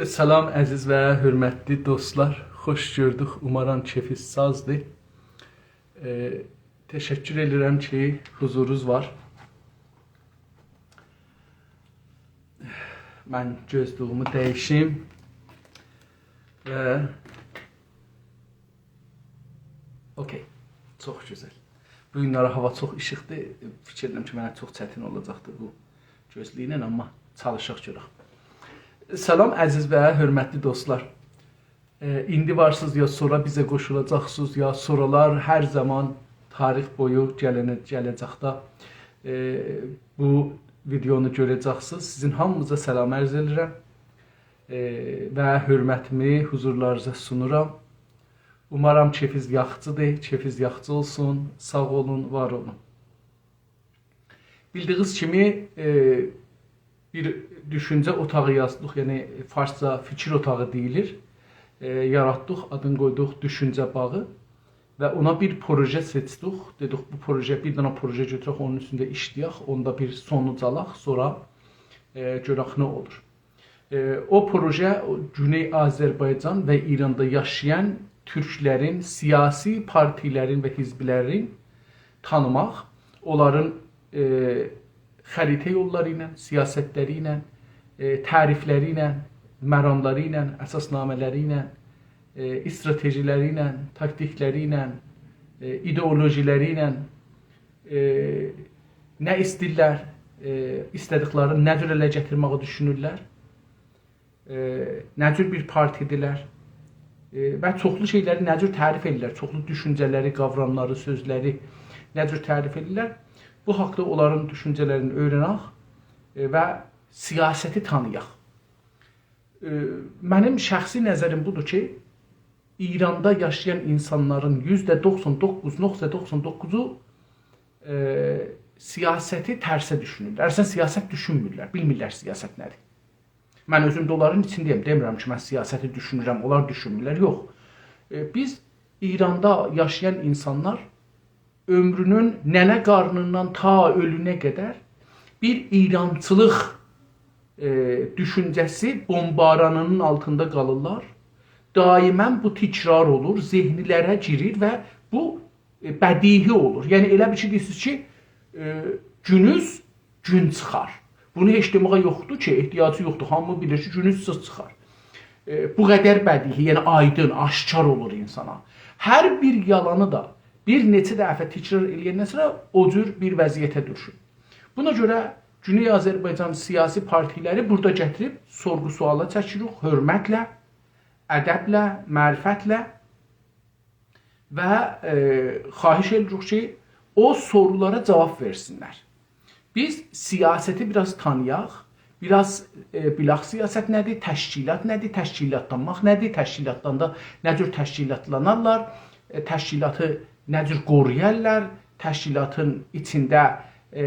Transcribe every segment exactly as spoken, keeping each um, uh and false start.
سلام، عزیز و حؤرمتلی دوستلار. خوش گؤردوک. اومارام کئفینیز سازدیر. ائ، تشکر ائدیرم کی، حضورونوز وار. من گؤزلویومو دییشیم و اوکی. چوخ گؤزل. بو گونلری هاوا چوخ ایشیقدیر. فیکیر ائدیرم کی، منه چوخ چتین اولاجاقدیر بو گؤزلوکله، آمما چالیشاق گؤرک. سلام، عزیز و حؤرمتلی دوستلار. ائ، ایندی وارسینیز، یا سونرا بیزه قوشولاجاقسینیز، یا سونرالار، هر زامان تاریخ بویو گلنه، گله‌جکده، ائ، بو ویدئونو گؤره‌جکسینیز. سیزین هامینیزا سلام عرض ائدیرم. ائ، و حؤرمتیمی حضورلارینیزا سونورام. اومارام کئفینیز یاخشیدیر، کئفینیز یاخشی اولسون. ساغ اولون، وار اولون. بیلدیگینیز کیمی، ائ، بیر دوشونجه اوتاغی یازدیق، یعنی فارسجا فیکیر اوتاغی دئییلیر. ائ، یاراتدیق، آدینی قویدوق دوشونجه باغی و اونا بیر پروژه سئچدیک. دئدیک، بو پروژه، بیر دنه پروژه گؤتورک، اونون اوستونده ایشله‌یک، اوندا بیر سونوج آلاق، سونرا، ائ، گؤرک نه اولور. ائ، او پروژه، او گونئی آذربایجان و ایراندا یاشایان تورکلرین سیاسی پارتیلرین و حزبلرین تانیماق، اونلارین، ائ، خریطه یوللاری ایله، سیاستلری ایله، ائ، تعریفلری ایله، مراملاری ایله، اساسنامه‌لری ایله، ائ، استراتژیلری ایله، تاکتیکلری ایله، ائ، ایدئولوژیلری ایله، ائ، نه ایسته‌ییرلر، ائ، ایسته‌دیکلرینی نه جور اله گتیرمه‌یی دوشونورلر، ائ، نه جور بیر پارتی‌دیرلر، ائ، و چوخلو شئیلری نه جور تعریف ائدیرلر، چوخلو دوشونجه‌لری، قاوراملاری، سؤزلری نه جور تعریف ائدیرلر. بو حاقدا اونلارین دوشونجه‌لرینی اؤیرنک، ائ، و سیاستی تانییاق. ائ، منیم شخصی نظریم بودور کی، ایراندا یاشایان اینسانلارین یوزده دوخسان دوققوز نقطه دوخسان دوققوزو، ائ، سیاستی ترسه دوشونورلر. اصلاً سیاست دوشونمورلر، بیلمیرلر سیاست نه‌دیر. من اؤزوم ده اونلارین ایچینده‌یم، دئمیرم کی، من سیاستی دوشونورم، اونلار دوشونمورلر، یوخ. ائ، بیز ایراندا یاشایان اینسانلار عؤمرونون ننه قارنیندان تا اؤلونه قدر بیر ایرانچیلیق، ائ، دوشونجه‌سی بومبارانینین آلتیندا قالیرلار. دائماً بو تکرار اولور، ذهنلره گیریر و بو، ائ، بدیهی اولور. یعنی ائله بیل کی، دئییرسینیز کی، ائ، گونوز گون چیخار. بونو هئچ دئمه‌یه یوخدور کی، احتیاجی یوخدور. هامی بیلیر کی، گونوز چیخ-، چیخار. ائ، بو قدر بدیهی، یعنی آیدین، آشکار اولور اینسانا. هر بیر یالانی دا بیر نئچه دفعه تکرار ائله‌یندن سونرا او جور بیر وضعیته دوشور. بونا گؤره گونئی آذربایجان سیاسی پارتیلری بورادا گتیریب سورغو-سؤالا چکیریک، حؤرمتله، ادبله، معرفتله و، ائ، خواهش ائدیریک کی، او سورولارا جواب وئرسینلر. بیز سیاستی بیر آز تانییاق، بیر آز، ائ، بیلاخ سیاست نه‌دیر، تشکیلات نه‌دیر، تشکیلاتلانماق نه‌دیر، تشکیلاتلاندا نه جور تشکیلاتلانارلار، ائ، تشکیلاتی نه جور قورویارلار، تشکیلاتین ایچینده، ائ،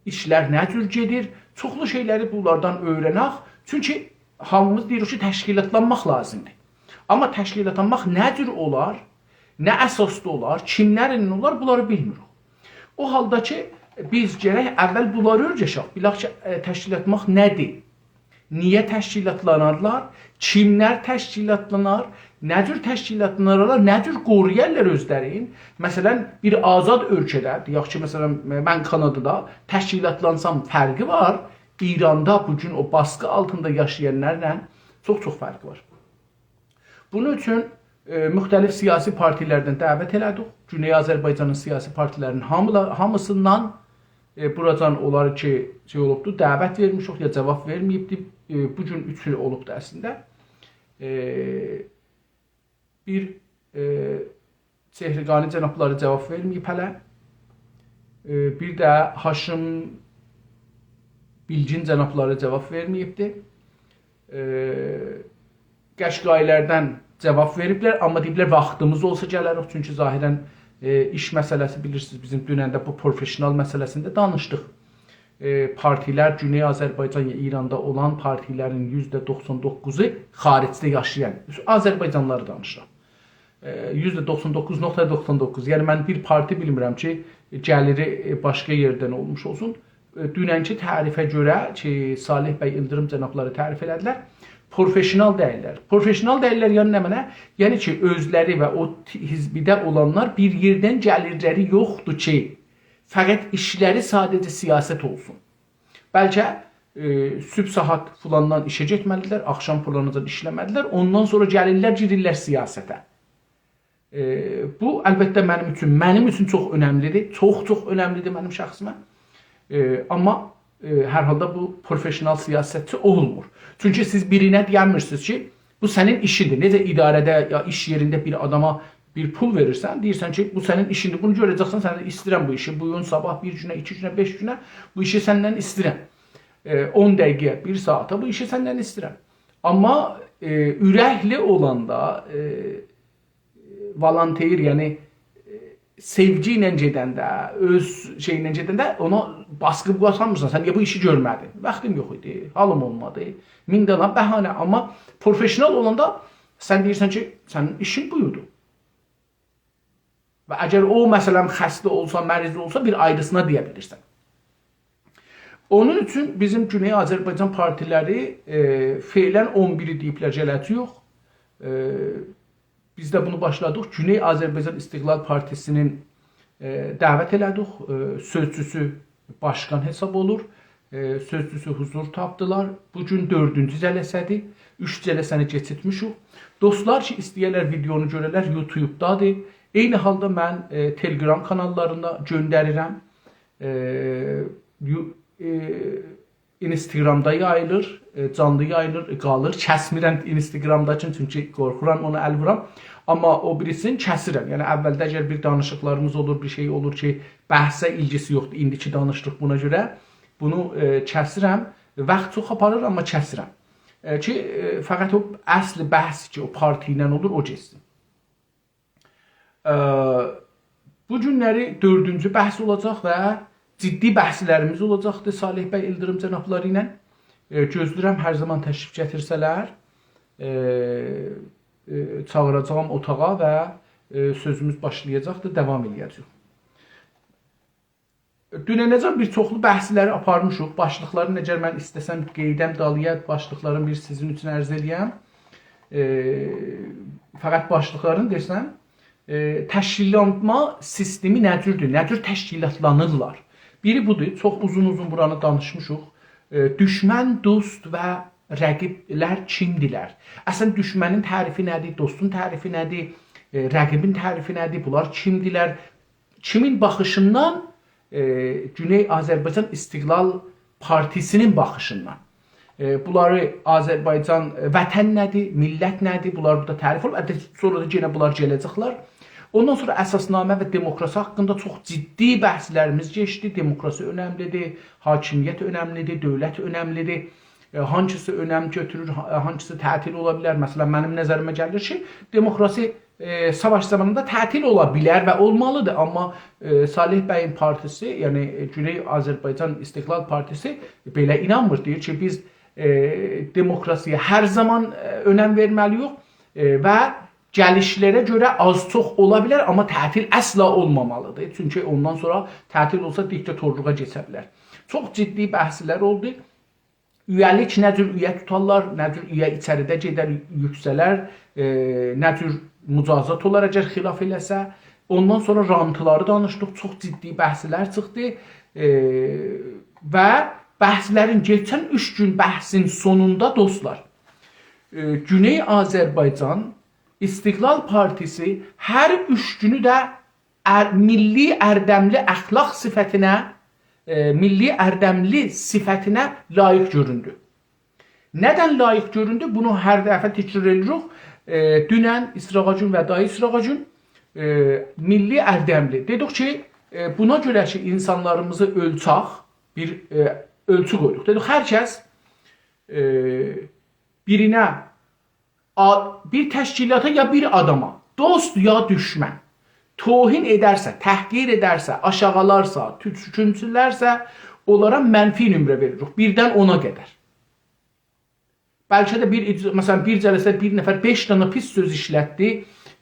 ایشلر نه جور گئدیر، چوخلو شئیلری بونلاردان اؤیرنک. چونکی هامیمیز دئییریک کی، تشکیلاتلانماق لازیمدیر. آمما تشکیلاتلانماق نه جور اولار، نه اساسدا اولار، کیملرله اولار، بونلاری بیلمیریک. او حالدا کی، بیز گرک اول بونلاری اؤیرشک، بیلک کی، ائ، تشکیلاتلانماق نه‌دیر؟ نییه تشکیلاتلانارلار؟ کیملر تشکیلاتلانار؟ نه جور تشکیلاتلانارلار؟ نه جور قورویارلار اؤزلرین؟ مثلاً، بیر آزاد اؤلکه‌ده، دئیک کی، مثلاً، من کانادادا تشکیلاتلانسام فرقی وار، ایراندا بو گون او باسقی آلتیندا یاشایانلارلا چوخ-چوخ فرقی وار. بونون اوچون، ائ، مختلف سیاسی پارتیلردن دعوت ائله‌دیک. گونئی آذربایجانین سیاسی پارتیلرینین هامیلا-، هامیسیندان، ائ، بوراجان اونلاری کی، شئی اولوبدو، دعوت وئرمیشیک، یا جواب وئرمه‌ییبدی. ائ، بو گون اوچو اولوبدو اصلینده. ائ، بیر، ائ، چهرگانی جنابلاری جواب وئرمه‌ییب هله. ائ، بیر ده هاشم بیلگین جنابلاری جواب وئرمه‌ییبدی. ائ، قشقایی‌لردن جواب وئریبلر، آمما دئییبلر، واختیمیز اولسا گلریک، چونکی ظاهراً، ائ، ایش مسئله‌سی، بیلیرسینیز، بیزیم دونن ده بو پروفشنال مسئله‌سینده دانیشدیق. ائ، پارتیلر، گونئی آذربایجان یا ایراندا اولان پارتیلرین یوزده دوخسان دوققوزو خاریجده یاشایان، آذربایجانلیلاری دانیشیرام. ائ، یوزده دوخسان دوققوز نقطه دوخسان دوققوز. یعنی، من بیر پارتی بیلمیرم کی، گلیری، ائ، باشقا یئردن اولموش اولسون. ائ، دوننکی تعریفه گؤره کی، صالح بی ایلدیریم جنابلاری تعریف ائله‌دیلر، پروفئسیونال دئییللر. پروفئسیونال دئییللر، یعنی نمنه؟ یعنی کی، اؤزلری و او ت-، حزبده اولانلار بیر یئردن گلیرلری یوخدور کی، فقط ایشلری ساده‌جه سیاست اولسون. بلکه، ائ، صبح ساعات فلاندان ایشه گئتمه‌لیدیرلر، آخشام فلاناجان ایشله‌مه‌لیدیرلر، اوندان سونرا گلیرلر، گیریرلر سیاسته. ائ، بو، البته، منیم اوچون، منیم اوچون چوخ اؤنملیدیر، چوخ-چوخ اؤنملیدیر منیم شخصیمه. ائ، آمما، ائ، هر حالدا بو پروفئسیونال سیاستچی اولمور. چونکی سیز بیرینه دئیه‌میرسینیز کی، بو سنین ایشیندیر. نئجه اداره‌ده یا ایش یئرینده بیر آداما بیر پول وئریرسن، دئییرسن کی، بو سنین ایشیندیر، بونو گؤره‌جکسن، سن ده ایسته‌ییرم بو ایشی، بو گون، صاباح، بیر گونه، ایکی گونه، بئش گونه بو ایشی سندن ایسته‌ییرم. ائ، اون دقیقه‌یه، بیر ساعاتا بو ایشی سندن ایسته‌ییرم. آمما، ائ، اورکلی اولاندا، ائ، والانتیر، یعنی، ائ، سئوگی ایله گئدنده، اؤز شئیی ایله گئدنده اونا باسقی قویاسانمیرسان. سن نییه بو ایشی گؤرمه‌دین؟ واختیم یوخ ایدی، حالیم اولمادی. مین دانا بهانه. آمما پروفئسیونال اولاندا سن دئییرسن کی، سنین ایشین بویدو. و اگر او، مثلا، خسته اولسا، مریض اولسا، بیر آیریسینا دئیه بیلیرسن. اونون اوچون بیزیم گونئی آذربایجان پارتیلری، ائ، فعلا اون بیری دئییبلر گله‌جه‌ییک. ائ، بیز ده بونو باشلادیق. گونئی آذربایجان استقلال پارتیسی‌نین، ائ، دعوت ائله‌دیک. ائ، سؤزچوسو باشقان حساب اولور. ائ، سؤزچوسو حضور تاپدیلار. بو گون دؤردونجو جلسه‌دیر. اوچ جلسه‌نی کئچیرتمیشیک. دوستلار کی، ایسته‌یه‌لر ویدئونو گؤره‌لر، یوتیوبدادیر. عینی حالدا من، ائ، تلگرام کاناللاریندا گؤندریرم. ائ، یو-، ائ، اینستاگرامدا یاییلیر، ائ، جانلی یاییلیر، ائ، قالیر. کسمیرم اینستاگرامداکین، چونکی قورخورام اونا ال وورام. آمما او بیریسینی کسیرم. یعنی، اولده اگر بیر دانیشیقلاریمیز اولور، بیر شئی اولور کی، بحثه ایلگیسی یوخدور، ایندیکی دانیشدیق بونا گؤره، بونو، ائ، کسیرم. واخت چوخ آپاریر، آمما کسیرم. ائ، کی، ائ، فقط او اصل بحث کی، او پارتی ایله اولور، او گئتسین. ائ، بو گونلری دؤردونجو بحث اولاجاق و جدی بحثلریمیز اولاجاقدیر صالح بی ایلدیریم جنابلاری ایله. ائ، گؤزله‌ییرم هر زامان تشریف گتیرسه‌لر، ائ، ائ، چاغیراجاغام اوتاغا و، ائ، سؤزوموز باشلایاجاقدیر، داوام ائله‌یه‌جه‌ییک. دوننه‌جن بیر چوخلو بحثلری آپارمیشیق. باشلیقلارین، اگر من ایسته‌سم قئییدم دالییا، باشلیقلارین بیر سیزین اوچون عرض ائله‌یم. ائ، فقط باشلیقلارین دئسم، ائ، تشکیللانما سیستمی نه جوردور؟ نه جور تشکیلاتلانیرلار؟ بیری بودور، چوخ اوزون-اوزون بورانی دانیشمیشیق. ائ، دوشمن، دوست و رقیبلر کیمدیرلر؟ اصلا دوشمنین تعریفی نه‌دیر؟ دوستون تعریفی نه‌دیر؟ ائ، رقیبین تعریفی نه‌دیر؟ بونلار کیمدیرلر؟ کیمین باخیشیندان، ائ، گونئی آذربایجان استقلال پارتیسی‌نین باخیشیندان. ائ، بونلاری آذربایجان، ائ، وطن نه‌دیر، میللت نه‌دیر؟ بونلار بورادا تعریف اولوب. البته، سونرا دا یئنه بونلار گله‌جکلر. اوندان سونرا اساسنامه و دموکراسی حاقیندا چوخ جدی بحثلریمیز کئچدی. دموکراسی اؤنملیدیر، حاکمیت اؤنملیدیر، دؤولت اؤنملیدیر. ائ، هانسیسی اؤنم گؤتورور، ها-، هانسیسی تعطیل اولا بیلر؟ مثلا، منیم نظریمه گلیر کی، دموکراسی، ائ، ساواش زامانیندا تعطیل اولا بیلر و اولمالیدیر. آمما، ائ، صالح بیین پارتیسی، یعنی، ائ، گونئی آذربایجان استقلال پارتیسی بئله اینانمیر. دئییر کی، بیز، ائ، دموکراسی‌یه هر زامان، ائ، اؤنم وئرمه‌لی‌ییک، ائ، و گلیشلره گؤره آز-چوخ اولا بیلر، آمما تعطیل اصلا اولمامالیدیر. چونکی اوندان سونرا تعطیل اولسا دیکتاتورلوغا کئچه بیلر. چوخ جدی بحثلر اولدو. اویه‌لیک، نه جور اویه توتارلار، نه جور اویه ایچریده گئدر، یوکسلر، ائ، نه جور مجازات اولار اگر خلاف ائله‌سه. اوندان سونرا رانتیلاری دانیشدیق، چوخ جدی بحثلر چیخدی. ائ، و بحثلرین، کئچن اوچ گون بحثین سونوندا، دوستلار، ائ، گونئی آذربایجان استقلال پارتیسی هر اوچ گونو ده ار-، میللی اردملی اخلاق صفتینه، ائ، میللی اردملی صفتینه لایق گؤروندو. ندن لایق گؤروندو؟ بونو هر دفعه تکرار ائدیریک. ائ، دونن، ایسراغاجون و دای ایسراغاجون، ائ، میللی اردملی. دئدیک کی، ائ، بونا گؤره کی، اینسانلاریمیزی اؤلچک، بیر، ائ، اؤلچو قویدوق. دئدیک، هر کس، ائ، بیرینه آ-، بیر تشکیلاتا یا بیر آداما، دوست یا دوشمن، توهین ائدرسه، تحقیر ائدرسه، آشاغیلارسا، تو-، چؤکونسونلرسه، اونلارا منفی نمره وئریریک، بیردن اونا قدر. بلکه ده بیر اج-، مثلا، بیر جلسه بیر نفر بئش دنه پیس سؤز ایشلتدی،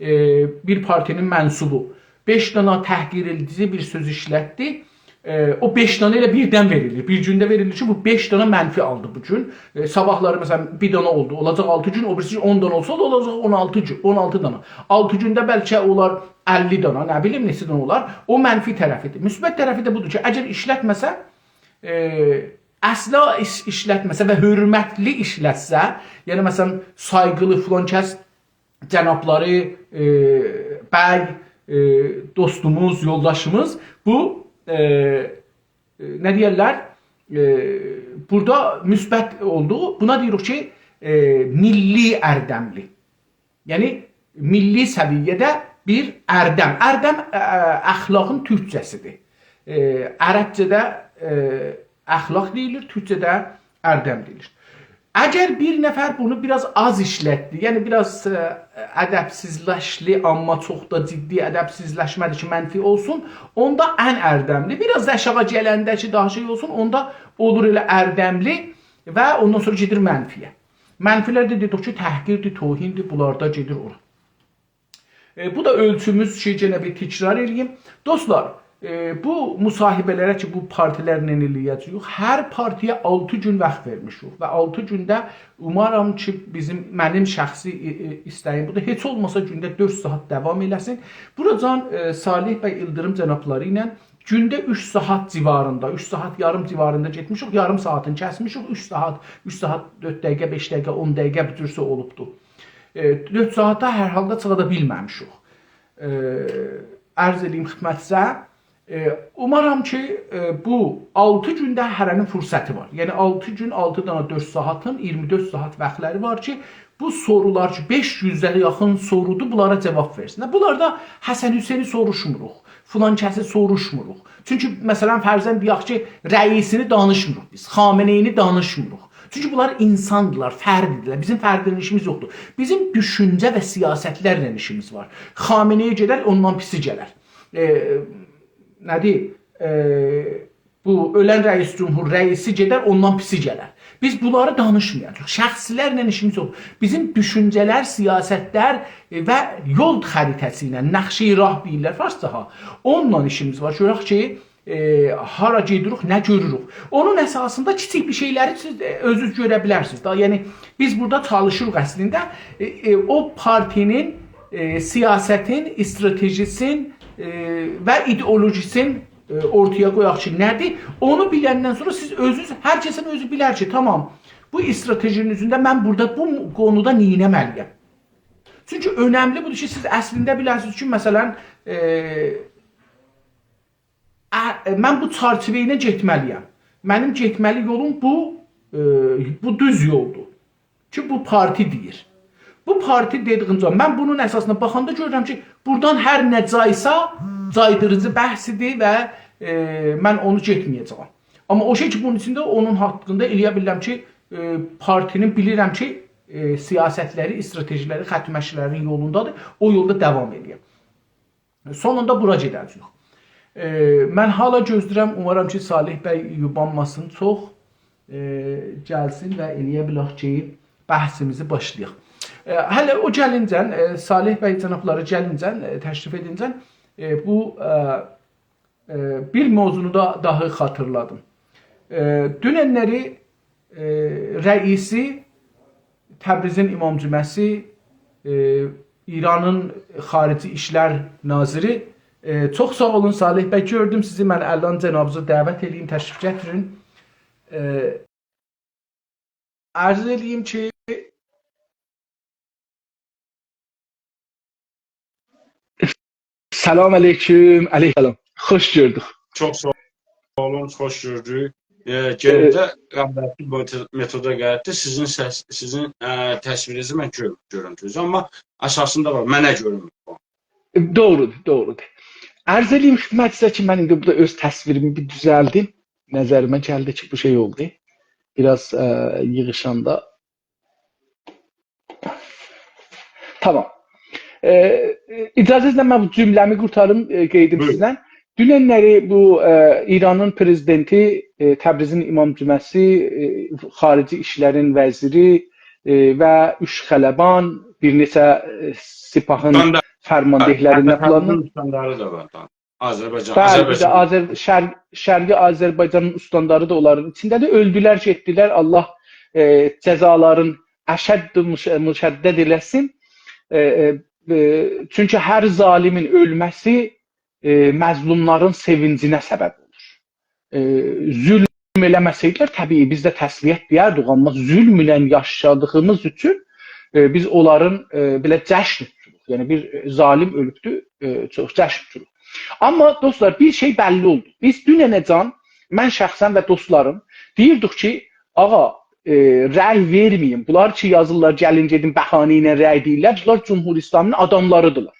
ائ، بیر پارتی‌نین منسوبو. بئش دنه تحقیر ائدیجی بیر سؤز ایشلتدی. ائ، او بئش دنه ائله بیردن وئریلیر. بیر گونده وئریلیر کی، بو بئش دنه منفی آلدی بو گون. ائ، صاباحلاری، مثلا، بیر دنه اولدو، اولاجاق آلتی گون، او بیریسی گون اون دنه اولسا، اولاجاق اون آلتی گون، اون آلتی دنه. آلتی گونده بلکه اولار اللی دنه، نه بیلیم، نئچه دنه اولار. او منفی طرفیدیر. مثبت طرفی ده بودور کی، اگر ایشلتمه‌سه، ائ، اصلا ایش-، ایشلتمه‌سه و حؤرمتلی ایشلتسه، یعنی، مثلا، سایغیلی فلان کس، جنابلاری، ائ، بی، ائ، دوستوموز، یولداشیمیز، بو، ائ، ائ، نه دئیرلر، ائ، بورادا مثبت اولدو. بونا دئییریک کی، ائ، میللی اردملی. یعنی، میللی سویه‌ده بیر اردم. اردم، ائ، اخلاقین تورکجه‌سیدیر. ائ، عربجه‌ده، ائ، اخلاق دئییلیر، تورکجه‌ده اردم دئییلیر. اگر بیر نفر بونو بیر آز آز ایشلتدی، یعنی بیر آز، ائ، ادبسیزلشدی، آمما چوخ دا جدی ادبسیزلشمه‌دی کی، منفی اولسون، اوندا ان اردملی. بیر آز آشاغی گلنده کی، داها شئی اولسون، اوندا اولور ائله اردملی و اوندان سونرا گئدیر منفی‌یه. منفی‌لر ده دئدیک کی، تحقیردیر، توهین‌دیر، بونلار دا گئدیر اورا. ائ، بو دا اؤلچوموز کی، یئنه بیر تکرار ائله‌ییم. دوستلار، ائ، بو مصاحبه‌لره کی، بو پارتی‌لرله ائله‌یه‌جه‌ییک، هر پارتی‌یه آلتی گون واخت وئرمیشیک و آلتی گونده اومارام کی، بیزیم، منیم شخصی، ائ، ائ، ایسته‌ییم بودور. هئچ اولماسا گونده دؤرد ساعات داوام ائله‌سین. بوراجان، ائ، صالح بی ایلدیریم جنابلاری ایله گونده اوچ ساعات جیواریندا، اوچ ساعات یاریم جیواریندا گئتمیشیک، یاریم ساعاتینی کسمیشیک، اوچ ساعات، اوچ ساعات دؤرد دقیقه، بئش دقیقه، اون دقیقه بو جورسه اولوبدو. ائ، دؤرد ساعاتا هر حالدا چیخا دا بیلمه‌میشیک. ائ، عرض ائله‌ییم خدمتیزه، ائ، اومارام کی، ائ، بو آلتی گونده هره‌نین فرصتی وار. یعنی، آلتی گون، آلتی دنه دؤرد ساعاتین، اییرمی دؤرد ساعات واختلاری وار کی، بو سورولار کی، بئش یوزه یاخین سورودور، بونلارا جاواب وئرسینلر. بونلاردا حسن حسینی سوروشموروق، فلان کسی سوروشموروق. چونکی، مثلا، فرضاً دئیک کی، رئیسینی دانیشمیریق بیز، خامنه‌ای‌نی دانیشمیریق. چونکی بونلار اینساندیلار، فردیدیرلر. بیزیم فردله ایشیمیز یوخدور. بیزیم دوشونجه و سیاستلرله ایشیمیز وار. خامنه‌ای گئدر، اوندان پیسی گلر. ائ، نه‌دیر؟ ائ، بو اؤلن رئیس جمهور رئیسی گئدر، اوندان پیسی گلر. بیز بونلاری دانیشمایاجاغیق. شخصی‌لرله ایشیمیز یوخ. بیزیم دوشونجه‌لر، سیاستلر، ائ، و یول خریطه‌سی ایله، نقشه‌ی راه دئییرلر فارسجاها. اونونلا ایشیمیز وار. گؤرک کی، ائ، هارا گئدیریک، نه گؤروروک. اونون اساسیندا کیچیک بیر شئیلری سیز، ائ، اؤزونوز گؤره بیلرسینیز دا. یعنی، بیز بورادا چالیشیریق اصلینده، ائ، ائ، او پارتی‌نین، ائ، سیاستین، استراتژی‌سین، ائ، و ایدئولوژی‌سین، ائ، اورتایا قویاق کی، نه‌دیر؟ اونو بیلندن سونرا سیز اؤزونوز، هر کسین اؤزو بیلر کی، تامام، بو استراتژی‌نین اوزونده من بورادا بو قونودا نئینه‌مه‌لی‌یم؟ چونکی اؤنملی بودور کی، سیز اصلینده بیله‌سینیز کی، مثلا، ائ، ا-، من بو چرچیوه ایله گئتمه‌لی‌یم. منیم گئتمه‌لی یولوم بو، ائ، بو دوز یولدور کی، بو پارتی دئییر. بو پارتی دئدیگینجه، من بونون اساسیندا باخاندا گؤرورم کی، بورادان هر نه جایسا، جایدیریجی بحثیدیر و، ائ، من اونو گئتمه‌یه‌جه‌یم. آمما او شئی کی، بونون ایچینده اونون حاقیندا ائله‌یه بیلیرم کی، ائ، پارتی‌نین بیلیرم کی، ائ، سیاستلری، استراتژی‌لری خط مشی‌لرین یولوندادیر، او یولدا داوام ائله‌یم. سونوندا بورا گئده‌جه‌ییک. ائ، من هالا گؤزله‌ییرم، اومارام کی، صالح بی یوبانماسین چوخ، ائ، گلسین و ائله‌یه بیلک کی، بحثیمیزی باشلایاق. ائ، هله او گلینجن، ائ، صالح بی جنابلاری گلینجن، ائ، تشریف ائدینجن، ائ، بو، ائ، ائ، بیر موضوعنو دا داها خاطیرلادیم. ائ، دوننلری، ائ، رئیسی، تبریزین امام جمعه‌سی، ائ، ایرانین خارجی ایشلر ناظری، ائ، چوخ ساغ اولون، صالح بی، گؤردوم سیزی، من الان جنابینیزی دعوت ائله‌ییم، تشریف گتیرین. ائ، عرض ائله‌ییم کی، سلام علیکم، علیکم سلام. خوش گؤردوک. چوخ ساغ اولون، خوش گؤردوک. ائ، ائ، گئنه ده قابیلیتلی متو-، متودا قاییتدی. سیزین سس-، سیزین، ائ، تصویرینیزی من گؤر-، گؤرونتونوزو، آمما اساسیندا وار، منه گؤرونمور. دوغرودور، دوغرودور. عرض ائله‌ییم خدمتینیزه کی، من ایندی بورادا اؤز تصویریمی بیر دوزلدیم. نظریمه گلدی کی، بو شئی اولدو. بیر آز، ائ، ییغیشاندا. تامام. ائ، اجازه‌نیزله من بو جمله‌می قورتاریم، ائ، قاییدیم بویورون. سیزدن. دوننلری بو، ائ، ایرانین پرزیدنتی، ائ، تبریزین امام جمعه‌سی، ائ، خارجی ایشلرین وزیری، ائ، و اوچ خلبان، بیر نئچه، ائ، سپاهین استاندار-، فرمانده‌لرینده استاندارین فلان. استانداری دا وار، تامام. آذربایجان، بلی، بیر ده آذربایجان. آذر... شر... شرقی آذربایجانین استانداری دا اونلارین ایچینده‌دیر. اؤلدولر، گئتدیلر. الله، ائ، جزالارین اشد مش... مشدد ائله‌سین. ائ، ائ، ائ، چونکی هر ظالمین اؤلمه‌سی، ائ، مظلوملارین سئوینجینه سبب اولور. ائ، ظلم ائله‌مه‌سه‌یدیلر، طبیعی بیز ده تسلیت دئیردیک، آمما ظلم ایله یاشادیغیمیز اوچون، ائ، بیز اونلارین، ائ، بئله جشن توتوروق. یعنی بیر، ائ، ظالم اؤلوبدور، ائ، چوخ جشن توتوروق. آمما دوستلار، بیر شئی بللی اولدو. بیز دوننه‌جن، من شخصا و دوستلاریم دئییردیک کی، آغا، ائ، رأی وئرمه‌یین. بونلار کی یازیرلار، گلین گئدین بهانه ایله رأی دئییرلر. بونلار جمهوری اسلامی‌نین آداملاریدیرلار.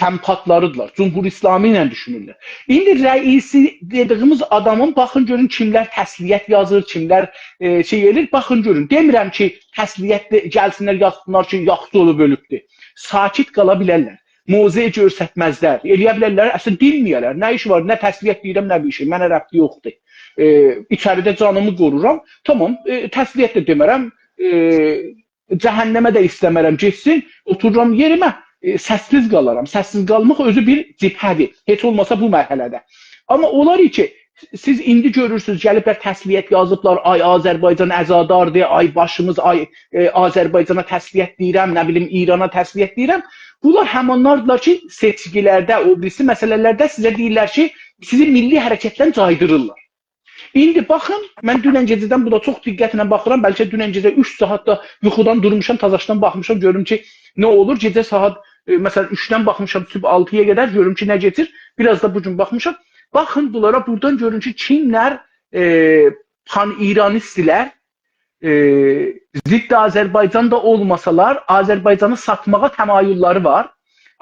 سمپاتلاریدیرلار. جمهوری اسلامی ایله دوشونورلر. ایندی رئیسی دئدیگیمیز آدامین، باخین گؤرون کیملر تسلیت یازیر، کیملر، ائ، شئی ائله‌ییر. باخین گؤرون. دئمیرم کی تسلیت ده، گلسینلر یازسینلار کی یاخشی اولوب اؤلوبدور. ساکت قالا بیلرلر. موضع گؤسترمزلر. ائله‌یه بیلرلر، اصلا دینمه‌یه‌لر. نه ایشی وار؟ نه تسلیت دئییرم، نه بیر شئی. منه ربطی یوخدور. ائ، ایچریده جانیمی قورورام. تامام، ائ، تسلیت ده دئمه‌رم. ائ، جهنمه ده ایسته‌مه‌رم گئتسین، اوتورورام یئریمه، ائ، سس‌سیز قالارام. سس‌سیز قالماق اؤزو بیر جبهه‌دیر. هئچ اولماسا بو مرحله‌ده. آمما اولار کی، سیز ایندی گؤرورسونوز، گلیبلر تسلیت یازیبلار، «آی آذربایجان عزاداردیر»، «آی باشیمیز، آی، ائ، آذربایجانا تسلیت دئییرم»، نه بیلیم، «ایرانا تسلیت دئییرم». بونلار همانلاردیلار کی سئچکیلرده، او بیریسی مسئله‌لرده سیزه دئییرلر کی، سیزی میللی حرکتدن جایدیریرلار. ایندی باخین، من دونن گئجه‌دن بونا چوخ دقتله باخیرام، بلکه دونن گئجه اوچ ساعات دا یوخودان دورموشام، تازاشدان باخمیشام، گؤروم کی نه اولور. گئجه ساعات، ائ، مثلا، اوچدن باخمیشام، صبح آلتی‌یا قدر، گؤروم کی نه کئچیر. بیر آز دا بو گون باخمیشام. باخین بونلارا، بورادان گؤرون کی کیملر، ائ، پان‌ایرانیست‌دیرلر، ائ، ضد آذربایجان دا اولماسالار، آذربایجانی ساتماغا تمایل‌لری وار.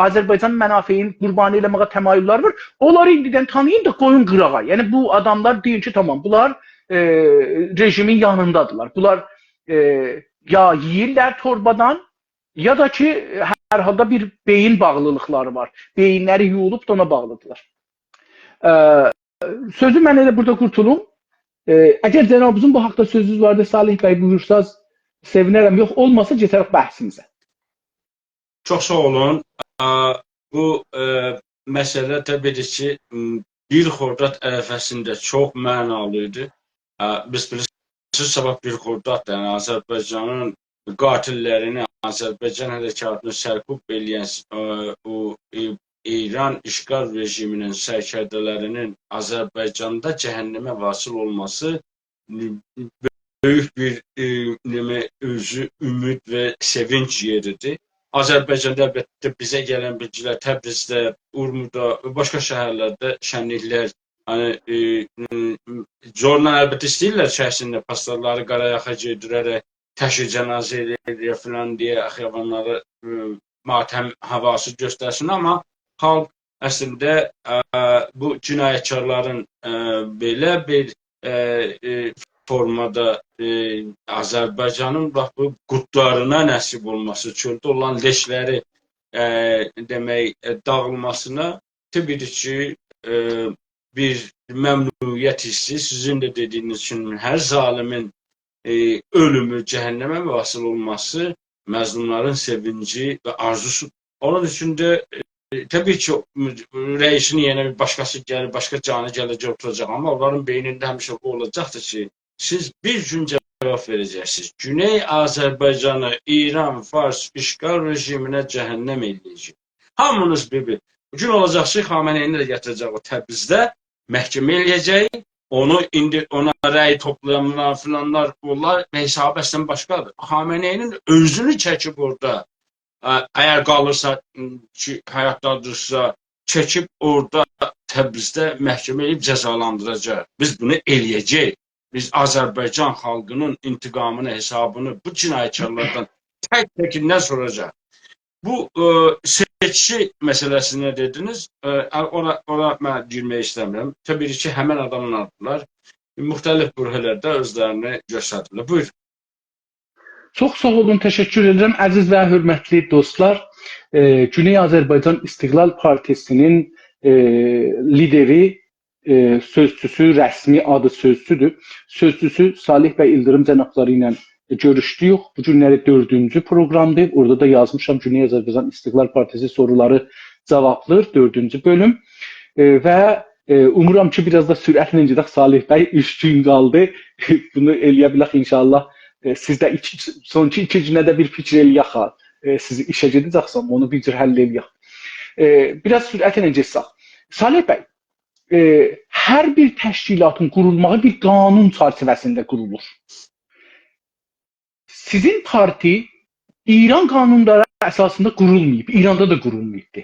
آذربایجان منافعینی قوربانی ائله‌مه‌یه تمایل‌لری وار. اونلاری ایندیدن تانییین دا قویون قیراغا. یعنی بو آداملار، دئیین کی تامام، بونلار، ائ، رژیمین یانیندادیرلار. بونلار، ائ، یا یئییرلر توربادان، یا دا کی هر حالدا بیر بئیین باغلیلیقلاری وار. بئیین‌لری یویولوب دا اونا باغلیدیرلار. ائ، سؤزو من ائله بورادا قورتولوم. ائ، اگر جنابینیزین بو حاقدا سؤزونوز واردی، صالح بی، بویورساز، سئوینرم. یوخ، اولماسا کئچریک بحثیمیزه. چوخ ساغ اولون. آ، بو، ائ، مسئله طبیعی کی، م، بیر خرداد عرفه‌سینده چوخ معنالی ایدی. آ، بیز بیلیرسینیز، صاباح بیر خرداددیر، یعنی آذربایجانین قاتل‌لرینی، آذربایجان حرکاتینی سرکوب ائله‌ین، ائ، او، ائ، ایران اشغال رژیمینین سرکرده‌لرینین آذربایجاندا جهنمه واصل اولماسی بؤیوک بیر، ائ، نمنه، اؤزو امید و سئوینج یئریدیر. آذربایجاندا البته بیزه گلن بیلگی‌لر تبریزده، اورمودا و باشقا شهرلرده شنلیک‌لر، یعنی، ائ، م، م، زورلا البته ایسته‌ییرلر شخصینده پاسدارلاری قارایاخا گئدیره‌رک تشییع جنازه ائله‌یه فلان دئیه خیابانلاری، ائ، ماتم هاواسی گؤسترسین، آمما خالق اصلینده، ائ، بو جنایتکارلارین، ائ، بئله بیر، ائ، ائ، فورمادا، ائ، آذربایجانین باخ بو قوردلارینا نصیب اولماسی، چؤلده اولان لئش‌لری، ائ، دئمک، ائ، داغیلماسینا طبیعی کی، ائ، بیر ممنونیت حیسی، سیزین ده دئدیگینیز کیمی، هر ظالمین، ائ، اؤلومو، جهنمه واصل اولماسی مظلوملارین سئوینجی و آرزوسو. اونون اوچون ده، ائ، طبیعی کی، رئیسین یئرینه بیر باشقاسی گلیر، باشقا جانی گله‌جک، اوتوراجاق، آمما اونلارین بئینینده همیشه بو اولاجاقدیر کی، سیز بیر گون جواب وئره‌جکسینیز. گونئی آذربایجانی ایران، فارس اشغال رژیمینه جهنم ائله‌یه‌جک. هامینیز بیر-بیر. بو گون اولاجاق کی، خامنه‌ای‌نی ده گتیره‌جک او تبریزده، محکمه ائله‌یه‌جک. اونو ایندی اونا رأی توپلایانلار، فلانلار، اونلار حسابی اصلاً باشقادیر. خامنه‌ای‌نین اؤزونو چکیب اورادا، ا، اگر قالیرسا، کی، حیاتدادیرسا، چکیب اورادا تبریزده محکمه ائله‌ییب جزالاندیراجاق. بیز بونو ائله‌یه‌جه‌ییک. بیز آذربایجان خالقینین انتقامینی، حسابینی بو جنایتکارلاردان تک-تکیندن سوراجاق. بو، ائ، سئچکی مسئله‌سینی دئدینیز. ائ، اورا، اورا من گیرمک ایسته‌میرم. طبیعی کی، همین آداملاردیلار. مختلف برهه‌لرده اؤزلرینی گؤستردیلر. بویورون. چوخ ساغ اولون، تشکر ائدیرم. عزیز و حؤرمتلی دوستلار، ائ، گونئی آذربایجان استقلال پارتیسی‌نین، ائ، لیدری، ائ، سؤزچوسو، رسمی آدی سؤزچودور. سؤزچوسو صالح بی ایلدیریم جنابلاری ایله گؤروشدوک. بو گونلری دؤردونجو پروگرامدیر. اورادا دا یازمیشام، گونئی آذربایجان استقلال پارتیسی سورولاری جاوابلیر، دؤردونجو بؤلوم. ائ، و، ائ، اومورام کی، بیر آز دا سرعتله گئدک، صالح بی، اوچ گون قالدی. بونو ائلیه بیلک ان‌شاءالله. ائ، سیز ده ایکی، سونکی ایکی گونه ده بیر فیکیر ائلیک ها. ائ، سیز ایشه گئده‌جکسن، اونو بیر جور حل ائلیک. ائ، بیر آز سرعتله گئتسک. صالح بی، ائ، هر بیر تشکیلاتین قورولماغی بیر قانون چرچیوه‌سینده قورولور. سیزین پارتی ایران قانونلاری اساسیندا قورولماییب، ایراندا دا قورولماییبدی.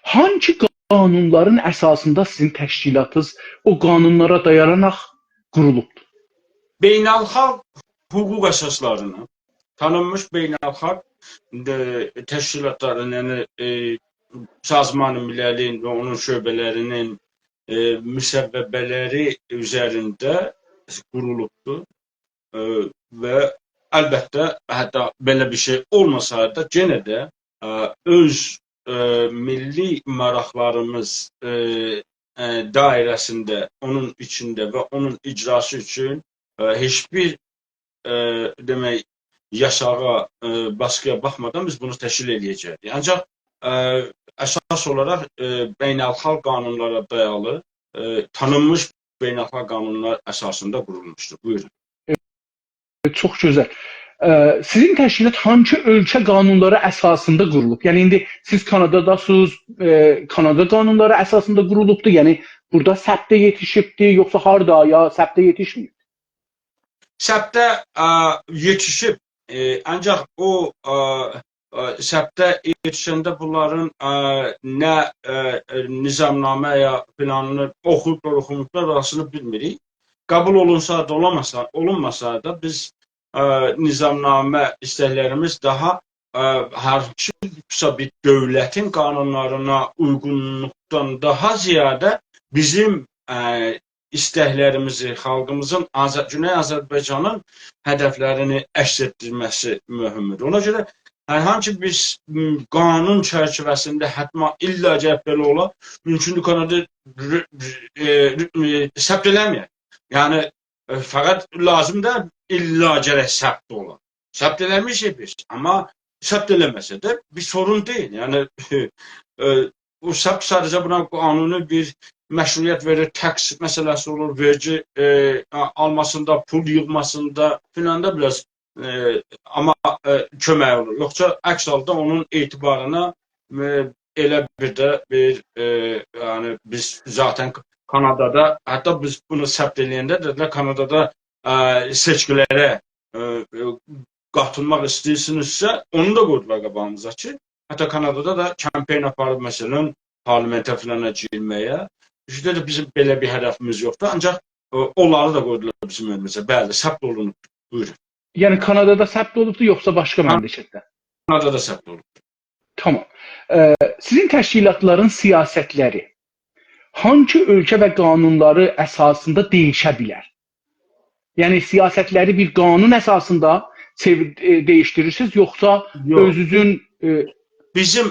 هانسی قانونلارین اساسیندا سیزین تشکیلاتینیز او قانونلارا دایاناراق قورولوبدور؟ بین‌الخالق حقوق اساسلارینا، تانینمیش بین‌الخالق، ائ، تشکیلاتلارین، یعنی، ائ، سازمان مللین و اونون شعبه‌لری‌نین، ائ، مصوبه‌لری اوزرینده قورولوبدور. ائ، و البته، حتی بئله بیر شئی اولماسایدی دا، یئنه ده، ائ، اؤز، ائ، میللی ماراقلاریمیز، ائ، ائ، دایره‌سینده، اونون ایچینده و اونون اجراسی اوچون، ائ، هئچ بیر، ائ، دئمک، یاساغا، ائ، باسقییا باخمادان بیز بونو تشکیل ائله‌یه‌جه‌ییک. آنجاق، ائ، اساس اولاراق، ائ، بین‌الخالق قانونلارا دایالی، ائ، تانینمیش بین‌الخالق قانونلار اساسیندا قورولموشدور. بویورون. چوخ گؤزل. ائ، سیزین تشکیلات هانسی اؤلکه قانونلاری اساسیندا قورولوب؟ یعنی ایندی سیز کاناداداسینیز، ائ، کانادا قانونلاری اساسیندا قورولوبدور؟ یعنی بورادا ثبته یئتیشیبدیر، یوخسا هاردا، یا ثبته یئتیشمه‌ییب؟ ثبته، ائ، یئتیشیب، ائ، آنجاق او، ائ، ائ، ثبته یئتیشنده بونلارین، ائ، نه، ائ، ائ، نظامنامه یا فلانینی اوخویوبلار، اوخوماییبلار، اوراسینی بیلمیریک. قبول اولونسا دا، اولانماسا، اولونماسا دا بیز، ائ، نظامنامه ایستکلریمیز داها، ائ، هانسیسا بیر دؤولتین قانونلارینا اویغونلوقدان داها زیاده بیزیم، ائ، ایستکلریمیزی، خالقیمیزین، آذر-، گونئی آذربایجانین هدفلرینی عکس ائتدیرمه‌سی مهمدور. اونا گؤره هر هانسی بیر، م، قانون چرچیوه‌سینده حتما الا گرک بئله اولا، مومکوندور کانادا ر-، ر-، ائ، ر-، ائ، ثبت ائله‌مه‌یه. یعنی، ائ، فقط لازیم دا الا گرک ثبت اولا. ثبت ائله‌میشیک بیز، آمما ثبت ائله‌مه‌سه ده بیر سورون دئییل. یعنی، ائ، او ثبت ساده‌جه بونا قانونی بیر مشروعیت وئریر، تکس مسئله‌سی اولور، وئرگی، ائ، آ-، آلماسیندا، پول ییغماسیندا فلاندا بیر آز، ائ، آمما، ائ، کؤمک اولور. یوخسا عکس حالدا اونون اعتبارینا، ائ، ائله بیر ده بیر، ائ، یعنی بیز ذاتاً کانادادا، حتی بیز بونو ثبت ائله‌ینده دئدیلر، کانادادا، ائ، سئچکیلره، ائ، ائ، قاتیلماق ایسته‌ییرسینیزسه، اونو دا قویدولار قاباغیمیزا کی، حتی کانادادا دا کمپین آپاریب، مثلا، پارلامنته فلانا گیرمه‌یه. بیزده ده بیزیم بئله بیر هدفیمیز یوخدور، آنجاق، ائ، اونلاری دا قویدولار بیزیم اؤنوموزه. بلی، ثبت اولونوب. بویورون. یعنی کانادادا ثبت اولوبدور، یوخسا باشقا مملکتده؟ کانادادا ثبت اولوبدور. تامام. ائ، سیزین تشکیلاتلارین سیاستلری هانسی اؤلکه و قانونلاری اساسیندا دییشه بیلر؟ یعنی سیاستلری بیر قانون اساسیندا چئویر-، ائ، دییشدیریرسینیز، یوخسا یوخ. اؤزونوزون، ائ، بیزیم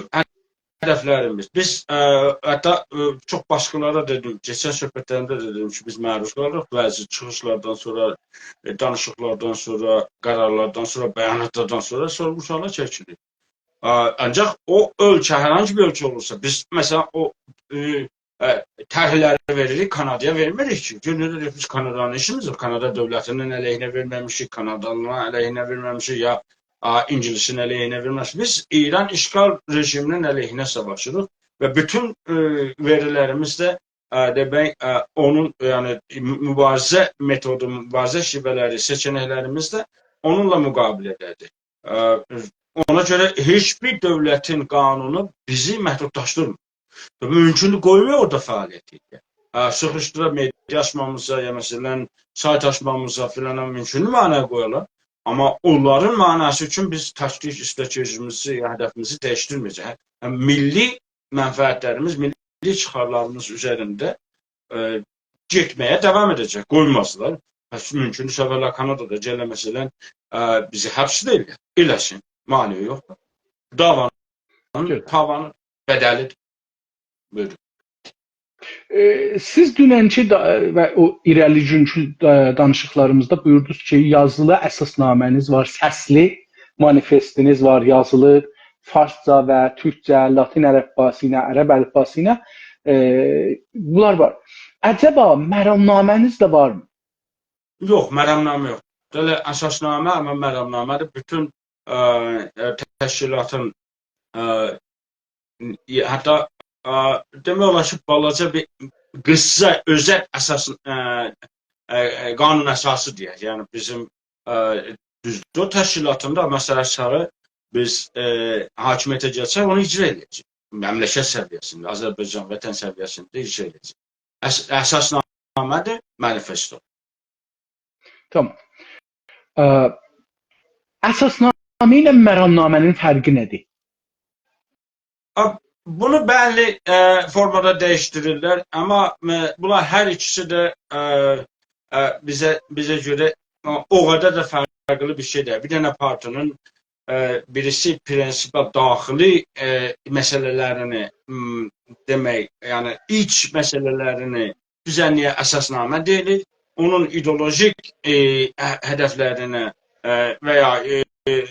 هدفلریمیز، بیز، ائ، حتی، ائ، چوخ باسقیلارا دئدیم، کئچن صحبتلریمده دئدیم کی، بیز معروض قالیریق، بعضی چیخیشلاردان سونرا، ائ، دانیشیقلاردان سونرا، قرارلاردان سونرا، بیاناتلاردان سونرا سورغو-سؤالا چکیلیر. ائ، آنجاق او اؤلکه، هر هانسی بیر اؤلکه اولورسا، بیز، مثلا، او، ائ، ائ، طرحلری وئریریک، کانادایا وئرمیریک کی. گؤرورلر، بیز کانادانین ایشیمیز یوخ، کانادا دؤولتینین علیهینه وئرمه‌میشیک، کانادالیلارین علیهینه وئرمه‌میشیک، یا، ائ، اینگیلیسین علیهینه وئرمه‌میشیک. بیز ایران اشغال رژیمینین علیهینه ساواشیریق و بوتون، ائ، وئریلریمیز ده، ائ، دئمک، ائ، اونون، یعنی، مو-، موباریزه متودو، موباریزه شیوه‌لری، سئچنکلریمیز ده اونونلا مقابله‌ده‌دیر. ائ، اونا گؤره هئچ بیر دؤولتین قانونو بیزی محدودلاشدیرمیر. مومکوندور، قویمایاق اورادا فعالیت ائدک. ائ، سیخیشدیرا مئدیا آچمامیزا، یا، مثلا، سایت آچمامیزا فلان مومکوندور مانع قویالار. آمما اونلارین معناسی اوچون بیز تاکتیک، استراتژیمیزی، یا هدفیمیزی دییشدیرمه‌یه‌جه‌ییک. یعنی، میللی منفعتلریمیز، میللی چیخارلاریمیز اوزرینده، ائ، گئتمه‌یه داوام ائده‌جک، قویمازلار. پس مومکوندور، سفرلر کانادادا گله، مثلا، ائ، بیزی حبس ده ائله‌یه، ائله‌سین، مانع یوخدور. دعوانین، گؤزل، تاوانی، بدلی‌دیر. بویورون. ائ، سیز دوننکی دا-، و او ایره‌لی گونکو دا-، دانیشیقلاریمیزدا بویوردونوز کی، یازیلی اساسنامه‌نیز وار، سسلی مانیفستینیز وار، یازیلی فارسجا و تورکجه، لاتین الفباسی ایله، عرب الفباسی ایله. ائ، بونلار وار. عجبا مرامنامه‌نیز ده وارمی؟ یوخ، مرامنامه یوخ. بئله اساسنامه، آمما مرامنامه‌دیر. بوتون، ائ، ائ، تشکیلاتین، ائ، حتی، ائ، دئمک اولار کی، بالاجا بیر قیسا، اؤزت اساس، ائ، ائ، ائ، قانون اساسی دئیک. یعنی بیزیم، ائ، دوزدور، تشکیلاتین دا مسئله‌سی بیز، ائ، حاکمیته گلسک، اونو اجرا ائده‌جه‌ییک. مملکت سویه‌سینده، آذربایجان وطن سویه‌سینده اجرا ائده‌جه‌ییک. اس-، اساسنامه‌دیر، مانیفستو. تامام. ائ، اساسنامه ایله مرامنامه‌نین فرقی نه‌دیر؟ آ، بونو بللی، ائ، فورمادا دییشدیریرلر، آمما، ائ، بونلار هر ایکیسی ده، ائ، ائ، بیزه، بیزه گؤره، ائ، او قدر ده فرقلی بیر شئی دئییل. بیر دنه پارتی‌نین، ائ، بیریسی پرنسیپال داخلی، ائ، مسئله‌لرینی، م، دئمک، یعنی ایچ مسئله‌لرینی بیزه نییه اساسنامه دئییلیر؟ اونون ایدئولوژیک، ائ، ه-، هدفلرینی، ائ، و یا، ائ، ائ،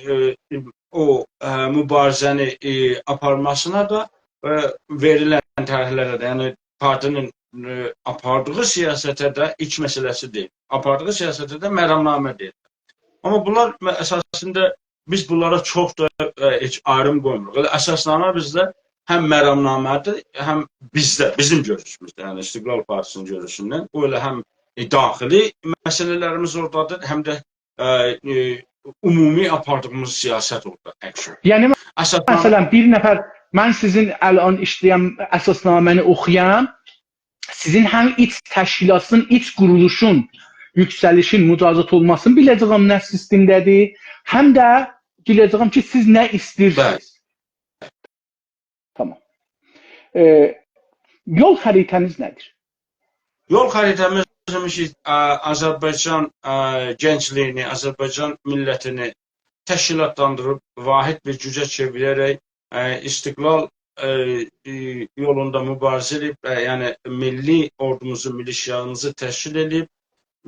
ائ، او، ائ، موباریزه‌نی، ائ، آپارماسینا دا، ائ، وئریلن طرحلره ده، یعنی پارتی‌نین، ائ، آپاردیغی سیاسته ده ایچ مسئله‌سی دئییل. آپاردیغی سیاسته ده مرامنامه دئییل. آمما بونلار م-، اساسیندا بیز بونلارا چوخ دا، ائ، هئچ آیریم قویموروق. ائله اساسنامه بیزده هم مرامنامه‌دیر، هم بیزده، بیزیم گؤروشوموزده، یعنی استقلال پارتی‌سی‌نین گؤروشوندن، او ائله هم، ائ، داخلی مسئله‌لریمیز اورادادیر، هم ده، ائ، ائ، عمومی آپاردیغیمیز سیاست اورادا عکس اولونور. یعنی، اساسنامه مثلا، بیر نفر، من سیزین الان ایشله‌ین اساسنامه‌نی اوخویام، سیزین هم ایچ تشکیلاتین، ایچ قورولوشون، یوکسلیشین، مجازات اولماسین بیله‌جه‌یم نه سیستمده‌دیر، هم ده بیله‌جه‌یم کی، سیز نه ایسته‌ییرسینیز. بلی. تامام. ائ، یول خریطه‌نیز نه‌دیر؟ یول خریطه‌میز، همیشه، ائ، آذربایجان، ائ، گنجلیگینی، آذربایجان میللتینی تشکیلاتلاندیریب واحد بیر گوجه چئویره‌رک، ائ، استقلال، ائ، ائ، یولوندا موباریزه ائدیب، ائ، یعنی میللی اوردوموزو، میلیشیامیزی تشکیل ائدیب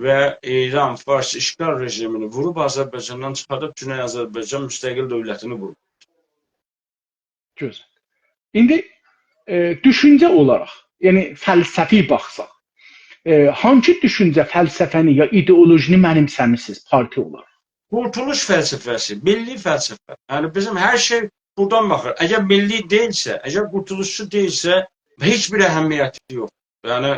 و ایران فارس اشغال رژیمینی ووروب آذربایجاندان چیخاردیب گونئی آذربایجان مستقل دؤولتینی قوروب. گؤزل. ایندی، ائ، دوشونجه اولاراق، یعنی فلسفی باخساق، ائ، هانسی دوشونجه، فلسفه‌نی یا ایدئولوژینی منیمسه‌میسینیز پارتی اولاراق؟ قورتولوش فلسفه‌سی، میللی فلسفه. یعنی بیزیم هر شئی بورادان باخیر. اگر میللی دئییلسه، اگر قورتولوشچو دئییلسه، هئچ بیر اهمیتی یوخ. یعنی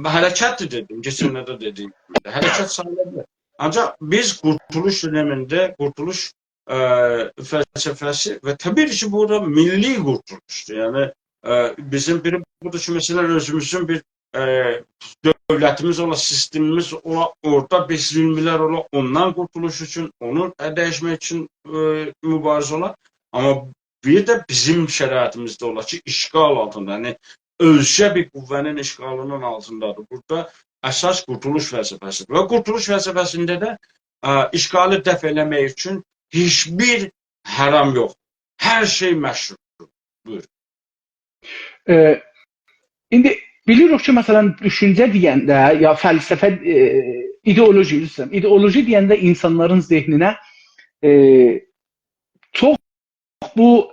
حرکتدیر دئدیم، کئچنلرده دئدیگیم کیمی. حرکت ساییلا بیلر. آنجاق بیز قورتولوش دؤنمینده، قورتولوش، ائ، فلسفه‌سی و طبیعی کی، بورادا میللی قورتولوشدور. یعنی، ائ، بیزیم بیری بودور کی، مثلا، اؤزوموزون بیر، ائ، دؤولتیمیز اولا، سیستمیمیز اولا، اورادا بیر ظلملر اولا، اوندان قورتولوش اوچون، اونو دییشمک اوچون، ائ، موباریزه اولا. آمما بیر ده بیزیم شرایطیمیزده اولا کی، اشغال آلتیندا، یعنی اؤزگه بیر قوه‌نین اشغالینین آلتیندادیر. بورادا اساس قورتولوش فلسفه‌سیدیر. و قورتولوش فلسفه‌سینده ده، ائ، اشغالی دفع ائله‌مک اوچون هئچ بیر حرام یوخ. هر شئی مشروعدور. بویورون. ائ، ایندی بیلیریک کی، مثلا، دوشونجه دئینده، یا فلسفه، ائ، ایدئولوژی، عذر ایسته‌ییرم، ایدئولوژی دئینده اینسانلارین ذهنینه، ائ، چوخ بو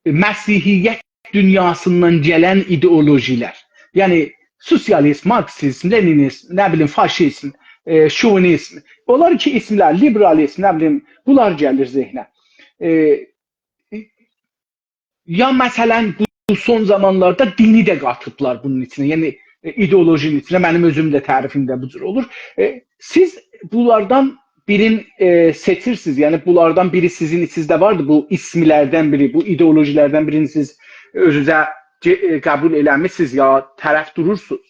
مسیحیت دونیاسیندان گلن ایدئولوژیلر، یعنی سوسیالیزم، مارکسیزم، لنینیزم، نه بیلیم، فاشیزم، ائ، شووینیزم، اونلار کی، ایسیملر، لیبرالیزم، نه بیلیم، بونلار گلیر ذهنه. ائ، یا، مثلا، بو سون زامانلاردا دینی ده قاتیبلار بونون ایچینه، یعنی، ائ، ایدئولوژینین ایچینه، منیم اؤزومون ده تعریفیمده بو جور اولور. ائ، سیز بونلاردان بیرین، ائ، سئچیرسینیز، یعنی بونلاردان بیری سیزین ایچینیزده واردی، بو ایسملردن بیری، بو ایدئولوژیلردن بیرینی سیز اؤزونوزه گئ-، ائ، قبول ائله‌میسینیز یا طرف دورورسونوز؟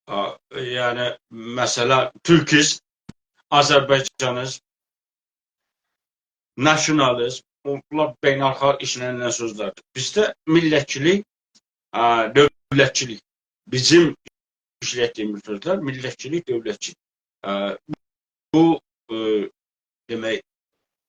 آ، یعنی، مثلا، تورکیز، آذربایجانیز، ناسیونالیزم، بونلار بین‌الخالق ایشله‌نیلن سؤزلردیر. بیزده میللتچیلیک، آ، دؤولتچیلیک. بیزیم ایشلتدیگیمیز سؤزلر میللتچیلیک، دؤولتچیلیک. آ، بو، ائ، دئمک،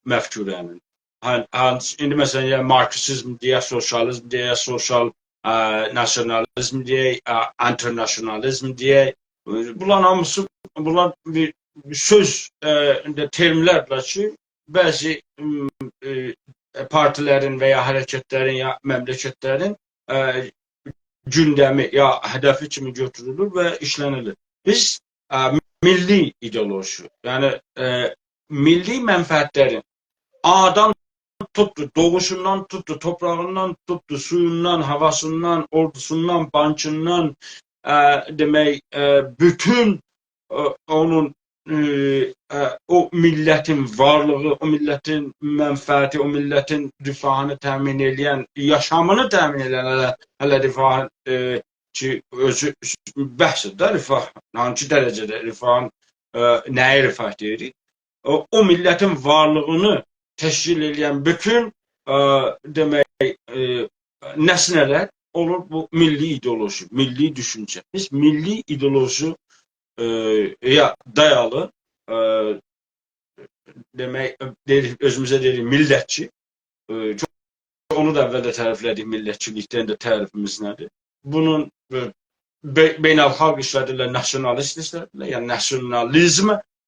مفکوره‌نین. هان-، هانسی، ایندی مثلا، یا مارکسیزم دئیک، سوسیالیزم دئیک، سوسیال، ا، ناسیونالیزم دئیک، ا، اینترناسیونالیزم دئیک. بونلارین هامیسی، بونلار بیر، بیر سؤز، ا، ایندی ترملردیر کی، بعضی، م، ائ، پارتیلرین و یا حرکتلرین، یا مملکتلرین، ا، گوندمی یا هدفی کیمی گؤتورولور و ایشله‌نیلیر. بیز، ا، میللی ایدئولوژی، یعنی، ا، میللی منفعتلرین آدان توتدو، دوغوشوندان توتدو، توپراغیندان توتدو، سویوندان، هاواسیندان، اوردوسوندان، بانکیندان، ا، دئمک، ا، بوتون، ا، اونون، ا، ا، او میللتین وارلیغی، او میللتین منفعتی، او میللتین رفاهینی تأمین ائله‌ین، یاشامینی تأمین ائله‌ین، هله، هله رفاهین، ا، کی، اؤزو بحثدیر ده، رفاه، هانسی درجه‌ده رفاهین، ا، نه‌یه رفاه دئییریک؟ او، او میللتین وارلیغینی تشکیل ائله‌ین بوتون، ا، دئمک، ا، نسنه‌لر اولور بو میللی ایدئولوژی، میللی دوشونجه. بیز میللی ایدئولوژی، ا، یا دایالی، ا، دئمک، دئییریک، اؤزوموزه دئییریک میللتچی. ا، چوخ، اونو دا اولده تعریفله‌دیک، میللتچیلیکدن ده تعریفیمیز نه‌دیر؟ بونون، ا، بئ-، بین‌الخالق ایشله‌دیرلر، ناسیونالیست ایشله‌دیرلر. یعنی ناسیونالیزم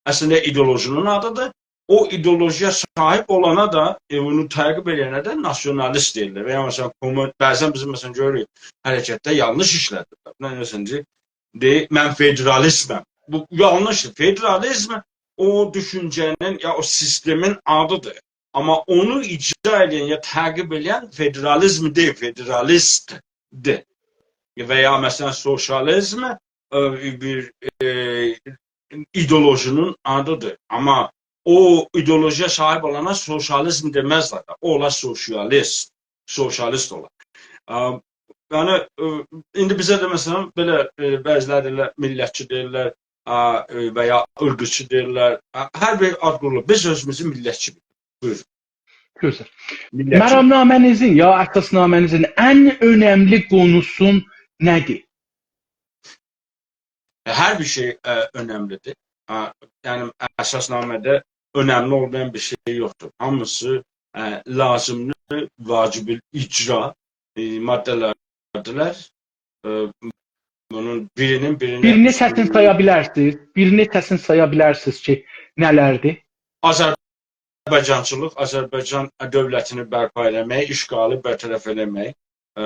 اصلینده ایدئولوژی‌نین آدیدیر. او ایدئولوژی‌یه صاحیب اولانا دا، ائ، اونو تعقیب ائدنه ده ناسیونالیست دئییرلر. و یا، مثلا، کومون-، بعضا بیزیم، مثلا، گؤروروک، حرکتده یانلیش ایشله‌دیرلر. بونا، مثلا، دئییر، دئییر، «من فدرالیستم.» بو یانلیشدیر. فدرالیزم او دوشونجه‌نین، یا او سیستمین آدیدیر. آمما اونو اجرا ائدن یا تعقیب ائله‌ین فدرالیزم دئییل، فدرالیستدیر. و یا، مثلا، سوسیالیزم، ا، بیر، ا، ایدئولوژی‌نین آدیدیر. آمما او ایدئولوژی‌یه صاحیب اولانا سوسیالیزم دئمزلر ده. او اولار سوسیالیست، سوسیالیست اولار. ا، یعنی، ا، ایندی بیزه ده، مثلا، بئله، ا، بعضی‌لری دئییرلر، میللتچی دئییرلر، ا، ا، و یا عیرقچی دئییرلر. ا، هر بیر آد قویولور. بیز اؤزوموزو میللتچی بیلیریک. بویورون. گؤزل. میللتچی. مرامنامه‌نیزین یا اساسنامه‌نیزین ان اؤنملی قونوسو نه‌دیر؟ هر بیر شئی، ا، اؤنملیدیر. ا، یعنی، اساسنامه‌ده اؤنملی اولمایان بیر شئی یوخدور. هامیسی، ا، لازیملی، واجب‌الاجرا، ا، ماده‌لردیرلر. ا، بونون بیرینین بیرینه بیر نئچه‌سینی سایا بیلرسینیز؟ بیر نئچه‌سینی سایا بیلرسینیز کی، نه‌لردیر؟ آذربایجانچیلیق، آذربایجان دؤولتینی برپا ائله‌مک، اشغالی برطرف ائله‌مک، ا،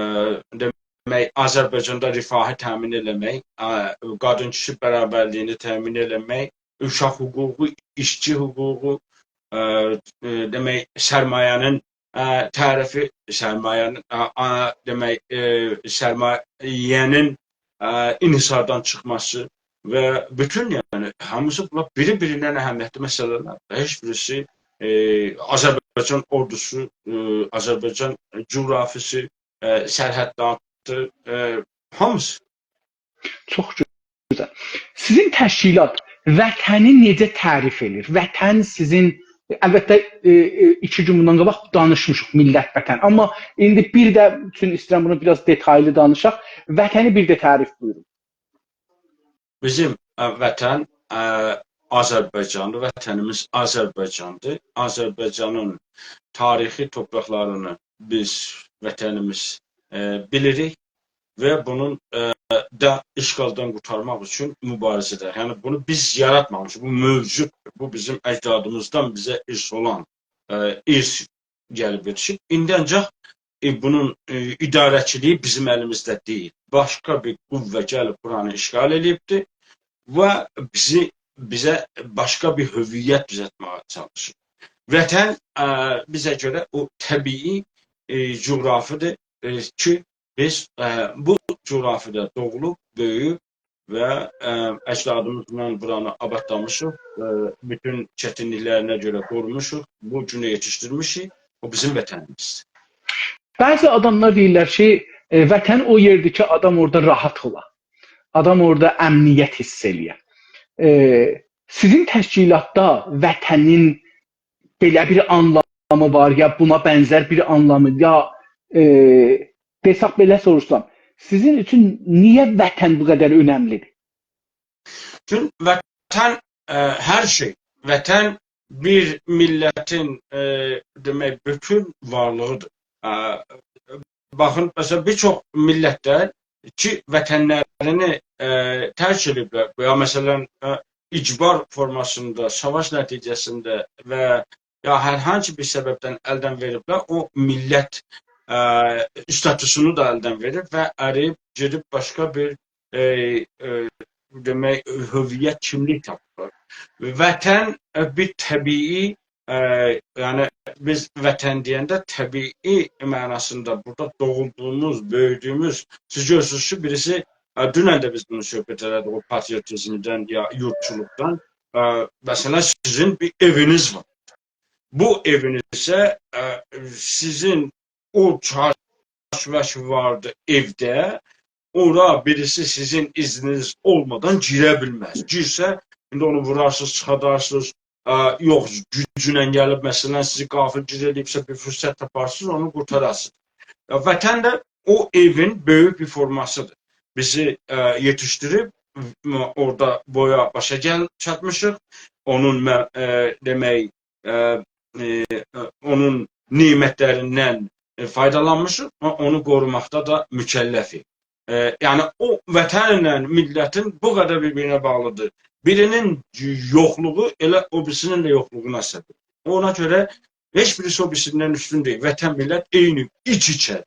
دئمک، آذربایجاندا رفاهی تأمین ائله‌مک، ا، قادین کیشی برابرلیگینی تأمین ائله‌مک، اوشاق حقوقو، ایشچی حقوقو، ا، ا، دئمک، سرمایه‌نین، ا، تعریفی، سرمایه‌نین، ا، ا، دئمک، ا، سرمایه‌نین، ا، انحصاردان چیخماسی و بوتون، یعنی، هامیسی بونلار بیری-بیریندن اهمیتلی مسئله‌لر. هئچ بیریسی، ا، آذربایجان اوردوسو، ا، آذربایجان جغرافیاسی، ا، سرحداتی، ا، هامیسی. چوخ گؤزل. سیزین تشکیلات وطنی نئجه تعریف ائدیر؟ وطن سیزین، البته، ائ، ائ، ایکی گون بوندان قاباق دانیشمیشیق میللت وطن. آمما ایندی بیر ده، چون ایسته‌ییرم بونو بیر آز دئتایلی دانیشاق، وطنی بیر ده تعریف بویورون. بیزیم، ا، وطن، ا، آذربایجاندیر، وطنیمیز آذربایجاندیر. آذربایجانین تاریخی توپراقلارینی بیز وطنیمیز، ا، بیلیریک و بونون، ا، دا اشغالدان قورتارماق اوچون موباریزه‌ده. یعنی بونو بیز یاراتمامیشیق، بو موجوددور. بو بیزیم اجدادیمیزدان بیزه ارث اولان، ا، ارث گلیب یئتیشیب. ایندی آنجاق، ائ، بونون، ائ، اداره‌چیلیگی بیزیم الیمیزده دئییل. باشقا بیر قوه گلیب بورانی اشغال ائله‌ییبدیر و بیزی، بیزه باشقا بیر هویت دوزلتمه‌یه چالیشیر. وطن، ا، بیزه گؤره او طبیعی، ا، جغرافیادیر، ا، کی، بیز، ا، بو جغرافیادا دوغولوب، بؤیویوب و، ا، اجدادیمیزلا بورانی آبادلامیشیق، ا، بوتون چتینلیکلرینه گؤره قوروموشوق، بو گونه یئتیشدیرمیشیک، او بیزیم وطنیمیزدیر. بعضی آداملار دئییرلر کی، ائ، وطن او یئردیر کی، آدام اورادا راحت اولا، آدام اورادا امنیت حیس ائله‌یه. ائ، سیزین تشکیلاتدا وطنین بئله بیر آنلامی وار، یا بونا بنزر بیر آنلامی، یا، ائ، دئسک بئله سوروشسام، سیزین اوچون نییه وطن بو قدر اؤنملیدیر؟ چون وطن، ا، هر شئی. وطن بیر میللتین، ا، دئمک، بوتون وارلیغیدیر. ا، باخین، مثلا، بیر چوخ میللتلر کی، وطنلرینی، ا، ترک ائدیبلر، و یا، مثلا، ا، اجبار فورماسیندا، ساواش نتیجه‌سینده و یا هر هانسی بیر سببدن الدن وئریبلر، او میللت، ائ، استاتوسونو دا الدن وئریر و ارییب گئدیب باشقا بیر، ائ، ائ، دئمک، هویت، کیملیک تاپیبلار. وطن، ائ، بیر طبیعی، ائ، یعنی بیز وطن دئینده طبیعی معناسیندا بورادا دوغولدوغوموز، بؤیودویوموز، سیز گؤرورسونوز کی، بیریسی، ائ، دونن ده بیز بونو صحبت ائله‌دیک، او پاتریوتیزمدن یا یوردچولوقدان. ائ، مثلا، سیزین بیر ائوینیز وار. بو ائوینیزه، ائ، سیزین او چرچیوه کی واردی ائوده، اورا بیریسی سیزین اذنینیز اولمادان گیره بیلمز. گیرسه، ایندی اونو وورارسینیز، چیخادارسینیز، ائ، یوخ، گوجونن گلیب، مثلا، سیزی غافلگیر ائله‌ییبسه، بیر فرصت تاپارسینیز، اونو قورتارارسینیز. ائ، وطن ده او ائوین بؤیوک بیر فورماسیدیر. بیزی، ائ، یئتیشدیریب، م-، اورادا بویا باشا گل-، چاتمیشیق. اونون مه-، ائ، دئمک، ائ، ائ، ائ، اونون نعمتلریندن، ائ، فایدالانمیشیق و اونو قوروماقدا دا مکلفیک. ائ، یعنی او وطنله میللتین بو قدر بیر-بیرینه باغلیدیر. بیرینین یوخلوغو ائله او بیریسینین ده یوخلوغونا سبب. اونا گؤره هئچ بیریسی او بیریسیندن اوستون دئییل. وطن، میللت عینی، ایچ-ایچه.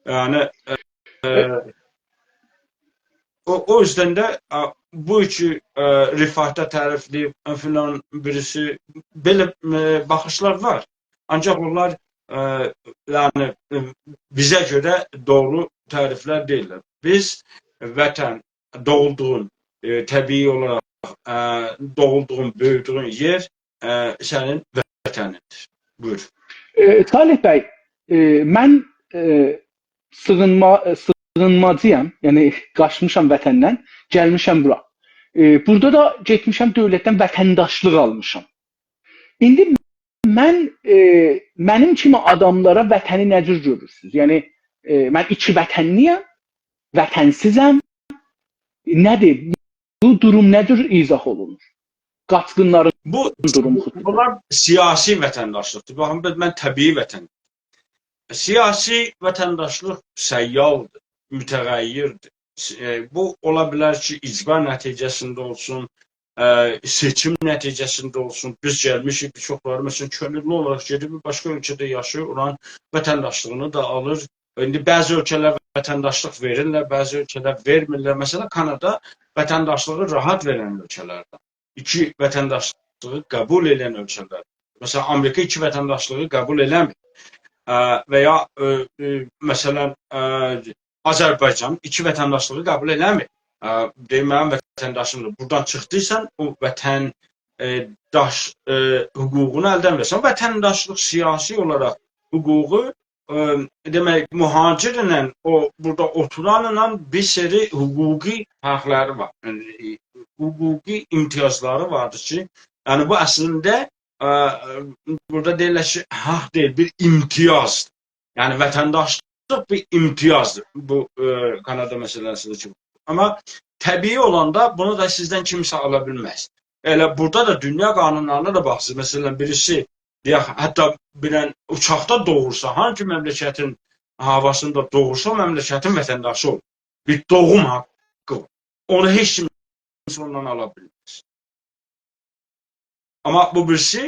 یعنی، ائ، ائ، او، او یوزدن ده، ائ، بو کی، ائ، رفاهدا تعریفله‌ییب، ائ، فلان بیریسی، بئله، ائ، باخیشلار وار. آنجاق اونلار، ائ، یعنی، ائ، بیزه گؤره دوغرو تعریفلر دئییللر. بیز وطن، دوغولدوغون، ائ، طبیعی اولاراق، ائ، دوغولدوغون، بؤیودویون یئر، ائ، سنین وطنیندیر. بویور. ائ، صالح بی، ائ، من، ائ، سیغینما-، ائ، سیغینماجی‌یام. یعنی قاچمیشام وطندن، گلمیشم بورا. ائ، بورادا دا گئتمیشم دؤولتدن وطنداشلیق آلمیشام. ایندی من، ائ، منیم کیمی آداملارا وطنی نه جور گؤرورسونوز؟ یعنی، ائ، من ایکی وطنلی‌یم، وطنسیزم. نه‌دیر؟ بو دوروم نه جور ایضاح اولونور؟ قاچقینلارین بو، دورومو خصوصینده. بونلار سیاسی وطنداشلیقدیر. باخین، بیر من طبیعی وطن. سیاسی وطنداشلیق سیالدیر، متغیردیر. س-، ائ، بو اولا بیلر کی، اجبار نتیجه‌سینده اولسون، ائ، سئچیم نتیجه‌سینده اولسون. بیز گلمیشیک، بیر چوخلاری، مثلا، کؤنوللو اولاراق گئدیب بیر باشقا اؤلکه‌ده یاشاییر، اورانین وطنداشلیغینی دا آلیر. ایندی بعضی اؤلکه‌لر وطنداشلیق وئریرلر، بعضی اؤلکه‌لر وئرمیرلر. مثلا، کانادا وطنداشلیغی راحت وئرن اؤلکه‌لردن. ایکی وطنداشلیغی قبول ائدن اؤلکه‌لر. مثلا، آمریکا ایکی وطنداشلیغی قبول ائله‌میر. ا، و یا، ا، ا، مثلا، ا، آذربایجان ایکی وطنداشلیغی قبول ائله‌میر. ا، دئییر، منیم وطنداشیمدیر. بورادان چیخدیسان، او وطن، ائ، داش، ائ، حقوقونو الدن وئرسن. وطنداشلیق سیاسی اولاراق حقوقو، ائ، دئمک، مهاجرله، او بورادا اوتورانلا بیر سری حقوقی فرقلری وار. یعنی، حقوقی امتیازلاری واردیر کی، یعنی بو اصلینده، ا، بورادا دئییرلر کی، حق دئییل، بیر امتیازدیر. یعنی وطنداشلیق بیر امتیازدیر. بو، ائ، کانادا مسئله‌سینده کی. آمما طبیعی اولاندا بونو دا سیزدن کیمسه آلا بیلمز. ائله بورادا دا دونیا قانونلارینا دا باخیرسینیز. مثلا، بیریسی، دئیک، حتی بیلن اوچاقدا دوغورسا، هانسی مملکتین هاواسیندا دوغورسا، او مملکتین وطنداشی اولور. بیر دوغوم حقی وار. اونو هئچ کیم اوندان آلا بیلمز. آمما بو بیریسی،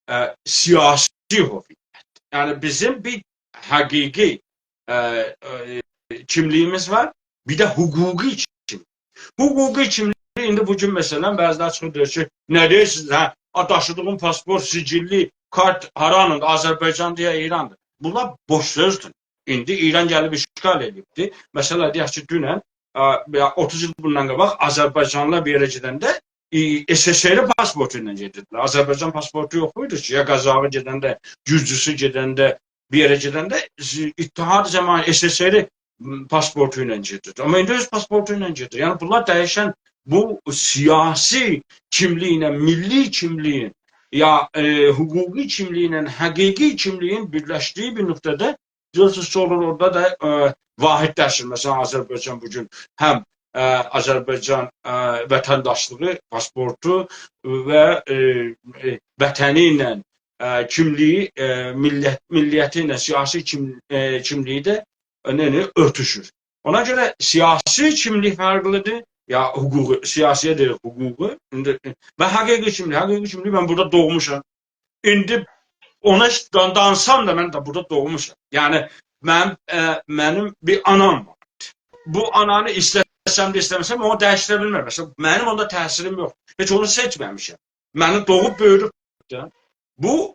ائ، سیاسی هویت. یعنی بیزیم بیر حقیقی، ائ، ائ، کیملیگیمیز وار، بیر ده حقوقی کیملیک. حقوقی کیملیک ایندی بو گون، مثلا، بعضیلر چیخیر دئییر کی، نه دئییرسینیز، هه، آ، داشیدیغین پاسپورت، سجلی، کارت هارانیندیر، آذربایجاندیر یا ایراندیر؟ بونلار بوش سؤزدور. ایندی ایران گلیب اشغال ائدیبدی. مثلا، دئیک کی، دونن، ا، یا اوتوز ایل بوندان قاباق آذربایجانلیلار بیر یئره گئدنده، ائ، SSR پاسپورتو ایله گئدیردیلر. آذربایجان پاسپورتو یوخ ایدی کی، یا قازاغی گئدنده، گورجوسو گئدنده، بیر یئره گئدنده، ز-، اتحاد جماهیر، SSR پاسپورتو ایله گئدیردی. آمما ایندی اؤز پاسپورتو ایله گئدیر. یعنی بونلار دییشن، بو سیاسی کیملیگینن، میللی کیملیگین، یا، ائ، حقوقی کیملیگینن، حقیقی کیملیگین بیرلشدیگی بیر نقطه‌ده گؤرورسونوز کی، اولور اورادا دا، ائ، واحدلشیر. مثلا، آذربایجان بو گون هم، ائ، آذربایجان، ائ، وطنداشلیغی، پاسپورتو و، ائ، ائ، وطنی ایله، ائ، کیملیگی، ائ، میللت، میللیتی ایله سیاسی کیم-، ائ، کیملیگی ده، ائ، نه، نه، اؤرتوشور. اونا گؤره سیاسی کیملیک فرقلیدیر، یا حقوقی، سیاسی‌یه دئییریک حقوقی، ایندی، و حقیقی کیملیک، حقیقی کیملیک من بورادا دوغموشام. ایندی اونا دان-، دانسام دا من ده بورادا دوغموشام. یعنی، منیم، ائ، منیم بیر آنام وار. بو آنانی ایسته‌سم ده، ایسته‌مه‌سم، اونو دییشدیره بیلمرم. مثلا، منیم اوندا تأثیریم یوخ. هئچ اونو سئچمه‌میشم. منی دوغوب بؤیودوب ده. بو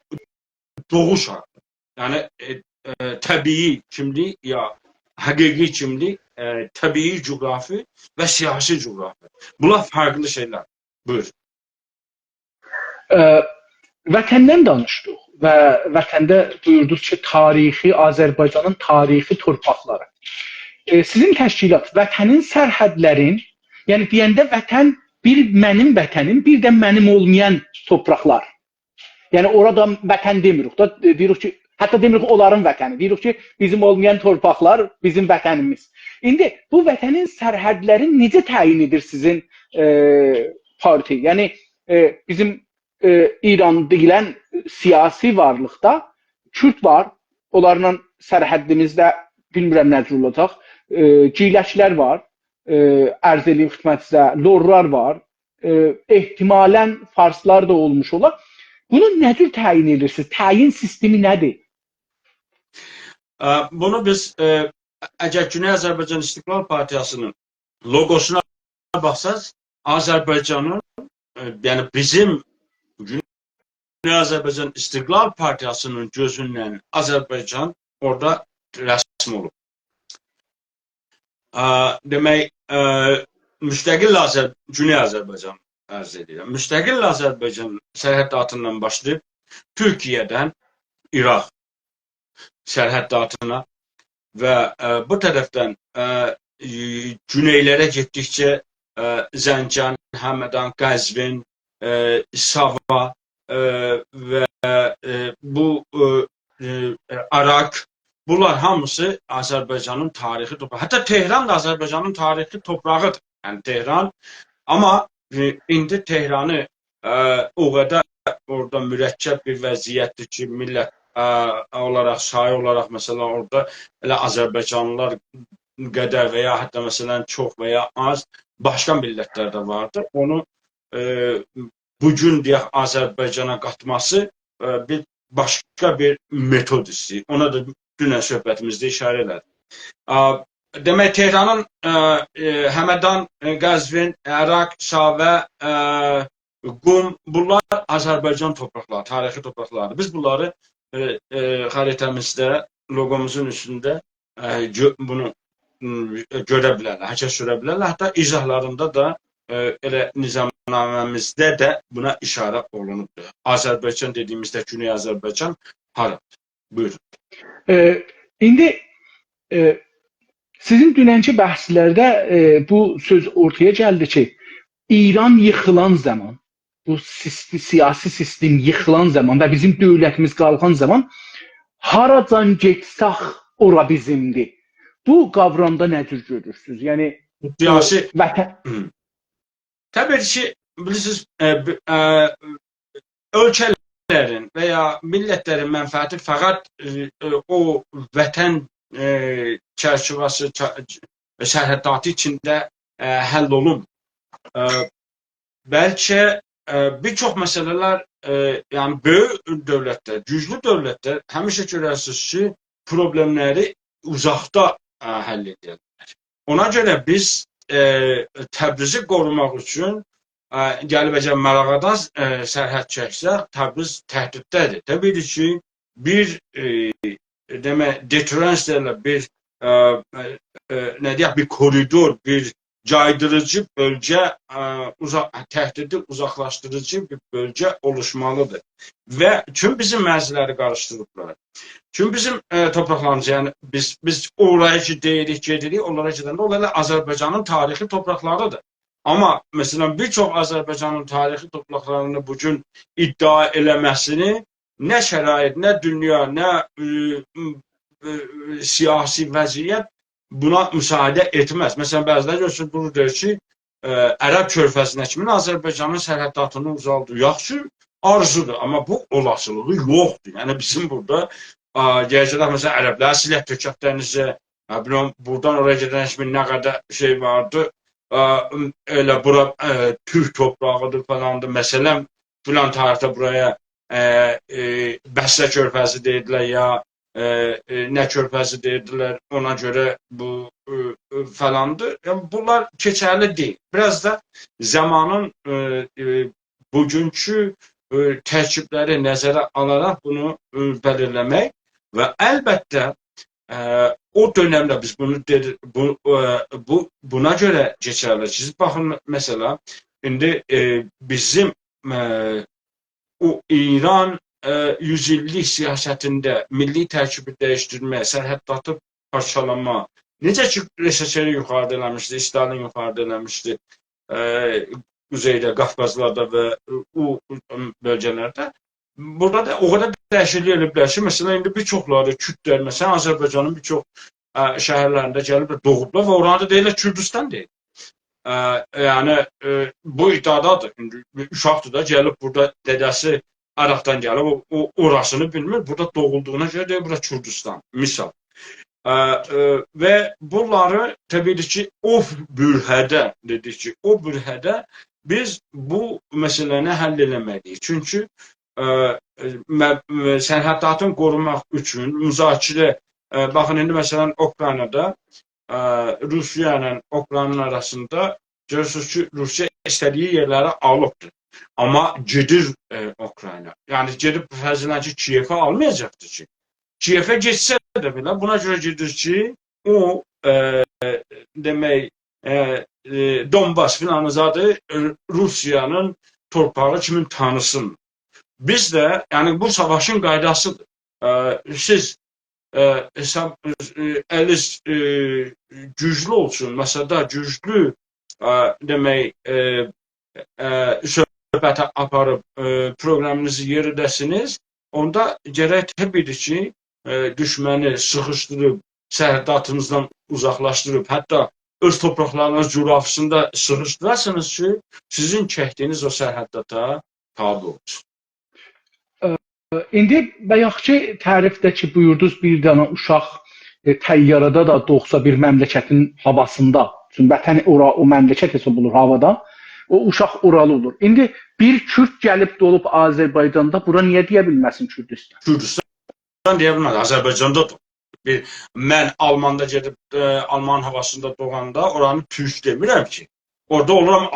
دوغوش حاققی. یعنی، ائ، ائ، طبیعی کیملیک یا حقیقی کیملیک، ائ، طبیعی جغرافی و سیاسی جغرافی. بونلار فرقلی شئیلر. بویور. ائ، وطندن دانیشدیق و وطنده بویوردوق کی، تاریخی، آذربایجانین تاریخی تورپاقلاری. ائ، سیزین تشکیلات وطنین سرحدلرین، یعنی دئینده وطن، بیر منیم وطنیم، بیر ده منیم اولمایان تورپاقلار. یعنی اورادا وطن دئمیریک دا، دئییریک کی، حتی دئمیریک اونلارین وطنی، دئییریک کی، بیزیم اولمایان تورپاقلار بیزیم وطنیمیز. ایندی بو وطنین سرحدلرین نئجه تعیین ائدیر سیزین، ائ، پارتی؟ یعنی، ائ، بیزیم، ائ، ایران دئییلن سیاسی وارلیقدا کورد وار، اونلارلا سرحدیمیزده بیلمیرم نه جور اولاجاق، ائ، گیلکلر وار، ائ، عرض ائله‌ییم خدمتینیزه، لورلار وار، ائ، احتمالاً فارسلار دا اولموش اولا. بونو نه جور تعیین ائدیرسینیز؟ تعیین سیستمی نه‌دیر؟ ا، بونو بیز، ا، اگر گونئی آذربایجان استقلال پارتیاسی‌نین لوگوسونا باخساز، آذربایجانین، ا، یعنی بیزیم گونئی آذربایجان استقلال پارتیاسی‌نین گؤزوندن آذربایجان اورادا رسم اولوب. ا، دئمک، ا، مستقل آذر-، گونئی آذربایجان عرض ائدیرم. مستقل آذربایجان سرحداتیندان باشلاییب تورکیه‌دن عراق سرحداتینا و، ا، بو طرفدن، ا، گونئیلره گئتدیکجه، ا، زنجان، همدان، قزوین، ا، ساوا، ا، و، ا، بو، ا، ا، آراک، بونلار هامیسی آذربایجانین تاریخی تورپاغی. حتی تهران دا آذربایجانین تاریخی تورپاغی‌دیر. یعنی تهران، آمما، ا، ایندی تهرانی، ا، او قدر اورادا مرکب بیر وضعیت‌دیر کی، میللت، ا، اولاراق، سایی اولاراق، مثلا، اورادا ائله آذربایجانلیلار قدر و یا حتی، مثلا، چوخ و یا آز باشقا میللتلر ده واردیر. اونو، ا، بو گون، دئیک، آذربایجانا قاتماسی، ا، بیر باشقا بیر متود ایسته‌ییر. اونا دا دونن صحبتیمیزده ایشاره ائله‌دیک. ا، دئمک، تهرانین، ا، ا، همدان، ا، قزوین، آراک، ساوا، ا، قم، بونلار آذربایجان تورپاقلاری، تاریخی تورپاقلاری‌دیر. بیز بونلاری، ا، ا، خریطه‌میزده، لوگوموزون اوستونده، ا، گؤ-، بونو، م، گؤره بیلرلر، هر کس گؤره بیلرلر. حتی ایضاحلاریندا دا، ا، ائله نظامنامه‌میزده ده بونا ایشاره اولونوبدور. آذربایجان دئدیییمیزده گونئی آذربایجان هارادیر؟ بویورون. ائ، ایندی، ائ، سیزین دوننکی بحثلرده، ائ، بو سؤز اورتایا گلدی کی، ایران ییخیلان زامان، بو سیست-، سیاسی سیستم ییخیلان زامان و بیزیم دؤولتیمیز قالخان زامان، «هاراجان گئتسک، اورا بیزیمدیر.» بو قاورامدا نه جور گؤرورسونوز؟ یعنی، سیاسی، وطن هی. طبیعی کی، بیلیرسینیز، ا، ب-، ا، اؤلکه‌لرین و یا میللتلرین منفعتی فقط، ا، ا، او وطن، ا، چرچیوه‌سی، چه-، سرحداتی ایچینده، ا، حل اولونمور. ا، بلکه، ا، بیر چوخ مسئله‌لر، ا، یعنی بؤیوک دؤولتلر، گوجلو دؤولتلر همیشه گؤررسینیز کی، پروبلئملری اوزاقدا، ا، حل ائدیرلر. اونا گؤره بیز، ا، تبریزی قوروماق اوچون، ا، گلیب اگر ماراغادان، ا، سرحد چکسک، تبریز تهدیدده‌دیر. طبیعی کی، بیر، ا، دئمک، deterrence دئییرلر، بیر، ا، ا، ا، نه دئیک، بیر کوریدور، بیر جایدیریجی بؤلگه، ا، اوزا-، تهدیدی اوزاقلاشدیریجی بیر بؤلگه اولوشمالیدیر. و چون بیزیم مرزلری قاریشدیریبلار. چون بیزیم، ا، تورپاقلاریمیز، یعنی بیز، بیز اورایا کی دئییریک، گئدیریک، اونلارا گئدنده اونلار ائله آذربایجانین تاریخی تورپاقلاریدیر. آمما، مثلا، بیر چوخ آذربایجانین تاریخی تورپاقلارینی بو گون ادعا ائله‌مه‌سینی نه شرایط، نه دونیا، نه، ا، ا، سیاسی وضعیت بونا مساعده ائتمز. مثلا، بعضیلری گؤرورسونوز، دورور دئییر کی، ا، عرب کؤرفزینه کیمی آذربایجانین سرحداتینی اوزالدیر. یاخشی، آرزودور، آمما بو اولاسیلیغی یوخدور. یعنی، بیزیم بورادا، ا، گله‌جکده، مثلا، عربلری سیلک تؤکک دنیزه، نه بیلیم، بورادان اورایا گئدن کیمی نه قدر شئی واردی، ا، ائله بورا، ا، تورک تورپاغیدیر، فلاندیر. مثلا، فلان تاریخده بورایا، ا، ا، بصره کؤرفزی دئییردیلر، یا، ائ، ائ، نه کؤرپزی دئییردیلر، اونا گؤره بو، ائ، ائ، فلاندیر. یعنی، بونلار کئچرلی دئییل. بیر آز دا زامانین، ائ، ائ، بوگونکو، ائ، ترکیبلری نظره آلاراق بونو، ائ، بلیرله‌مک و البته، ائ، او دؤنمده بیز بونو دئدیک، بو، ائ، بو، بونا گؤره کئچرلی. سیز باخین، مثلا، ایندی، ائ، بیزیم، ائ، او ایران، ائ، یوز ایللیک سیاستینده میللی ترکیبی دییشدیرمه، سرحداتی پارچالاما، نئجه کی، ر س س ر یوخاریدا ائله‌میشدی، استالین یوخاریدا ائله‌میشدی، ائ، قوزئیده، قافقازلاردا و او بؤلگه‌لرده. بورادا دا او قدر دییشیکلیک ائلیه بیلر کی، مثلا، ایندی بیر چوخلاری کوردلر، مثلا، آذربایجانین بیر چوخ، ائ، شهرلرینده گلیبلر، دوغوبلار و اورانی دا دئییرلر کوردوستان دئییر. ائ، یعنی، ائ، بو ادعادادیر. ایندی اوشاقدیر دا، گلیب بورادا دده‌سی عراقدان گلیب، او، او، اوراسینی بیلمیر. بورادا دوغولدوغونا گؤره دئییر، بورا کوردوستان، مثال. ائ، ائ، و بونلاری، طبیعی کی، او برهه‌ده، دئدیک کی، او برهه‌ده بیز بو مسئله‌نی حل ائله‌مه‌لی‌ییک. چونکی، ائ، م، م، سرحداتین قوروماق اوچون مذاکره، ائ، باخین، ایندی، مثلا، اوکراینادا، ائ، روسیه ایله اوکراینانین آراسیندا گؤرورسونوز کی، روسیه ایسته‌دیگی یئرلری آلیبدیر. آمما گئدیر، ائ، اوکراینا. یعنی، گئدیب فرض ائله‌ین کی، کیئفی آلمایاجاقدیر کی. کیئفه گئتسه ده بئله، بونا گؤره گئدیر کی، او، ائ، دئمک، ائ، ائ، دونباس فلان زادی، ائ، روسیانین تورپاغی کیمی تانیسین. بیز ده، یعنی، بو ساواشین قایداسیدیر. ائ، سیز، ائ، حساب، ائ، الیز، ائ، گوجلو اولسون، ماسادا گوجلو، ائ، دئمک، ائ، ائ، صحبتی آپاریب، ائ، پروقرامینیزی یئریده‌سینیز، اوندا گرک، طبیعی کی، ائ، دوشمنی سیخیشدیریب، سرحداتینیزدان اوزاقلاشدیریب، حتی اؤز تورپاقلارینیز جغرافیاسیندا سیخیشدیراسینیز کی، سیزین چکدیگینیز او سرحداتا تابع اولسون. ایندی بایاقکی تعریفده کی، بویوردونوز، بیر دنه اوشاق، ائ، طیاره‌ده ده دوغسا بیر مملکتین هاواسیندا، چونکی وطن اورا، او مملکت حساب اولور هاوادا، او اوشاق اورالی اولور. ایندی بیر کورد گلیب دوغوب آذربایجاندا، بورا نییه دئیه بیلمه‌سین کوردوستان؟ کوردوستان دئیه بیلمز، آذربایجاندا دوغوب. بیر، من آلماندا گئدیب، ائ، آلمانین هاواسیندا دوغاندا اورانی تورک دئمیرم کی. اورادا اولورام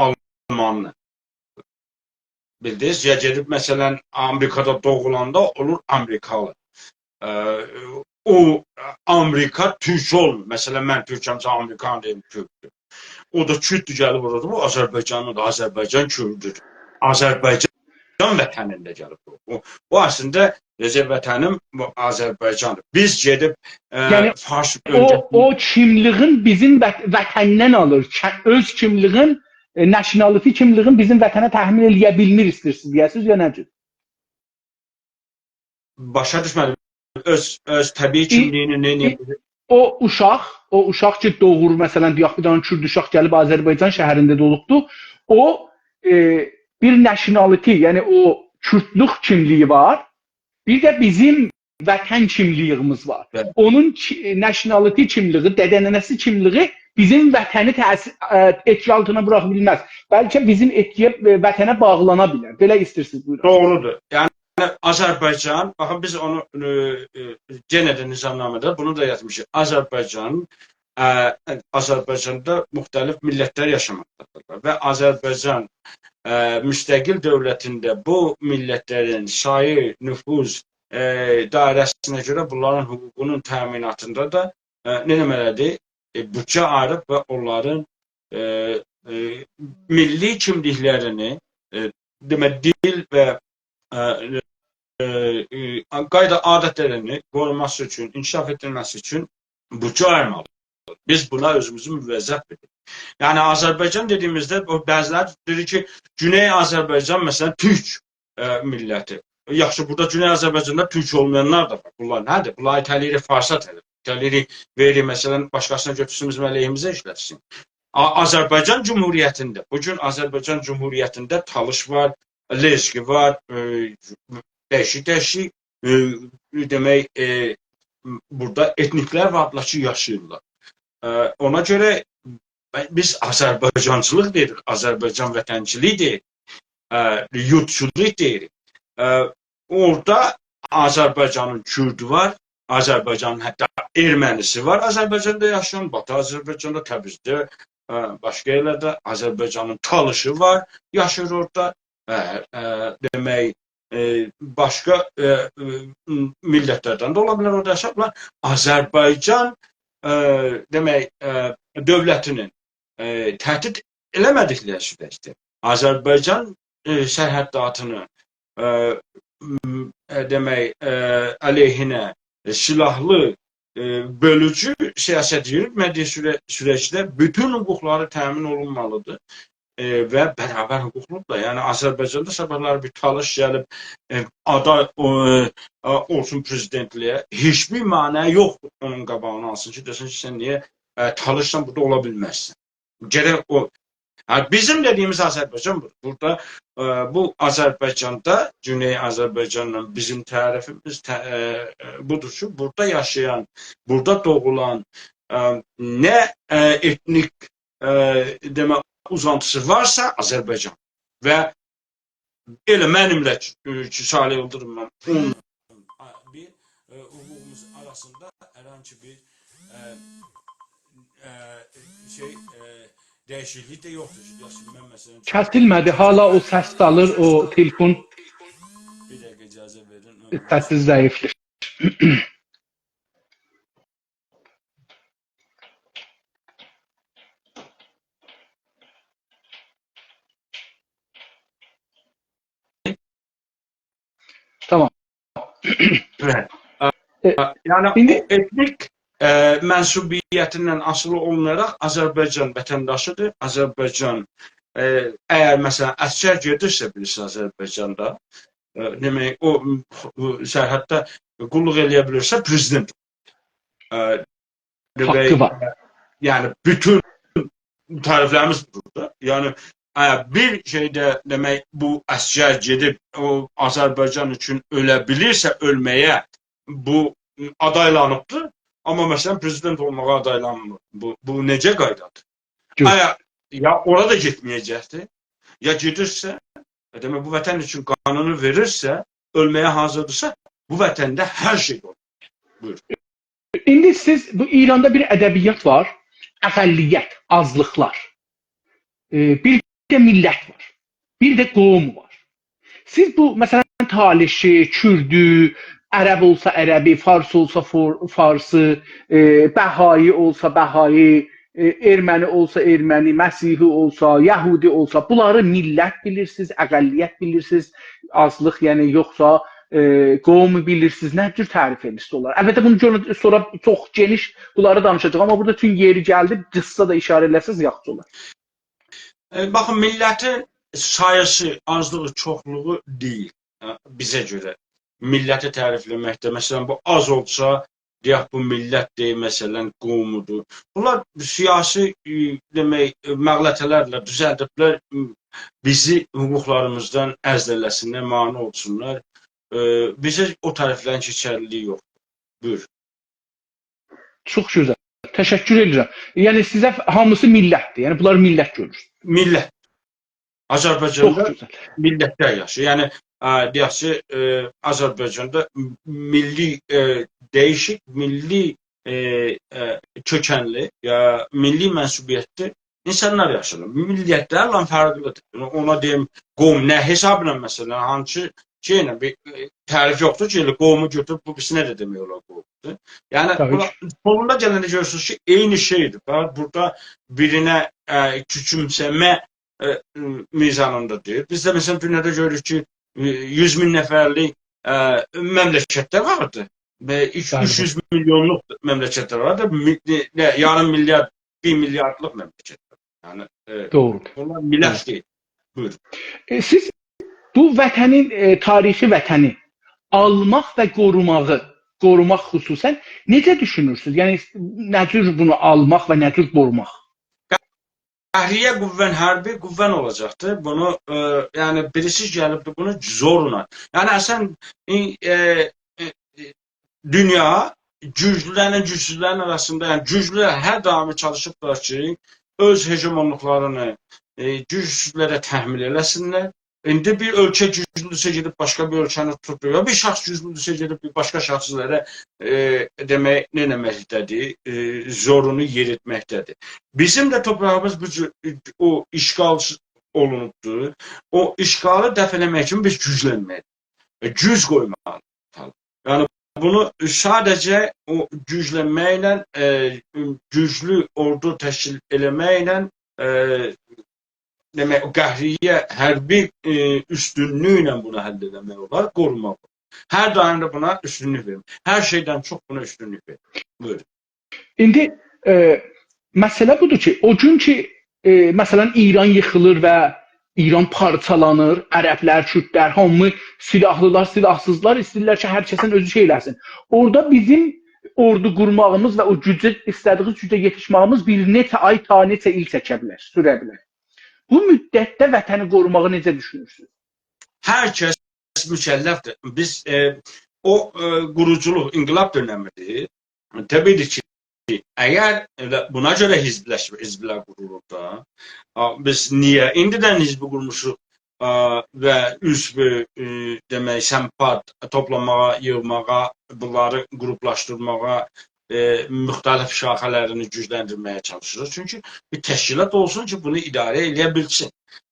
آلمانلی. بیلدینیز؟ یا گئدیب، مثلا، آمریکادا دوغولاندا اولور آمریکالی. ائ، او، آمریکا تورک اولمور. مثلا، من تورکم، سن آمریکانی دئییم، کورددور. او دا کورددور، گلیب اورادا، بو آذربایجانلیدیر، آذربایجان کورددور. آذربایجان وطنینده گلیب. او، او اصلینده، رجب، وطنیم بو آذربایجاندیر. بیز گئدیب، ائ، یعنی، فارس او، بؤلگه‌سینده او کیملیگین بیزیم وط، وطندن آلیر. ک، اؤز کیملیگین، ائ، nationality کیملیگین بیزیم وطنه تحمیل ائله‌یه بیلمیر، ایسته‌ییرسینیز دئیه‌سینیز، یا نه جور؟ باشا دوشمه‌دیم. اؤز، اؤز طبیعی کیملیگینی نئینیه بیلیر؟ او اوشاق، او اوشاق کی، دوغور، مثلا، دئیک، بیر دنه کورد اوشاق گلیب آذربایجان شهرینده دوغوبدو. او، ائ، بیر nationality، یعنی او کوردلوک کیملیگی وار. بیر ده بیزیم وطن کیملیگیمیز وار. بلی. اونون کی، nationality کیملیگی، دده‌ننه‌سی کیملیگی بیزیم وطنی تأثیر، ائ، ائتکی آلتینا بوراخا بیلمز. بلکه بیزیم ائتکی‌یه، ائ، وطنه باغلانا بیلر. بئله ایسته‌ییرسینیز، بویورون. دوغرودور. یعنی، آذربایجان، باخین، بیز اونو، ائ، ائ، یئنه ده نظامنامه‌ده بونو دا یازمیشیق. آذربایجان، ائ، آذربایجاندا مختلف میللتلر یاشاماقدادیرلار و آذربایجان، ائ، مستقل دؤولتینده بو میللتلرین سایی، نفوس، ائ، دایره‌سینه گؤره بونلارین حقوقونون تأمیناتیندا دا، ائ، نه ائتمه‌لیدیر؟ ائ، بودجه آییریب و اونلارین، ائ، ائ، میللی کیملیکلرینی، ائ، دئمک، دیل و، ائ، ائ، ائ، قایدا عادتلرینی قوروماسی اوچون، انکشاف ائتدیرمه‌سی اوچون بودجه آییرمالیدیر. بیز بونا اؤزوموزو موظف بیلیریک. یعنی، آذربایجان دئدیگیمیزده، او، بعضی‌لری دئییر کی، گونئی آذربایجان، مثلا، تورک، ائ، میللتی. یاخشی، بورادا گونئی آذربایجاندا تورک اولمایانلار دا وار. بونلار نه‌دیر؟ بونلاری ایته‌له‌ییریک فارسا طرف. ایته‌له‌ییریک، وئریریک، مثلا، باشقاسینا گؤتورسون، بیزیم علیهیمیزه ایشلتسین. آ، آذربایجان جمهوریتینده، بو گون آذربایجان جمهوریتینده تالیش وار، لزگی وار، ائ، دییشیک-دییشیک، ائ، دئمک، ائ، بورادا ائتنیکلر واردیلار کی، یاشاییرلار. ائ، اونا گؤره بیز آذربایجانچیلیق دئییریک، آذربایجان وطنچیلیگی دئییریک، ائ، یوردچولوق دئییریک. ائ، اورادا آذربایجانین کوردو وار، آذربایجانین حتی ارمنی‌سی وار آذربایجاندا یاشایان، باتی آذربایجاندا، تبریزده، ائ، باشقا یئرلرده آذربایجانین تالیشی وار، یاشاییر اورادا. ائ، ائ، دئمک، ائ، باشقا، ائ، ائ، میللتلردن ده اولا بیلر اورادا یاشاییبلار. آذربایجان، ائ، دئمک، ائ، دؤولتینین، ائ، تهدید ائله‌مه‌دیکلری سوره‌جده، آذربایجان، ائ، سرحداتینی، ائ، م، ائ، دئمک، ائ، علیهینه، ائ، سیلاحلی، ائ، بؤلوجو سیاست یوروتمه‌دیگی سوره-، سورجده بوتون حقوقلاری تأمین اولونمالیدیر. ائ، و برابر حقوقلودور. یعنی، آذربایجاندا صاباحلاری بیر تالیش گلیب، ائ، آدای، او، ائ، اولسون پرزیدنتلیگه، هئچ بیر مانع یوخدور اونون قاباغینی آلسین کی، دئسین کی، سن نییه، ائ، تالیشسان، بورادا اولا بیلمزسن. گرک او، هه، بیزیم دئدیگیمیز آذربایجان بودور. بورادا، ائ، بو آذربایجاندا، گونئی آذربایجانلا بیزیم تعریفیمیز ته-، ائ، ائ، بودور کی، بورادا یاشایان، بورادا دوغولان، ائ، نه، ائ، ائتنیک، ائ، دئمک، اوزانتیسی وارسا، آذربایجان. و ائله منیمله کی، کی، صالح ییلدیریم، من اون بیر، ائ، حقوقوموز آراسیندا هر هانسی بیر، ائ، ائ، شئی، ائ، دییشیکلیک ده یوخدور کی، یاخشی، من مثلا کسیلمه‌دی، حالا او سس سالیر، او تلفن بیر دقیقه اجازه وئرین. سسی ضعیفدیر. تامام. بلی. ائ، یعنی ایندی او ائتنیک، ائ، منسوبیتیندن آسیلی اولمایاراق آذربایجان وطنداشیدیر. آذربایجان، ائ، اگر مثلا عسگر گئدیرسه بیریسی آذربایجاندا، ائ، دئمک، او، او سرحدده قوللوق ائله‌یه بیلیرسه، پرزیدنت، ائ، حاققی وار. یعنی، بوتون تعریفلریمیز بورادا. یعنی، ائ، بیر شئیده، دئمک، بو عسگر گئدیب او آذربایجان اوچون اؤله بیلیرسه، اؤلمه‌یه بو آدایلانیبدیر. آمما، مثلا، پرزیدنت اولماغا آدایلانمیر. بو، بو نئجه قایدادیر؟ یوخ. آیا، یا اورا دا گئتمه‌یه‌جکدیر، یا گئدیرسه، ائ، دئمک، بو وطن اوچون قانینی وئریرسه، اؤلمه‌یه حاضیردیرسا، بو وطنده هر شئی اولور. بویور. ایندی سیز، بو ایراندا بیر ادبیات وار، اقلیت، آزلیقلار. ائ، بیر ده میللت وار، بیر ده قوم وار. سیز بو، مثلا، تالیشی، کوردو، عرب اولسا عربی، فارس اولسا فور-، فارسی، ائ، بهایی اولسا بهایی، ائ، ارمنی اولسا ارمنی، مسیحی اولسا، یهودی اولسا، بونلاری میللت بیلیرسینیز، اقلیت بیلیرسینیز، آزلیق، یعنی، یوخسا، ائ، قوم بیلیرسینیز، نه جور تعریف ائدیرسینیز اونلاری؟ البته، بونو گؤره سونرا چوخ گئنیش بونلاری دانیشاجاغام، آمما بورادا چون یئری گلدی، قیسسا دا ایشاره ائله‌سز، یاخشی اولار. ائ، باخین، میللتین ساییسی، آزلیغی، چوخلوغو دئییل. هه، بیزه گؤره میللتی تعریفله‌مکده، مثلا، بو آز اولسا، دئیک، بو میللت دئییل، مثلا، قومودور. بونلار سیاسی، ائ، دئمک، ائ، مغلطه‌لرله دوزلدیبلر، ائ، بیزی حقوقلاریمیزدان عزل ائله‌سینلر، مانع اولسونلار. ائ، بیزه او تعریفلرین کئچرلیلیگی یوخدور. بویور. چوخ گؤزل. تشکر ائدیرم. یعنی، سیزه ف-، هامیسی میللتدیر. یعنی، بونلاری میللت گؤرور. میللت. چوخ آذربایجاندا گؤزل. میللتلر یاشاییر. یعنی، ائ، دئیک کی، ائ، آذربایجاندا م-، میللی، ائ، دییشیک، میللی، ائ، ائ، کؤکنلی، یا میللی منسوبیتلی اینسانلار یاشاییر. میللتلرله فرقلیدیر. اونا، اونا دئییم، قوم نه حسابلا، مثلا، هانسی شئیله بیر، ائ، تعریف یوخدور کی، ائله قومو گؤتوروب بو بیریسینه ده دئمک اولار قومدور. یعنی، طبیعی بونا، کی. سونوندا گلنده گؤرورسونوز کی، عینی شئیدیر. باخ، بورادا بیرینه، ائ، کوچومسه‌مه، ائ، میزانیندا دئییر. بیز ده، مثلا، دونیادا گؤروروک کی، ائ، یوز مین نفرلیک، ائ، مملکتلر واردی. و اوچ، بلی. اوچ یوز میلیونلوق مملکتلر واردی. می-، نه، یاریم میلیارد، بیر میلیاردلیق مملکتلر. یعنی، ائ، دوغرودور. اونلار میللت دوغرو. دئییل. بویورون. ائ، سیز بو وطنین، ائ، تاریخی وطنی آلماق و قوروماغی، قوروماق خصوصا نئجه دوشونورسونوز؟ یعنی، نه جور بونو آلماق و نه جور قوروماق؟ قهریه قوه‌ن حربی قوه‌ن اولاجاقدیر. بونو، ائ، یعنی، بیریسی گلیبدیر بونو زورلا. یعنی، اصلا، ائ، ائ، ائ، دونیا گوجلولرله گوجسوزلرین آراسیندا، یعنی، گوجلولر هر دائمی چالیشیبلار کی، اؤز هژمونلوقلارینی، ائ، گوجسوزلره تحمیل ائله‌سینلر. ایندی بیر اؤلکه گوجلودورسه، گئدیب باشقا بیر اؤلکه‌نی توتور، یا بیر شخص گوجلودورسه، گئدیب بیر باشقا شخصلره، ائ، دئمک، نه ائله‌مکده‌دیر؟ ائ، زورونو یئریتمکده‌دیر. بیزیم ده تورپاغیمیز بو جور، او اشغال اولونوبدور. او اشغالی دفع ائله‌مک اوچون بیز گوجلنمه‌لی‌ییک. ائ، گوج قویمالی‌ییق. یعنی، بونو ساده‌جه او گوجلنمکله، ائ، گوجلو اوردو تشکیل ائله‌مکله، ائ، دئمک، او قهریه حربی، ائ، اوستونلوکله بونو حل ائله‌مک اولار، قوروماق اولار. هر دایم دا بونا اوستونلوک وئرین. هر شئیدن چوخ بونا اوستونلوک وئرین. بویورون. ایندی، ائ، مسئله بودور کی، او گون کی، ائ، مثلا، ایران ییخیلیر و ایران پارچالانیر، عربلر، کوردلر، هامی، سلاحلیلار، سلاحسیزلار ایسته‌ییرلر کی، هر کسین اؤزو شئی ائله‌سین. اورادا بیزیم اوردو قورماغیمیز و او گوجه، ایسته‌دیگی گوجه یئتیشمه‌ییمیز بیر نئچه آی، تا نئچه ایل چکه بیلر، سوره بیلر. بو مدتده وطنی قوروماغی نئجه دوشونورسونوز؟ هر کس مکلفدیر. بیز، ائ، او، ائ، قوروجولوق، انقلاب دؤنمی‌دیر. طبیعی کی، اگر ائله بونا گؤره حزبلش-، حزبلر قورولور دا. آ، بیز نییه ایندیدن حزبی قورموشوق، آ، و عضو، ائ، دئمک، سمپات توپلاماغا، ییغماغا، بونلاری قروپلاشدیرماغا، ائ، مختلف شاخه‌لرینی گوجلندیرمه‌یه چالیشیریق؟ چونکی بیر تشکیلات اولسون کی، بونو اداره ائله‌یه بیلسین.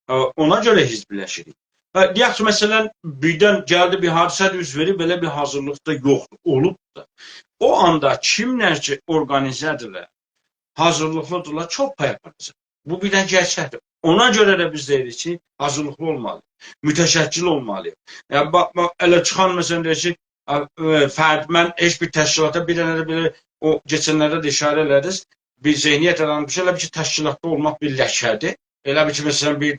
ائ، اونا گؤره حزبلشیریک. و دئیک کی، مثلا، بیردن گلدی بیر حادثه اوز وئریر، بئله بیر حاضیرلیق دا یوخدور، اولوب دا. او آندا کیملر کی، اورقانیزه‌دیرلر، حاضیرلیقلیدیرلار، چوخ پای آپاراجاق. بو بیر دنه گئرچکدیر. اونا گؤره ده بیز دئییریک کی، حاضیرلیقلی اولمالی‌ییق، متشکل اولمالی‌ییق. یعنی، باخ، باخ، ائله چیخان، مثلا، دئییر کی، آ، ائ، فرد، من هئچ بیر تشکیلاتا، بیر دنه ده بئله، او کئچنلرده ده اشاره ائله‌دینیز، بیر ذهنیت یارانمیش، ائله بیل کی، تشکیلاتدا اولماق بیر لکه‌دیر. ائله بیل کی، مثلا، بیر،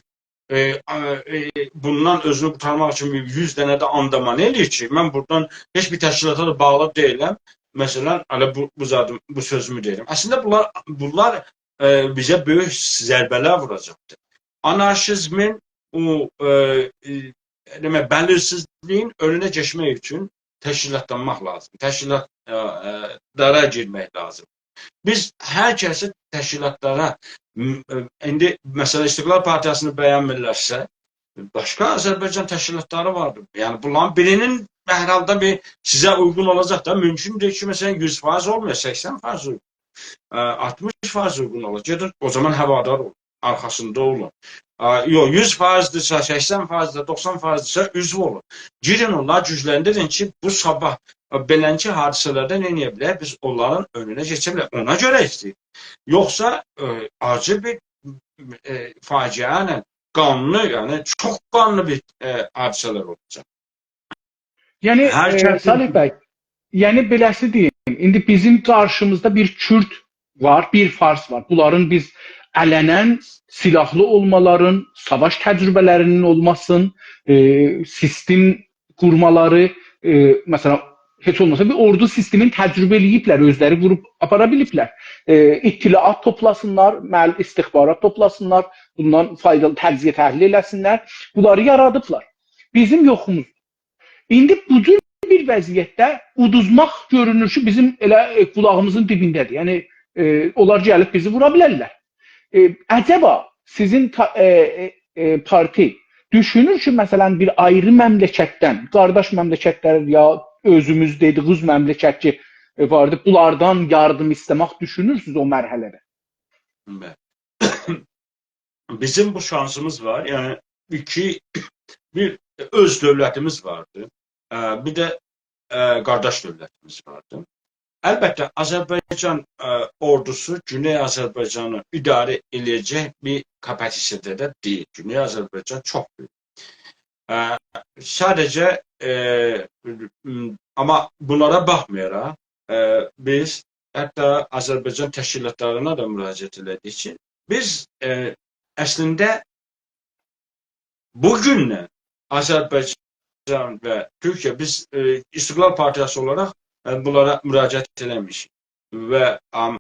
ائ، آ، ائ، بوندان اؤزونو قورتارماق اوچون بیر یوز دنه ده آندامان ائله‌ییر کی، من بورادان هئچ بیر تشکیلاتا دا باغلی دئییلم. مثلا، هله بو، بو زادیم، بو سؤزومو دئییرم. اصلینده بونلار، بونلار، ائ، بیزه بؤیوک ضربه‌لر ووراجاقدیر. آنارشیزمین او، ائ، ائ، دئمک، بلیرسیزلیگین اؤنونه کئچمک اوچون تشکیلاتلانماق لازیم. تشکیلات، ائ، ائ، لارا گیرمک لازیم. بیز هر کسی تشکیلاتلارا، م، ائ، ایندی، مثلا، استقلال پارتیاسینی بَیَنمیرلرسه، باشقا آذربایجان تشکیلاتلاری واردیر. یعنی، بونلارین بیرینین هر حالدا بیر سیزه اویغون اولاجاق دا، مومکون دئییل کی، مثلا، یوز فایز اولمویا، سکسن فایز اویغون، ائ، آلتمیش فایز اویغون اولاجاق. گئدین، او زامان هوادار اولون، آرخاسیندا اولون. ائ، یوخ، یوز فایزدیرسه، سکسن فایزدیر، دوخسان فایزدیرسه، عضو اولون. گیرین اونلاری گوجلندیرین کی، بو صاباح، ائ، بئلنجه حادثه‌لرده نه ائده بیلک؟ بیز اونلارین اؤنونه کئچه بیلک. اونا گؤره ایسته‌ییر. یوخسا، ائ، آجی بیر، ائ، فاجعه ایله، قانلی، یعنی چوخ قانلی بیر، ائ، حادثه‌لر اولاجاق. یعنی، هر ائ، کسین صالح بی، یعنی بئله‌سی دئییم، ایندی بیزیم قارشیمیزدا بیر کورد وار، بیر فارس وار. بونلارین بیز علنا سلاحلی اولمالارین، ساواش تجربه‌لرینین اولماسین، ائ، سیستم قورمالاری، ائ، مثلا، هئچ اولماسا بیر اوردو سیستمین تجربه ائله‌ییبلر، اؤزلری قوروب آپارا بیلیبلر. ائ، اطلاعات توپلاسینلار، مل-، استخبارات توپلاسینلار، بوندان فایدالی تجزیه تحلیل ائله‌سینلر، بونلاری یارادیبلار. بیزیم یوخوموز. ایندی بو جور بیر وضعیتده اودوزماق گؤرونور کی، بیزیم ائله، ائ، قولاغیمیزین دیبینده‌دیر. یعنی، ائ، اونلار گلیب بیزی وورا بیلرلر. ائ، عجبا سیزین تا-، ائ، ائ، ائ، پارتی دوشونور کی، مثلا، بیر آیری مملکتدن، قارداش مملکتلر یا اؤزوموز دئدیگیز مملکت کی، ائ، واردی، بونلاردان یاردیم ایسته‌مک دوشونورسونوز او مرحله‌ده؟ بلی. بیزیم بو شانسیمیز وار. یعنی، ایکی، بیر اؤز دؤولتیمیز واردی. ائ، بیر ده، ائ، قارداش دؤولتیمیز واردی. البته، آذربایجان، ائ، اوردوسو گونئی آذربایجانی اداره ائله‌یه‌جک بیر کاپاسیته‌ده ده دئییل. گونئی آذربایجان چوخ بؤیوک. ائ، ساده‌جه، ائ، م، آمما بونلارا باخمایاراق، ائ، بیز حتی آذربایجان تشکیلاتلارینا دا مراجعت ائله‌دیک کی، بیز، ائ، اصلینده بو گوندن آذربایجان و تورکیه، بیز، ائ، استقلال پارتیاسی اولاراق، ائ، بونلارا مراجعت ائله‌میشیک. و، آم،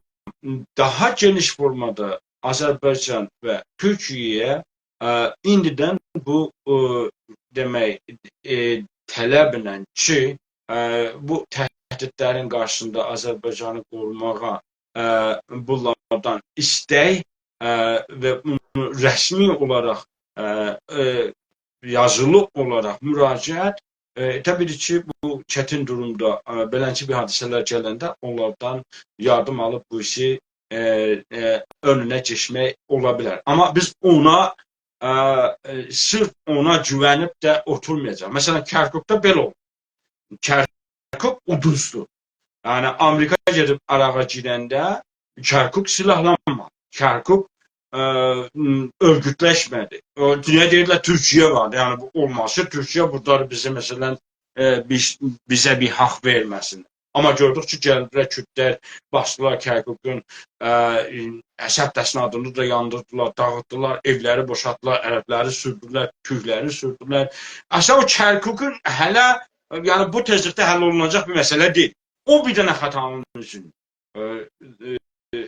داها گئنیش فورمادا آذربایجان و تورکیه‌یه، ائ، ایندیدن بو، ائ، دئمک، ائ، طلبله کی، ائ، بو تهدیدلرین قارشیسیندا آذربایجانی قوروماغا، ائ، بونلاردان ایستک، ائ، و بونو رسمی اولاراق، ائ، ائ، یازیلی اولاراق مراجعت، ائ، طبیعی کی، بو چتین دورومدا، ائ، بئلنجه بیر حادثه‌لر گلنده اونلاردان یاردیم آلیب بو ایشی، ائ، ائ، اؤنونه کئچمک اولا بیلر. آمما بیز اونا، ائ، ائ، صرف اونا گوونیب ده اوتورمایاجاغیق. مثلا، کرکوکدا بئله اولدو. کرکوک اودوزدو. یعنی، آمریکا گئدیب عراقا گیرنده کرکوک سیلاحلانمادی. کرکوک، ائ، م، اؤرگوتلشمه‌دی. او، نییه دئییرلر، تورکیه واردی. یعنی، بو اولماسا، تورکیه بورادا بیزی، مثلا، ائ، بیز، بیزه بیر حاق وئرمه‌سین. آمما گؤردوک کی، گلدیلر، کوردلر باسدیلار کرکوکون، ائ، ائ، سد دهسین آدینی دا یاندیردیلار، داغیتدیلار، ائولری بوشالتدیلار، عربلری سوردولر، تورکلری سوردولر. اصلینده او کرکوکون هله، یعنی بو تئزلیکده حل اولوناجاق بیر مسئله دئییل. او بیر دنه خطانین اوزونو. ائ، ائ،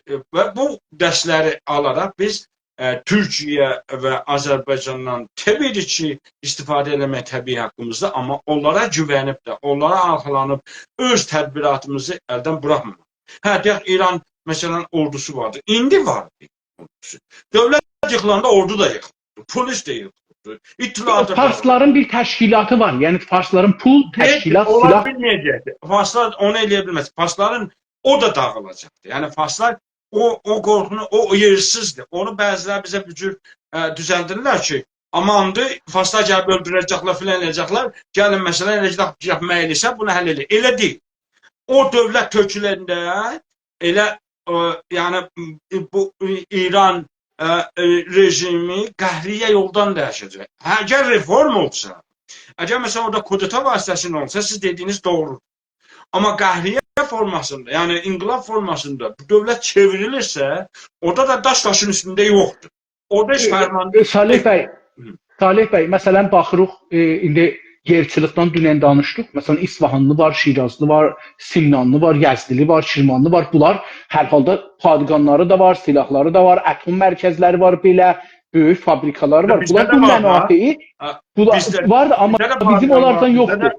ائ، و بو درسلری آلاراق بیز، ائ، تورکیه و آذربایجاندان طبیعی کی، استفاده ائله‌مک طبیعی حاقیمیزدیر، آمما اونلارا گوونیب ده، اونلارا آرخالانیب اؤز تدبیراتیمیزی الدن بوراخمامالی‌ییق. هه، دئیک، ایران، مثلا، اوردوسو واردی. ایندی وار اوردوسو. دؤولت ییخیلاندا اوردو دا ییخیلدی. پلیس ده ییخیلدی. اطلاعات دا فارسلارین بیر تشکیلاتی وار. یعنی فارسلارین پول، هئچ تشکیلات، اولا سیلاح بیلمه‌یه‌جکدیر. فارسلار اونو ائلیه بیلمز. فارسلارین او دا داغیلاجاقدیر. یعنی فارسلار او، او قورخونو، او، او یئرسیزدیر. اونو بعضی‌لری بیزه بیر جور، ائ، دوزلدیرلر کی، آماندیر، فارسلار گلیب اؤلدوره‌جکلر، فلان ائله‌یه‌جکلر. گلین، مثلا، ائله گئدک، گئدک مجلسه، بونو حل ائله‌یک. ائله دئییل. او دؤولت تؤکولنده ائله، ائ، یعنی، م، بو، ائ، ایران، ائ، ائ، رژیمی قهریه یولدان دییشه‌جک. هه، اگر رفورم اولسا، اگر، مثلا، اورادا کودتا واسطه‌سیله اولسا، سیز دئدیگینیز دوغرو. آمما قهریه فورماسیندا، یعنی انقلاب فورماسیندا بو دؤولت چئوریلیرسه، اورادا دا داش داشین اوستونده یوخدور. اورادا هئچ، ائ، فرمانده، ائ، صالح بی، هی. صالح بی، مثلا، باخیریق، ائ، ایندی یئرچیلیکدن دونن دانیشدیق. مثلا، اصفهانلی وار، شیرازلی وار، سمنانلی وار، یزدلی وار، کرمانلی وار. بونلار هر حالدا پادگانلاری دا وار، سلاحلاری دا وار، اتم مرکزلری وار، بئله بؤیوک فابریکالاری وار. بیزده بونلار ده بو وار دا. منافعی، ها، بونلار بیزده، وار دا، آمما بیزده ده بیزیم پادگان اونلاردان وار، بیزده یوخدور.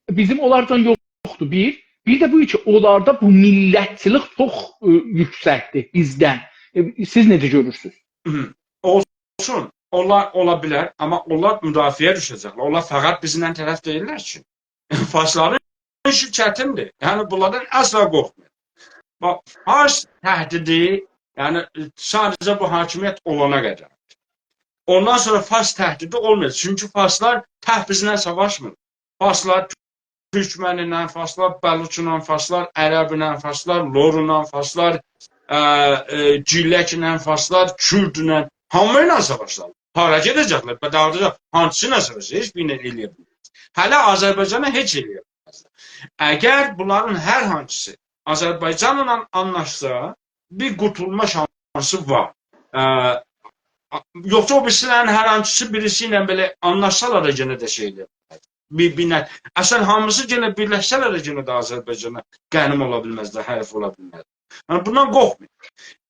ده بیزیم اونلاردان یوخدور، بیر. بیر ده بو کی، اونلاردا بو میللتچیلیک چوخ، ائ، یوکسکدیر بیزدن. ائ، سیز نئجه گؤرورسونوز؟ هی. اولسون، اونلار اولا بیلر، آمما اونلار مدافعه‌یه دوشه‌جکلر. اونلار فقط بیزیمله طرف دئییللر کی. فارسلارین ایشی چتیندیر. یعنی، بونلاردان اصلا قورخمایین. باخ، فارس تهدیدی، یعنی، ساده‌جه بو حاکمیت اولانا قدر. اوندان سونرا فارس تهدیدی اولمایاجاق. چونکی فارسلار تک بیزیمله ساواشمیر. فارسلار تورکمنله، فارسلار بلوچلا، فارسلار عربله، فارسلار لورلا، فارسلار، ائ، ائ، گیلکله، فارسلار کوردله، هامی ایله ساواشلار. هارا گئده‌جکلر؟ به داغیداجاق. هانسیسی ایله ساواشاجاق؟ هئچ بیری ایله ائلیه بیلمز. هله آذربایجانا هئچ ائلیه بیلمز. اگر بونلارین هر هانسیسی آذربایجانلا آنلاشسا، بیر قورتولما شانسی وار. ائ، یوخسا او بیریسی‌لرین هر هانسیسی بیریسی ایله بئله آنلاشسالار دا، یئنه ده شئی ائلیه بیلر. بیر، بیر نه، اصلا هامیسی یئنه بیرلشسه‌لر ده، یئنه ده آذربایجانا غنیم اولا بیلمزلر، حریف اولا بیلمزلر. یعنی، بوندان قورخمایین.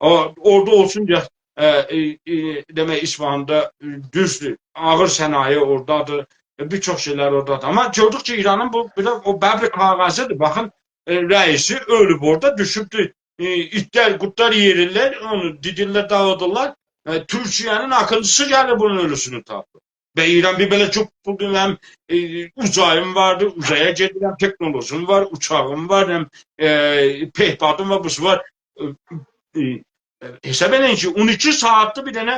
او، اورادا اولسون دئیک، ائ، ائ، ائ، دئمک، اصفهاندا، ائ، دوزدور، آغیر صنایع اورادادیر، ائ، بیر چوخ شئیلر اورادادیر. آمما گؤردوک کی، ایرانین بو، بیر ده او ببر کاغذی‌دیر. باخین، ائ، رئیسی اؤلوب اورادا، دوشوبدور. ائ، ایتلر، قوردلار یئییرلر، اونو دیدیرلر، داغیدیرلار. ائ، تورکیه‌نین آخیندیسی گلیر بونون اؤلوسونو تاپیر. و ایران بیر بئله چوخ پول، دئییرم، ائ، اوزاییم واردی، اوزایا گئدیرم، تکنولوژیم وار، اوچاغیم وار، هم، ائ، پهپادیم وار، بوسو وار. ائ، ائ، ائ، حساب ائله‌یین کی، اون ایکی ساعاتدیر بیر دنه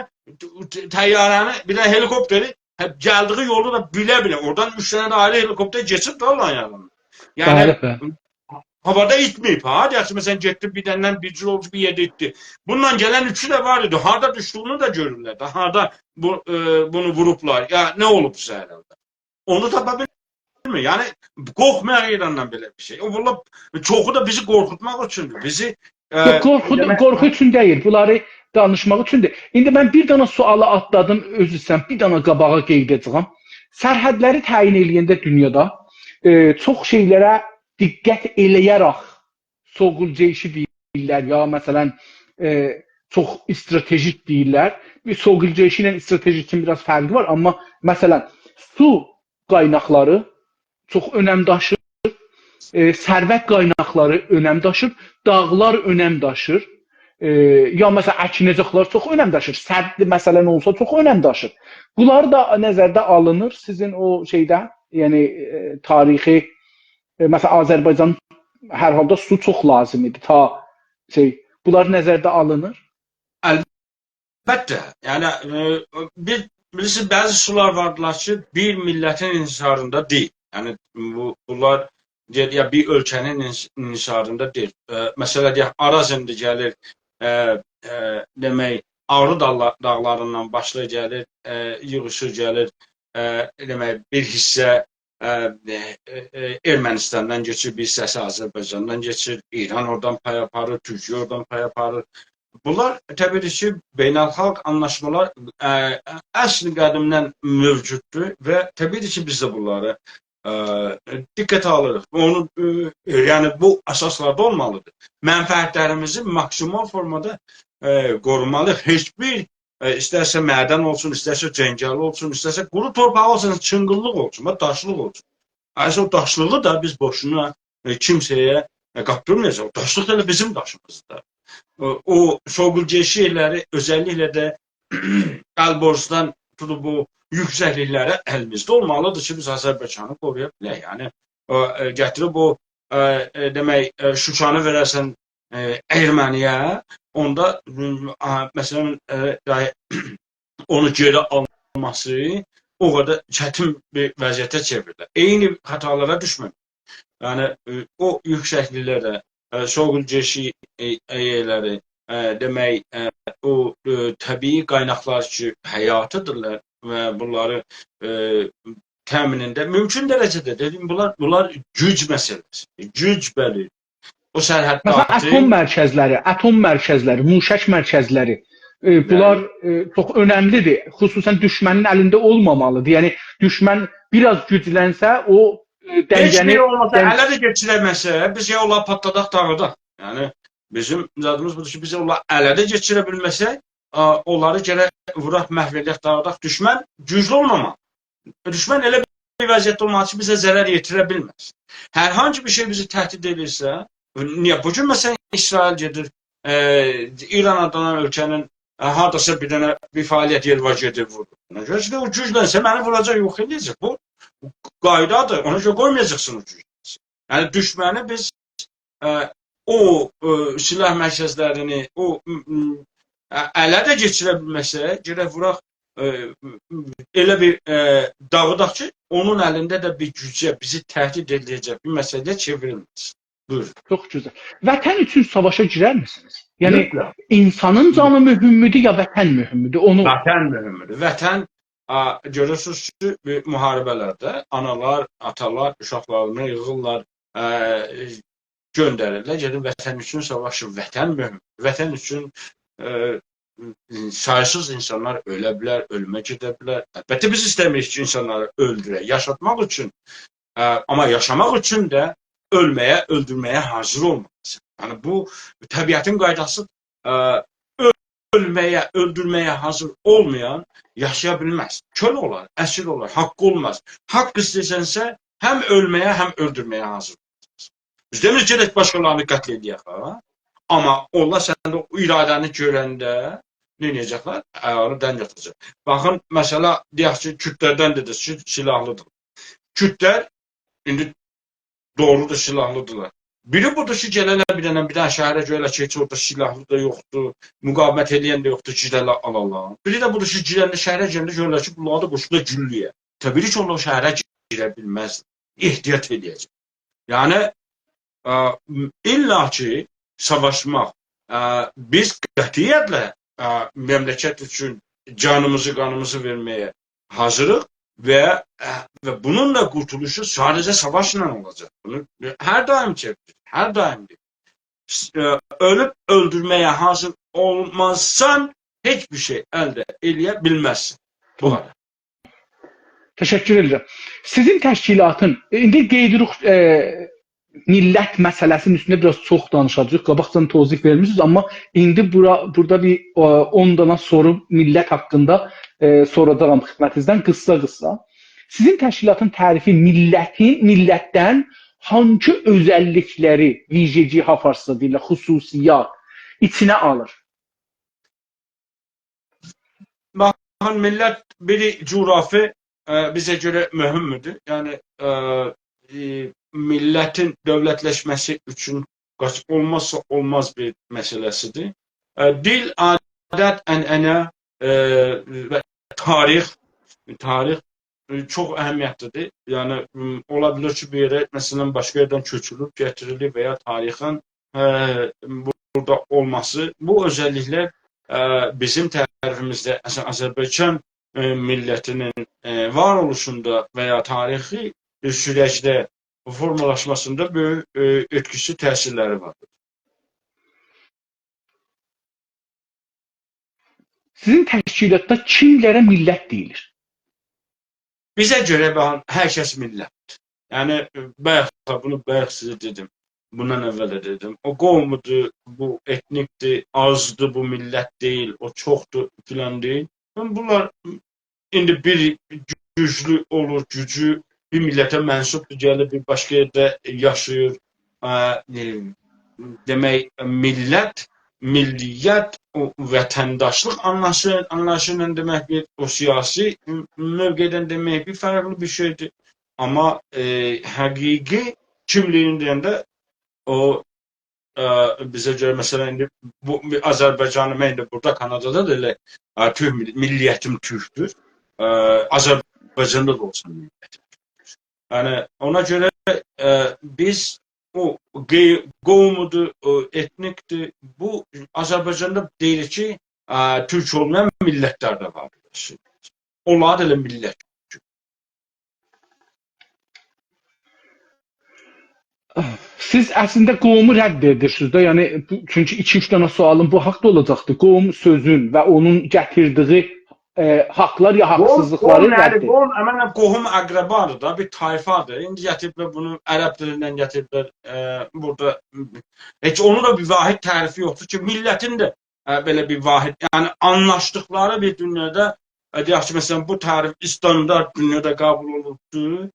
ط-، طیاره‌نی، بیر دنه هلیکوپتری، هه، گلدیگی یولو دا بیله-بیله، اورادان اوچ دنه ده آیری هلیکوپتر کئچیب ده اونلارین یانیندان. یعنی، بلی، بلی. هاوادا ایتمه‌ییب، ها؟ دئیک کی، مثلا، گئتدی، بیر دنه‌دن بیر جور اولدو، بیر یئرده ایتدی. بونونلا گلن اوچو ده وار ایدی. هاردا دوشدویونو ده گؤرورلر ده. هاردا بو، ائ، بونو ووروبلار. یا، نه اولوب بو سفر؟ اونو تاپا بیلمیر. یعنی، قورخمایاق ایراندان بئله بیر شئی. او، والله، چوخو دا بیزی قورخوتماق اوچوندور. بیزی، ائ، یوخ، قورخو، دئمک، قورخو اوچون دئییل. بونلاری دانیشماق اوچوندور. ایندی من بیر دنه سؤالی آتلادیم، عذر ایسته‌ییرم، بیر دنه قاباغا قئید ائده‌جه‌یم. سرحدلری تعیین ائله‌ینده دونیادا، ائ، چوخ شئیلره دقت ائله‌یه‌رک سوقول جئیشی دئییرلر، یا، مثلا، ائ، چوخ استراتژیک دئییرلر. بیر سوقول جئیشی ایله استراتژیکین بیر آز فرقی وار، آمما، مثلا، سو قایناقلاری چوخ اؤنم داشیر، ائ، ثروت قایناقلاری اؤنم داشیر، داغلار اؤنم داشیر. ائ، یا مثلا، اکینه‌جاقلار چوخ اؤنم داشیر. سددی، مثلا، اولسا چوخ اؤنم داشیر. بونلار دا نظرده آلینیر سیزین او شئیده، یعنی، ائ، تاریخی، ائ، مثلا، آذربایجان هر حالدا سو چوخ لازیم ایدی تا شئی، بونلار نظرده آلینیر؟ البته، یعنی، ائ، بیر، بیلیرسینیز، بعضی سولار واردیلار کی، بیر میللتین انحصاریندا دئییل. یعنی، بو، بونلار، دئیک، یا بیر اؤلکه‌نین انحص-، انحصاریندا دئییل. ائ، مثلا، دئیک، آراز ایندی گلیر، ائ، ائ، دئمک، آغری داغلا-، داغلاریندان باشلاییر گلیر، ائ، ییغیشیر گلیر، ائ، دئمک، بیر حیصه، ائ، ائ، ائ، ارمنستاندان کئچیر، بیر حیصه‌سی آذربایجاندان کئچیر، ایران اورادان پای آپاریر، تورکیه اورادان پای آپاریر. بونلار، طبیعی کی، بین‌الخالق آنلاشمالار، ائ، اصل قدیمدن موجوددور و طبیعی کی، بیز ده بونلاری، ائ، دقته آلیریق. اونو، ائ، یعنی، بو اساسلاردا اولمالیدیر. منفعتلریمیزی ماکسیمال فورمادا، ائ، قورومالیییق. هئچ بیر، ائ، ایسترسه معدن اولسون، ایسترسه جنگل اولسون، ایسترسه قورو تورپاق اولسون، چینقیللیق اولسون، باخ، داشلیق اولسون. اصل او داشلیغی دا بیز بوشونا، ائ، کیمسه‌یه، ائ، قاپتیرمایاجاغیق. او داشلیق دا ائله بیزیم داشیمیزدیر. او، او سؤگولجو شئیلری، اؤزللیکله ده البرزدن توتوب بو یوکسکلیکلره الیمیزده اولمالیدیر کی، بیز آذربایجانی قورویا بیلک. یعنی، او، ائ، گتیریب او، ائ، ائ، دئمک، ائ، شوشانی وئره‌سن، ائ، ارمنی‌یه، اوندا، م، آ، مثلا، ائ، دای-، اونو گئری آلماسی او قدر چتین بیر وضعیته چئوریلیر. عینی خطالارا دوشمه‌مک. یعنی، ائ، او یوکسکلیکلرده، ائ، سؤگولجو شئی، ائ، یئرلری، ائ، دئمک، ائ، او، ائ، طبیعی قایناقلار کی، حیاتی‌دیرلار و بونلاری، ائ، تأمینینده مومکون درجه‌ده، دئدیم، بونلار، بونلار گوج مسئله‌سی. گوج، بلی. او سرحدده مثلا، آرتیق اتم مرکزلری، اتم مرکزلری، موشک مرکزلری، ائ، بونلار، ائ، چوخ اؤنملیدیر. خصوصا دوشمنین الینده اولمامالیدیر. یعنی، دوشمن بیر آز گوجلنسه، او، ائ، هئچ دنگه‌نی بیر اولماسا، دن- اله ده کئچیره‌مه‌سه، بیز یا اونلاری پاتلاداق، داغیداق. یعنی، بیزیم زادیمیز بودور کی، بیز اونلاری اله ده کئچیره بیلمه‌سک، آ، اونلاری گرک ووراق، محو ائله‌یک، داغیداق. دوشمن گوجلو اولمامالی. دوشمن ائله بیر وضعیتده اولمالی کی، بیزه ضرر یئتیره بیلمز. هر هانسی بیر شئی بیزی تهدید ائدیرسه، نییه بو گون، مثلا، اسرائیل گئدیر، ائ، ایران آدلانان اؤلکه‌نین، ائ، هارداسا بیر دنه بیر فعالیت یئری وار، گئدیر وورور؟ اونا گؤره کی، او گوجلنسه منی ووراجاق، یوخ ائله‌یه‌جک. بو قایدادیر. اونا گؤره قویمایاجاقسان او گوجلنسین. یعنی، دوشمنی بیز، ائ، او، ائ، سلاح مرکزلرینی، او، م، م، ا-، اله ده کئچیره بیلمه‌سک، گرک ووراق، ائ، م، م، ائله بیر، ائ، داغیداق کی، اونون الینده ده بیر گوجه، بیزی تهدید ائله‌یه‌جک بیر مسئله‌یه چئوریلمه‌سین. بویورون. چوخ گؤزل. وطن اوچون ساواشا گیررمیسینیز؟ یعنی، مطلق. اینسانین جانی مهم‌دور یا وطن مهم‌دور؟ اونو وطن مهم‌دور. وطن، آ، گؤرورسونوز کی، بیر محاربه‌لرده آنالار، آتالار اوشاقلارینی ییغیرلار، ائ، گؤندریرلر، گئدین وطن اوچون ساواشین. وطن مهم. وطن اوچون، ائ، سایسیز اینسانلار اؤله بیلر، اؤلومه گئده بیلر. البته، بیز ایسته‌میریک کی، اینسانلاری اؤلدورک. یاشاتماق اوچون، ائ، آمما یاشاماق اوچون ده اؤلمه‌یه، اؤلدورمه‌یه حاضیر اولمالیسان. یعنی، بو طبیعتین قایداسی، ائ، اؤلمه‌یه، اؤلدورمه‌یه حاضیر اولمایان یاشایا بیلمز. کؤل اولار، اسیر اولار، حاققی اولماز. حاق ایسته‌ییرسنسه، هم اؤلمه‌یه، هم اؤلدورمه‌یه حاضیر اولمالیسان. بیز دئمیریک گرک باشقالارینی قتل ائله‌یک، ها؟ آمما اونلار سنده او اراده‌نی گؤرنده نه ائده‌جکلر؟ آیاغینی دنگ آتاجاق. باخین، مثلا، دئیک کی، کوردلردن دئدینیز کی، سلاحلی‌دیر. کوردلر ایندی دوغرودور، سلاحلی‌دیرلار. بیری بودور کی، گله‌لر بیر دنه، بیر دنه شهره گؤره‌لر کی، هئچ اورادا سلاحلی دا یوخدور، مقاومت ائله‌ین ده یوخدور، گیره‌لر، آلالار. بیری ده بودور کی، گیرنده، شهره گیرنده گؤره‌لر کی، بونلاری دا قوشونلار گولله‌یه. طبیعی کی، اونلار او شهره گیره بیلمز. احتیاط ائله‌یه‌جک. یعنی، ا، الا کی، ساواشماق، ا، بیز قطعیتله، ا، مملکت اوچون جانیمیزی، قانیمیزی وئرمه‌یه حاضیریق و، ا، و بونون دا قورتولوشو ساده‌جه ساواشلا اولاجاق. بونو هر دائم چئویریر، هر دائم دئییر. س-، ا، اؤلوب اؤلدورمه‌یه حاضیر اولمازسان، هئچ بیر شئی الده ائله‌یه بیلمزسن. بو قدر. تشکر ائدیرم. سیزین تشکیلاتین، ائ، ایندی قئییدیریک، ائ، میللت مسئله‌سی‌نین اوستونده بیر آز چوخ دانیشاجاغیق. قاباقجادان توضیح وئرمیسینیز، آمما ایندی بورا، بورادا بیر، ائ، اون دانا سورو میللت حاقیندا، ائ، سوراجاغام خدمتینیزدن قیسسا-قیسسا. سیزین تشکیلاتین تعریفی میللتین، میللتدن هانسی اؤزللیکلری، ویژگی، ها، فارسدا دئییرلر، خصوصیات، ایچینه آلیر؟ باخین، میللت بیری جغرافی، ائ، بیزه گؤره مهمدور. یعنی، ائ، ائ، میللتین دؤولتلشمه‌سی اوچون قاچ-، اولمازسا اولماز بیر مسئله‌سیدیر. ائ، دیل، عادت، عنعنه، ائ، و تاریخ، تاریخ، ائ، چوخ اهمیتلیدیر. یعنی، م، اولا بیلیر کی، بیر یئره، مثلا، باشقا یئردن کؤچولوب گتیریلیب و یا تاریخاً، ائ، بورادا اولماسی، بو اؤزللیکلر، ائ، بیزیم تعریفیمیزده، اصلا، آذربایجان، ائ، میللتینین، ائ، وار اولوشوندا و یا تاریخی، ائ، سورجده، فورمالاشماسیندا بؤیوک، ائ، ائتکیسی، تأثیرلری وار. سیزین تشکیلاتدا کیملره میللت دئییلیر؟ بیزه گؤره، باخین، هر کس میللتدیر. یعنی، بایاق دا، بونو بایاق سیزه دئدیم. بوندان اول ده دئدیم. او قومودور، بو ائتنیکدیر، آزدیر، بو میللت دئییل، او چوخدور، فلان دئییل. بونلار ایندی بیر گوجلو اولور، گوجو بیر میللته منسوبدور، گلیر بیر باشقا یئرده یاشاییر. ا، ائ، دئمک، میللت، میللیت، او وطنداشلیق آنلاییشی، آنلاییشی ایله دئمک بیر، او سیاسی موقعدن دئمک بیر فرقلی بیر شئیدیر. آمما، ائ، حقیقی کیملیگینی دئینده او، ا، بیزه گؤره، مثلا، ایندی بو آذربایجانی، من ایندی بورادا، کانادادا دا ائله، ا، تورک میل-، میللیتیم تورکدور. ا، آذربایجاندا دا اولسام میللیتیم تورکدور. یعنی، اونا گؤره، ا، بیز او قئی-، قومودور، او ائتنیکدیر. بو، آذربایجاندا دئییر کی، ا، تورک اولمایان میللتلر ده واردیر. اونلار دا ائله میللت. سیز اصلینده قومو رد ائدیرسینیز ده، یعنی، بو، چونکی ایکی-اوچ دنه سؤالیم بو حاقدا اولاجاقدی. قوم سؤزون و اونون گتیردیگی، ائ، حاقلار یا حاقسیزلیقلاری رد ائدیر. قوم، عملاً، قوم اقربادیر دا، بیر طایفادیر. ایندی گتیریبلر بونو عرب دیلیندن گتیریبلر، ائ، بورادا هئچ اونون دا بیر واحد تعریفی یوخدور کی، میللتین ده، ائ، بئله بیر واحد، یعنی آنلاشدیقلاری بیر دونیادا، ائ، دئیک کی، مثلا، بو تعریف استاندارد دونیادا قبول اولونوبدور.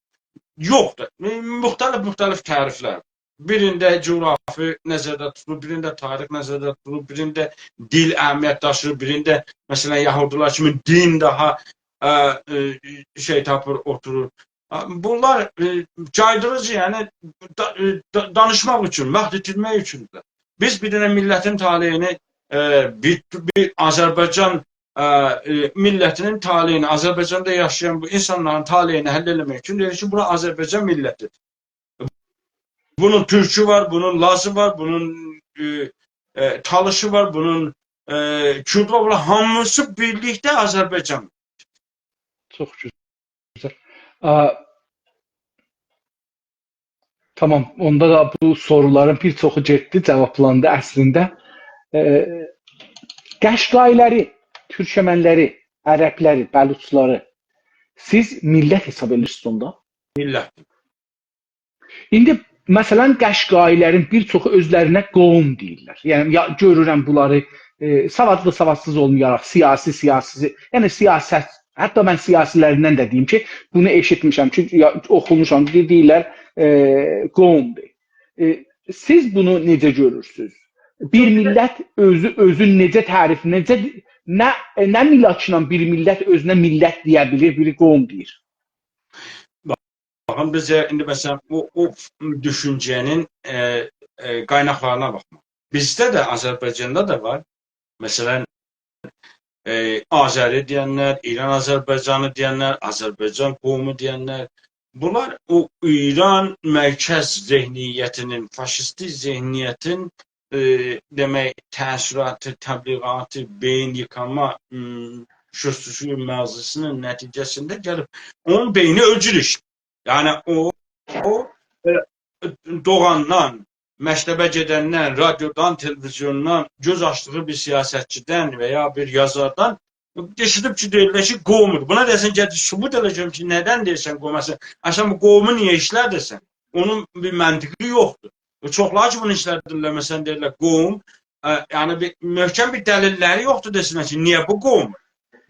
یوخدور. ائ، مختلف، مختلف تعریفلر. بیرینده جغرافی نظرده توتولور، بیرینده تاریخ نظرده توتولور، بیرینده دیل اهمیت داشیییر، بیرینده، مثلا، یهودیلر کیمی دین داها، ا، ا، شئی تاپیر، اوتورور. ا، بونلار، ا، جایدیریجی، یعنی، دا-، ا، دا-، دانیشماق اوچون، واخت ایتیرمک اوچوندور. بیز بیر دنه میللتین طالعینی، ا، بیر، بیر آذربایجان، ا، ا، میللتینین طالعینی، آذربایجاندا یاشایان بو اینسانلارین طالعینی حل ائله‌مک اوچون دئییر کی، بورا آذربایجان میللتیدیر. بونون تورکو وار، بونون لازی وار، بونون، ائ، ائ، تالیشی وار، بونون، ائ، کوردو وار. بونلار هامیسی بیرلیکده آذربایجان. چوخ گؤزل. آ، تامام، اوندا دا بو سورولارین بیر چوخو گئتدی، جاوابلاندی اصلینده. ائ، قشقایی‌لری، تورکمن‌لری، عرب‌لری، بلوچلاری سیز میللت حساب ائدیرسینیز اوندا؟ میللت. ایندی، مثلا، قشقایی‌لرین بیر چوخو اؤزلرینه قوم دئییرلر. یعنی، یا، گؤرورم بونلاری، ائ، سوادلی، سوادسیز اولمایاراق، سیاسی، سیاسی، یعنی سیاست، حتی من سیاسی‌لریندن ده دئییم کی، بونو ائشیتمیشم کی، یا، اوخوموشام کی، دئییرلر، ائ، قومدور. ائ، سیز بونو نئجه گؤرورسونوز؟ بیر میللت اؤزو، اؤزون نئجه تعریف، نئجه، نه، ائ، نه ملاکلا بیر میللت اؤزونه میللت دئیه بیلیر، بیری قوم دئییر؟ باخین، بیز ایندی، مثلا، او، او دوشونجه‌نین، ائ، ائ، قایناقلارینا باخماق. بیزده ده، آذربایجاندا دا وار. مثلا، ائ، آذری دئینلر، ایران آذربایجانی دئینلر، آذربایجان قومو دئینلر. بونلار او ایران مرکز ذهنیتینین، فاشیستی ذهنیتین، ائ، دئمک، تأثیراتی، تبلیغاتی، بئیین ییکاما، م، شستشوی مغزی‌سینین نتیجه‌سینده گلیب اونون بئینی اؤلور ایشله‌ییر. یعنی او، او، ائ، دوغاندان، مکتبه گئدندن، رادیودان، تلویزیوندان گؤز آچدیغی بیر سیاستچیدن و یا بیر یازاردان ائشیدیب کی، دئییرلر کی، قومدور. بونا دئیه‌سن، گل ثبوت ائله گؤروم کی، ندن دئییرسن قوم؟ اصلا، اصلا بو قومو نییه ایشلدیرسن؟ اونون بیر منطقی یوخدور. او چوخلاری کی، بونو ایشلدیرلر، مثلا، دئییرلر، قوم، ائ، یعنی بیر محکم بیر دلیل‌لری یوخدور دئسینلر کی، نییه بو قوم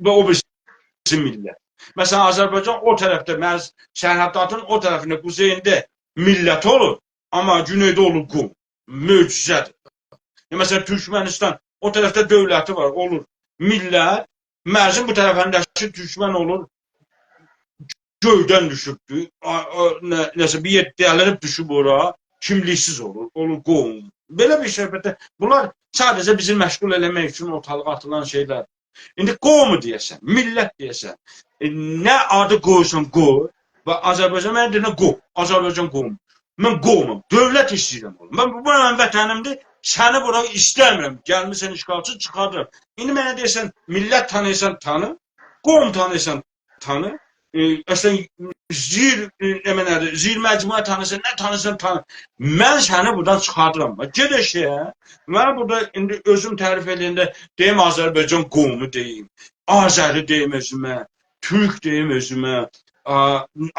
و او بیریسی میللت. مثلا، آذربایجان او طرفده، مز-، سرحداتین او طرفینده، قوزئیینده میللت اولور، آمما گونئیده اولور قوم. معجزه‌دیر. یا، مثلا، تورکمنیستان، او طرفده دؤولتی وار، اولور میللت، مجبور بو طرفینده‌کی تورکمن اولور، گؤیدن دوشوبدور. آ، آ، نه، نه‌سه بیر یئر دلیریب دوشوب اورا، کیملیکسیز اولور، اولور قوم. بئله بیر صحبتده، بونلار ساده‌جه بیزی مشغول ائله‌مک اوچون اورتالیغا آتیلان شئیلر. ایندی قومو دئیه‌سن، میللت دئیه‌سن، ائ، نه آدی قویورسان قوی. و آذربایجان، من دئییرم قوم، آذربایجان قوم. من قوموم، دؤولت ایسته‌ییرم اولوم. من، بو منیم وطنیمدیر، سنی بورا ایسته‌میرم. گلمیسن اشغالچی، چیخاردیرام. ایندی منه دئیه‌سن، میللت تانییسان تانی، قوم تانییسان تانی. ائ، اصلا، زیر، ائ، نمنه‌دیر، زیر مجموعه تانییسان، نه تانییسان تانی. من سنی بورادان چیخاردیرام. باخ، گئت ائشیگه. من بورادا ایندی اؤزوم تعریف ائله‌ینده دئییم، آذربایجان قومو دئییم، آذری دئییم اؤزومه، تورک دئییم اؤزومه، آ،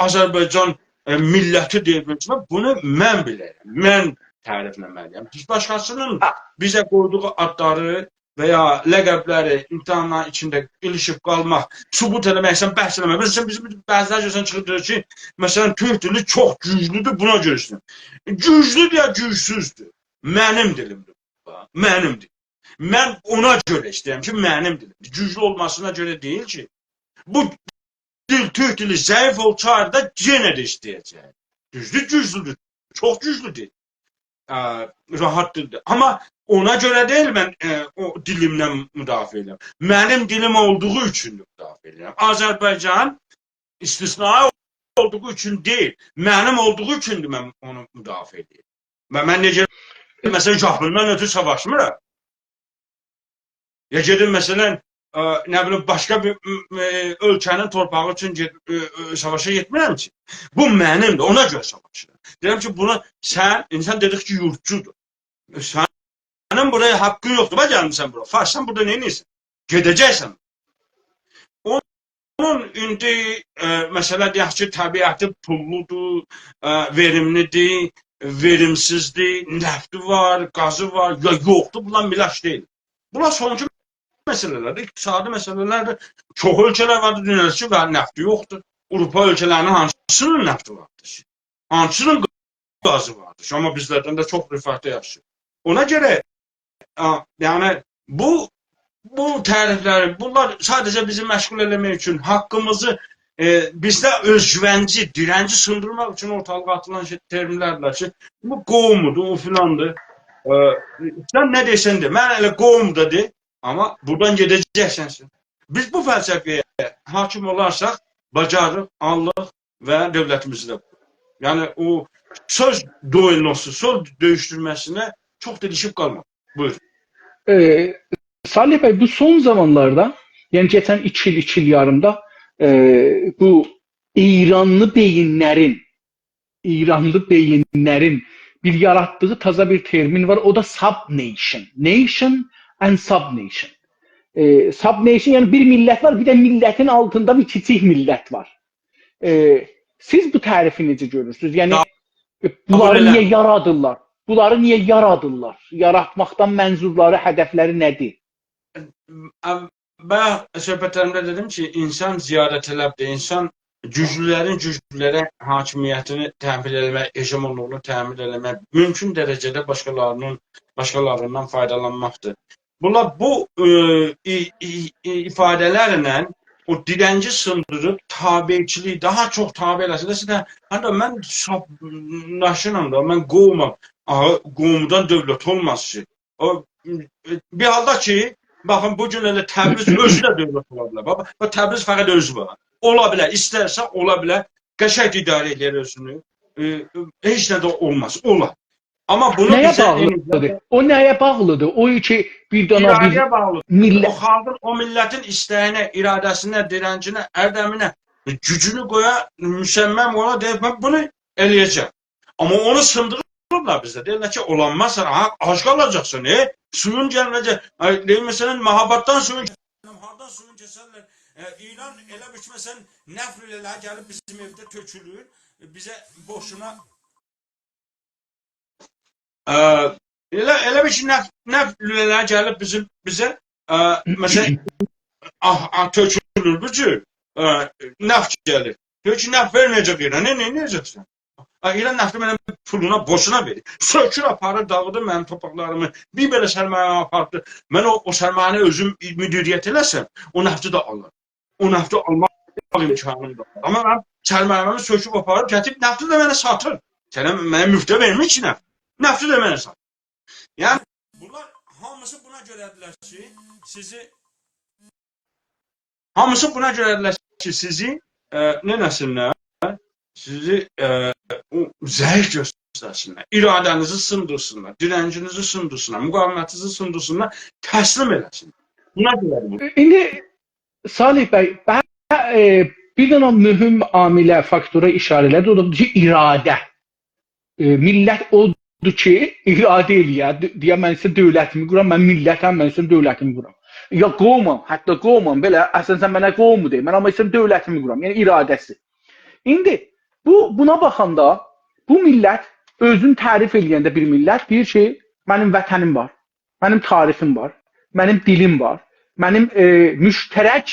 آذربایجان، ائ، میللتی دئییم اؤزومه. بونو من بیله‌رم، من تعریفله‌مه‌لی‌یم. باشقاسی‌نین بیزه قویدوغو آدلاری و یا لقب‌لری، امتحانلارین ایچینده ایلیشیب قالماق، ثبوت ائله‌مک، سن بحث ائله‌مک. مثلا، بیزیم بعضی‌لر گؤرورسن چیخیر دئییر کی، مثلا، تورک دیلی چوخ گوجلودور، بونا گؤره ایسته‌ییرم. گوجلودور یا گوجسوزدور؟ منیم دیلیمدیر بو. منیم دیلیم. من اونا گؤره ایسته‌ییرم کی، منیم دیلیمدیر. گوجلو اولماسینا گؤره دئییل کی. بو دیل، تورک دیلی ضعیف اولسایدی دا یئنه ده ایسته‌یه‌جک. دوزدور، گوجلودور. چوخ گوجلو دیل. ا، راحت دیلدیر. آمما اونا گؤره دئییل من، ائ، او دیلیمدن مدافعه ائدیرم. منیم دیلیم اولدوغو اوچون ده مدافعه ائدیرم. آذربایجان استثنا اولدوغو اوچون دئییل. منیم اولدوغو اوچون ده من اونو مدافعه ائدیرم. و من نئجه، مثلا، ژاپوندان اؤترو ساواشمیرام. یا گئدیم، مثلا، ا، نه بیلیم، باشقا بیر، م، م، اؤلکه‌نین تورپاغی اوچون گئد، ا، ا، ساواشا گئتمیرم کی. بو منیمدیر، اونا گؤره ساواشیرام. دئییرم کی، بونو سن، انسان دئدیک کی، یورتچودور. سنین بورایا حاققین یوخدور. باخ، گلمیسن بورا. فارس، سن بورادا نه ائدیرسن؟ گئده‌جکسن. اونون ایندی، ائ، مثلا، دئیک کی، طبیعتی پوللودور، ائ، وئریملی‌دیر، وئریمسیزدیر، نفتی وار، گازی وار، یا یوخدور، بونلار ملاک دئییل. بونلار سونونجو مسئله‌لردیر، اقتصادی مسئله‌لردیر. چوخ اؤلکه‌لر واردیر دونیادا کی، و نفتی یوخدور. آوروپا اؤلکه‌لرینین هانسی‌نین نفتی واردیر؟ هانسی‌نین گازی واردیر؟ آمما بیزلردن ده چوخ رفاهدا یاشاییر. اونا گؤره، آ، یعنی، بو، بو تعریف‌لری، بونلار ساده‌جه بیزی مشغول ائله‌مک اوچون، حاققیمیزی، ائ، بیزده اؤزگوونی، دیرنجی سیندیرماق اوچون اورتالیغا آتیلان شئی، ترمین‌لردیر کی، بو قومودور، او فلاندیر. ائ، سن نه دئسن دئ، من ائله قوم دا دئ، آمما بورادان گئده‌جکسن سن. بیز بو فلسفه‌یه حاکم اولارساق، باجاریریق، آلیریق و دؤولتیمیزی ده. یعنی، او سؤز دوئلوسو، سؤز دؤیوشدورمه‌سینه چوخ دیلیشیب قالماق. بویور. ائ، صالح بی، بو سون زامانلاردا، یعنی کئچن ایکی ایل، ایکی ایل یاریمدا، ائ، بو ایرانلی بئیینلرین، ایرانلی بئیینلرین بیر یاراتدیغی تازا بیر ترمین وار، او دا subnation. Nation and subnation. ائ، subnation، یعنی بیر میللت وار، بیر ده میللتین آلتیندا بیر کیچیک میللت وار. ائ، سیز بو تعریفی نئجه گؤرورسونوز؟ یعنی، یا، ائ، بونلاری قبول ائله‌میرم. نییه یارادیرلار؟ بونلاری نییه یارادیرلار؟ یاراتماقدان منظورلاری، هدف‌لری نه‌دیر؟ ام، بایاق صحبت‌لریمده دئدیم کی، انسان زیاده‌طلب‌دیر. انسان گوجلولرین گوجلولره حاکمیتینی تحمیل ائله‌مک، هژمونلوغونو تحمیل ائله‌مک، مومکون درجه‌ده باشقالاری‌نین، باشقالاریندان فایدالانماقدیر. بونلار بو، ائ، ای، ای، ای، ایفاده‌لرله او دیرنجی سیندیریب تابعچیلیگی داها چوخ تابع ائله‌سین. دئسین ده، «هه ده، من ساپ-، ناشینام دا، من قومام.» آها، قومدان دؤولت اولماز کی. او، ائ، بیر حالدا کی، باخین، بو گون ائله تبریز اؤزو ده دؤولت اولا بیلر. باخ، باخ، تبریز فقط اؤزو وار. اولا بیلر، ایسترسه اولا بیلر، قشنگ اداره ائدر اؤزونو. ائ، هئچ نه ده اولماز، اولار. آمما بونو نه‌یه بیزه باغلی‌دیر؟ او نه‌یه باغلی‌دیر؟ او کی، بیر دنه بیر اراده‌یه باغلی‌دیر. او میللت خالقین او میللتین ایسته‌یینه، اراده‌سینه، دیرنجینه، اردمینه، گوجونو قویا، مصمم اولا، دئییر، «من بونو ائله‌یه‌جم.» آمما اونو سیندیریبلار بیزده. دئییرلر کی، «اولانماز سن، ها، آج قالاجاقسان، ائ، سویون گلمه‌یه‌جک.» آی، دئییر، مثلا، مهاباددان سویون کسرلر، هاردان سویون کسرلر؟ ائ، ایران ائله بیل کی، مثلا، نفت لوله‌لری گلیب بیزیم ائوده تؤکولور، بیزه بوشونا، ائ، ائله، ائله بیل کی، نفت، نفت لوله‌لری گلیب بیزیم، بیزه، ائ، مثلا، آه، آه، تؤکولور بو جور، ائ، نفت گلیر. دئییر کی، نفت وئرمه‌یه‌جک ایران. نه، نه ائده‌جکسن؟ آی، ایران نفتی منیم پولونا بوشونا وئریر. سؤکور آپاریر، داغیدیر منیم تورپاقلاریمی. بیر بئله سرمایه آپاریب، من او، او سرمایه‌نی اؤزوم مدیریت ائله‌سم، او نفتی ده آلیر. او نفتی آلماق امکانیم دا وار. آمما من سرمایه‌می سؤکوب آپاریب، گتیریب نفتی ده منه ساتیر. سنه، منه موفته وئرمیر کی نفت. نفتی ده منه ساتیر. یعنی، بونلار هامیسی بونا گؤره‌دیرلر کی، سیزی، هامیسی بونا گؤره‌دیرلر کی، سیزی، ائ، نئینه‌سینلر؟ سیزی، ائ، او، ضعیف گؤسترسینلر. اراده‌نیزی سیندیرسینلار، دیرنجینیزی سیندیرسینلار، مقاومتینیزی سیندیرسینلار، تسلیم ائله‌سینلر. بونا گؤره بو. ایندی صالح بی، بع-، ائ، بیر دنه مهم عامله، فاکتورا ایشاره ائله‌دی، او دا بودور کی، اراده. ائ، میللت اودور کی، اراده ائله‌یه، د-، دئیه: «من ایسته‌ییرم دؤولتیمی قورام، من میللتم، من ایسته‌ییرم دؤولتیمی قورام.» یا قومام، حتی قومام بئله، اصلا سن منه قوم دئمه، من آمما ایسته‌ییرم دؤولتیمی قورام، یعنی اراده‌سی. ایندی بو، بونا باخاندا، بو میللت اؤزونو تعریف ائله‌ینده، بیر میللت دئییر کی، منیم وطنیم وار، منیم تاریخیم وار، منیم دیلیم وار، منیم، ائ، مشترک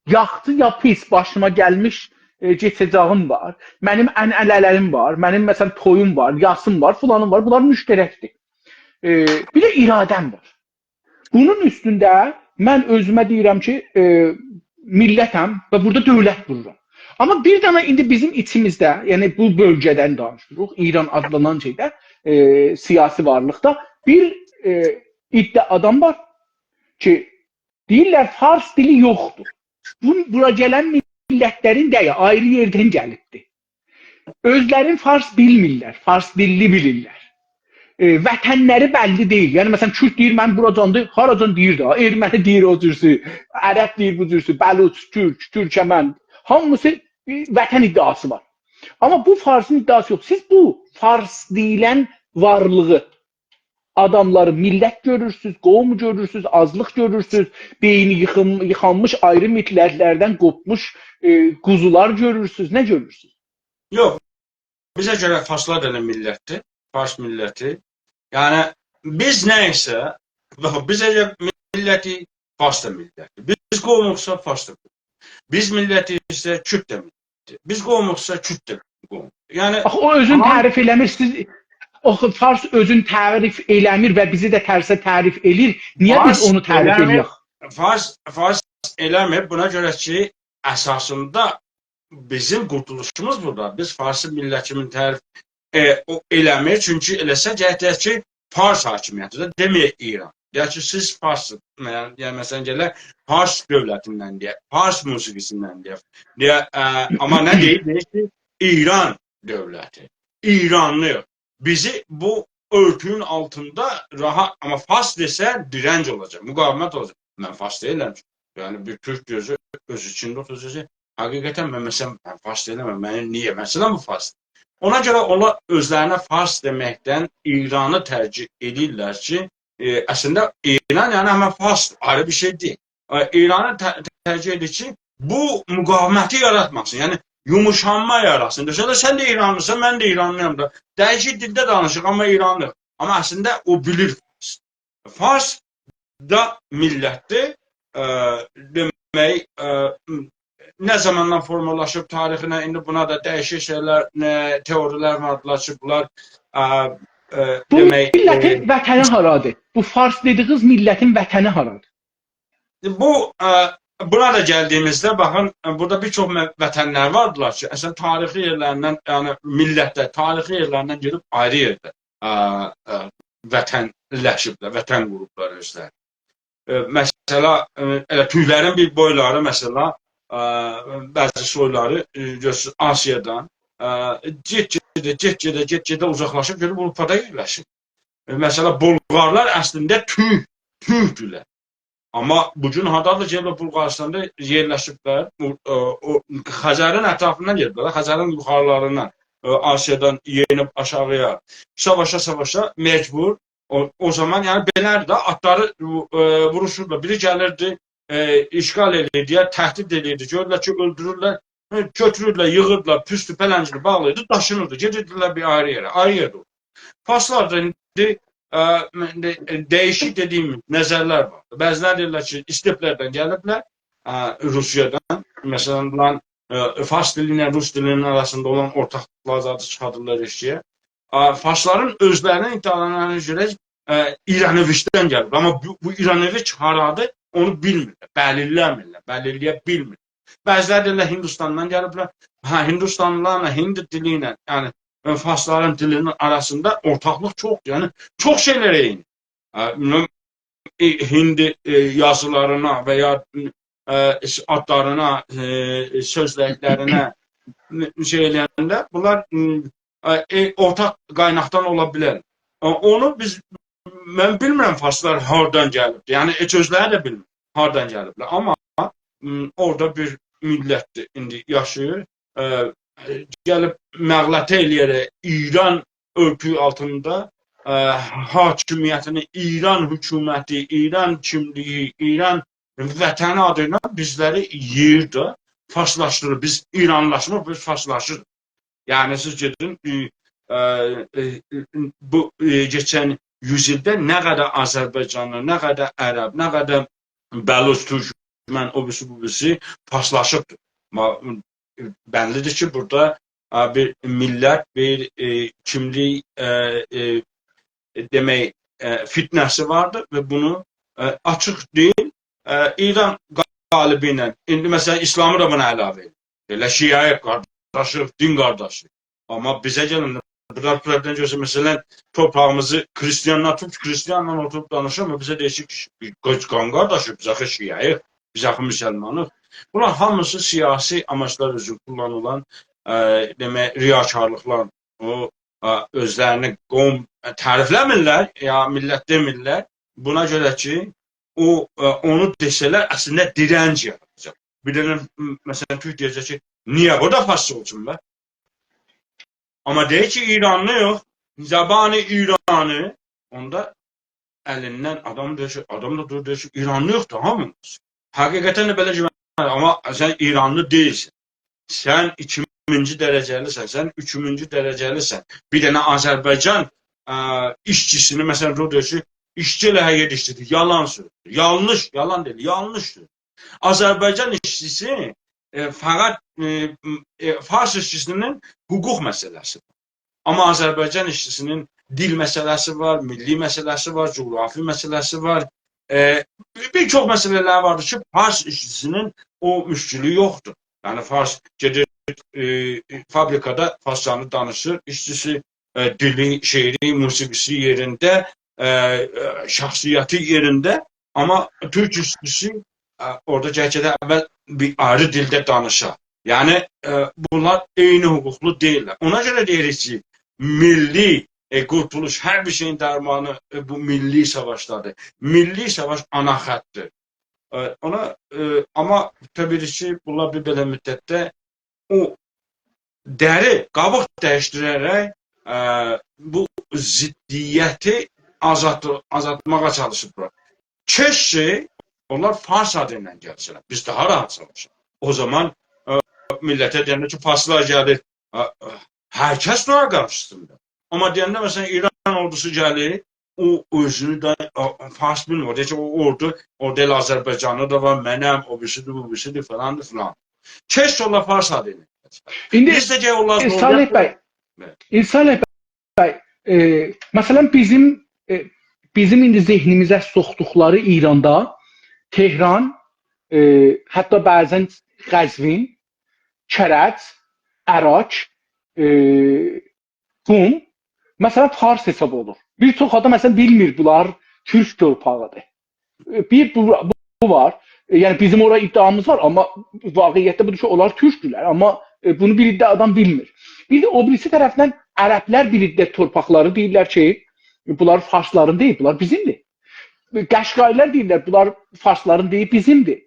یاخشی یا پیس باشیما گلمیش، ائ، کئچه‌جه‌ییم وار، منیم عنعنه‌لریم وار، منیم، مثلا، تویوم وار، یاسیم وار، فلانیم وار، بونلار مشترکدیر. ائ، بیر ده اراده‌م وار. بونون اوستونده من اؤزومه دئییرم کی، ائ، میللتم و بورادا دؤولت قورورام. آمما بیر دنه ایندی بیزیم ایچیمیزده، یعنی بو بؤلگه‌دن دانیشیریق، ایران آدلانان شئیده، ائ، سیاسی وارلیقدا بیر، ائ، عده آدام وار کی، دئییرلر، فارس دیلی یوخدور. بو، بورا گلن میللتلرین دئییل، آیری یئردن گلیبدیر. اؤزلرین فارس بیلمیرلر، فارس دیللی بیلیرلر. ائ، وطنلری بللی دئییل. یعنی، مثلا، کورد دئییر، «من بوراجاندیر»، هاراجان دئییر ده، ارمنی دئییر او جورسو، عرب دئییر بو جورسو، بلوچ، تورک، تورکمن، هامیسی، ائ، وطن ادعاسی وار. آمما بو فارسین ادعاسی یوخ. سیز بو فارس دئییلن وارلیغی، آداملاری میللت گؤرورسوز، قوم گؤرورسوز، آزلیق گؤرورسوز، بئینی ییخین-، ییخانمیش آیری میللتلردن قوپموش، ائ، قوزولار گؤرورسوز، نه گؤرورسوز؟ یوخ، بیزه گؤره فارسلار دا ائله میللتدیر، فارس میللتی. یعنی، بیز نه ایسه، باخ، بیز اگر میللتیک، فارس دا میللتدیر. بیز قوموقسا، فارس دا قوم. بیز میللتیکسه، کورد ده میللتدیر. بیز قوموقسا، کورد ده قوم. یعنی، آخی او اؤزون آمما تعریف ائله‌میر، سیز، آخی فارس اؤزون تعریف ائله‌میر و بیزی ده ترسه تعریف ائله‌ییر. نییه بیز فارس اونو تعریف ائله‌میر، ائله‌یک؟ فارس، فارس ائله‌میر. بونا گؤره کی، اساسیندا بیزیم قورتولوشوموز بورادا. بیز فارسی میللت کیمی تعریف، ائ، او ائله‌میر. چونکی ائله‌سه، گرک دئیک کی، فارس حاکمیتی ده، دئمه‌یک ایران. دئیک کی، سیز فارس، یعنی، یعنی، مثلا، گلک فارس دؤولتیندن دئیک، فارس موسیقی‌سیندن دئیک. دئیک، ائ، آمما نه دئییر؟ دئییر کی، ایران دؤولتی، ایرانلی. بیزی بو اؤرتونون آلتیندا راحت، آمما فارس دئسه، دیرنج اولاجاق، مقاومت اولاجاق. من فارس دئییلم کی. یعنی، بیر تورک اؤزو، اؤز ایچینده اوتوراجاق. حقیقتا من، مثلا، من فارس دئییلم، منیم نییه، مثلا، بو فارس؟ اونا گؤره اونلار اؤزلرینه فارس دئمکدن ایرانی ترجیح ائدیرلر کی، ائ، اصلینده ایران، یعنی، همن فارس، آیری بیر شئی دئییل. ائ، ایرانی ت-، ترجیح ائدیر کی، بو مقاومتی یاراتماسین، یعنی، یوموشانما یاراتسین. دئسه ده، سن ده ایرانلیسان، من ده ایرانلی‌یام دا. دییشیک دیلده دانیشیریق، آمما ایرانلی‌ییق. آمما اصلینده او بیلیر فارس. فارس دا میللتدیر. ائ، دئمک، ائ، نه زاماندان فورمالاشیب تاریخینه، ایندی بونا دا دییشیک شئیلر، نه، تئوری‌لر واردیلار کی، بونلار، ائ، ائ، بو دئمک، میللتین، ائ، وطنی هارادیر؟ بو فارس دئدیگینیز میللتین وطنی هارادیر؟ بو، ائ، بونا دا گلدیییمیزده، باخین، ائ، بورادا بیر چوخ مه-، وطنلر واردیلار کی، اصلینده تاریخی یئرلریندن، یعنی میللتلر تاریخی یئرلریندن گئدیب آیری یئرده، ائ، ائ، وطنلشیبلر، وطن قوروبلار اؤزلری. ائ، مثلا، ائ، ائله تورکلرین بیر بویلاری، مثلا، ائ، بعضی سویلاری، ائ، گؤرورسونوز، آسیادان، ائ، گئت-گئده، گئت-گئده، گئت-گئده اوزاقلاشیب گئدیب آوروپادا یئرلشیب. ائ، مثلا، بولغارلار اصلینده تورک، تورکدولر. آمما بو گون هاردادیر؟ گئدیبلر بولغاریستاندا یئرلشیبلر. او، او، او خزرین اطرافیندان گئدیبلر، خزرین یوخاریلاریندان، ائ، آسیادان یئنیب آشاغییا. ساواشا، ساواشا مجبور. او، او زامان، یعنی، بئله‌دیر ده، آتلاری، ائ، ووروشوردولار. بیری گلیردی، ائ، اشغال ائلیردی، یا تهدید ائلیردی. گؤردولر کی، اؤلدورورلر، ائ، گؤتوروردولر، ییغیردیلار، پوستو، پلنگیری باغلاییردی، داشینیردی، گئدیردیلر بیر آیری یئره، آیری یئرده. فارسلار دا ایندی، ائ، ایندی، ائ، دییشیک دئدیییم نظرلر وار. بعضیلری دئییرلر کی، استپلردن گلیبلر، ائ، روسیادان. مثلا، بونلارین، ائ، فارس دیلی ایله روس دیلینین آراسیندا اولان اورتاق فارسلار زادی چیخاردیرلار ائشییه. آ، فارسلارین اؤزلرینین ادعالارینا گؤره، ائ، ایرانوویچدن گلیب. آمما بو، بو ایرانوویچ هارادیر، اونو بیلمیرلر، بلیرله‌میرلر، بلیرله‌یه بیلمیرلر. بعضی‌لری دئییرلر هندوستاندان گلیبلر. هه، هندوستانلی‌لارلا هندی دیلی ایله، یعنی، ائ، فارسلارین دیلی‌نین آراسیندا اورتاقلیق چوخدور. یعنی، چوخ شئیلر عینی. ائ، بیلمیرم، ائ، هندی، ائ، یازیلارینا و یا، ائ، آدلارینا، ائ، سؤزلکلرینه، ائ، شئی ائله‌ینده بونلار، ائ، ائ، اورتاق قایناقدان اولا بیلر. ائ، اونو بیز، من بیلمیرم فارسلار هاردان گلیبدیر. یعنی، هئچ اؤزلری ده بیلمیر هاردان گلیبلر. آمما، م، اورادا بیر میللتدیر، ایندی یاشاییر. ائ، گلیب مغلطه ائله‌یه‌رک ایران اؤرتویو آلتیندا، ائ، حاکمیتینی، ایران حکومتی، ایران کیملیگی، ایران وطنی آدی ایله بیزلری یئییر ده، فارسلاشدیریر. بیز ایرانلاشمیریق، بیز فارسلاشیریق. یعنی سیز گئدین، ائ، ائ، ائ، بو، ائ، کئچن یوز ایلده نه قدر آذربایجانلی، نه قدر عرب، نه قدر بلوچ، تورکمن، او بیریسی، بو بیریسی فارسلاشیبدیر. ما، بللی‌دیر کی، بورادا، ائ، بیر میللت، بیر، ائ، کیملیک، ائ، ائ، دئمک، ائ، فتنه‌سی واردیر و بونو، ائ، آچیق دئییل، ائ، ایران قالیبی ایله، ایندی، مثلا، ایسلامی دا بونا علاوه ائدیر. ائله شیعه‌ییک، قارداشیق، دین قارداشی. آمما بیزه گلنده، بونلار، بونلاردان گؤرسن، مثلا، تورپاغیمیزی کریستیانلار توتوب، کریستیانلا اوتوروب دانیشیر، آمما بیزه دئییر کی، قان قارداشی، بیز آخی شیعه‌ییک، بیز آخی مسلمانیق. بونلار هامیسی سیاسی آماجلار اوچون کوللانیلان، ائ، دئمک، ریاکارلیقلار. او، ائ، اؤزلرینی قوم، ائ، تعریفله‌میرلر، یا میللت دئمیرلر. بونا گؤره کی، او، ائ، اونو دئسه‌لر، اصلینده دیرنج یاراداجاق. بیر دنه، م، مثلا، تورک دئیه‌جک کی، نییه بورادا فارسجا اولسون به؟ آمما دئییر کی، ایرانلی‌یوخ، زبان ایرانی، اوندا الیندن آدام دئییر کی، آدام دا دورور، دئییر کی، ایرانلی‌یوخ دا، هامیمیز. حقیقتا ده بئله کی، آمما سن ایرانلی دئییلسن. سن ایکینجی درجه‌لی‌سن، سن اوچونجو درجه‌لی‌سن. بیر دنه آذربایجان، ائ، ایشچیسینی، مثلا، دورور دئییر کی، ایشچی ائله هر یئرده ایشله‌دی. یالان سؤزدور. یانلیش، یالان دئییل، یانلیشدیر. آذربایجان ایشچیسی، ائ، فقط، ائ، م، ائ، فارس ایشچیسینین حقوق مسئله‌سی. آمما آذربایجان ایشچیسینین دیل مسئله‌سی وار، میللی مسئله‌سی وار، جغرافی مسئله‌سی وار. ائ، بیر، بیر چوخ مسئله‌لر واردیر کی، فارس ایشچیسینین او مشکلی یوخدور. یعنی، فارس گئدیر، ائ، فابریکادا فارسجانی دانیشیر، ایشچیسی، ائ، دیلی، شعری، موسیقی‌سی یئرینده، ائ، ائ، شخصیتی یئرینده، آمما تورک ایشچیسی، ائ، اورادا گرک ده اول بیر آیری دیلده دانیشا. یعنی، ائ، بونلار عینی حقوقلو دئییللر. اونا گؤره دئییریک کی، میللی، ائ، قورتولوش، هر بیر شئیین درمانی، ائ، بو میللی ساواشلاردیر. میللی ساواش آنا خطدیر. ائ، اونا، ائ، آمما طبیعی کی، بونلار بیر بئله مدتده او دری، قابیق دییشدیره‌رک، ائ، بو ضدیتی آزالت-، آزالتماغا چالیشیبلار. کئشکه اونلار فارس آدی ایله گلسه‌لر. بیز داها راحت ساواشاریق. او زامان، ائ، میللته دئینده کی، فارسلار گلیر، ائ، ائ، هر کس دورار قارشیسیندا. آمما دئینده، مثلا، ایران اوردوسو گلیر، او اؤزونو ده، ائ، فارس بیلمیر. دئییر کی، او اوردو، اورادا ائله آذربایجانلی دا وار، منم، او بیریسی‌دیر، بو بیریسی‌دیر، فلاندیر، فلان. کئشکه اونلار فارس آدی ایله گلسه‌لر. ایندی بیز ده گرک اونلار، صالح بی، بی، صالح بی، ائ، مثلا، بیزیم، ائ، بیزیم ایندی ذهنیمیزه سوخدوقلاری ایراندا تهران، ائ، حتی بعضا قزوین، کرج، اراک، ائ، قم، مثلا، فارس حساب اولور. بیر چوخ آدام، مثلا، بیلمیر بونلار تورک تورپاغی‌دیر. ائ، بیر بو، بو وار. ائ، یعنی بیزیم اورا ادعامیز وار، آمما واقعیتده بودور کی، اونلار تورکدورلر، آمما، ائ، بونو بیر عده آدام بیلمیر. بیر ده او بیریسی طرفدن عربلر بیر عده تورپاقلاری دئییرلر کی، بونلار فارسلارین دئییل، بونلار بیزیمدیر. قشقایی‌لر دئییرلر، بونلار فارسلارین دئییل، بیزیمدیر.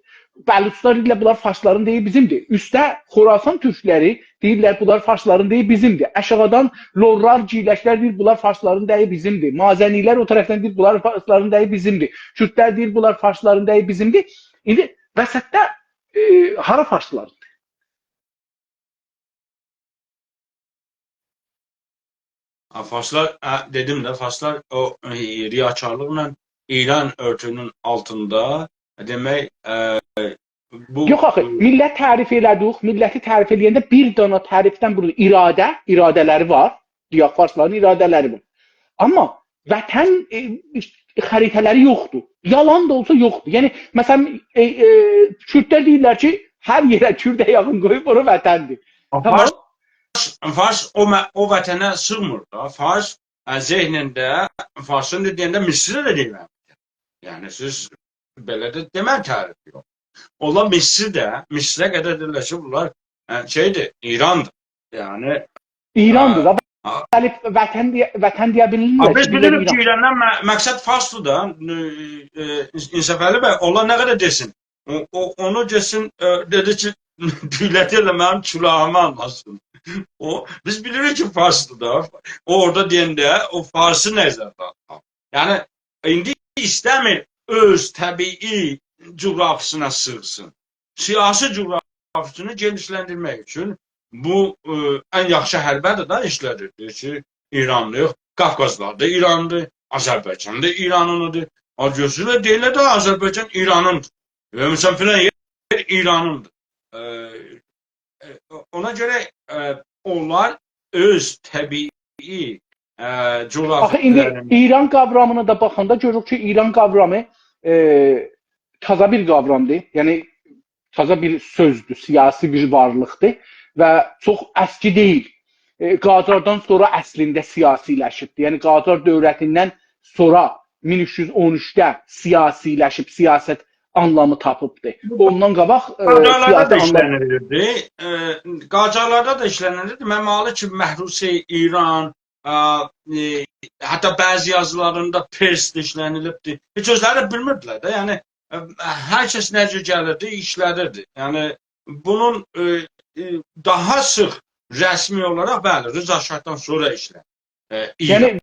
بلوچلار دئییرلر، بونلار فارسلارین دئییل، بیزیمدیر. اوسته خراسان تورکلری دئییرلر، بونلار فارسلارین دئییل، بیزیمدیر. آشاغیدان لورلار، گیلکلر دئییر، بونلار فارسلارین دئییل، بیزیمدیر. مازنی‌لر او طرفدن دئییر، بونلار فارسلارین دئییل، بیزیمدیر. کوردلر دئییر، بونلار فارسلارین دئییل، بیزیمدیر. ایندی وسطده، ائ، هارا فارسلاردیر؟ ها، فارسلار، ها، دئدیم ده، فارسلار او، ائ، ریاکارلیقلا ایران اؤرتویونون آلتیندا، دئمک، ائ، بو، یوخ آخی، ائ، میللت تعریف ائله‌دیک، میللتی تعریف ائله‌ینده بیر دانا تعریفدن بونو، اراده، اراده‌لری وار. دئیک، فارسلارین اراده‌لری وار. آمما وطن، ائ، خریطه‌لری یوخدور. یالان دا اولسا یوخدور. یعنی، مثلا، ائ، ائ، کوردلر دئییرلر کی، هر یئره کورد آیاغین قویوب، اورا وطندیر. تامام. فارس، فارس او مه-، او وطنه سیغمیر دا. فارس، ائ، ذهنینده، فارسین دا دئینده مصری ده دئییرم. یعنی، سیز بئله ده دئمه تعریف یوخ. اونلار مصری ده، مصره قدر دئییرلر کی، بونلار، ائ، شئیدیر، ایراندیر. یعنی، ایراندیر ائ، دا. ها. بلی، وطن دئیه، وطن دئیه بیلیرلر ها، کی، بیز بیللر بیلیریک کی، ایران. ایراندان مه-، مقصد فارسدیر دا. ائ، ائ، انصافعلی بی، اونلار نه قدر دئسین. او، او، اونو دئسین، ائ، دئدی کی، دؤولت ائله منیم کولاغیمی آلماسین. او، بیز بیلیریک کی، فارسدیر دا. اورادا دئینده او فارسی نظرده آلیر. یعنی، ایندی ایسته‌میر اؤز طبیعی جغرافیاسینا سیغسین. سیاسی جغرافیاسینی گئنیشلندیرمک اوچون بو، ائ، ان یاخشی حربه‌دیر ده ایشله‌دیر. دئییر کی، ایرانلی‌ییق، قافقازلار دا ایراندیر، آذربایجان دا ایرانین‌دیر. آ، گؤزونه دئییرلر ده آذربایجان ایرانین‌دیر. و مثلا، فلان یئر ایرانین‌دیر. ائ، ائ، اونا گؤره، ائ، اونلار اؤز طبیعی، ائ، آخی ایندی جغرافیالاریندا ایران قاورامینا دا باخاندا گؤروروک کی، ایران قاورامی، ائ، تازا بیر قاورامدیر. یعنی، تازا بیر سؤزدور، سیاسی بیر وارلیقدیر و چوخ اسکی دئییل. ائ، قاجاردان سونرا اصلینده سیاسی‌لشیبدیر. یعنی، قاجار دؤولتیندن سونرا مین اوچ یوز اون اوچده سیاسی‌لشیب، سیاست آنلامی تاپیبدیر. اوندان قاباق، ائ، قاجارلاردا سیاسی دا آنلام ایشله‌نیردی. ائ، قاجارلاردا دا ایشله‌نیردی. دئمه‌لی کی، محروسه ایران، ا، ائ، حتی بعضی یازیلاریندا پرس ده ایشله‌نیلیبدی. هئچ اؤزلری ده بیلمیردیلر ده. یعنی، ا، هر کس نه جور گلیردی، ایشله‌دیردی. یعنی، بونون، ائ، ائ، داها سیخ رسمی اولاراق، بلی، رضا شاهدان سونرا ایشله‌نیر. ائ، ایران. یعنی،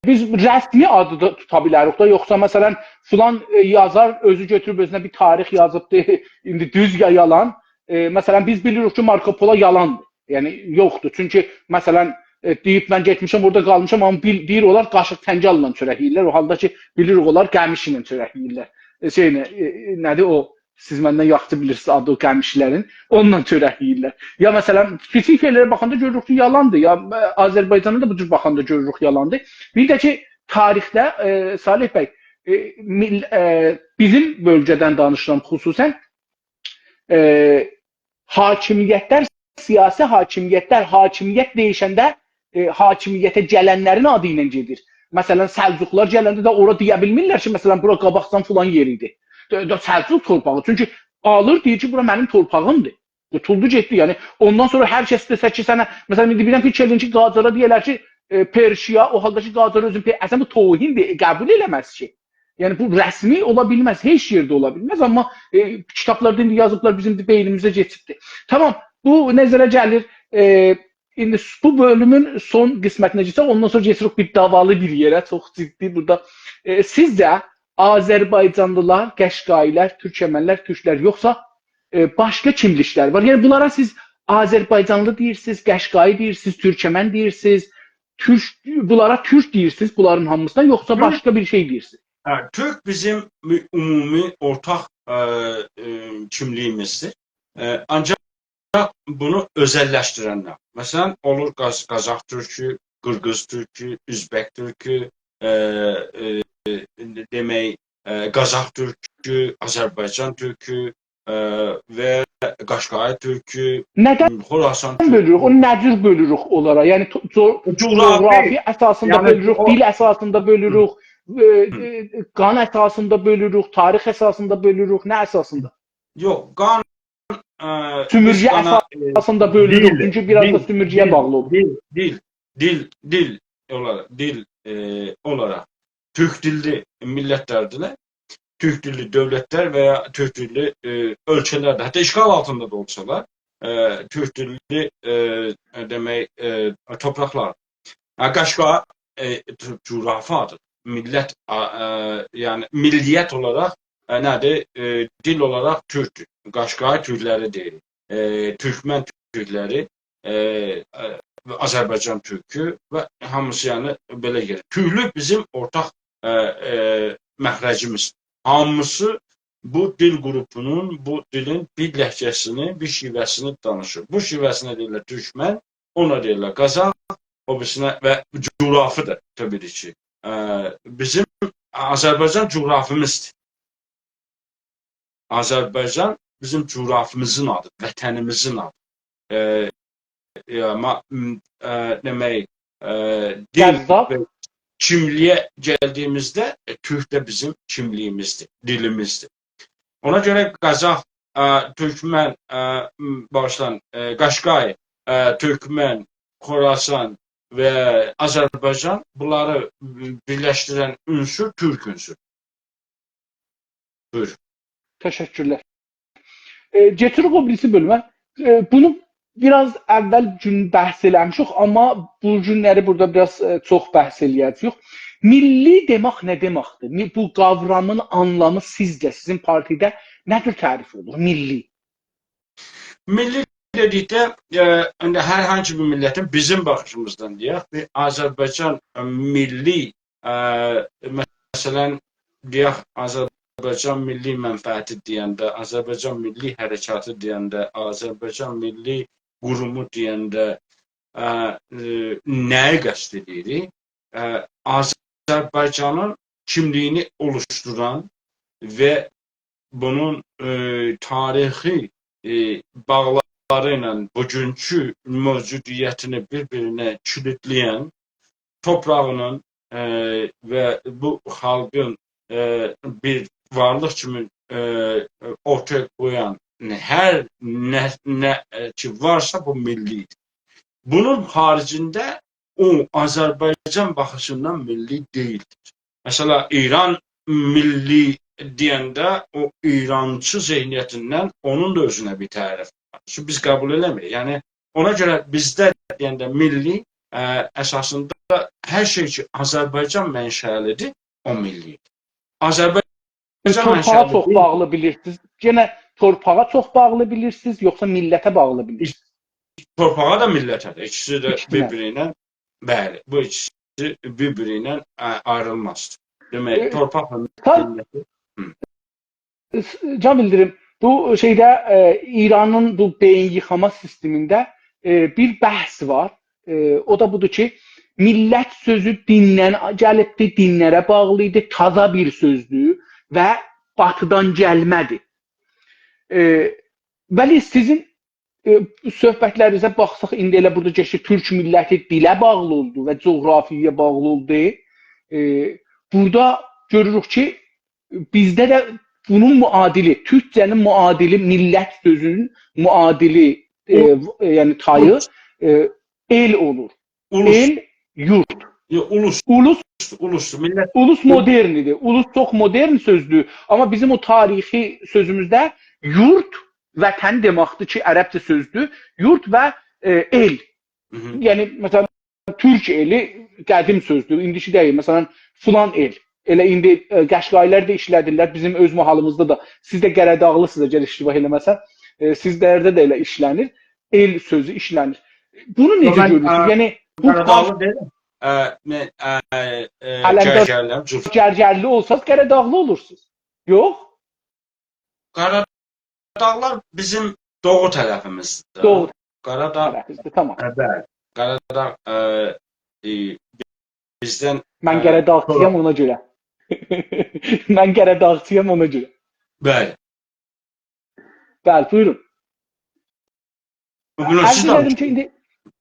بیز رسمی آدی دا توتا بیلریک دا، یوخسا، مثلا، فلان، ائ، یازار اؤزو گؤتوروب اؤزونه بیر تاریخ یازیبدی، ایندی دوز یا یالان. ائ، مثلا، بیز بیلیریک کی، مارکو پولو یالاندیر. یعنی، یوخدور. چونکی، مثلا، ائ، دئییب، «من گئتمیشم، اورادا قالمیشام»، آمما بیل-، دئییر، اونلار قاشیق چنگاللا چؤرک یئییرلر. او حالدا کی، بیلیریک، اونلار قمیشی ایله چؤرک یئییرلر. ائ، شئی، ائ، ائ، نه‌دیر او؟ سیز مندن یاخشی بیلیرسینیز آدی او قمیشی‌لرین. اونونلا چؤرک یئییرلر. یا، مثلا، کیچیک شئیلره باخاندا گؤروروک کی، یالان‌دیر. یا، ائ، آذربایجانا دا بو جور باخاندا گؤروروک، یالان‌دیر. بیر ده کی، تاریخده، ائ، صالح بی، ائ، میل-، ائ، بیزیم بؤلگه‌دن دانیشیرام خصوصا، ائ، حاکمیت‌لر، سیاسی حاکمیت‌لر، حاکمیت دییشنده، ائ، حاکمیته گلن‌لرین آدی ایله گئدیر. مثلا، سلجوقلار گلنده ده اورا دئیه بیلمیرلر کی، مثلا، بورا قاباقدان فلان یئر ایدی. دا، دا سلجوق تورپاغی. چونکی آلیر، دئییر کی، بورا منیم تورپاغیمدیر. قوتولدو، گئتدی. یعنی، اوندان سونرا هر کس دئسه کی، سنه، مثلا، ایندی بیردن فیکیر ائله‌یین کی، قاجارا دئیه‌لر کی، ائ، پرشیا، او حالدا کی، قاجار اؤزون پئ-، اصلا بو توهین‌دیر، ائ، قبول ائله‌مز کی. یعنی، بو رسمی اولا بیلمز، هئچ یئرده اولا بیلمز، آمما، ائ، کیتابلاردا ایندی یازیبلار، بیزیم ده بئینیمیزه کئچیبدیر. تامام، بو نظره گلیر. ائ، ایندی س-، بو بؤلومون سون قسمتینه کئچک، اوندان سونرا کئچیریک بیر دعوالی بیر یئره، چوخ جدی بورادا. ائ، سیزجه آذربایجانلی‌لار، قشقایی‌لر، تورکمن‌لر، تورکلر، یوخسا، ائ، باشقا کیملیک‌لر وار؟ یعنی، بونلارا سیز آذربایجانلی دئییرسینیز، قشقایی دئییرسینیز، تورکمن دئییرسینیز، تورک، بونلارا تورک دئییرسینیز، بونلارین هامیسینا، یوخسا تورک باشقا بیر شئی دئییرسینیز؟ هه، تورک بیزیم عمومی اورتاق، ائ، ائ، کیملیییمیزدیر. ائ، آنجاق بونو اؤزللشدیرنلر. مثلا، اولور قاز-، قازاق تورکو، قیرغیز تورکو، اؤزبک تورکو، ائ، ائ، دئمک، ائ، قازاق تورکو، آذربایجان تورکو، ائ، و قاشقای تورکو، ندن خراسان تورکو. بؤلوروک؟ او نه جور بؤلوروک اونلارا؟ یعنی، تو-، جو-، جغرافی، جغرافی اساسیندا یعنی بؤلوروک، او دیل اساسیندا بؤلوروک، ائ، ائ، قان اساسیندا بؤلوروک، تاریخ اساسیندا بؤلوروک، نه اساسیندا؟ یوخ، قان، ائ، سومورگه قان، ائ، اساسیندا بؤلوروک. دیل، چونکی بیر آز دا دیل، سومورگه‌یه دیل، باغلی اولور. دیل، دیل، دیل، دیل اولاراق، دیل، ائ، اولاراق تورک دیللی میللت‌لردیرلر. تورک دیللی دؤولت‌لر و یا تورک دیللی، ائ، اؤلکه‌لر ده، حتی اشغال آلتیندا دا اولسالار، ائ، تورک دیللی، ائ، دئمک، ائ، تورپاقلار. هه، قاشقای، ائ، جو-، جغرافی آدی. میللت، آ، ائ، یعنی میللیت اولاراق، ائ، نه‌دیر؟ ائ، دیل اولاراق تورکدور. قاشقای تورکلری دئییر. ائ، تورکمن تورکلری، ائ، ائ، آذربایجان تورکو و هامیسی، یعنی، بئله گلیر. تورکلوک بیزیم اورتاق، ائ، ائ، مخرجیمیز. هامیسی بو دیل قروپونون، بو دیلین بیر لهجه‌سینی، بیر شیوه‌سینی دانیشیر. بو شیوه‌سینه دئییرلر تورکمن، اونا دئییرلر قازاق، او بیریسینه و جغرافی دا طبیعی کی، ائ، بیزیم آذربایجان جغرافیمیزدیر. آذربایجان بیزیم جغرافیمیزین آدی، وطنیمیزین آدی. ائ، ائ، آمما، م، ائ، دئمک، ائ، دیل قازاق. و کیملیگه گلدیییمیزده، ائ، تورک ده بیزیم کیملیگیمیزدیر، دیلیمیزدیر. اونا گؤره قازاق، ائ، تورکمن، ائ، م، باغیشلایین، ائ، قاشقای، ائ، تورکمن، خوراسان و آذربایجان، بونلاری، م، بیرلشدیرن عنصر تورک عنصرو. بویور. تشکرلر. ائ، کئچیریک او بیریسی بؤلومه. ائ، بونو بیر آز اول گون بحث ائله‌میشیک، آمما بو گونلری بورادا بیر آز، ائ، چوخ بحث ائله‌یه‌جه‌ییک. میللی دئمک نه دئمکدیر؟ می-، بو قاورامین آنلامی سیزجه، سیزین پارتیده نه جور تعریف اولونور؟ میللی. میللی دئدیکده، ائ، ایندی هر هانسی بیر میللتین بیزیم باخیشیمیزدان دئیک، بیر آذربایجان، ائ، میللی، ائ، مثلا، دئیک، آذربایجان میللی منفعتی دئینده، آذربایجان میللی حرکاتی دئینده، آذربایجان میللی قورومو دئینده، ائ، ائ، نه‌یی قصد ائدیریک؟ ائ، آذربایجانین کیملیگینی اولوشدوران و بونون، ائ، تاریخی، ائ، باغلاری ایله بوگونکو موجودیتینی بیر-بیرینه کیلیتله‌ین، توپراغینین، ائ، و بو خالقین، ائ، بیر وارلیق کیمی، ائ، اورتایا قویان هر نه، نه، ائ، کی وارسا، بو میللی ایدی. بونون خاریجینده او آذربایجان باخیشیندان میللی دئییلدیر. مثلا، ایران میللی دئینده او ایرانچی ذهنیتیندن اونون دا اؤزونه بیر تعریف وار. چونکی بیز قبول ائله‌میریک. یعنی، اونا گؤره بیزده دئینده میللی، ائ، اساسیندا هر شئی کی آذربایجان منشألی‌دیر، او میللی‌دیر. آذربایجان تورپاغا منشألی چوخ دئییل. باغلی بیلیرسینیز. یئنه تورپاغا چوخ باغلی بیلیرسینیز، یوخسا میللته باغلی بیلیرسینیز؟ تورپاغا دا، میللته ده. ایکیسی ده ایکیسینه. بیر-بیری ایله، بلی، بو ایکیسی بیر-بیری ایله، ائ، آیریلمازدیر. دئمک، ائ، تورپاقلا ساغ میللتی. هی. جان ایلدیریم، بو شئیده، ائ، ایرانین بو بئیین ییخاما سیستمینده، ائ، بیر بحث وار. ائ، او دا بودور کی، میللت سؤزو دیندن گلیبدیر، دینلره باغلی ایدی، تازا بیر سؤزدور و باتیدان گلمه‌دیر. ائ، بلی، سیزین ائ، صحبتلرینیزه باخساق، ایندی ائله بورادا گئچدی، تورک میللتی دیله باغلی اولدو و جغرافیایا باغلی اولدو. ائ، بورادا گؤروروک کی، بیزده ده بونون معادلی، تورکجه‌نین معادلی، میللت سؤزونون معادلی، ائ، ائ، یعنی تایی، ائ، ائل اولور. اولوس. ائل، یورد. یوخ، اولوس. اولوس، اولوس، میللت. اولوس مدرن ایدی. اولوس چوخ مدرن سؤزدور. آمما بیزیم او تاریخی سؤزوموزده یورد، وطن دئمکدیر کی، عربجه سؤزدور. یورد و، ائ، ائل. هی هی. یعنی، مثلا، تورک ائلی قدیم سؤزدور. ایندیکی دئییل. مثلا، فلان ائل. ائله ایندی، ائ، قشقایی‌لر ده ایشله‌دیرلر. بیزیم اؤز محالیمیزدا دا. سیز ده قاراداغلی‌سینیز، اگر اشتباه ائله‌مه‌سم. ائ، سیزلرده ده ائله ایشله‌نیر. ائل سؤزو ایشله‌نیر. بونو نئجه گؤرورسونوز؟ یعنی، بو قاراداغلی دئییلم. ائ، من، ائ، ائ، علمدار، گرگرلی‌یم، جور. گرگرلی اولساز، قاراداغلی اولورسونوز. یوخ؟ قاراداغلار بیزیم دوغو طرفیمیزدیر. دوغو. قاراداغ طرفیمیزدیر، تامام. ائ، بلی. قاراداغ، ائ، ائ، بیزدن، من، ائ، قاراداغچی‌یام، سونرا اونا گؤره. من قاراداغچی‌یام، اونا گؤره. بلی. بلی، بویورون. بویورون، عرض سیز ائله‌دیم دانیشین. کی، ایندی،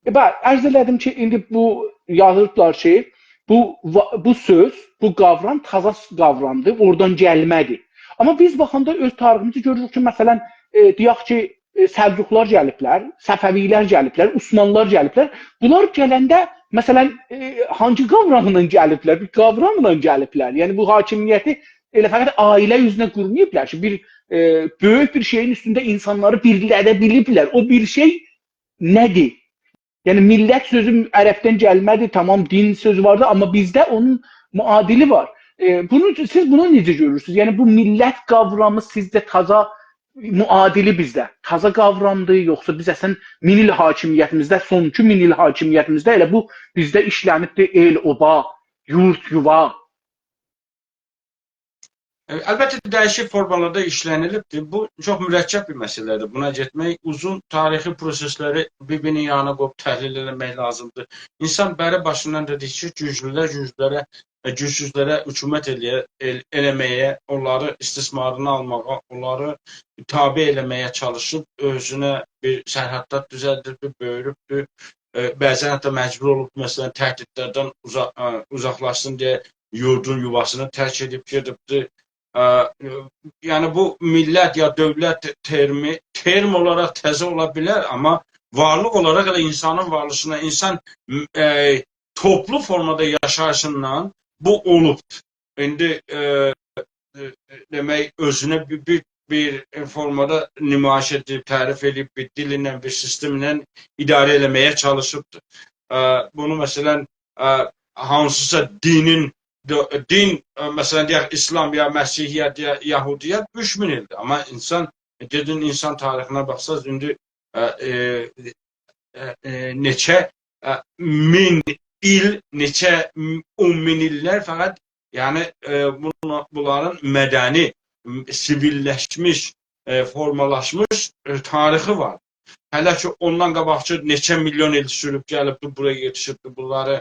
ائ، بلی، عرض ائله‌دیم کی، ایندی بو یازیبلار کی، بو وا-، بو سؤز، بو قاورام تازا س-، قاورامدیر، اورادان گلمه‌دیر. آمما بیز باخاندا اؤز تاریخیمیزی گؤروروک کی، مثلا، ائ، دئیک کی، ائ، سلجوقلار گلیبلر، صفوی‌لر گلیبلر، عثمانلی‌لار گلیبلر. بونلار گلنده، مثلا، ائ، هانسی قاوراملا گلیبلر؟ بیر قاوراملا گلیبلر. یعنی، بو حاکمیتی ائله فقط عائله اوزونه قورماییبلار کی، بیر، ائ، بؤیوک بیر شئیین اوستونده اینسانلاری بیرلده بیلیبلر. او بیر شئی نه‌دیر؟ یعنی، میللت سؤزو عربدن گلمه‌دیر، تامام، دین سؤزو واردی، آمما بیزده اونون معادلی وار. ائ، بونو، سیز بونو نئجه گؤرورسونوز؟ یعنی، بو میللت قاورامی سیزجه تازا معادلی بیزده؟ تازا قاورامدیر، یوخسا بیز اصلا مین ایل حاکمیتیمیزده، سونکی مین ایل حاکمیتیمیزده ائله بو بیزده ایشله‌نیبدیر، ائل، اوبا، یورد، یووا؟ ائ، البته، دییشیک فورمالاردا ایشله‌نیلیبدیر. بو چوخ مرکب بیر مسئله‌دیر. بونا گئتمک، اوزون تاریخی پروسئسلری بیر-بیرینین یانینا قویوب تحلیل ائله‌مک لازیمدیر. اینسان بری باشیندان دا دئییر کی، گوجلولر گوجلولره، ائ، گوجسوزلره حکومت ائله‌یه، ائل-، ائله‌مه‌یه، اونلاری استثمارینا آلماغا، اونلاری تابع ائله‌مه‌یه چالیشیب، اؤزونه بیر سرحدلر دوزلدیبدیر، بؤیوروبدور. ائ، بعضا حتی مجبور اولوب، مثلا، تهدیدلردن اوزا-، ائ، اوزاقلاشسین دئیه یوردون، یوواسینی ترک ائدیب گئدیبدیر. ائ، یعنی بو میللت یا دؤولت ترمی، ترم اولاراق تزه اولا بیلر، آمما وارلیق اولاراق ائله اینسانین وارلیشینا، اینسان، م، ائ، توپلو فورمادا یاشاییشیندان بو اولوبدور. ایندی، ائ، ائ، دئمک، اؤزونه بیر، بیر، بیر فورمادا نمایش ائدیب، تعریف ائدیب، بیر دیل ایله، بیر سیستم ایله اداره ائله‌مه‌یه چالیشیبدیر. ائ، بونو، مثلا، ائ، هانسیسا دینین، دو-، دین، ائ، مثلا، دئیک، ایسلام یا مسیحیت، یا یهودیت اوچ مین ایلدیر. آمما اینسان، گئدین اینسان تاریخینه باخساز، ایندی، ائ، ائ، ائ، ائ، نئچه، ائ، مین ایل، نئچه م-، اون مین ایللر فقط، یعنی، ائ، بونا-، بونلارین مدنی، م-، سیویللشمیش، ائ، فورمالاشمیش، ائ، تاریخی وار. هله کی، اوندان قاباقکی نئچه میلیون ایل سوروب گلیبدی، بورایا یئتیشیبدی. بونلاری،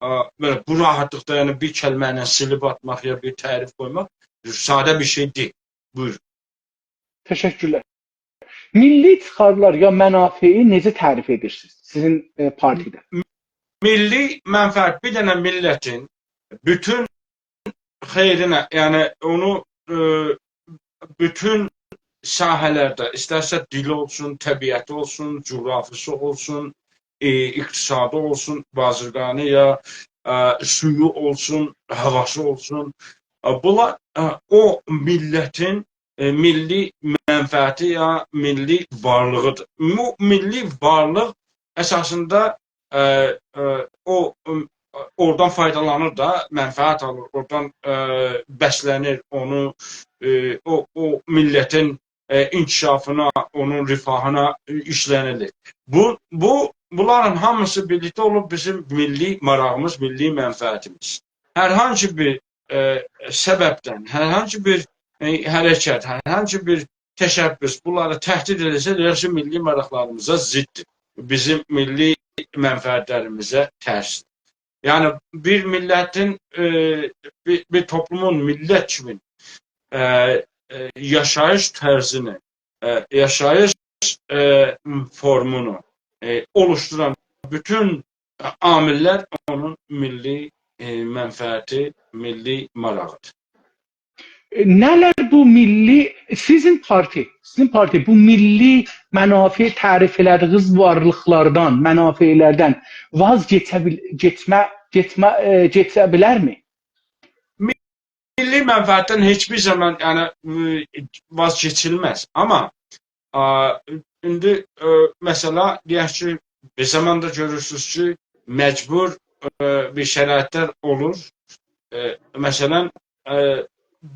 ائ، بئله بو راحتلیقدا، یعنی بیر کلمه ایله سیلیب آتماق یا بیر تعریف قویماق ساده بیر شئی دئییل. بویورون. تشکرلر. میللی چیخارلار یا منافعی نئجه تعریف ائدیرسینیز سیزین، ائ، پارتیده؟ میللی منفعت بیر دنه میللتین بوتون خئیرینه، یعنی اونو، ائ، بوتون ساحه‌لرده، ایسترسه دیل اولسون، طبیعتی اولسون، جغرافیاسی اولسون، ائ، اقتصادی اولسون، بازرگانی یا، ائ، سویو اولسون، هاواسی اولسون، ائ، بونلار، ائ، او میللتین، ائ، میللی منفعتی یا میللی وارلیغیدیر. بو میللی وارلیق اساسیندا، ائ، ائ، او، م، اورادان فایدالانیر دا، منفعت آلیر، اورادان، ائ، بسله‌نیر، اونو، ائ، او، او میللتین، ائ، انکشافینا، اونون رفاهینا ایشله‌نیلیر. بو، بو، بونلارین هامیسی بیرلیکده اولوب بیزیم میللی ماراغیمیز، میللی منفعتیمیز. هر هانسی بیر، ائ، سببدن، هر هانسی بیر، ائ، حرکت، هر هانسی بیر تشبث بونلاری تهدید ائدیرسه، دئیه‌رسن میللی ماراقلاریمیزا ضددیر. بیزیم میللی منفعتلریمیزه ترسدیر. یعنی بیر میللتین، ائ، بیر، بیر توپلومون میللت کیمی، ائ، ائ، یاشاییش طرزینی، ائ، یاشاییش، ائ، فورمونو، ائ، اولوشدوران بوتون عامل‌لر اونون میللی، ائ، منفعتی، میللی ماراغیدیر. ائ، نه‌لر بو میللی، سیزین پارتی، سیزین پارتی بو میللی منافع تعریف ائله‌دیگینیز وارلیقلاردان، منافعلردن واز کئچه بیل-، کئچمه، کئچمه، ائ، کئچه بیلرمی؟ میللی منفعتدن هئچ بیر زامان، یعنی، م، واز کئچیلمز. آمما، آ، ایندی، ائ، مثلا، دئیک کی، بیر زامان دا گؤرورسونوز کی، مجبور، ائ، بیر شرایطلر اولور. ائ، مثلا، ائ،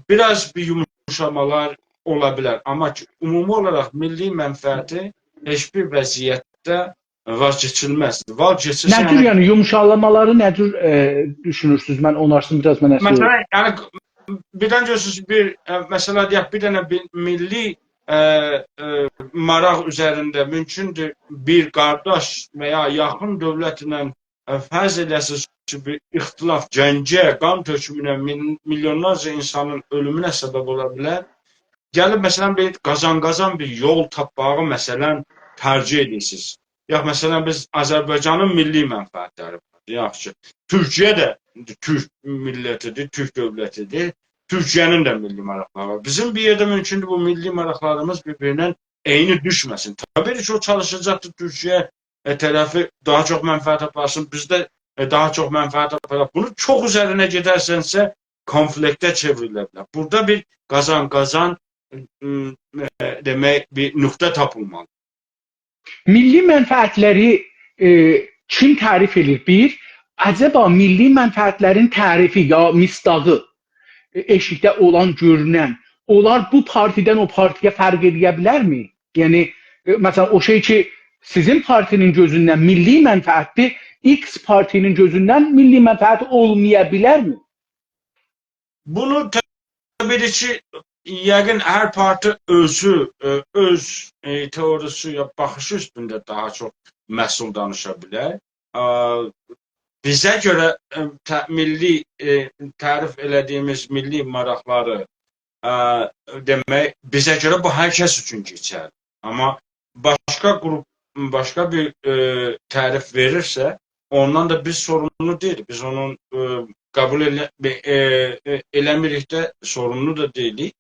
بیر آز بیر یوموشامالار اولا بیلر. آمما کی، عمومی اولاراق میللی منفعتی هئچ بیر وضعیتده واز کئچیلمزدیر. واز کئچیلسه، نه جور، یعنی، یوموشالامالاری نه جور، ائ، دوشونورسونوز؟ من اونلارسین بیر آز منه سؤیله‌یین. مثلا، یعنی، بیردن گؤرورسونوز، بیر، ائ، مثلا، دئیک، بیر دنه بیر میللی، ائ، ائ، ماراق اوزرینده مومکوندور بیر قارداش و یا یاخین دؤولت ایله، ائ، فرض ائله‌سینیز کی، بیر اختلاف، جنگه، قان تؤکومونه، مین-، میلیونلارجا اینسانین اؤلومونه سبب اولا بیلر. گلیب، مثلا، بیر قازان-قازان بیر یول تاپماغی، مثلا، ترجیح ائدیرسینیز. یوخ، مثلا، بیز آذربایجانین میللی منفعتلری وار. یاخشی، تورکیه ده تورک میللتیدیر، تورک دؤولتیدیر. تورکیه‌نین ده میللی ماراقلاری وار. بیزیم بیر یئرده مومکوندور بو میللی ماراقلاریمیز بیر-بیرینن عینی دوشمه‌سین. طبیعی کی، او چالیشاجاقدیر تورکیه، ائ، طرفی داها چوخ منفعت آپارسین، بیز ده، ائ، داها چوخ منفعت آپاراق. بونو چوخ اوزرینه گئدرسنسه، کونفلیکته چئوریله بیلر. بورادا بیر قازان-قازان، م، ائ، دئمک، بیر نقطه تاپیلمالی. میللی منفعتلری، ائ، کیم تعریف ائدیر؟ بیر، عجبا میللی منفعتلرین تعریفی یا مصداقی، ائ، ائشیکده اولان، گؤرونن، اونلار بو پارتیدن او پارتی‌یه فرق ائله‌یه بیلرمی؟ یعنی، ائ، مثلا، او شئی کی، سیزین پارتی‌نین گؤزوندن میللی منفعتدیر، ایکس پارتی‌نین گؤزوندن میللی منفعت اولمایا بیلرمی؟ بونو ته-، بیری کی، یقین هر پارتی اؤزو، ائ، اؤز، ائ، تئوریسی یا باخیشی اوستونده داها چوخ مسئول دانیشا بیلر. ا، بیزه گؤره، ائ، ته-، میللی، ائ، تعریف ائله‌دیییمیز میللی ماراقلاری، ا، دئمک، بیزه گؤره بو هر کس اوچون کئچرلی. آمما باشقا گروپ، باشقا بیر، ائ، تعریف وئریرسه، اوندان دا بیز سوروملو دئییلیک. بیز اونون، ائ، قبول ائله-، ائ، ائ، ائله‌میریک ده، سوروملو دا دئییلیک.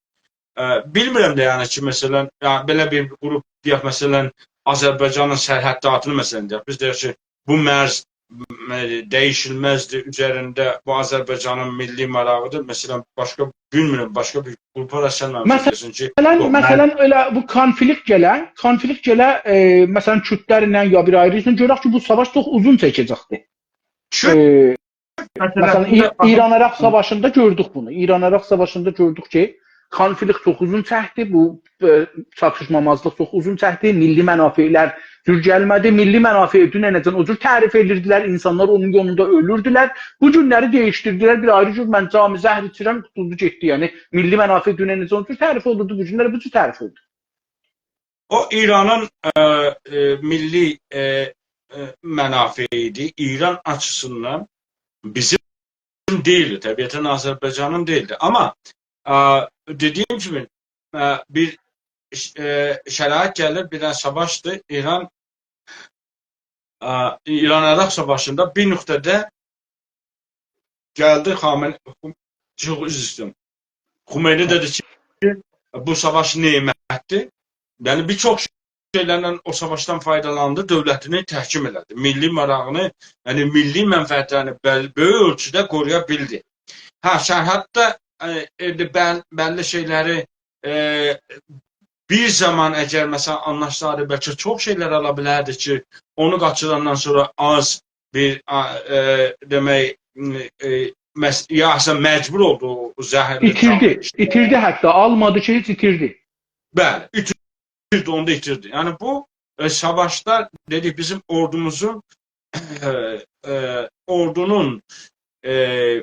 ا، بیلمیرم ده، یعنی کی، مثلا، یا، بئله بیر گروپ، دئیک، مثلا، آذربایجانین سرحداتینی، مثلا، دئیک، بیز دئیک کی، بو مرز، م، دییشیلمزدیر، اوزرینده بو آذربایجانین میللی ماراغیدیر. مثلا، باشقا، بیلمیرم، باشقا بیر گروپا راستلانمامیشام، مثلا، دئسین کی، مثلا، یوخ، مثلا، من ائله بو کونفلیکت گله، کونفلیکت گله، ائ، مثلا، کوردلرله یا بیر آیری، گؤرک کی، بو ساواش چوخ اوزون چکه‌جکدیر. کورد ائ، مثلا، مثلا، ایندی ای-، ایران-عراق ساواشیندا گؤردوک بونو. ایران-عراق ساواشیندا گؤردوک کی، کونفلیکت چوخ اوزون چکدی، بو، ائ، چاتیشمامازلیق چوخ اوزون چکدی، میللی منافعلر جور گلمه‌دی. میللی منافعی دوننه‌جن او جور تعریف ائدیردیلر، اینسانلار اونون یولوندا اؤلوردولر. بو گونلری دییشدیردیلر، بیر آیری جور، «من جام زهر ایچیرم، قوتولدو گئتدی.» یعنی، میللی منافع دوننه‌جن او جور تعریف اولوردو، بو گونلری بو جور تعریف اولدو. او ایرانین، ائ، ائ، میللی، ائ، ائ، منافعی ایدی. ایران آچیسیندان بیزیم دئییلدی، طبیعتا آذربایجانین دئییلدی. آمما، ا، دئدیییم کیمی، ا، بیر ش-، ائ، شرایط گلیر، بیر دنه ساواشدیر. ایران، ا، ایران-عراق ساواشیندا بیر نقطه‌ده گلدی خامنه‌ای، چوخ عذر ایسته‌ییرم. خمینی دئدی کی، بو ساواش نعمتدیر. یعنی، بیر چوخ شئیلرله او ساواشدان فایدالاندی، دؤولتینی تحکیم ائله‌دی. میللی ماراغینی، یعنی میللی منفعتلرینی بل-، بؤیوک اؤلچوده قورویا بیلدی. هه، سرحدده، ائ، ائ، بل-، بللی شئیلری، ائ، بیر زامان اگر، مثلا، آنلاشسایدی، بلکه چوخ شئیلر آلا بیلردی کی، اونو قاچیراندان سونرا آز بیر، ا، ائ، دئمک، ائ، مس-، یا اصلا مجبور اولدو او زهرلی ایتیردی، جامو ایچمه‌یه. ایتیردی حتی، آلمادی کی، هئچ ایتیردی. بلی، ایتیردی، اونو دا ایتیردی. یعنی بو، ائ، ساواشدا دئدیک، بیزیم اوردوموزون، ائ، ائ، اوردونون، ائ،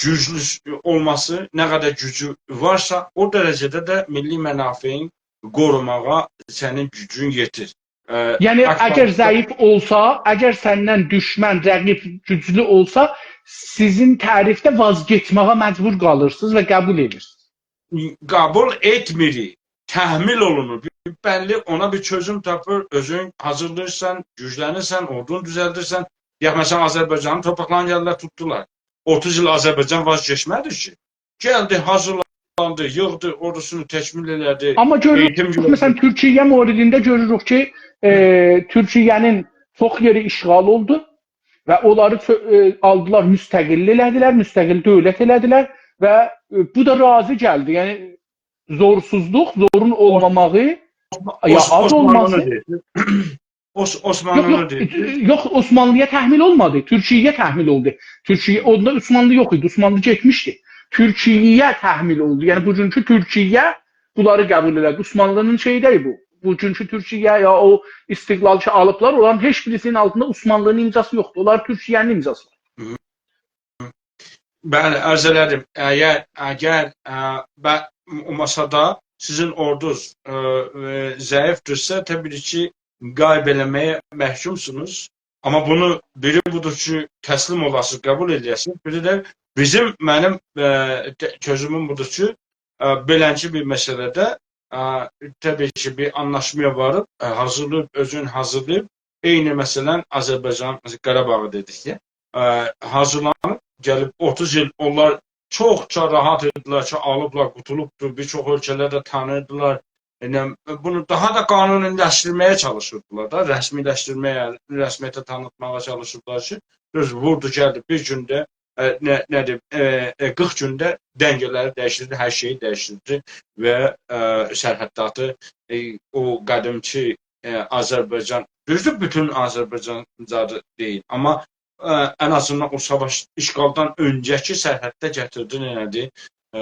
گوجلو اولماسی، نه قدر گوجو وارسا، او درجه‌ده ده میللی منافعین قوروماغا سنین گوجون یئتیر. ائ، یعنی، اگر ضعیف اولسا، اگر سندن دوشمن، رقیب گوجلو اولسا، سیزین تعریفده واز گئتمه‌یه مجبور قالیرسینیز و قبول ائدیرسینیز. قبول ائتمیریک. تحمیل اولونور. بیر، بللی، اونا بیر چؤزوم تاپیر، اؤزون حاضیرلاییرسان، گوجلنیرسن، اوردونو دوزلدیرسن. یا، مثلا، آذربایجانین تورپاقلارینی گلدیلر، توتدولار. اوتوز ایل آذربایجان واز گئچمه‌دی کی. گلدی، حاضیرلاندی، ییغدی، اوردوسونو تکمیل ائله‌دی. آمما گؤروروک، ائییتیم گؤردو. مثلا، تورکیه موردینده گؤروروک کی، ائ، تورکیه‌نین چوخ یئری اشغال اولدو و اونلاری چؤ-، ائ، آلدیلار، مستقل ائله‌دیلر، مستقل دؤولت ائله‌دیلر و، ائ، بو دا راضی گلدی. یعنی، زورسوزلوق، زورون اولماماغی، اوس-، یا اوس-، آز عثمانلی‌نی اولماسی. دئییر. اوس-، یوخ، عثمانلی‌نی یوخ، دئییر. یوخ، عثمانلی‌یا تحمیل اولمادی. تورکیه‌یه تحمیل اولدو. تورکیه، اوندا عثمانلی یوخ ایدی، عثمانلی گئتمیشدی. تورکیه‌یه تحمیل اولدو. یعنی، بوگونکو تورکیه بونلاری قبول ائله‌دی. عثمانلی‌نین شئیی دئییل بو. بوگونکو تورکیه یا او استقلال کی آلیبلار، اونلارین هئچ بیریسینین آلتیندا عثمانلی‌نین امضاسی یوخدور. اونلار تورکیه‌نین امضاسی وار. هی. بلی، عرض ائله‌دیم. اگر، اگر، ا، ب-، او ماسادا سیزین اوردونوز، ا، ا، ضعیفدیرسه، طبیعی کی، غیب ائله‌مه‌یه محکومسونوز. آمما بونو بیری بودور کی، تسلیم اولاسینیز، قبول ائله‌یه‌سینیز. بیری ده بیزیم، منیم، ا، ت-، چؤزوموم بودور کی، ا، بئلنجه بیر مسئله‌ده، ا، طبیعی کی، بیر آنلاشمایا واریب، ا، حاضیرلاییب، اؤزون حاضیرلاییب، عینی، مثلا، آذربایجان، مثلا، قاراباغی دئدیک کی، ا، حاضیرلانیب، گلیب اوتوز ایل، اونلار چوخ چا راحت ایدیلر کی، آلیبلار، قوتولوبدور، بیر چوخ اؤلکه‌لر ده تانییردیلار. یعنی، بونو داها دا قانونی‌لشدیرمه‌یه چالیشیردیلار دا، رسمی‌لشدیرمه‌یه، رسمیته تانیتماغا چالیشیردیلار کی، اؤز ووردو، گلدی، بیر گونده، ا، نه، نه‌دیر، ا، ا، قیرخ گونده دنگه‌لری دییشدیردی، هر شئیی دییشدیردی و، ا، سرحداتی، ا، او قدیمکی، ا، آذربایجان، دوزدور، بوتون آذربایجان زادی دئییل، آمما، ا، ان آزیندان او ساواش، اشغالدان اؤنجه‌کی سرحدده گتیردی، نه‌دیر، ا،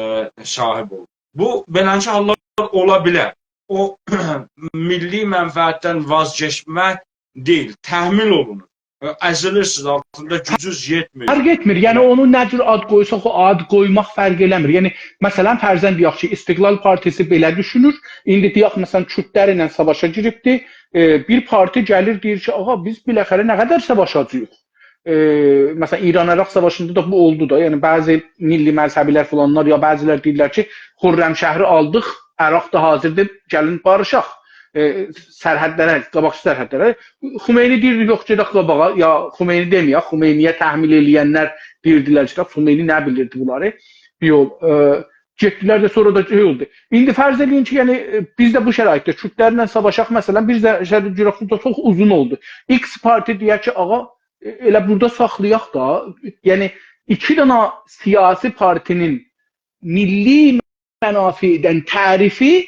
صاحیب اولدو. بو، بئلنجه حاللار اولا بیلر. او، میللی منفعتدن واز گئچمک دئییل، تحمیل اولونور. ائ، ازیلیرسینیز، آلتیندا گوجونوز یئتمیر. فرق ائتمیر. یعنی اونو نه جور آد قویساق، او آد قویماق فرق ائله‌میر. یعنی مثلا فرضاً دئیک کی، استقلال پارتیسی بئله دوشونور. ایندی دئیک مثلا کوردلر ایله ساواشا گیریبدی. ائ، بیر پارتی گلیر دئییر کی، «آغا، بیز بالاخره نه قدر ساواشاجاغیق؟» ائ، مثلا ایران-عراق ساواشیندا دا بو اولدو دا. یعنی بعضی میللی مذهبی‌لر فلانلار یا بعضی‌لر دئییرلر کی، «خرمشهری آلدیق، عراق دا حاضردیر، گلین باریشاق.» ائ، سرحدلره، قاباقکی سرحدلره. خمینی دئییردی، «یوخ، گئدک قاباغا.» یا خمینی دئمه‌یک، خمینی‌یه تحمیل ائله‌ینلر دئییردیلر کی، خمینی نه بیلیردی بونلاری؟ بیر یول، ائ، گئتدیلر ده سونرا دا شئی اولدو. ایندی فرض ائله‌یین کی، یعنی، ائ، بیز ده بو شرایطده کوردلرله ساواشاق، مثلا، بیر ده شرایط گؤرک، بو دا چوخ اوزون اولدو. ایکس پارتی دئیک کی، «آغا، ائ، ائله بورادا ساخلایاق دا.» یعنی ایکی دنه سیاسی پارتی‌نین میللی منافعدن تعریفی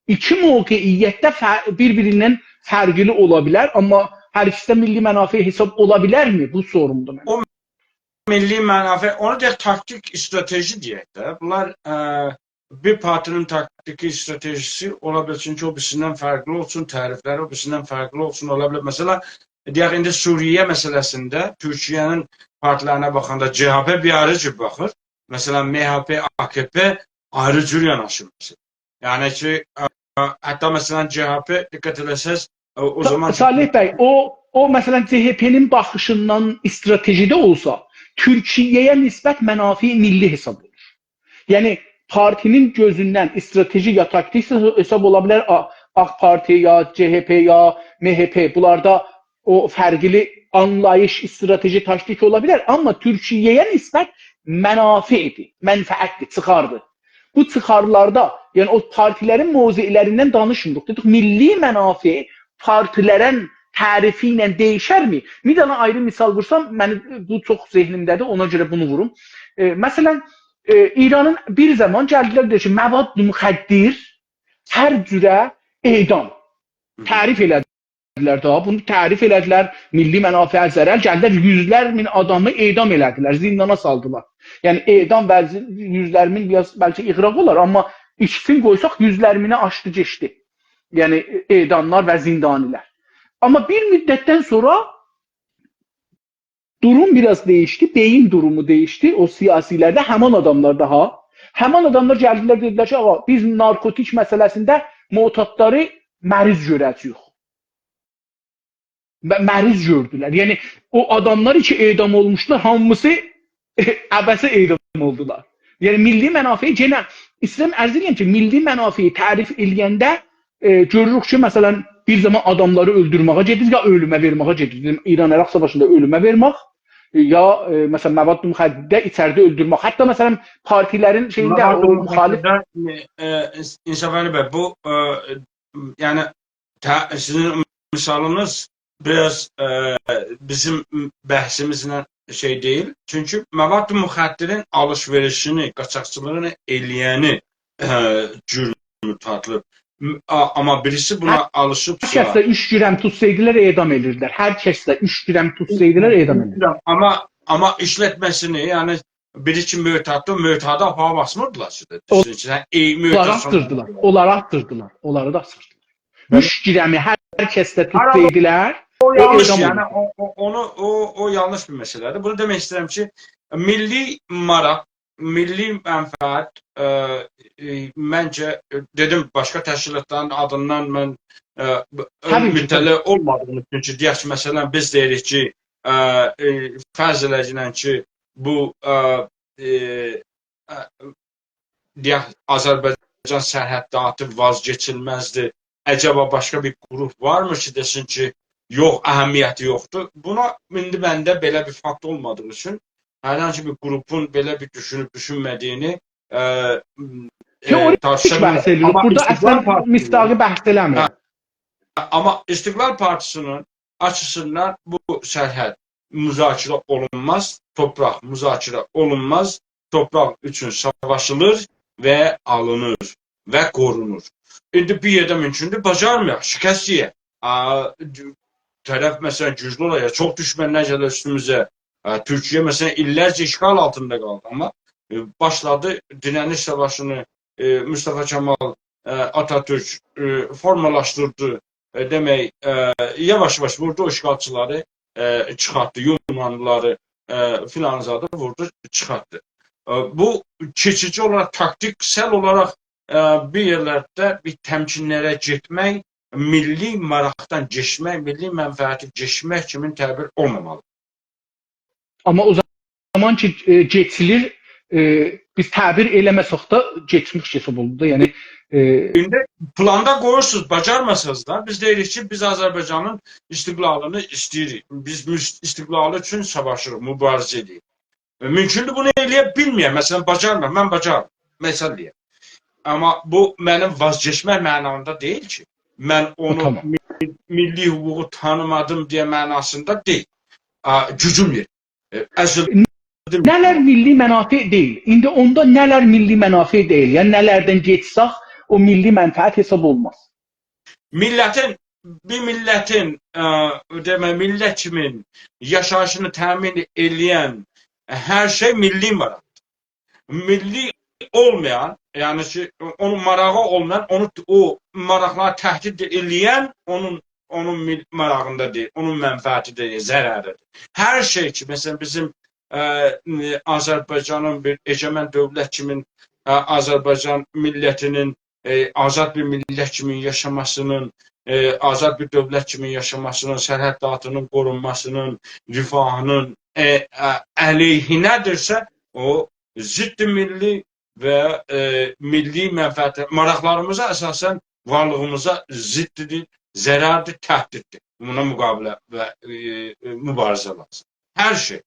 ایکی موقعیتده فر-، بیر-بیریندن فرقلی اولا بیلر، آمما هر ایکیسی ده میللی منافع حساب اولا بیلرمی؟ بو سورومدور منیم. او میللی منافع، اونو دئیک، تاکتیک، استراتژی دئیک ده. بونلار، ائ، بیر پارتی‌نین تاکتیکی، استراتژیسی اولا بیلسین کی، او بیریسیندن فرقلی اولسون، تعریفلری او بیریسیندن فرقلی اولسون، اولا بیلر. مثلا، دئیک، ایندی سوریه مسئله‌سینده تورکیه‌نین پارتی‌لرینه باخاندا ج‌ه‌پ بیر آیری جور باخیر. مثلا، م‌ه‌پ، آک‌پ آیری جور یاناشیر. یعنی کی، ائ، ائ، حتی مثلا ج‌ه‌پ، دقت ائله‌سز، ائ، او زامان صالح بی، او، او مثلا ج‌ه‌پ‌نین باخیشیندان استراتژی ده اولسا، تورکیه‌یه نسبت منافع میللی حساب اولور. یعنی پارتی‌نین گؤزوندن استراتژی یا تاکتیک حساب اولا بیلر، آ-، آک پارتی یا ج‌ه‌پ یا م‌ه‌پ، بونلاردا او فرقلی آنلاییش، استراتژی، تاکتیک اولا بیلر، آمما تورکیه‌یه نسبت منافعدیر، منفعتدیر، چیخاردیر. بو چیخارلاردا، یعنی او پارتی‌لرین موضع‌لریندن دانیشمیریق. دئدیک، میللی منافع پارتی‌لرین تعریفی ایله دییشرمی؟ بیر دنه آیری مثال وورسام، منیم بو چوخ ذهنیمده‌دیر، اونا گؤره بونو ووروم. ائ، مثلا، ائ، ایرانین بیر زامان گلدیلر، دئدیلر کی، مواد مخدر هر جوره اعدام. تعریف ائله‌دیلر ده، بونو تعریف ائله‌دیلر، میللی منافعه ضرر، گلدیلر یوزلر مین آدامی اعدام ائله‌دیلر، زیندانا سالدیلار. یعنی اعدام و زی-، یوزلر مین بیر آز بلکه اغراق اولار، آمما ایکیسینی قویساق یوزلر مینی آشدی، کئچدی. یعنی اعداملار و زندانی‌لر. آمما بیر مدتدن سونرا دوروم بیر آز دییشدی، بئیین دورومو دییشدی او سیاسی‌لرده، همان آداملاردا ها. همان آداملار گلدیلر، دئدیلر کی، «آغا، بیز نارکوتیک مسئله‌سینده معتادلاری مریض گؤره‌جه‌ییک.» م-، مریض گؤردولر. یعنی او آداملار کی اعدام اولموشدولار، هامیسی عبثه اعدام اولدولار. یعنی میللی منافعی یئنه، ایسته‌ییرم عرض ائله‌یم کی، میللی منافعی تعریف ائله‌ینده، ائ، گؤروروک کی، مثلا، بیر زامان آداملاری اؤلدورمه‌یه گئدیر، یا اؤلومه وئرمه‌یه گئدیر. دئدیم، ایران-عراق ساواشیندا اؤلومه وئرمک، ائ، یا، ائ، مثلا، مواد مخدرده ایچریده اؤلدورمک. حتی، مثلا، پارتی‌لرین شئیینده، مواد او مخالف مخدرده، ائ، ائ، انصافعلی بی، بو، ائ، یعنی، ته-، سیزین مثالینیز بیر آز، ائ، بیزیم بحثیمیزله شئی دئییل. چونکی مواد مخدرین آلیش-وئریشینی، قاچاقچیلیغینی ائله‌ینی، ائ، جرمو تارتیلیب. م-، آ-، آمما بیریسی بونا هر کسده آلیشیبسا، اوچ گرم توتسایدیلار، اعدام ائدیردیلر. هر کسده اوچ گرم توتسایدیلار، اعدام ائدیردیلر. آمما، آمما ایشلتمه‌سینی، یعنی بیری کی معتاددیر، معتادی آپاریب آسمیردیلار کی، او-، دئسین کی، سن، ای، اونلاری معتادسان. آسیردیلار، اونلاری آسیردیلار، اونلاری دا آسیردیلار. بلی. اوچ گرمی هر کسده هر توتسایدیلار، او او یانلیش، اعدام یعنی اولوردو. او، او، اونو، او، او یانلیش بیر مسئله‌دیر. بونو دئمک ایسته‌ییرم کی، میللی ماراق، میللی منفعت، ائ، ائ، منجه، ائ، دئدیم، باشقا تشکیلاتلارین آدیندان من، ائ، ب-، ائ، طبیعی کی، مطلع اولمادیغیم اوچون کی، دئیک کی، مثلا، بیز دئییریک کی، ائ، ائ، فرض ائله‌گینن کی، بو، ائ، ائ، ائ، دئیک، آذربایجان سرحداتی وازکئچیلمزدیر. عجبا باشقا بیر گروپ وارمی کی، دئسین کی، یوخ، اهمیتی یوخدور؟ بونا ایندی منده بئله بیر فاکت اولمادیغی اوچون هر هانسی بیر گروپون بئله بیر دوشونوب دوشونمه‌دیگینی، ائ، ائ، تئوریک تارتیشا بحث بیلمرم. ائدیریک. آمما بورادا استقلال اصلا پارتیسی، مصداقی بحث ائله‌میرم. هه، آمما استقلال پارتیسی‌نین آچیسیندان بو سرحد مذاکره اولونماز، تورپاق مذاکره اولونماز، تورپاق اوچون ساواشیلیر و آلینیر و قورونور. ایندی بیر یئرده مومکوندور، باجارمایاق، شکست یئیک. آ، طرف، مثلا، گوجلو اولا، یا چوخ دوشمنلر گلر اوستوموزه. آ، تورکیه، مثلا، ایللرجه اشغال آلتیندا قالدی، آمما، ائ، باشلادی دیره‌نیش ساواشینی، ائ، مصطفی کمال، ائ، آتاتورک، ائ، فورمالاشدیردی. ائ، دئمک، ائ، یاواش-یاواش ووردو او اشغالچیلاری. ائ، چیخارتدی، یونانلیلاری، ائ، فلان زادی ووردو، چیخارتدی. ائ، بو کئچیجی اولاراق، تاکتیکسل اولاراق، ائ، بیر یئرلرده بیر تمکینلره گئتمک، میللی ماراقدان کئچمک، میللی منفعتی کئچمک کیمی تعبیر اولمامالی. آمما او زامان کی، ائ، کئچیلیر، ائ، بیز تعبیر ائله‌مه‌سک ده کئچمیش حساب اولونور دا. یعنی، ائ، ایندی پلاندا قویورسونوز، باجارماسانیز دا، بیز دئییریک کی، بیز آذربایجانین استقلالینی ایسته‌ییریک. بیز مس-، استقلالی اوچون ساواشیریق، موباریزه ائدیریک. ائ، مومکوندور بونو ائله‌یه بیلمه‌یم، مثلا، باجارمیر، من باجارمام، مثلا دئیم. آمما بو منیم واز کئچمک معنامدا دئییل کی. من او، اونو تامام. می-، میللی حقوقو تانیمادیم دئیه معناسیندا دئییل. آ، گوجوم یئتمیر. ائ، ازیلدیم. نه‌لر میللی منافع دئییل؟ ایندی اوندا نه‌لر میللی منافع دئییل؟ یعنی نه‌لردن گئچسک، او میللی منفعت حساب اولماز. میللتین، بیر میللتین، ائ، دئمک، میللت کیمین یاشاییشینی تأمین ائله‌ین هر شئی میللی ماراقدیر. میللی اولمایان، یعنی کی، اونون ماراغی اولمایان، اونو، او ماراقلاری تهدید ائله‌ین اونون، اونون میل-، ماراغیندا دئییل، اونون منفعتی دئییل، ضرریدیر. هر شئی کی، مثلا، بیزیم، ائ، آذربایجانین بیر ائگئمن دؤولت کیمین، ائ، آذربایجان میللتینین، ائ، آزاد بیر میللت کیمی یاشاماسینین، ائ، آزاد بیر دؤولت کیمی یاشاماسینین، سرحد داغیتی‌نین قورونماسینین، رفاهی‌نین، ائ، ا-، علیهینه‌دیرسه، او ضد میللی و، ائ، میللی منفعت، ماراقلاریمیزا اساسا، وارلیغیمیزا ضددیر، ضرردیر، تهدیددیر. بونا مقابله و، ائ، ائ، موباریزه لازیم. هر شئی.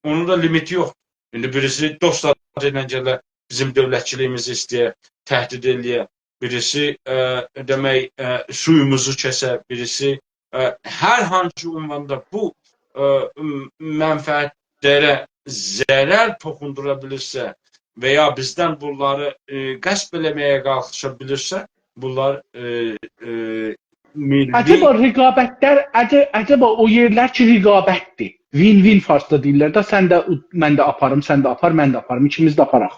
اونون دا لیمیتی یوخدور. ایندی بیریسی دوست آدی ایله گله بیزیم دؤولتچیلیگیمیزی ایسته‌یه، تهدید ائله‌یه، بیریسی، ائ، دئمک، ائ، سویوموزو کسه، بیریسی، ائ، هر هانسی عنواندا بو، ائ، م-، منفعتلره ضرر توخوندورا بیلیرسه و یا بیزدن بونلاری، ائ، غصب ائله‌مه‌یه قالخیشا بیلیرسه، بونلار، ائ، ائ، میللی عجبا رقابتلر، عجه-، عجبا او یئرلر کی، رقابتدیر. وین-وین فارسدا دئییرلر ده، سن ده، من ده آپاریم، سن ده آپار، من ده آپاریم، ایکیمیز ده آپاراق.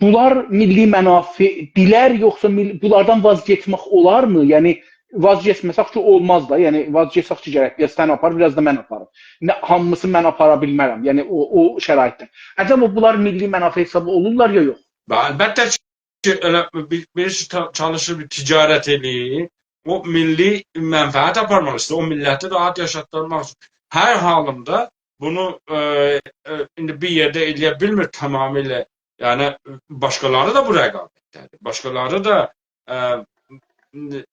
بونلار میللی منافعدیلر، یوخسا میل-، بونلاردان واز کئچمک اولارمی؟ یعنی، واز کئچمه‌سک کی، اولماز دا. یعنی، واز کئچسک کی، گرک بیر آز سن آپار، بیر آز دا من آپاریم. نه، هامیسینی من آپارا بیلمرم. یعنی، او، او شرایطده. عجبا بونلار میللی منافع حسابی اولورلار یا یوخ؟ به-، البته کی، ائله بیر، بیریسی تا-، چالیشیر بیر تجارت ائله‌ییر، او میللی منفعت آپارماق ایسته‌ییر، او میللتی راحت یاشاتدیرماق اوچون. هر حالیندا بونو، ائ، ائ، ایندی بیر یئرده ائله‌یه بیلمیر تمامیله، یعنی باشقالاری دا بو رقابتده‌دیر. باشقالاری دا، ائ،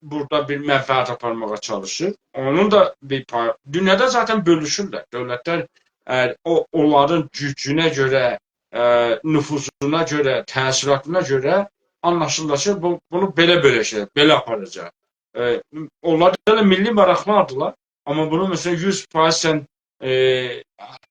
بورادا بیر منفعت آپارماغا چالیشیر. اونون دا بیر پای-، دونیادا ذاتا بؤلوشورلر. دؤولتلر، ائ، او، اونلارین گوجونه گؤره، ائ، نفوذونه گؤره، تأثیراتینا گؤره آنلاشیلیر کی، بو، بونو بئله بؤله‌شه‌یک، بئله آپاراجاق. ائ، اونلار دا ائله میللی ماراقلاردیلار. آمما بونو، مثلا، یوز فایز سن، ائ،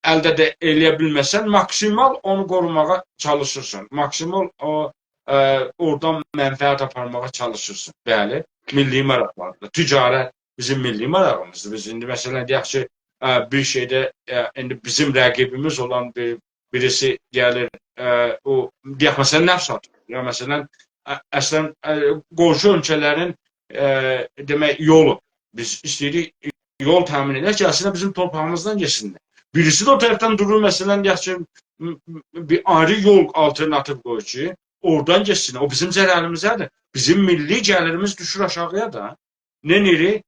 الده ده ائله‌یه بیلمه‌سن، ماکسیمال اونو قوروماغا چالیشیرسان. ماکسیمال او، ائ، اورادان منفعت آپارماغا چالیشیرسان. بلی، میللی ماراقلاردیر. تجارت بیزیم میللی ماراغیمیزدیر. بیز ایندی، مثلا، دئیک کی، ائ، بیر شئیده، ائ، ایندی بیزیم رقیبیمیز اولان بیر، بیریسی گلیر، ائ، او، دئیک، مثلا، نفت ساتیر. یا، مثلا، ا-، اصلا، ائ، قونشو اؤلکه‌لرین، ائ، دئمک، یولو. بیز ایسته‌ییریک یول تأمین ائدک کی، اصلا بیزیم تورپاغیمیزدان گئتسینلر. بیریسی ده او طرفدن دورور، مثلا، دئیک کی، م-، م-، بیر آیری یول آلترناتیو قویور کی، اورادان گئتسین. او بیزیم ضرریمیزه‌دیر. بیزیم میللی گلیریمیز دوشور آشاغییا دا. نئینیریک؟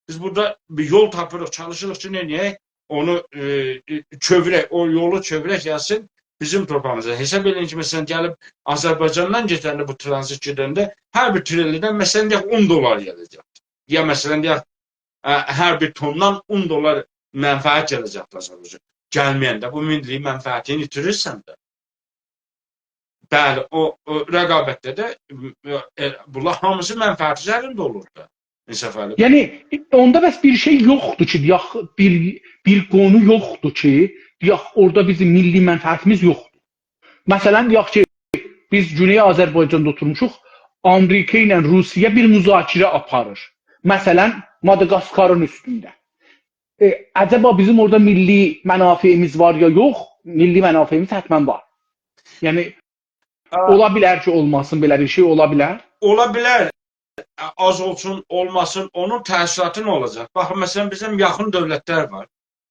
بیز بورادا بیر یول تاپیریق، چالیشیریق کی، نئینیه‌ک؟ اونو، ائ، ائ، چئویرک، او یولو چئویرک، گلسین بیزیم تورپاغیمیزا. حساب ائله‌یین کی، مثلا، گلیب آذربایجاندان گئدنده، بو ترانزیت گئدنده هر بیر تریلیدن، مثلا، دئیک، اون دلار گله‌جک. یا، مثلا، دئیک، ا، هر بیر تون‌دان اون دلار منفعت گله‌جکدیر آذربایجانا. گلمه‌ینده بو میللی منفعتینی ایتیریرسن ده. بلی، او، او رقابتده ده، م، ائ، بونلار هامیسی منفعت اوزرینده اولور دا، انصافعلی. یعنی، اوندا بس بیر شئی یوخدور کی، دئیک، بیر، بیر قونو یوخدور کی، دئیک، اورادا بیزیم میللی منفعتیمیز یوخدور. مثلا، دئیک کی، بیز گونئی آذربایجاندا اوتورموشوق، آمریکا ایله روسیه بیر مذاکره آپاریر. مثلا، ماداگاسکارین اوستونده. ائ، عجبا بیزیم اورادا میللی منافعیمیز وار یا یوخ؟ میللی منافعیمیز حتما وار. یعنی، آ، اولا بیلر کی، اولماسین، بئله بیر شئی اولا بیلر؟ اولا بیلر. آز اولسون، اولماسین، اونون تأثیراتی نه اولاجاق؟ باخین، مثلا، بیزیم یاخین دؤولتلر وار.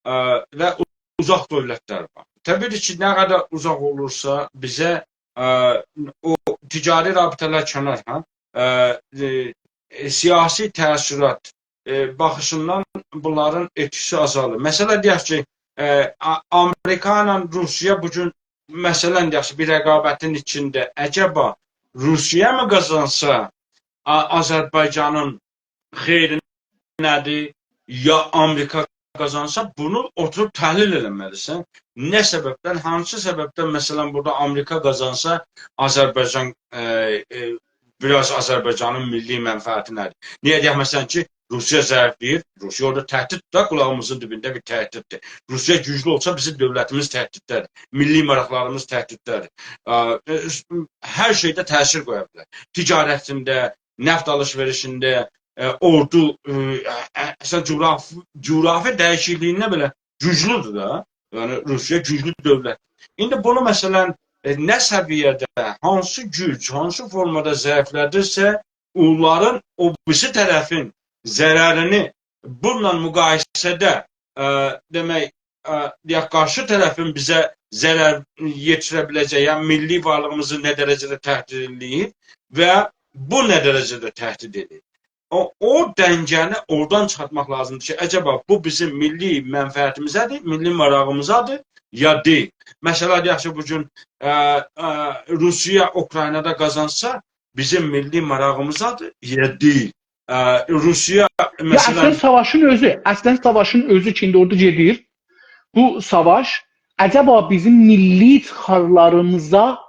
ائ، و اوزاق دؤولتلر وار. طبیعی کی، نه قدر اوزاق اولورسا، بیزه، ائ، او تجاری رابطه‌لر کنار، هه؟ ائ، ائ، ائ، سیاسی تأثیرات، ائ، باخیشیندان بونلارین ائتکیسی آزالیر. مثلا، دئیک کی، ائ، آ-، آمریکا ایله روسیه بو گون، مثلا، دئیک کی، بیر رقابتین ایچینده عجبا روسیه می قازانسا، آ-، آذربایجانین خیرینه‌دیر، یا آمریکا قازانسا، بونو اوتوروب تحلیل ائله‌مه‌لیسن. نه سببدن، هانسی سببدن، مثلا، بورادا آمریکا قازانسا، آذربایجان، ائ، ائ، بیر آز آذربایجانین میللی منفعتی نه‌دیر؟ نییه دئیک، مثلا کی، روسیه ضعیفله‌ییر؟ روسیه اورادا تهدیددیر، قولاغیمیزین دیبینده بیر تهدیددیر. روسیه گوجلو اولسا، بیزیم دؤولتیمیز تهدیدده‌دیر. میللی ماراقلاریمیز تهدیدده‌دیر. آ، ائ، هر شئیده تأثیر قویا بیلر. تجارتینده، نفت آلیش-وئریشینده، ائ، اوردو، ائ، ائ، اصلا جغراف-، جغرافیا دییشیکلیگینده بئله گوجلودور دا. یعنی، روسیه گوجلو دؤولت. ایندی بونو، مثلا، ائ، نه سویه‌ده، هانسی گوج، هانسی فورمادا ضعیفله‌دیرسه، اونلارین او بیریسی طرفین ضررینی بونونلا مقایسه‌ده، ائ، دئمک، ائ، دئیک، قارشی طرفین بیزه ضرر یئتیره بیله‌جه‌یی، یعنی میللی وارلیغیمیزی نه درجه‌ده تهدید ائله‌ییر و بو نه درجه‌ده تهدید ائدیر؟ او، او دنگه‌نی اورادان چیخارتماق لازیمدیر کی، عجبا بو بیزیم میللی منفعتیمیزه‌دیر، میللی ماراغیمیزادیر، یا دئییل؟ مثلا، دئیک کی، بو گون، ائ، ائ، روسیه اوکراینادا قازانسا، بیزیم میللی ماراغیمیزادیر، یا دئییل؟ ائ، روسیه، یا، مثلا، اصلا ساواشین اؤزو، اصلا ساواشین اؤزو کی، ایندی اورادا گئدیر. بو ساواش عجبا بیزیم میللی چیخارلاریمیزا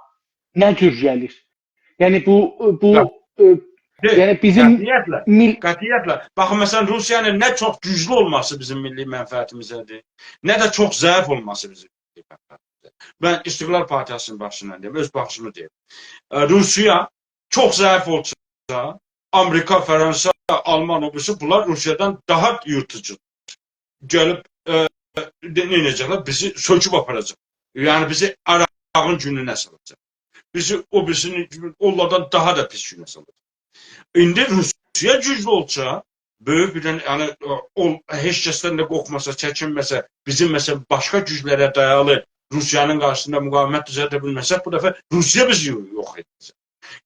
نه جور گلیر؟ یعنی بو، بو، یوخ. ائ، دئییل. یعنی بیزیم قطعیتله، میل- قطعیتله. باخین، مثلا، روسیانین نه چوخ گوجلو اولماسی بیزیم میللی منفعتیمیزه‌دیر، نه ده چوخ ضعیف اولماسی بیزیم میللی منفعتیمیزه‌دیر. من استقلال پارتیاسی‌نین باخیشیندان دئییم، اؤز باخیشیمی دئییم. ائ، روسیه چوخ ضعیف اولسا، آمریکا، فرانسا، آلمان، او بیریسی، بونلار روسیادان داها ییرتیجی گلیب، ائ، نه ائده‌جکلر؟ بیزی سؤکوب آپاراجاق. یعنی، بیزی آراغین گونونه سالاجاق. بیزی او بیریسینین، اونلاردان داها دا پیس گونه سالاجاق. ایندی روسیه گوجلو اولسا، بؤیوک بیر دنه، یعنی، او، هئچ کسدن ده قورخماسا، چکینمه‌سه، بیزیم، مثلا، باشقا گوجلره دایالی روسیانین قارشیسیندا مقاومت دوزلده بیلمه‌سک، بو دفعه روسیه بیزی یو-، یوخ ائده‌جک.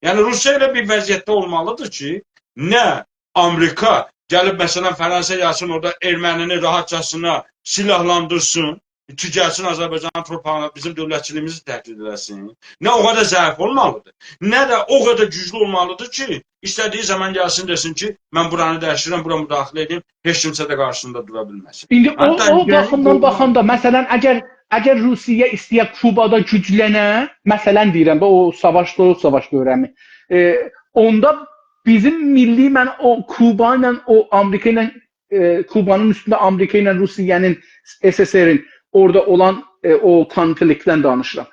یعنی، روسیه ائله بیر وضعیتده اولمالیدیر کی، نه آمریکا گلیب، مثلا، فرانسا گلسین، اورادا ارمنی‌نی راحتجاسینا سیلاحلاندیرسین، کی، گلسین آذربایجانین تورپاغینا، بیزیم دؤولتچیلیگیمیزی تهدید ائله‌سین، نه او قدر ضعیف اولمالیدیر، نه ده او قدر گوجلو اولمالیدیر کی، ایسته‌دیگی زامان گلسین، دئسین کی، من بورانی دییشدیرم، بورا مداخله ائدیم، هئچ کیمسه ده قارشیسیندا دورا بیلمه‌سین. ایندی او، حتی او گرگین باخیمدان اولمالیدیر. باخاندا، مثلا، اگر، اگر روسیه ایسته‌یه کوبادا گوجلنه، مثلا دئییرم، او ساواش، سویوت ساواش دؤوره‌می، ائ، اوندا بیزیم میللی، من او کوبا ایله، او آمریکا ایله، ائ، کوبانین اوستونده آمریکا ایله روسیه‌نین، اس اس ارین اورادا اولان، ائ، او کونفلیکتدن دانیشیرام.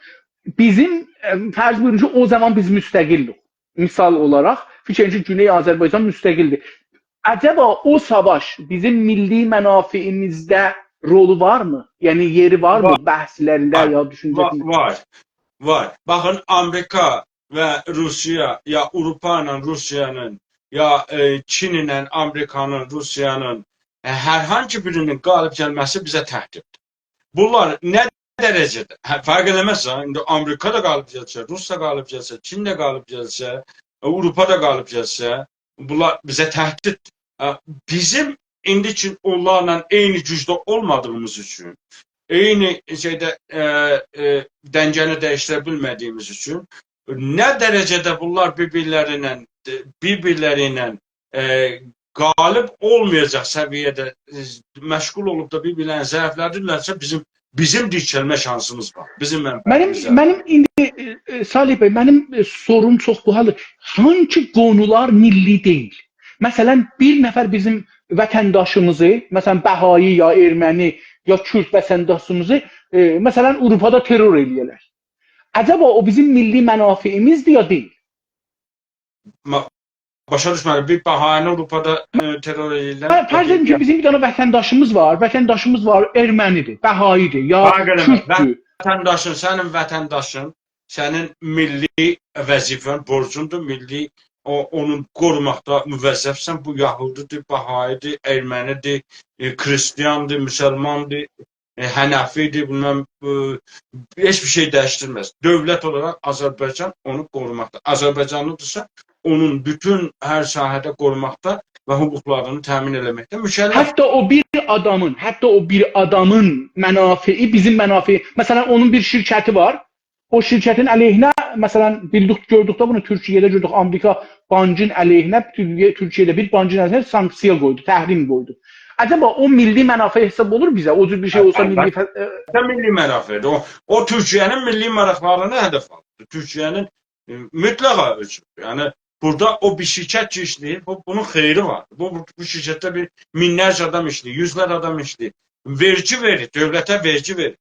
بیزیم، ائ، فرض بویورون کی، او زامان بیز مستقل‌دیک. مثال اولاراق، فیکر ائدین کی، گونئی آذربایجان مستقل‌دیر. عجبا او ساواش بیزیم میللی منافعیمیزده رولو وارمی؟ یعنی، یئری وارمی وار. بحثلرینده وار. یا دوشونجه‌سینده؟ وار، وار، وار. باخین، آمریکا و روسیه، یا آوروپا ایله روسیه‌نین، یا، ائ، چین ایله آمریکانین، روسیه‌نین، ائ، هر هانسی بیرینین غالب گلمه‌سی بیزه تهدیددیر. بونلار نه درجه‌ده، هه، فرق ائله‌مز ها، ایندی آمریکا دا غالب گلسه، روس دا غالب گلسه، چین ده غالب گلسه، آوروپا دا غالب گلسه، بونلار بیزه تهدید. ائ، بیزیم ایندی کی، اونلارلا عینی گوجده اولمادیغیمیز اوچون، عینی شئیده، ائ، ائ، دنگه‌نی دییشدیره بیلمه‌دیگیمیز اوچون نه درجه‌ده بونلار بیر-بیرلری ایله، بیر-بیرلری ایله، ائ، غالب اولمایاجاق سویه‌ده، ائ، مشغول اولوب دا بیر-بیرلرینی ضعیفلدیرلرسه، بیزیم، بیزیم دیکلمه شانسیمیز وار. بیزیم منفعتیمیزه. منیم، منیم ایندی، ائ، ائ، صالح بی، منیم، ائ، سوروم چوخ بو حالدیر. هانسی قونولار میللی دئییل؟ مثلا، بیر نفر بیزیم وطنداشیمیزی، مثلا، بهایی یا ارمنی یا کورد وطنداشیمیزی، ائ، مثلا، آوروپادا ترور ائله‌یه‌لر. عجبا او بیزیم میللی منافعیمیزدیر یا دئییل؟ ما-، باشا دوشمه‌دیم، بیر بهایی‌نی آوروپادا، ائ، ترور ائله‌ییرلر. هه، فرض ائدین کی، بیزیم بیر دنه وطنداشیمیز وار، وطنداشیمیز وار، ارمنیدیر، بهاییدیر، یا کورددور. فرق ائله‌مز. وطنداشین، سنین وطنداشین، سنین میللی وظیفه‌ن، بورجوندور، میللی، او، اونو قوروماقدا موظفسن. بو یهودی‌دیر، بهایی‌دیر، ارمنی‌دیر، ائ، خریستیان‌دیر، مسلمان‌دیر، ائ، حنفی‌دیر، بیلمم، ائ، هئچ بیر شئی دییشدیرمز. دؤولت اولاراق آذربایجان اونو قوروماقدا. آذربایجانلی‌دیرسا، اونون بوتون هر ساحه‌ده قوروماقدا و حقوقلارینی تأمین ائله‌مکده مکلف. حتی او بیر آدامین، حتی او بیر آدامین منافعی بیزیم منافع. مثلا، اونون بیر شرکتی وار. او شرکتین علیهینه، مثلا، بیلدیک، گؤردوک ده بونو تورکیه‌ده گؤردوک. آمریکا بانکین علیهینه، تورکیه، تورکیه‌ده بیر بانکین علیهینه سانکسیا قویدو، تحریم قویدو. عجبا او میللی منافع حساب اولور بیزه؟ او جور بیر شئی اولسا، البته، میللی فه-، ائ، ده میللی منافعدیر. او، او تورکیه‌نین میللی ماراقلارینی هدف آلیر. تورکیه‌نین، ائ، مطلقا اؤز، یعنی بورادا او بیر شرکت کی ایشله‌ییر، بو، بونون خیری وار. بو، بو، بو شرکتده بیر مینلرجه آدام ایشله‌ییر، یوزلر آدام ایشله‌ییر. وئرگی وئریر، دؤولته وئرگی وئریر.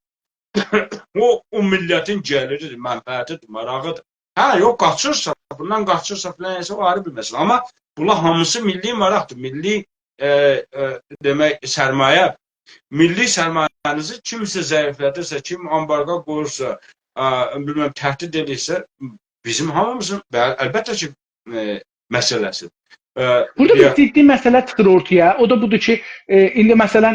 او، او میللتین گلیری‌دیر، منفعتی‌دیر، ماراغی‌دیر. هه، یوخ، قاچیرسا، بوندان قاچیرسا فلان، نه‌یسه، او آیری بیر مسئله. آمما بونلار هامیسی میللی ماراقدیر، میللی، ائ، ائ، دئمک، سرمایه. میللی سرمایه‌نیزی کیمسه ضعیفلدیرسه، کیم آمبارگو قویورسا، ا، بیلمم، تهدید ائدیرسه، بیزیم هامیمیزین، بلی، البته کی، ائ، مسئله‌سی. ائ، بورادا بیر دئیه- جدی مسئله چیخیر اورتایا. او دا بودور کی، ائ، ایندی مثلا،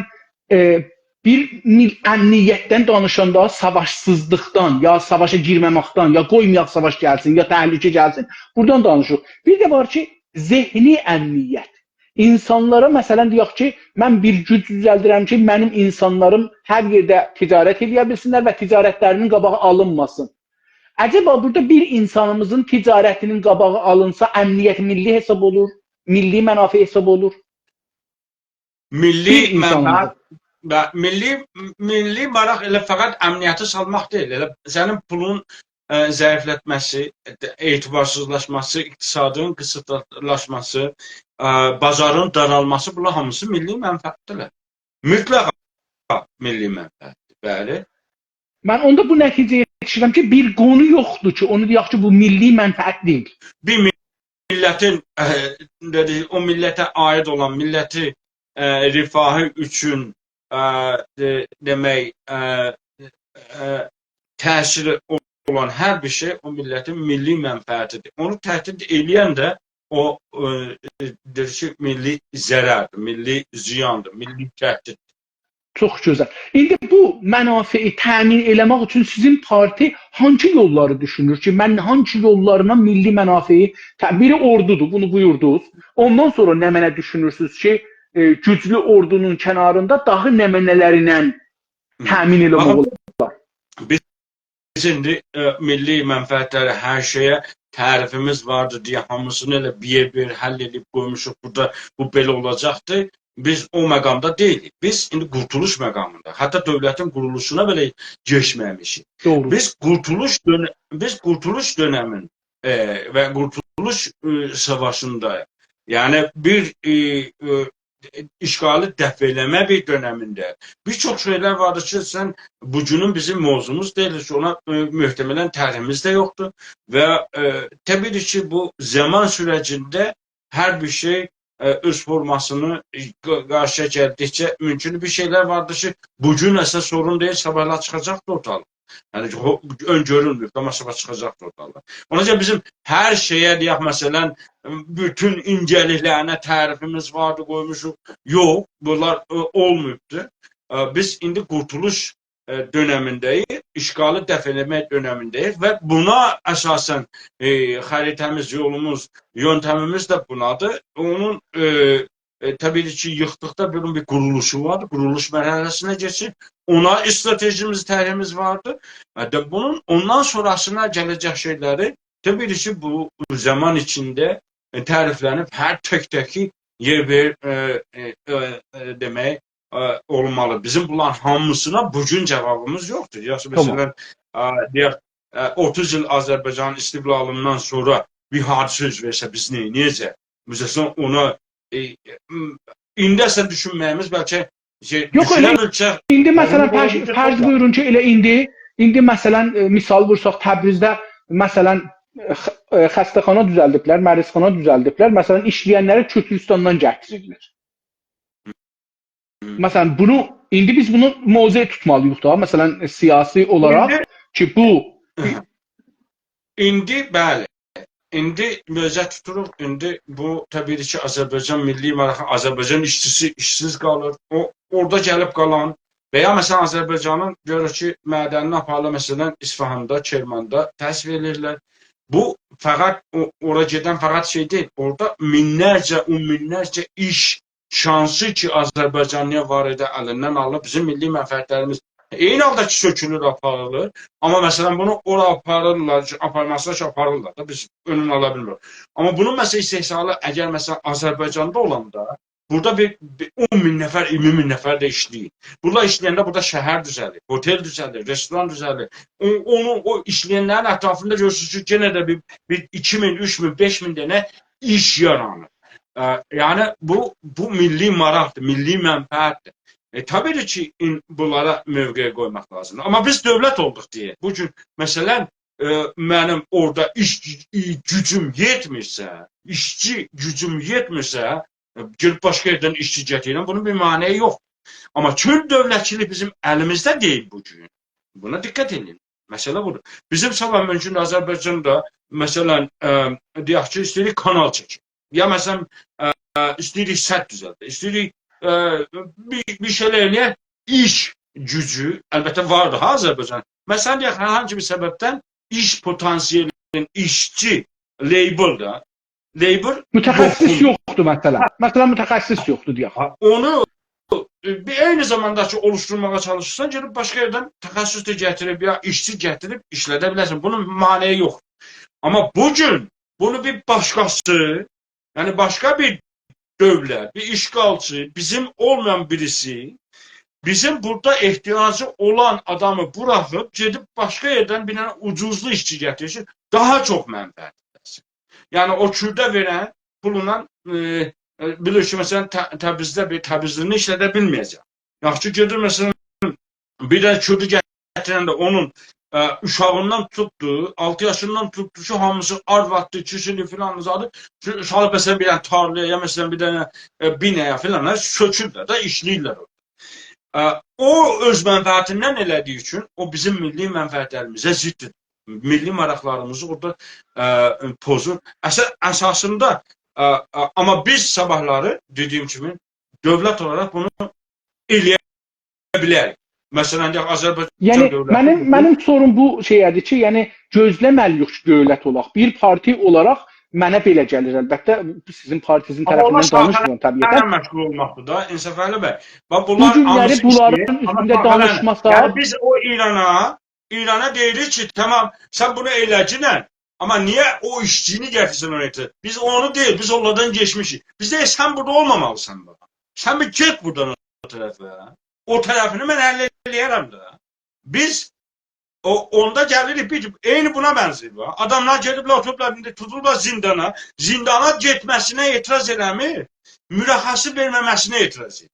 ائ، بیر میل-، امنیتدن دانیشاندا ساواشسیزلیقدان، یا ساواشا گیرمه‌مکدن، یا قویمایاق ساواش گلسین، یا تهلکه گلسین، بورادان دانیشیریق. بیر ده وار کی، ذهنی امنیت. اینسانلارا، مثلا، دئیک کی، من بیر گوج دوزلدیرم کی، منیم اینسانلاریم هر یئرده تجارت ائله‌یه بیلسینلر و تجارتلرینین قاباغی آلینماسین. عجبا بورادا بیر اینسانیمیزین تجارتینین قاباغی آلینسا، امنیت میللی حساب اولور، میللی منافع حساب اولور؟ میللی بیر اینسانیمیزین. منفعت و میللی، میللی ماراق ائله فقط امنیتی سالماق دئییل، ائله سنین پولون، ائ، ضعیفلتمه‌سی، اعتبارسیزلاشماسی، اقتصادین قیسیتلاشماسی، ائ، بازارین دارالماسی، بونلار هامیسی میللی منفعتدیرلر. مطلقا میللی منفعتدیر، بلی. من اوندا بو نتیجه‌یه یئتیشیرم کی، بیر قونو یوخدور کی، اونو دئیک کی، بو میللی منفعت دئییل. بیر میللتین، ائ، دئدی، او میللته عاید اولان، میللتی، ائ، رفاهی اوچون، ائ، دئ-، دئمک، ائ، ائ، تأثیری اولان هر بیر شئی او میللتین میللی منفعتی‌دیر. اونو تهدید ائله‌ین ده او، ائ، دئییر کی، میللی ضرردیر، میللی زیاندیر، میللی تهدیددیر. چوخ گؤزل. ایندی بو منافعی تأمین ائله‌مک اوچون سیزین پارتی هانسی یوللاری دوشونور کی، من هانسی یوللارینا میللی منافعی ت-، بیری اوردودور، بونو بویوردونوز. اوندان سونرا نمنه دوشونورسونوز کی، ائ، گوجلو اوردونون کناریندا داها نمنه‌لرله تأمین ائله‌مک اولار؟ باخین، بیز بیز ایندی، ائ، میللی منفعتلری، هر شئیه تعریفیمیز واردی دئیه هامیسینی ائله بیر-بیر حل ائدیب قویموشوق بورادا، بو بئله اولاجاقدی. بیز او مقامدا دئییلیک. بیز ایندی قورتولوش مقامینداییق. حتی دؤولتین قورولوشونا بئله کئچمه‌میشیک. دوغرو. بیز قورتولوش دؤنه-، بیز قورتولوش دؤنمین، ائ، و قورتولوش، ائ، ساواشینداییق. یعنی بیر، ائ، ائ، اشغالی دفع ائله‌مه بیر دؤنمینده. بیر چوخ شئیلر واردیر کی، سن، بو گونون بیزیم موضوعوموز دئییل کی، اونا، ائ، محتملا طرحیمیز ده یوخدور و، ائ، طبیعی کی، بو زامان سورجینده هر بیر شئی، ائ، اؤز فورماسینی، ائ، ق-، قارشییا گلدیکجه مومکون بیر شئیلر واردیر کی، بو گون اساس سورون دئییل، صاباحلار چیخاجاقدیر اورتالیغا. یعنی کی، هو-، اؤن‌گؤرولمه‌ییب، آمما صاباح چیخاجاقدیر اورتالیغا. اونا گؤره بیزیم هر شئیه، دئیک، مثلا، بوتون اینجه‌لیکلرینه تعریفیمیز واردی، قویموشوق. یوخ، بونلار، ائ، اولماییبدی. ائ، بیز ایندی قورتولوش، ائ، دؤنمینده‌ییک، اشغالی دفع ائله‌مک دؤنمینده‌ییک و بونا اساسا، ائ، خریطه‌میز، یولوموز، یؤنتمیمیز ده بونادیر. اونون، ائ، ائ، طبیعی کی، ییخدیقدا بونون بیر قورولوشو واردی، قورولوش مرحله‌سینه کئچیر. اونا استراتژیمیز، طرحیمیز واردی. و ده بونون اوندان سونراسینا گله‌جک شئیلری، طبیعی کی، بو زامان ایچینده، ائ، تعریفلنیب هر تک-تکی یئر وئر-، ائ، ائ، ائ، ائ، دئمک، ائ، اولمالی. بیزیم بونلارین هامیسینا بو گون جاوابیمیز یوخدور. یوخسا، تامام. مثلا، ائ، دئیک، ائ، اوتوز ایل آذربایجانین استقلالیندان سونرا بیر حادثه اوز وئرسه، بیز نه ائده‌جک؟ مثلا، اونا، ائ، م-، ایندی اصلا دوشونمه‌ییمیز بلکه شئی، یوخ، ائله دوشونن اؤلکه، ایندی، مثلا، یعنی، فرض، اولمایاجاق فرض دا. بویورون کی، ائله ایندی، ایندی، مثلا، ائ، مثال وورساق، تبریزده، مثلا، ائ، خ-، ائ، خسته‌خانا دوزلدیبلر، مریضخانا دوزلدیبلر. مثلا، ایشله‌ینلری کؤکورستاندان گتیریرلر. هوم. مثلا، بونو، ایندی بیز بونو موضع توتمالی‌ییق دا، مثلا، سیاسی اولاراق ایندی کی، بو ایندی، بلی. ایندی موضع توتوروق. ایندی بو، طبیعی کی، آذربایجان میللی ماراغی، آذربایجان ایشچیسی ایشسیز قالیر. او، اورادا گلیب قالان و یا، مثلا، آذربایجانین، گؤرک کی، معدنینی آپاریرلار، مثلا، اصفهاندا، کرماندا تصفیه ائدیرلر. بو فقط او، اورا گئدن فقط شئی دئییل. اورادا مینلرجه، اون مینلرجه ایش شانسی کی، آذربایجانلی‌یا وار ایدی، الیندن آلینیب، بیزیم میللی منفعتلریمیز عینی حالدا کی، سؤکولور، آپاریلیر. آمما، مثلا، بونو اورا آپاریرلار کی، آپارماسینا کی، آپاریرلار دا، بیز اؤنونو آلا بیلمیریک. آمما بونون، مثلا، استحصالی، اگر، مثلا، آذربایجاندا اولاندا، بورادا بیر، بیر اون مین نفر، اییرمی مین نفر ده ایشله‌ییر. بونلار ایشله‌ینده بورادا شهر دوزه‌لیر، هتل دوزه‌لیر، رستوران دوزه‌لیر. او، اونون، او ایشله‌ینلرین اطرافیندا گؤرورسونوز کی، یئنه ده بیر، بیر ایکی مین، اوچ مین، بئش مین دنه ایش یارانیر. ا، یعنی بو، بو میللی ماراقدیر، میللی منفعتدیر. ائ، طبیعی کی، این-، بونلارا موقع قویماق لازیمدیر. آمما بیز دؤولت اولدوق دئیه، بو گون، مثلا، ائ، منیم اورادا ایش گو-، ای-، گوجوم یئتمیرسه، ایشچی گوجوم یئتمیرسه، ائ، گئدیب باشقا یئردن ایشچی گتیرم، بونون بیر مانعی یوخ. آمما چون دؤولتچیلیک بیزیم الیمیزده دئییل بو گون. بونا دقت ائدین. مسئله بودور. بیزیم صاباح مومکون آذربایجاندا، مثلا، ائ، دئیک کی، ایسته‌ییریک کانال چکک. یا، مثلا، ائ، ائ، ایسته‌ییریک سد دوزلدک. ایسته‌ییریک، ائ، بیر، بیر شئیلر ائله‌یک. ایش گوجو، البته، واردیر ها آذربایجان. مثلا، دئیک، هر هانسی بیر سببدن ایش پتانسیلینین، ایشچی، لیبر ده، لیبر متخصص یوخدور. یوخدور، مثلا. هه. مثلا، متخصص یوخدور، دئیک. ها، اونو، ائ، بیر عینی زاماندا کی، اولوشدورماغا چالیشیرسان، گئدیب باشقا یئردن تخصص ده گتیریب، یا ایشچی گتیریب ایشلده بیلرسن. بونون مانعی یوخ. آمما بو گون بونو بیر باشقاسی، یعنی باشقا بیر دؤولت، بیر اشغالچی، بیزیم اولمایان بیریسی، بیزیم بورادا احتیاجی اولان آدامی بوراخیب، گئدیب باشقا یئردن بیر دنه اوجوزلو ایشچی گتیرسین، داها چوخ منفعتده‌سن. یعنی، او کورده وئرن پولونان، ائ، ائ، بیلیر کی، مثلا، ت-، تبریزده بیر تبریزلینی ایشلده بیلمه‌یه‌جک. یاخشی، گئدیر، مثلا، بیر دنه کوردو گتیرنده اونون، ائ، اوشاغیندان توتدو، آلتی یاشیندان توتدو کی، هامیسی آرواددیر، کیشیدیر، فلان زادی، سالیب، مثلا، بیر دنه تارلایا، یا، مثلا، بیر دنه، ائ، بینایا فلان، هه، سؤکورلر ده، ایشله‌ییرلر اورادا. ائ، او اؤز منفعتیندن ائله‌دیگی اوچون او بیزیم میللی منفعتلریمیزه ضددیر. میللی ماراقلاریمیزی اورادا، ائ، پوزور. اسا-، اساسیندا، ائ، ائ، آمما بیز صاباحلاری، دئدیگیم کیمی، دؤولت اولاراق بونو ائله‌یه بیلریک. مثلا، دئیک، آذربایجان یعنی، دؤولتی منیم، بودور. منیم سوروم بو شئیه‌دیر کی، یعنی، گؤزله‌مه‌لی‌ییک کی، دؤولت اولاق. بیر پارتی اولاراق منه بئله گلیر، البته، سیزین پارتینیزین آمما طرفیندن اونلار دانیشمیرام، طبیعتا. ساغلام مشغول اولماقدیر دا، انصافعلی بی. باخ، بو بونلار گونلری هامیسی بونلارین ایشله‌ییر، آمما اوستونده ساغلام. دانیشماساق، یعنی، بیز او ایرانا، ایرانا دئییریک کی، تامام، سن بونو ائله‌گینن، آمما نییه او ایشچینی گتیرسن اورا؟ بیز اونو دئییل، بیز اونلاردان کئچمیشیک. بیز دئییریک، سن بورادا اولمامالیسان، باخ. سن بیر گئت بورادان او طرفه. او طرفینی من حل ائله‌یه‌رم ده. بیز او، اوندا گلیریک، بیر، عینی بونا بنزه‌ییر بو. آداملار گئدیبلر، اوتوروبلار، ایندی توتولوبلار زیندانا. زیندانا گئتمه‌سینه اعتراض ائله‌میر، مرخصی وئرمه‌مه‌سینه اعتراض ائدیر.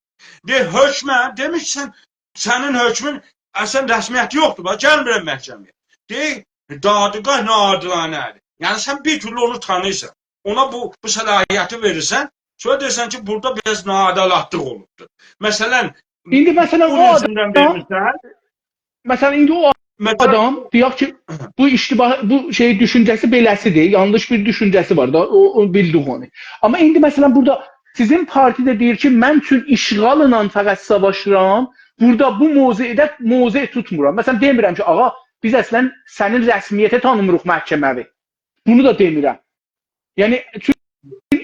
دئییر، حؤکمه، دئمیر کی، سن، سنین حؤکمون، اصلا، رسمیتی یوخدور، باخ، گلمیرم محکمه‌یه. دئییر، دادگاه ناعادلانه‌دیر. یعنی، سن بیر تورلو اونو تانییرسان. اونا بو، بو صلاحیتی وئریرسن، سونرا دئییرسن کی، بورادا بیر آز ناعدالتلیق اولوبدور. مثلا، ایندی، مثلا، بو او رژیمدن آدام وئرمیرسن. مثلا، ایندی او مثلا، آدام، دئیک کی، بو اشتباه، بو شئی، دوشونجه‌سی بئله‌سیدیر، یانلیش بیر دوشونجه‌سی وار دا، او، او بیلدیک اونو. آمما ایندی، مثلا، بورادا سیزین پارتی ده دئییر کی، من چون اشغاللا فقط ساواشیرام، بورادا بو موضعده موضع توتمورام. مثلا، دئمیرم کی، آغا، بیز اصلا سنین رسمیته تانیمیریق محکمه‌وی. بونو دا دئمیرم. یعنی، چون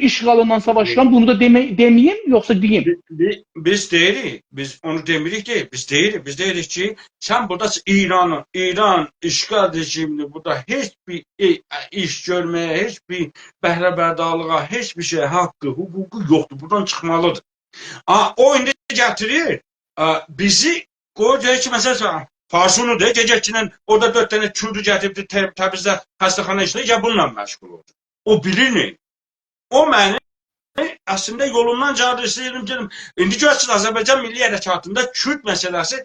اشغاللا ساواشیرام، بونو دا دئمه-، دئمه‌ییم، یوخسا دئییم؟ بی-، بی-، بیز دئییریک، بیز اونو دئمیریک دئییل، بیز دئییریک، بیز دئییریک کی، سن بورادا ایرانین، ایران اشغال رژیمینین بورادا هئچ بیر ای-، ایش گؤرمه‌یه، هئچ بیر بهره‌بردارلیغا، هئچ بیر شئیه حاققی، حقوقو یوخدور، بورادان چیخمالیدیر. آ، او ایندی گتیریر، آ، بیزی قویور، دئییر کی، مثلا، فارسونو دا، گئجه ایکی ایله اورادا دؤرد دنه کوردو گتیریبدی، ته-، تبریزده خسته‌خانا ایشله‌ییر، یا بونونلا مشغول اولدو. او بیلیر نه؟ او منی اصلینده یولومدان چیخاردیر، ایسته‌ییرم گئدیم. ایندی گؤرورسونوز، آذربایجان میللی حرکاتیندا کورد مسئله‌سی،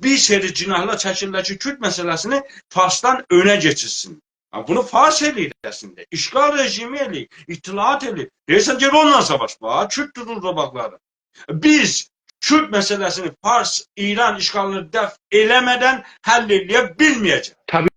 بیر سری جناحلار چکیرلر کی، کورد مسئله‌سینی فارسدان اؤنه کئچیرسین. ها، بونو فارس ائله‌ییر اصلینده. اشغال رژیمی ائله‌ییر، اطلاعات ائله‌ییر. دئییرسن، گل اونونلا ساواش، باخ، کورد دورور قاباقلاری. بیز کورد مسئله‌سینی فارس، ایران اشغالینی دفع ائله‌مه‌دن حل ائله‌یه بیلمه‌یه‌جه‌ییک. طبیعی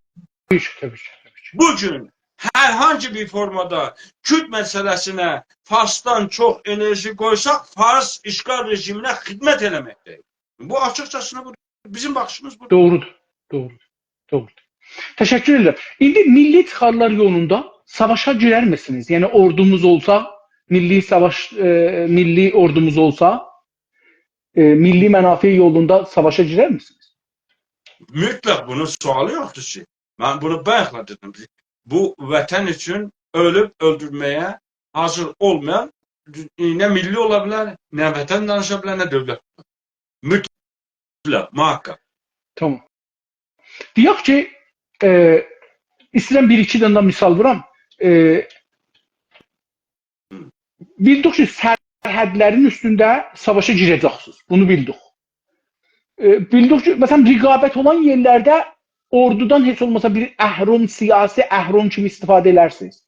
کی، طبیعی کی، طبیعی کی. بو گون هر هانسی بیر فورمادا کورد مسئله‌سینه فارسدان چوخ انرژی قویساق، فارس اشغال رژیمینه خدمت ائله‌مکده‌ییک. بو آچیقجاسینا بو بیزیم باخیشیمیز بودور. دوغرودور، دوغرودور، دوغرودور. تشکر ائدیرم. ایندی میللی چیخارلار یولوندا ساواشا گیرر میسینیز؟ یعنی اوردوموز اولسا، میللی ساواش، ائ، میللی اوردوموز اولسا، ائ، میللی منافع یولوندا ساواشا گیرر میسینیز؟ مطلق، بونون سؤالی یوخدور کی. من بونو بایاقلا دئدیم. بو وطن اوچون اؤلوب اؤلدورمه‌یه حاضر اولمایان نه میللی اولا بیلر، نه وطن دانیشا بیلر، نه دؤولت. مطلق، محقق. تامام. دئیک کی، ائ، ایسته‌ییرم بیر-ایکی دنه ده مثال وورام. ائ، بیلدیک کی، سرحدلرین اوستونده ساواشا گیره‌جکسینیز. بونو بیلدیک. ائ، بیلدیک کی، مثلا، رقابت اولان یئرلرده اوردودان هئچ اولماسا بیر اهرم، سیاسی اهرم کیمی استفاده ائدرسینیز.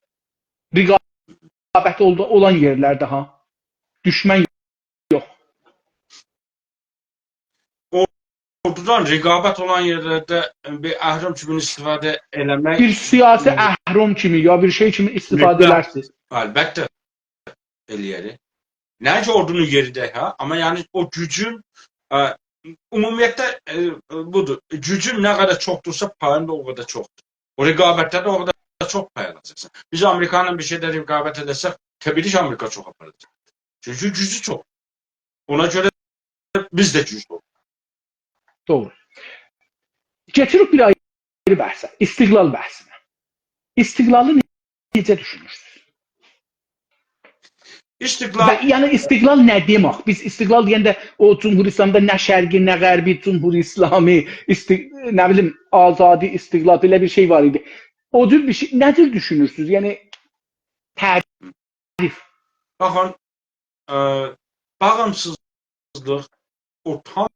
رقابت اولدو-، اولان یئرلرده، ها. دوشمن یوخ. اوردودان رقابت اولان یئرلرده بیر اهرم کیمی استفاده ائله‌مک. بیر سیاسی اهرم کیمی، یا بیر شئی کیمی استفاده مطلق. ائدرسینیز. البته ائله‌یه‌ریک. نه کی اوردونون یئری ده، ها، آمما یعنی او گوجون، ائ، عمومیتده، ائ، بودور. گوجون نه قدر چوخدورسا، پایین ده او قدر چوخدور. او رقابتده ده او قدر چوخ پای آلاجاقسان. بیز آمریکا ایله بیر شئیده رقابت ائده‌سک، طبیعی کی، آمریکا چوخ آپاراجاق. چونکی گوجو چوخ. اونا گؤره بیز ده گوجلو اولوروق. دوغرو. کئچیریک بیر آیری بحثه، استقلال بحثینه. استقلالی نئجه دوشونورسونوز؟ استقلال و، یعنی استقلال نه دئمک؟ بیز استقلال دئینده او جمهوری اسلامی‌دا نه شرقی، نه غربی، جمهوری اسلامی، است-، نه بیلیم، آزادی، استقلال، بئله بیر شئی وار ایدی. او جور بیر شئی، نه جور دوشونورسونوز؟ یعنی تعریف. باخین، ائ، باغیمسیزلیق او تام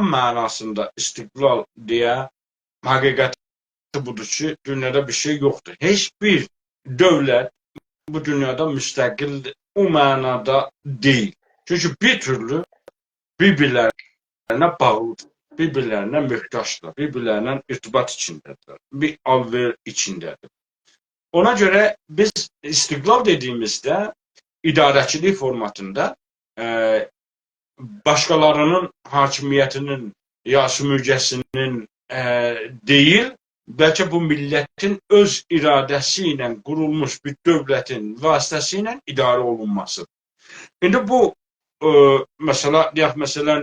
معناسیندا استقلال دئیه حقیقتی بودور کی، دونیادا بیر شئی یوخدور. هئچ بیر دؤولت بو دونیادا مستقلدیر. او معنادا دئییل. چونکی بیر تورلو بیر-بیرلرینه باغلیدیر. بیر-بیرلرینه محتاجدیر. بیر-بیرلرینن ارتباط ایچینده‌دیر. بیر آل‌وئر ایچینده‌دیر. اونا گؤره بیز استقلال دئدیییمیزده اداره‌چیلیک فورماتیندا، ائ، باشقالاری‌نین حاکمیتی‌نین یا سومورگه‌سی‌نین، ائ، دئییل، بلکه بو میللتین اؤز اراده‌سی ایله قورولموش بیر دؤولتین واسطه‌سی ایله اداره اولونماسی. ایندی بو، ائ، مثلا، دئیک، مثلا،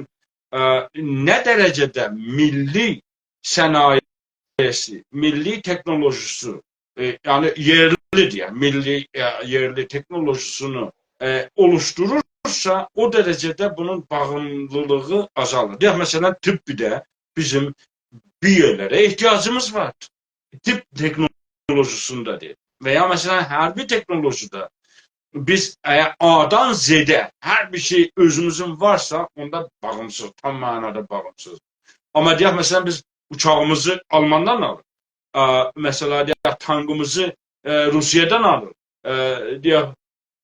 ائ، نه درجه‌ده میللی صنایعی، میللی تکنولوژی‌سی، ائ، یعنی یئرلی دئیک، میللی، ائ، یئرلی تکنولوژی‌سینی، ائ، اولوشدورورسا، او درجه‌ده بونون باغیملیلیغی آزالیر. دئیک، مثلا، طبده بیزیم بیر یئرلره احتیاجیمیز وار. طب تکنولوژی‌سینده دئیک. و یا، مثلا، حربی تکنولوژی‌ده بیز اگر آ-دان زده هر بیر شئی اؤزوموزون وارسا، اوندا باغیمسیز، تام معنادا باغیمسیز. آمما دئیک، مثلا، بیز اوچاغیمیزی آلماندان آلیریق. ا، مثلا، دئیک، تانکیمیزی، ائ، روسیه‌دن آلیریق. ا، دئیک،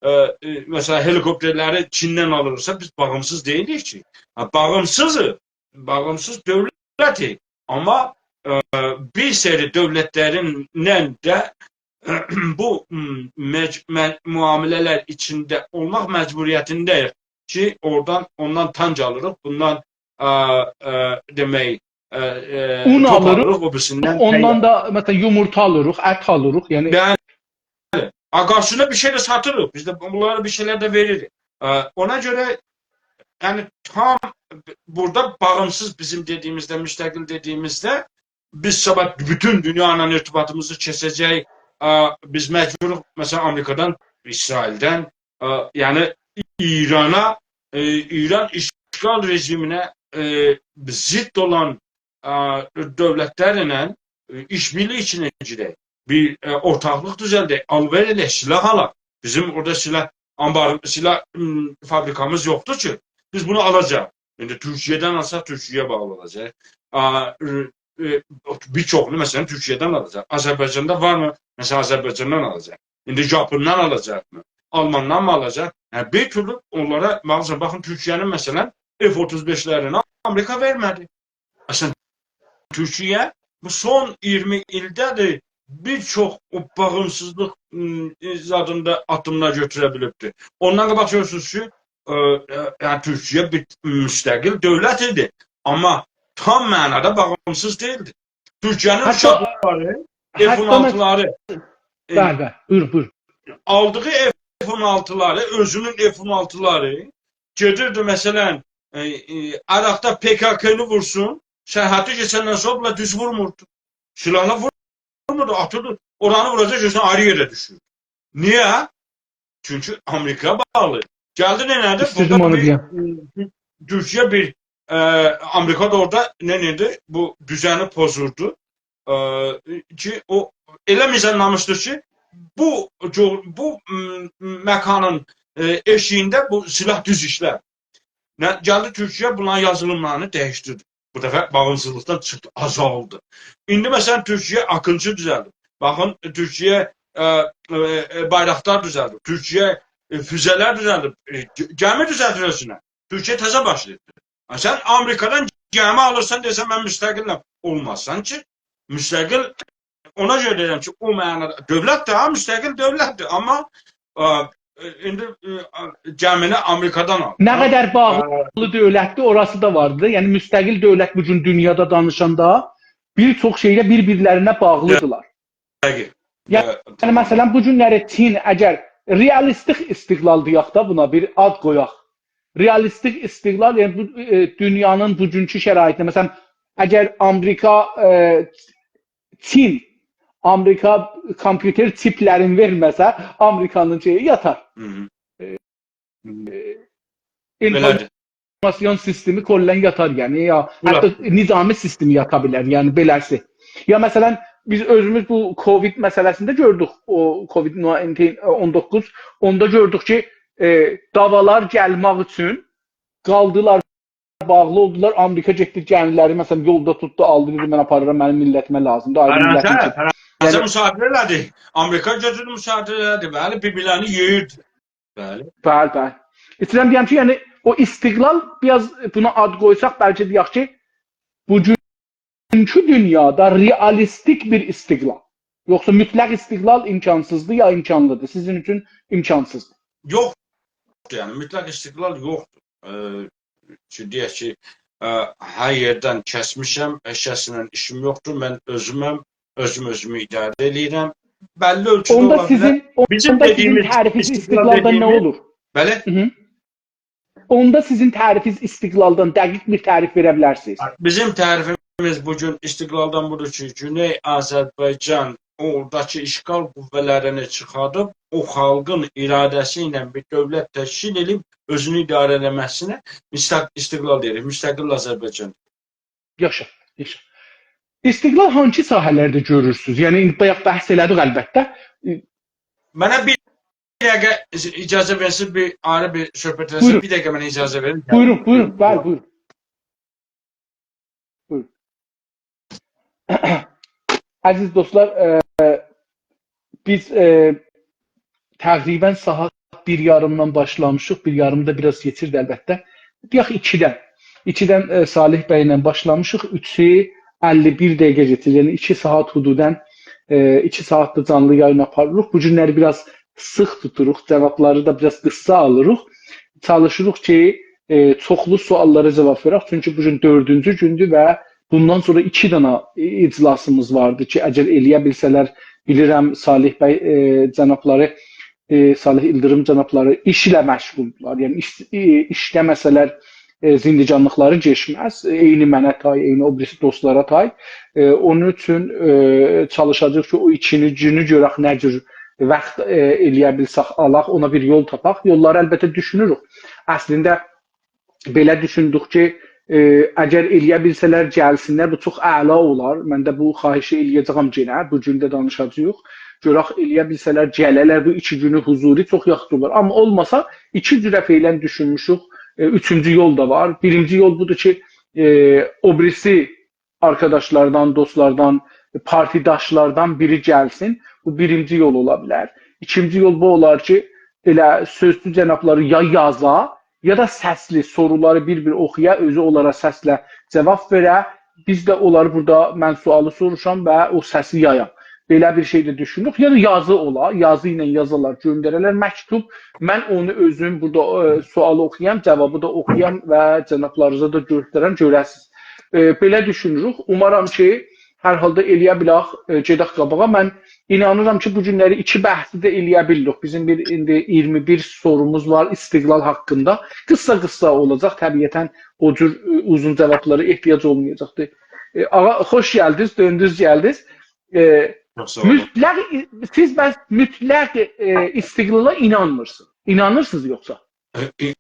ا، ائ، مثلا، هلیکوپترلری چیندن آلیریقسا، بیز باغیمسیز دئییلیک کی. ها، باغیمسیزیق. باغیمسیز دؤولتیک. آمما، ا، بیر سری دؤولتلرینن ده بو، م، مج-، مه-، معامله‌لر ایچینده اولماق مجبوریتینده‌ییک کی، اورادان، اوندان تانک آلیریق، بوندان، ا، ا، دئمک، ا، ا، اون توپ آلیریق، آلیریق، او بیریسیندن اوندان تییر. دا، مثلا، یومورتا آلیریق، ات آلیریق، یعنی بلی. آ، قارشیسیندا بیر شئی ده ساتیریق. بیز ده بونلارا بیر شئیلر ده وئریریک. ا، اونا گؤره، یعنی، تام بورادا باغیمسیز، بیزیم دئدیییمیزده، مستقل دئدیییمیزده، بیز صاباح بوتون دونیا ایله ارتباطیمیزی کسه‌جه‌ییک. ا، بیز مجبوروق، مثلا، آمریکادان، اسرائیلدن، ا، یعنی ایرانا، ائ، ایران اشغال رژیمینه، ائ، ضد اولان، ا، دؤولتلرله، ائ، ایش‌بیرلیگی ایچینه گیرک. بیر، ائ، اورتاقلیق دوزلدک، آل‌وئر ائله‌یک، سلاح آلاق. بیزیم اورادا سلاح آنبار، سلاح، م، فابریکامیز یوخدور کی، بیز بونو آلاجاغیق. ایندی تورکیه‌دن آلساق، تورکیه‌یه باغلی اولاجاق. ا، ائ، ائ، بیر چوخونو، مثلا، تورکیه‌دن آلاجاق. آذربایجاندا وارمی؟ مثلا، آذربایجاندان آلاجاق. ایندی ژاپوندان آلاجاقمی؟ آلماندانمی آلاجاق؟ هه، بیر تورلو اونلارا باغلیسان. باخین، تورکیه‌نین، مثلا، اف اوتوز بئشلرینی آمریکا وئرمه‌دی. اصلا، تورکیه بو سون اییرمی ایلده‌دیر، بیر چوخ او باغیمسیزلیق، م، زادیندا آددیملار گؤتوره بیلیبدیر. اوندان قاباق گؤرورسونوز کی، ائ، ائ، یعنی تورکیه بیر مستقل دؤولت ایدی، آمما تام معنادا باغیمسیز دئییلدی. تورکیه‌نین حتی، اوچاقلاری، حتی اف اون آلتیلاری، ائ، بلی، بلی، بویورون، بویورون. آلدیغی اف اون آلتیلاری، اؤزونون اف اون آلتیلاری گئدیردی، مثلا، ائ، ائ، عراقدا پ‌ک‌ک‌نی وورسون، سرحدی کئچندن سونرا بونلار دوز وورموردو. سیلاحلا وورموردو، آتیردی. اورانی ووراجاق، گؤرسن آیری یئره دوشور. نییه؟ چونکی آمریکایا باغلی. گلدی نئینه‌دی؟ ایسته‌دیم بورادا اونو بیر، دئیم. ائ، تورکیه بیر، ائ، آمریکا دا اورادا نئینه‌دی؟ بو دوزنی پوزوردو. ائ، کی، او ائله میزانلامیشدیر کی، بو، بو، م، مکانین، ائ، ائشیگینده بو سیلاح دوز ایشلر. نه، گلدی تورکیه بونلارین یازیلیملارینی دییشدیردی. بو دفعه باغیمسیزلیقدان چیخدی، آزالدی. ایندی، مثلا، تورکیه آکینچی دوزلدیب. باخین، تورکیه، ائ، ائ، ائ، بایراقدار دوزلدیب. تورکیه، ائ، فوزه‌لر دوزلدیب. ائ، گ-، گمی دوزلدیر اؤزونه. تورکیه تازه باشلاییب. ها، سن آمریکادان گمی آلیرسان، دئییرسن، «من مستقلم.» اولمازسان کی. مستقل، اونا گؤره دئییرم کی، او معنادا دؤولت ده، ها، مستقل دؤولتدیر. آمما، ائ، ائ، ایندی، ائ، گمینی آمریکادان آل. نه قدر باغلی، ائ، دؤولتدیر، اوراسی دا واردیر. یعنی، مستقل دؤولت بو گون دونیادا دانیشاندا بیر چوخ شئیده بیر-بیرلرینه باغلیدیرلار. دقیق. یعنی، ائ، مثلا، بو گونلری چین، اگر رئالیستیک استقلال دئیک ده، بونا بیر آد قویاق. رئالیستیک استقلال، یعنی بو، ائ، دونیانین بوگونکو شرایطینده، مثلا، اگر آمریکا، ائ، چین آمریکا کامپیوتر چیپلرینی وئرمه‌سه، آمریکانین شئیی یاتار. هی هی. ائ، هی هی. ائ، بئله‌دیر. اینفورماسیون سیستمی کلاً یاتار، یعنی، یا بویور. حتی نظامی سیستمی یاتا بیلر، یعنی بئله‌سی. یا مثلا، بیز اؤزوموز بو کووید مسئله‌سینده گؤردوک، او کووید اون دوققوز، اوندا گؤردوک کی، ائ، داوالار گلمک اوچون قالدیلار، باغلی اولدولار، آمریکا گئتدی، گمیلری، مثلا، یولدا توتدو، آلدی، دئدی، «من آپاریرام، منیم میللتیمه لازیمدیر.» آیری فرانسه، میللتین کی، فرانسه یعنی مصادره ائله‌دی. آمریکا گؤتوردو، مصادره ائله‌دی. بلی، بیر-بیرلرینی یئییردی. بلی. بلی، بلی. ایسته‌ییرم دئیم کی، یعنی، او استقلال، بیر آز بونا آد قویساق، بلکه دئیک کی، بوگونکو دونیادا رئالیستیک بیر استقلال. یوخسا مطلق استقلال امکانسیزدیر، یا امکانلیدیر؟ سیزین اوچون امکانسیزدیر. یوخ، یعنی، مطلق استقلال یوخدور. ائ، کی، دئیک کی، ائ، هر یئردن کسمیشم، هئچ کسینن ایشیم یوخدور، من اؤزومم، اؤزوم اؤزومو اداره ائله‌ییرم. بللی اؤلچوده اولا بیلر. اوندا سیزین، بیزیم اوندا سیزین دئدیگیمیز تعریفینیز استقلال استقلالدان نه دئدیگیمیز اولور؟ بلی. هی هی. اوندا سیزین تعریفینیز استقلالدان دقیق بیر تعریف وئره بیلرسینیز؟ بیزیم تعریفیمیز بو گون استقلالدان بودور کی، گونئی آذربایجان اوراداکی اشغال قوه‌لرینی چیخاردیب، او خالقین اراده‌سی ایله بیر دؤولت تشکیل ائدیب، اؤزونو اداره ائله‌مه‌سینه مستق-، استقلال دئییریک، مستقل آذربایجان. یاشا، یاشا. استقلال هانسی ساحه‌لرده گؤرورسونوز؟ یعنی، ایندی بایاق بحث ائله‌دیک البته. منه بیر دقیقه اج-، اجازه وئرسین، بیر آیری بیر صحبت ائله‌سین. بویورون. بیر دقیقه منه اجازه وئرین. بویورون، بویورون، بلی، بویورون. بویورون. عزیز دوستلار، ائ، بیز، ائ، تقریباً ساعت بیر یاریمدان باشلامیشیق، بیر یاریمی دا بیر آز کئچیردی البته. دئیک ایکیدن. ایکیدن، ائ، صالح بی‌له باشلامیشیق، اوچو اللی بیر دقیقه کئچیر. یعنی ایکی ساعت حدوداً، ائ، ایکی ساعتدیر جانلی یایین آپاریریق. بو گونلری بیر آز سیخ توتوروق، جاوابلاری دا بیر آز قیسا آلیریق. چالیشیریق کی، ائ، چوخلو سؤاللارا جاواب وئرک. چونکی بو گون دؤردونجو گوندور و بوندان سونرا ایکی دنه، ائ، اجلاسیمیز واردی کی، اگر ائله‌یه بیلسه‌لر، بیلیرم، صالح بی، ائ، جنابلاری، ائ، صالح ایلدیریم جنابلاری ایشله مشغولدولار. یعنی ایش، ائ، ایشله‌مه‌سه‌لر، ائ، زندگانلیقلاری کئچمز. عینی منه تای، عینی او بیریسی دوستلارا تای. ائ، اونون اوچون، ائ، چالیشاجاغیق کی، او ایکینجی گونو گؤرک نه جور واخت، ائ، ائله‌یه بیلسک آلاق، اونا بیر یول تاپاق. یوللاری البته دوشونوروک. اصلینده بئله دوشوندوک کی، ائ، اگر ائله‌یه بیلسه‌لر گلسینلر، بو چوخ اعلا اولار. من ده بو خواهشی ائله‌یه‌جه‌یم یئنه، بو گون ده دانیشاجاغیق. گؤرک ائله‌یه بیلسه‌لر گله‌لر، بو ایکی گونو حضوری چوخ یاخشی اولار. آمما اولماسا، ایکی جوره فعلاً دوشونموشوک. ائ، اوچونجو یول دا وار. بیرینجی یول بودور کی، ائ، او بیریسی آرکاداشلاردان، دوستلاردان، پارتیداشلاردان بیری گلسین. بو بیرینجی یول اولا بیلر. ایکینجی یول بو اولار کی، ائله سؤزلو جنابلاری یا یازا، یا دا سسلی سورولاری بیر-بیر اوخویا، اؤزو اونلارا سسله جاواب وئره. بیز ده اونلاری بورادا، من سؤالی سوروشام و او سسی یایام. بئله بیر شئی ده دوشونوروک. یا دا یازی اولا، یازی ایله یازالار، گؤندره‌لر، مکتوب. من اونو اؤزوم بورادا، ائ، سؤالی اوخویام، جاوابی دا اوخویام و جنابلارینیزا دا گؤسترم، گؤره‌سینیز. ائ، بئله دوشونوروک. اومارام کی، هر حالدا ائلیه بیلک، ائ، گئدک قاباغا. من اینانیرام کی، بو گونلری ایکی بحثی ده ائلیه بیلیریک. بیزیم بیر، ایندی اییرمی بیر سوروموز وار استقلال حاقیندا. قیسا-قیسا اولاجاق، طبیعتاً او جور، ائ، اوزون جاوابلارا احتیاج اولمایاجاقدیر. ائ، آغا، خوش گلدینیز، دؤندونوز گلدینیز. ائ، چوخ ساغ اولون. مطلق، سیز بس مطلق، ائ، استقلالا اینانمیرسینیز. اینانیرسینیز یوخسا؟ ائ، ائ،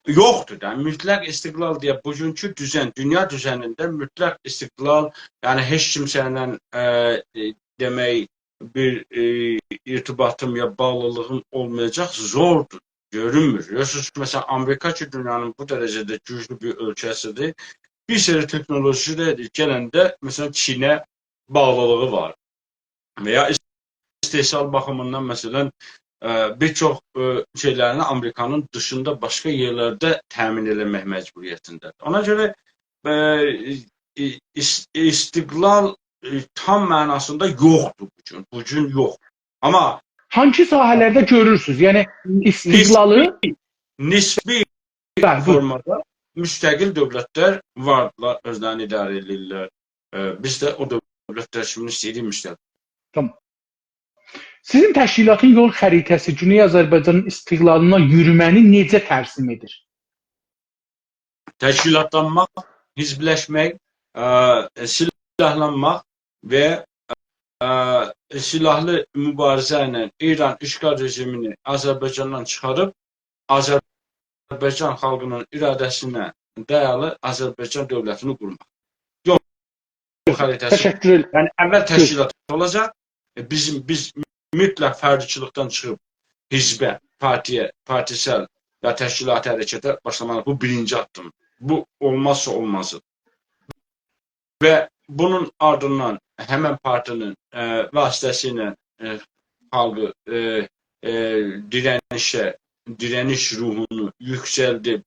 یوخدور دا. مطلق استقلال دئیه بوگونکو دوزن، دونیا دوزنینده مطلق استقلال، یعنی هئچ کیمسه‌ینن، ائ، ائ، دئمک، بیر، ائ، ارتباطیم یا باغلیلیغیم اولمایاجاق، زوردور. گؤرونمور. گؤرورسونوز کی، مثلا، آمریکا کی، دونیانین بو درجه‌ده گوجلو بیر اؤلکه‌سیدیر، بیر سری تکنولوژی ده گلنده، مثلا، چینه باغلیلیغی وار. و یا استحصال باخیمیندان، مثلا، ائ، بیر چوخ، ائ، شئیلرینی آمریکانین دیشیندا باشقا یئرلرده تأمین ائله‌مک مجبوریتینده‌دیر. اونا گؤره، ائ، ائ، اس-، استقلال، ائ، تام معناسیندا یوخدور بو گون. بو گون یوخ. آمما هانسی ساحه‌لرده گؤرورسونوز؟ یعنی، نسبی، استقلالی نسبی بلی، بویورون. فورمادا مستقل دؤولتلر واردیلار، اؤزلرینی اداره ائدیرلر. ائ، بیز ده او دؤولتلر کیمی ایسته‌ییریک مستقل. تامام. سیزین تشکیلاتین یول خریطه‌سی گونئی آذربایجانین استقلالینا یورومه‌نی نئجه ترسیم ائدیر؟ تشکیلاتلانماق، حزبلشمک، ائ، سیلاحلانماق و، ائ، سیلاحلی موباریزه ایله ایران اشغال رژیمینی آذربایجاندان چیخاریب، آذربایجان خالقینین اراده‌سینه دایالی آذربایجان دؤولتینی قورماق. یول، یول خریطه‌سی. تشکر ائدیرم. یعنی، اول تشکیلات اولاجاق. ائ، بیزیم، بیز مطلق فردچیلیکدن چیخیب حزبه، پارتییه، پارتیسل و تشکیلاتی حرکته باشلامالی‌ییق. بو بیرینجی آددیم. بو اولمازسا اولمازی. و بونون آردیندان همن پارتی‌نین، ائ، واسطه‌سیله، ائ، خالقی، ائ، ائ، دیره‌نیشه، دیره‌نیش روحونو یوکسلدیب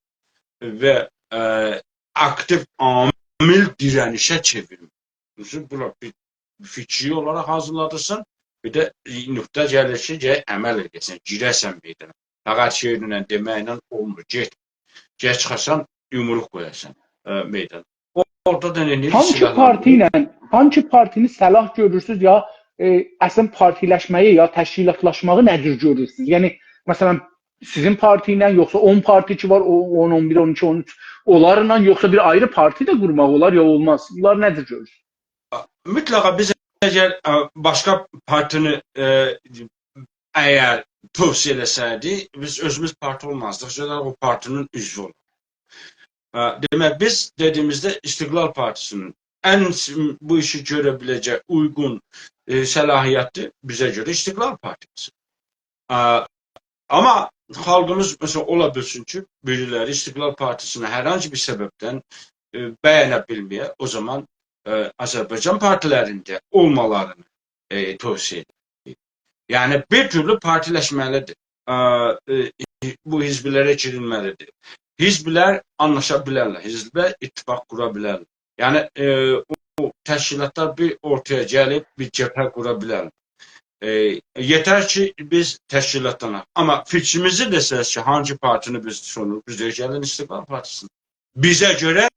و، ائ، آکتیو عامل دیره‌نیشه چئویرمک. دوشون، بونلار بیر فیکری اولاراق حاضیرلادیرسان، بیر ده نقطه گلیر کی، گرک عمل ائده‌سن، گیره‌سن میدانا. فقط شعرله، دئمکله اولمور. گئت، گرک چیخاسان، یومروق قویاسان، ائ، میدانا. او، اورادا دا نه، نه هانسی سیلاحلانماق؟ پارتی ایله، هانسی پارتینی صلاح گؤرورسونوز یا، ائ، اصلاً پارتیلشمه‌یی یا تشکیلاتلاشماغی نه جور گؤرورسونوز؟ یعنی، مثلا، سیزین پارتی ایله، یوخسا اون پارتی کی وار، او اون، اون بیر، اون ایکی، اون اوچ، اونلارلا، یوخسا بیر آیری پارتی ده قورماق اولار، یا اولماز؟ بونلاری نه جور گؤرورسونوز؟ مطلقا بیز اگر، ائ، باشقا پارتینی، ائ، اگر توصیه ائله‌سه‌یدی، بیز اؤزوموز پارتی اولمازدیق، گئدریک او پارتی‌نین عضوو اولاق. ائ، دئمک، بیز دئدیییمیزده استقلال پارتی‌سی‌نین ان س-، بو ایشی گؤره بیله‌جک، اویغون، ائ، صلاحیتلی بیزه گؤره استقلال پارتی‌سی. ائ، آمما خالقیمیز، مثلا، اولا بیلسین کی، بیریلری استقلال پارتی‌سینی هر هانسی بیر سببدن، ائ، بَیه‌نه بیلمه‌یه، او زامان، ائ، آذربایجان پارتیلرینده اولمالارینی، ائ، توصیه ائدیر. یعنی، بیر تورلو پارتیلشمه‌لیدیر. ائ، ائ، بو حزبلره گیریلمه‌لیدیر. حزبلر آنلاشا بیلرلر، حزبلر اتفاق قورا بیلرلر. یعنی، ائ، او، او تشکیلاتلار بیر اورتایا گلیب بیر جبهه قورا بیلرلر. ائ، یئتر کی، بیز تشکیلاتلاناق. آمما فیکریمیزی دئسز کی، هانسی پارتینی بیز سونور، بیز دئیک، گلین استقلال پارتی‌سینه. بیزه گؤره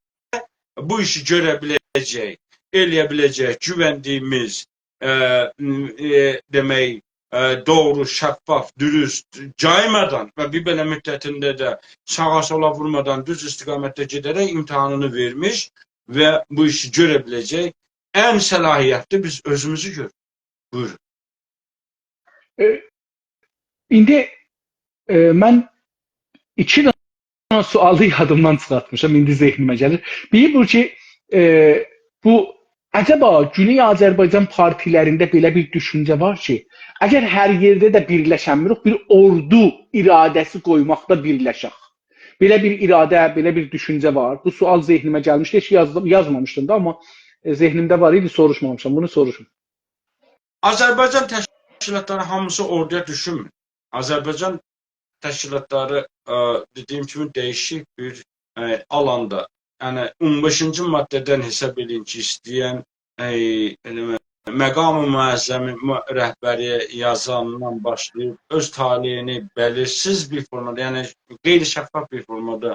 بو ایشی گؤره بیله‌جک، ائلیه بیله‌جک، گووندیییمیز، ائ، م، ائ، دئمک، ائ، دوغرو، شفاف، دوروست، جایمادان و بیر بئله مدتینده ده ساغا سولا وورمادان دوز استقامتده گئده‌رک امتحانینی وئرمیش و بو ایشی گؤره بیله‌جک ان صلاحیتلی بیز اؤزوموزو گؤروروک. بویورون. ائ، ایندی، ائ، من ایکی دنه سؤالی یادیمدان چیخارتمیشام، ایندی ذهنیمه گلیر. بیری بو کی، ائ، بو، عجبا گونئی آذربایجان پارتیلرینده بئله بیر دوشونجه وار کی، اگر هر یئرده ده بیرلشنمیریک، بیر اوردو اراده‌سی قویماقدا بیرلشک. بئله بیر اراده، بئله بیر دوشونجه وار. بو سؤال ذهنیمه گلمیشدی، هئچ یازدیم، یازمامیشدیم دا، آمما، ائ، ذهنیمده وار ایدی، سوروشمامیشام. بونو سوروشون. آذربایجان تشکیلاتلاری هامیسی اوردویا دوشونمور. آذربایجان تشکیلاتلاری، ائ، دئدیییم کیمی، دییشیک بیر، ائ، آلاندا. یعنی، اون بئشینجی ماده‌دن حساب ائله‌یین کی، ایسته‌ین، ائ، ائله مقام معظم م-، رهبری یازاندان باشلاییب اؤز طالعینی بلیرسیز بیر فورمادا، یعنی غیر شفاف بیر فورمادا،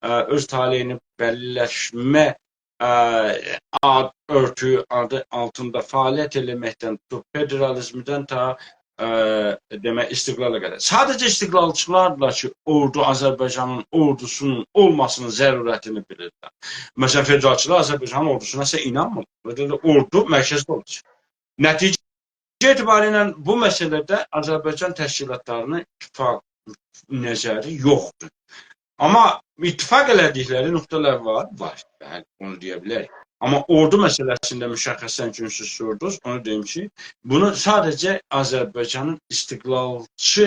ائ، اؤز طالعینی بلیرلشمه، ائ، آد اؤرتویو آدی آلتیندا فعالیت ائله‌مکدن توتوب فدرالیزمدن تا، ائ، دئمک، استقلالا قدر. ساده‌جه استقلالچیلاردیلار کی، اوردو، آذربایجانین اوردوسونون اولماسینین ضرورتینی بیلیرلر. مثلا، فدرالچیلار آذربایجانین اوردوسونا سه اینانمیر. بورادا دا اوردو مرکزده اولاجاق. نتیجه اعتباری ایله بو مسئله‌ده آذربایجان تشکیلاتلاری‌نین اتفاق نظری یوخدور. آمما اتفاق ائله‌دیکلری نقطه‌لر وار، وار. بلی، اونو دئیه بیلریک. آمما اوردو مسئله‌سینده مشخصاً کی، سیز سوردونوز، اونو دئییم کی، بونو ساده‌جه آذربایجانین استقلالچی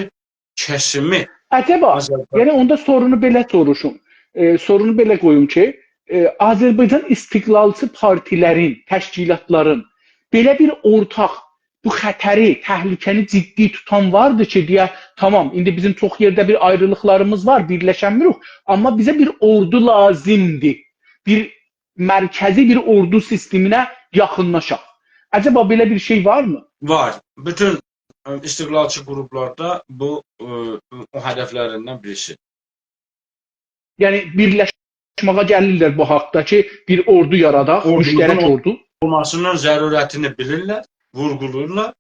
کسیمی عجبا، آذربایجان یعنی اوندا سورونو بئله سوروشوم. ائ، سورونو بئله قویوم کی، ائ، آذربایجان استقلالچی پارتیلرین، تشکیلاتلارین بئله بیر اورتاق بو خطری، تهلکه‌نی جدی توتان واردی کی، دئیه، تامام، ایندی بیزیم چوخ یئرده بیر آیریلیقلاریمیز وار، بیرلشمیریک، آمما بیزه بیر اوردو لازیمدیر. بیر مرکزی بیر اوردو سیستمینه یاخینلاشاق. عجبا بئله بیر شئی وارمی؟ وار. بوتون، ائ، استقلالچی قروپلاردا بو، ائ، او هدفلریندن بیریسی. یعنی، بیرلشمه‌یه گلیرلر بو حاقدا کی، بیر اوردو یاراداق، اوردونون مشترک اول-، اوردو. اولماسینین ضرورتینی بیلیرلر، وورغولاییرلار.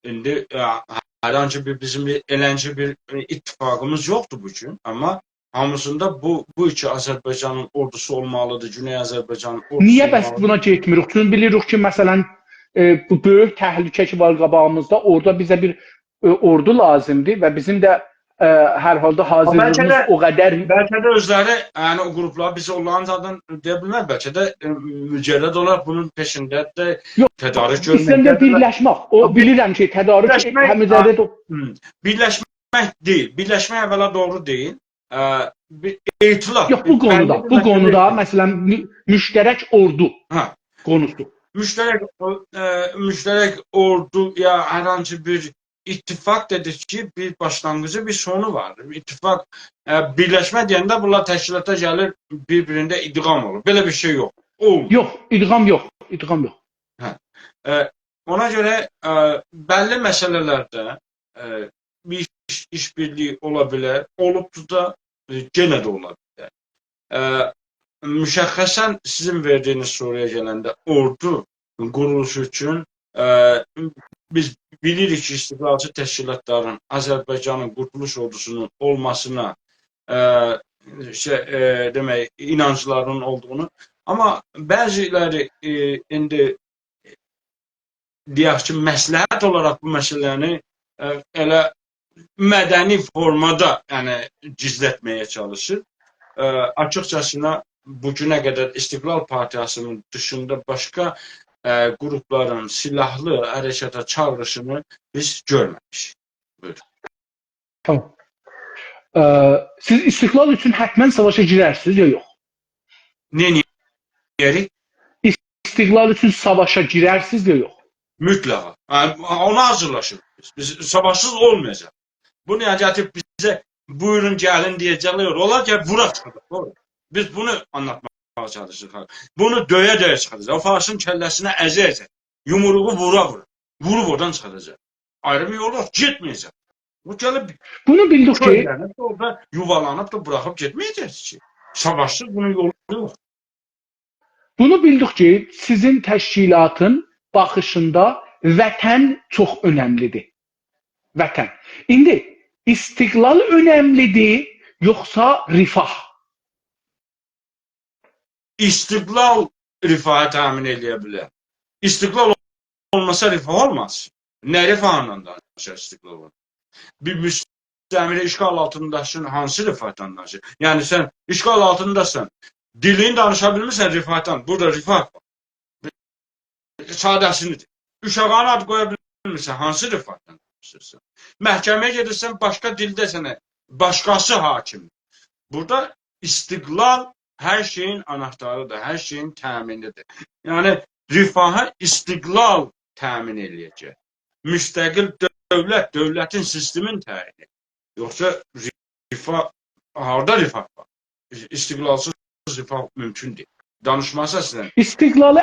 ایندی، ائ، هر هانسی بیر بیزیم بیر، ائلنجی بیر، ائ، اتفاقیمیز یوخدور بو گون، آمما هامیسیندا بو، بو کی آذربایجانین اوردوسو اولمالیدیر، گونئی آذربایجانین اوردوسو نییه بس اولمالیدیر. بونا گئتمیریک؟ چونکی بیلیریک کی، مثلا، ائ، بو بؤیوک تهلکه کی وار قاباغیمیزدا، اورادا بیزه بیر، ائ، اوردو لازیمدیر و بیزیم ده، ائ، هر حالدا حاضرلیغیمیز بلکه ده، او قدر بلکه ده اؤزلری، یعنی او قروپلار بیزه اونلارین زادین دئیه بیلمز، بلکه ده، ائ، مجرد اولاراق بونون پئشینده ده یوخ، تدارک ایسته‌ییرلر گؤرمکده‌دیرلر. بیرلشمک. او، یوخ، بیلیرم کی، تدارک بیرلشمک، همیزه‌ده ده هوم. بیرلشمک دئییل، بیرلشمک اولا دوغرو دئییل. ائ، بیر ائتلاف، یوخ، بو قونودا، بللی بیر بو مسئله قونودا، دئییل. مثلا، مو-، مشترک اوردو هه. قونوسو. مشترک او-، ائ، مشترک اوردو یا هر هانسی بیر اتفاق دئدیک کی، بیر باشلانغیجی، بیر سونو وار. اتفاق، ائ، بیرلشمه دئینده بونلار تشکیلاتا گلیر، بیر-بیرینده ادغام اولور. بئله بیر شئی یوخ. اولمور. یوخ، ادغام یوخ، ادغام یوخ. هه. ائ، اونا گؤره، ائ، بللی مسئله‌لرده، ائ، بیر ایش، ایش‌بیرلیگی اولا بیلر، اولوبدور دا، ائ، یئنه ده اولا بیلر. ائ، مشخصاً سیزین وئردیگینیز سورویا گلنده اوردو قورولوشو اوچون، ائ، بیز بیلیریک کی، استقلالچی تشکیلاتلارین آذربایجانین قورتولوش اوردوسونون اولماسینا، ائ، شئی، ائ، دئمک، اینانجلارینین اولدوغونو. آمما بعضی‌لری، ائ، ایندی دئیک کی، مصلحت اولاراق بو مسئله‌نی، ائ، ائله مدنی فورمادا، یعنی، گیزلتمه‌یه چالیشیر. ائ، آچیقجاسینا، بو گونه قدر استقلال پارتیاسی‌نین دیشیندا باشقا، ائ، قروپلارین سیلاحلی حرکاتا چاغیریشینی بیز گؤرمه‌میشیک. بویورون. تامام. ائ، سیز استقلال اوچون حتماً ساواشا گیررسینیز یا یوخ؟ نه، نه ائده‌ریک؟ استقلال اوچون ساواشا گیررسینیز یا یوخ؟ مطلقاً. هه، اونا حاضیرلاشیریق بیز. بیز ساواشسیز اولمایاجاق. بو نییه گتیریب بیزه «بویورون، گلین» دئیه‌جکلر؟ اولار کی، ووراق چیخاجاق، دوغرو. بیز بونو آنلاتماغا چالیشیریق. بونو دؤیه-دؤیه چیخاجاق. او فاشیزم کله‌سینه ازه-ازه. یومروغو وورا-وورا. ووروب اورادان چیخاجاق. آیری بیر یول یوخ، گئتمه‌یه‌جک. بو گلیب بونو بیلدیک کی، کؤیلنیب، اورادا یووالانیب دا بوراخیب گئتمه‌یه‌جک کی. ساواشسیز بونون یولو یوخ. بونو بیلدیک کی، سیزین تشکیلاتین باخیشیندا وطن چوخ اؤنملیدیر. وطن. ایندی استقلال اؤنملیدیر، یوخسا رفاه؟ استقلال رفاهی تأمین ائله‌یه بیلر. استقلال اولماسا رفاه اولماز. نه رفاهیندان دانیشار استقلال اولماسا؟ بیر مستعمره اشغال آلتینداکی‌نین هانسی رفاهدان دانیشیر؟ یعنی سن اشغال آلتینداسان، دیلینی دانیشا بیلمیرسن، رفاهدان. بورادا رفاه وار. ساده‌سینی دئییم. اوشاغینا آد قویا بیلمیرسن، هانسی رفاهدان دانیشیرسان؟ محکمه‌یه گئدیرسن، باشقا دیلده سنه باشقاسی حاکم. بورادا استقلال هر شئیین آناختاریدیر، هر شئیین تأمینیدیر. یعنی، رفاهی استقلال تأمین ائله‌یه‌جک. مستقل دؤولت، دؤولتین سیستمین تعیین ائدیر. یوخسا رفاه، هاردا رفاه وار؟ استقلالسیز رفاه مومکون دئییل. دانیشماسا سیزله. استقلالی،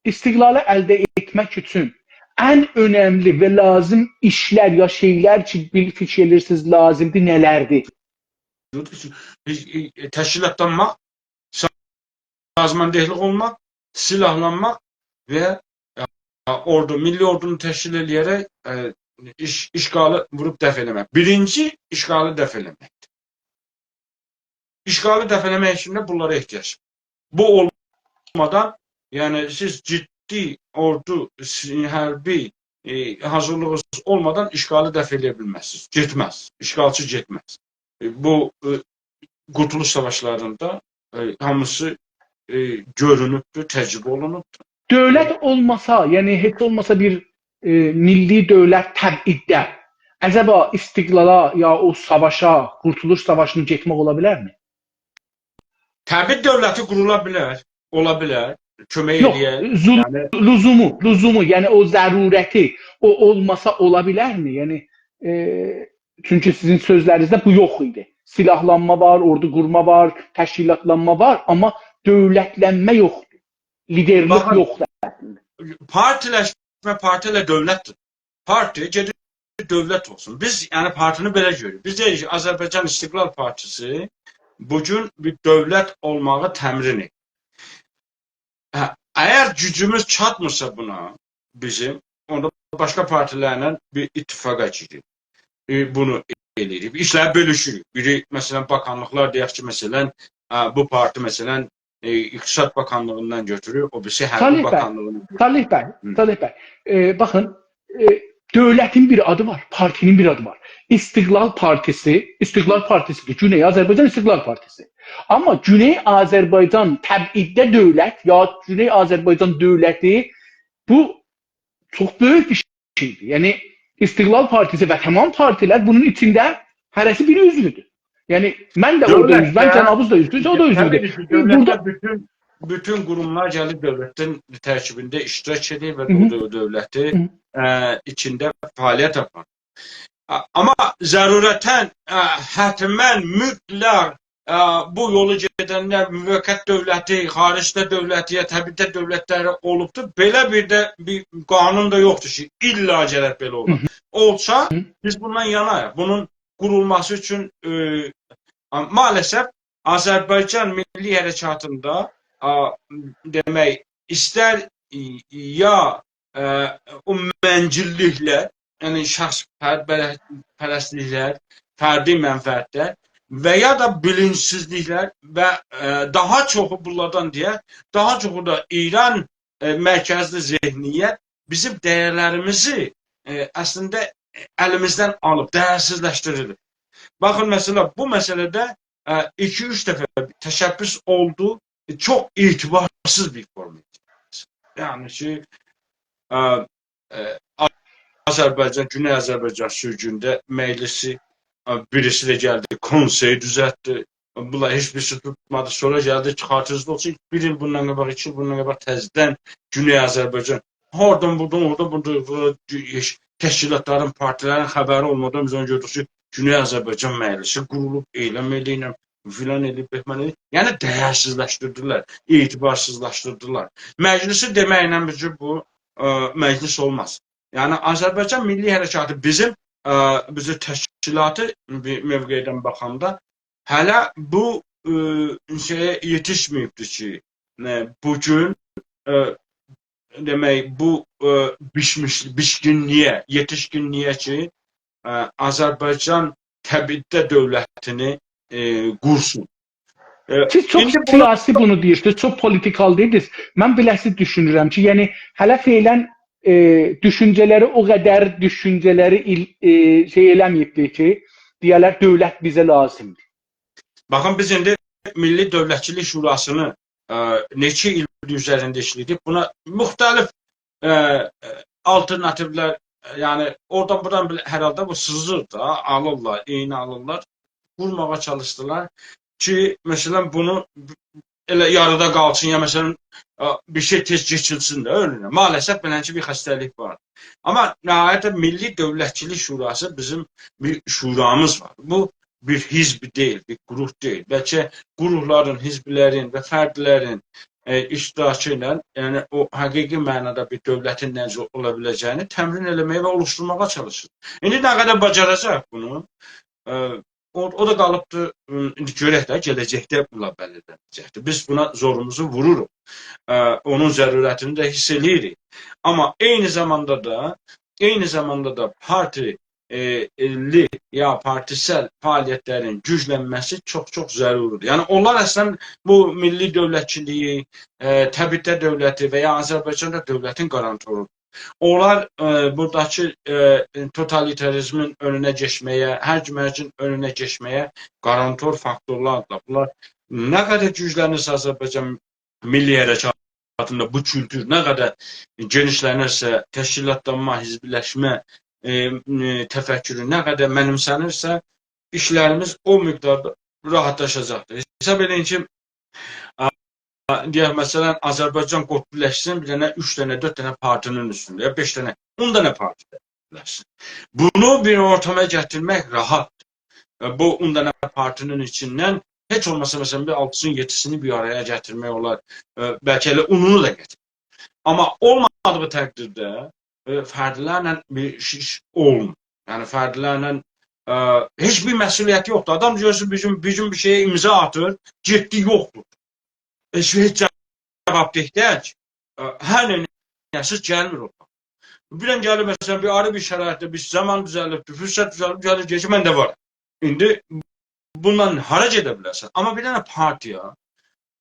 استقلالی الده ائتمک اوچون ان اؤنملی و لازیم ایشلر یا شئیلر کی، بیل-، فیکیر ائدیرسینیز لازیمدیر، نه‌لردیر؟ ائ، ائ، تشکیلاتلانماق، سازماندهلیق اولماق، سیلاحلانماق و، ائ، اوردو، میللی اوردونو تشکیل ائله‌یه‌رک، ائ، ایش-، اشغالی ووروب دفع ائله‌مک. بیرینجی اشغالی دفع ائله‌مکدیر. اشغالی دفع ائله‌مک اوچون ده بونلارا احتیاج وار. بو اولمادان، یعنی سیز جدی اوردو، سی-، حربی، ائ، حاضیرلیغینیز اولمادان اشغالی دفع ائله‌یه بیلمزسینیز. گئتمز. اشغالچی گئتمز. ائ، بو، ائ، قورتولوش ساواشلاریندا، ائ، هامیسی، ائ، گؤرونوبدور، تجربه اولونوبدور. دؤولت اولماسا، یعنی هئچ اولماسا بیر، ائ، میللی دؤولت تبعیدده، عجبا استقلالا یا او ساواشا، قورتولوش ساواشینا گئتمک اولا بیلرمی؟ تبعید دؤولتی قورولا بیلر، اولا بیلر، کؤمک یوخ، ائله‌یر. زول-، یعنی لزومو، لزومو، یعنی او ضرورتی، او اولماسا اولا بیلرمی؟ یعنی، ائ، چونکی سیزین سؤزلرینیزده بو یوخ ایدی. سیلاحلانما وار، اوردو قورما وار، تشکیلاتلانما وار، آمما دؤولتلنمه یوخدور. لیدرلیک باخین، یوخدور اصلینده. پارتیلشمه، پارتی ائله دؤولتدیر. پارتی گئدیر دؤولت اولسون. بیز، یعنی، پارتینی بئله گؤروروک. بیز دئییریک کی، آذربایجان استقلال پارتیسی بو گون بیر دؤولت اولماغی تمرین ائدیر. هه، اگر گوجوموز چاتمیرسا بونا بیزیم، اوندا باشقا پارتیلرله بیر اتفاقا گیریریک. ائ، بونو ائله‌ییریک. ایشلری بؤلوشوروک. بیری، مثلا، باکانلیقلار، دئیک کی، مثلا، اه، بو پارتی، مثلا، ائ، اقتصاد باکانلیغیندان گؤتورور، او بیریسی حربی صالح بی، باکانلیغیندان گؤتورور. صالح بی، هی. صالح بی، ائ، باخین، ائ، دؤولتین بیر آدی وار، پارتی‌نین بیر آدی وار. استقلال پارتیسی، استقلال پارتیسی‌دیر، گونئی آذربایجان استقلال پارتیسی. آمما گونئی آذربایجان تبعیدده دؤولت یا گونئی آذربایجان دؤولتی، بو چوخ بؤیوک بیر شئی‌دیر. یعنی، استقلال پارتیسی و تمام پارتیلر بونون ایچینده هره‌سی بیر عضودور. یعنی، من ده اورادا عضوم، دؤولتده، جنابیز دا عضودور، او دا عضودور. طبیعی کی، دؤولتده بورادا بوتون، بوتون قوروملار گلیر دؤولتین ترکیبینده اشتراک ائدیر و هی هی. او دؤ-، دؤولتی، هی. اه، ایچینده فعالیت آپاریر. ا-، آمما ضرورتاً، ا، حتماً، مطلق، ا، بو یولو گئدنده موقت دؤولتی، خارجده دؤولتی، یا تبعیدده دؤولتلری اولوبدور. بئله بیر ده بیر قانون دا یوخدور کی، ایللا گرک بئله اولا. اولسا، بیز بوندان یاناییق. بونون قورولماسی اوچون، ائ، آ-، مع‌الاسف، آذربایجان میللی حرکاتیندا، آ، دئمک، ایستر، ای-، یا، ا، او منجیللیکلر، یعنی شخص پر-، پرستلیکلر، فردی منفعتلر و یا دا بیلینجسیزلیکلر و، ا، داها چوخو بونلاردان دئیک، داها چوخو دا ایران، ا، مرکزلی ذهنیت بیزیم دیرلریمیزی، ا، اصلینده الیمیزدن آلیب، دیرسیزلشدیریب. باخین، مثلا، بو مسئله‌ده، ا، ایکی-اوچ دفعه تشبث اولدو، ائ، چوخ اعتبارسیز بیر فورم ایدی. یعنی کی، ا، ا، آذربایجان، گونئی آذربایجان سورگونده مجلسی، ا، بیریسی ده گلدی، کونسئی دوزلتدی. بونلار هئچ بیریسی توتمادی. سونرا گلدی، چیخارتیجی اولسون. بیر ایل بوندان قاباق، ایکی ایل بوندان قاباق تزه‌دن گونئی آذربایجان هاردان بوردان، اوردان بوردان، بورا تشکیلاتلارین، پارتیلرین خبری اولمادان بیز اونو گؤردوک کی، گونئی آذربایجان مجلسی قورولوب، اعلام ائله‌ییرم، فلان ائله‌ییب، بهمان ائله‌ییب. یعنی دیرسیزلشدیردیلر، اعتبارسیزلاشدیردیلار. مجلسی دئمکله بیزه بو، ا، مجلس اولماز. یعنی آذربایجان میللی حرکاتی بیزیم، ا، بیزی تشکیلاتی بیر موقعدن باخاندا هله بو، ا، شئیه یئتیشمه‌ییبدیر کی، ا، بو گون، ا، دئمک، بو، ا، بیشمیش-، بیشگینلییه، یئتیشگینلییه کی، ا، آذربایجان تبعیدده دؤولتینی، ا، قورسون. ا، سیز چوخ ایندی بونو سیاسی بونو دئییرسینیز، چوخ پولیتیکال دئدینیز. من بئله‌سی دوشونورم کی، یعنی هله فعلاً، ائ، دوشونجه‌لری او قدر دوشونجه‌لری ایل-، ائ، شئی ائله‌مه‌ییبدیر کی، دئیه‌لر دؤولت بیزه لازیمدیر. باخین، بیز ایندی میللی دؤولتچیلیک شوراسینی، ا، نئچه ایل اوزرینده ایشله‌دیک. بونا موختلیف، ا، ا، آلترناتیولر، یعنی اورادان بورادان بیله، هر حالدا بو سیزیر دا، آلیرلار، عینی آلیرلار. قورماغا چالیشدیلار کی، مثلا، بونو ائله یاریدا قالسین، یا، مثلا، ا، بیر شئی تئز کئچیلسین ده اؤنونه. مع‌الاسف، بئلنجه بیر خسته‌لیک وار. آمما نهایتده میللی دؤولتچیلیک شوراسی بیزیم بیر شورامیز وار. بو بیر حزب دئییل، بیر گروه دئییل. بلکه گروهلارین، حزبلرین و فردلرین ائ، اشتراکی ایله، یعنی او حقیقی معنادا بیر دؤولتین نئجه اولا بیله‌جه‌یینی تمرین ائله‌مه‌یه و اولوشدورماغا چالیشیر. ایندی نه قدر باجاراجاق بونو؟ ائ، او، او دا قالیبدیر، م، ایندی گؤرک ده، گله‌جکده بونلار بللی ائده‌جکدیر. بیز بونا زوروموزو ووروروق. ائ، اونون ضرورتینی ده حیس ائله‌ییریک. آمما عینی زاماندا دا، عینی زاماندا دا پارتی، ائ، لی یا پارتیسل فعالیتلرین گوجلنمه‌سی چوخ-چوخ ضروری‌دیر. یعنی اونلار اصلاً بو میللی دؤولتچیلیگی، ائ، طبیعتده دؤولتی و یا آذربایجاندا دؤولتین قارانتورو‌دور. اونلار، ائ، بوراداکی، ائ، توتالیتاریزمین اؤنونه کئچمه‌یه، هر گومرجین اؤنونه کئچمه‌یه قارانتور فاکتورلاردیر. بونلار نه قدر گوجلنیرسه آذربایجان میللی حرکاتیندا بو کولتور، نه قدر گئنیشلنیرسه، تشکیلاتلانما، حزبلشمه، ائ، ائ، تفکرو نه قدر منیمسه‌نیرسه، ایشلریمیز او مقداردا راحاتلاشاجاقدیر. حساب ائدین کی، آ، آ، دئیک، مثلاً، آذربایجان قطبی‌لشسین، بیر دنه، اوچ دنه، دؤرد دنه پارتی‌نین اوستونده، یا بئش دنه، اون دنه پارتی بیرلشسین. بونو بیر اورتاما گتیرمک راحاتدیر. و بو اون دنه پارتی‌نین ایچیندن هئچ اولماسا، مثلاً، بیر آلتی‌سینی، یئددی‌سینی بیر آرایا گتیرمک اولار. ائ، بلکه ائله اونونو دا گتیرمک. آمما اولمادیغی تقدیرده، ائ، فردلرله بیر ایش، ایش اولمور. یعنی فردلرله، ائ، هئچ بیر مسئولیتی یوخدور. آدام گؤرورسن، بیر گون، بیر گون بیر شئیه امضا آتیر، گئتدی، یوخدور. هئچ، هئچ جوابده‌لیک دئییل کی. ائ، هر نه ائله‌سه گلمیر اورایا. بیردن گلیر، مثلاً، بیر آیری بیر شرایطده، بیر زامان دوزلیب، بیر فرصت دوزلیب، گلیر، دئییر کی، من ده وارام. ایندی بونونلا هارا گئده بیلرسن؟ آمما بیر دنه پارتی‌یا،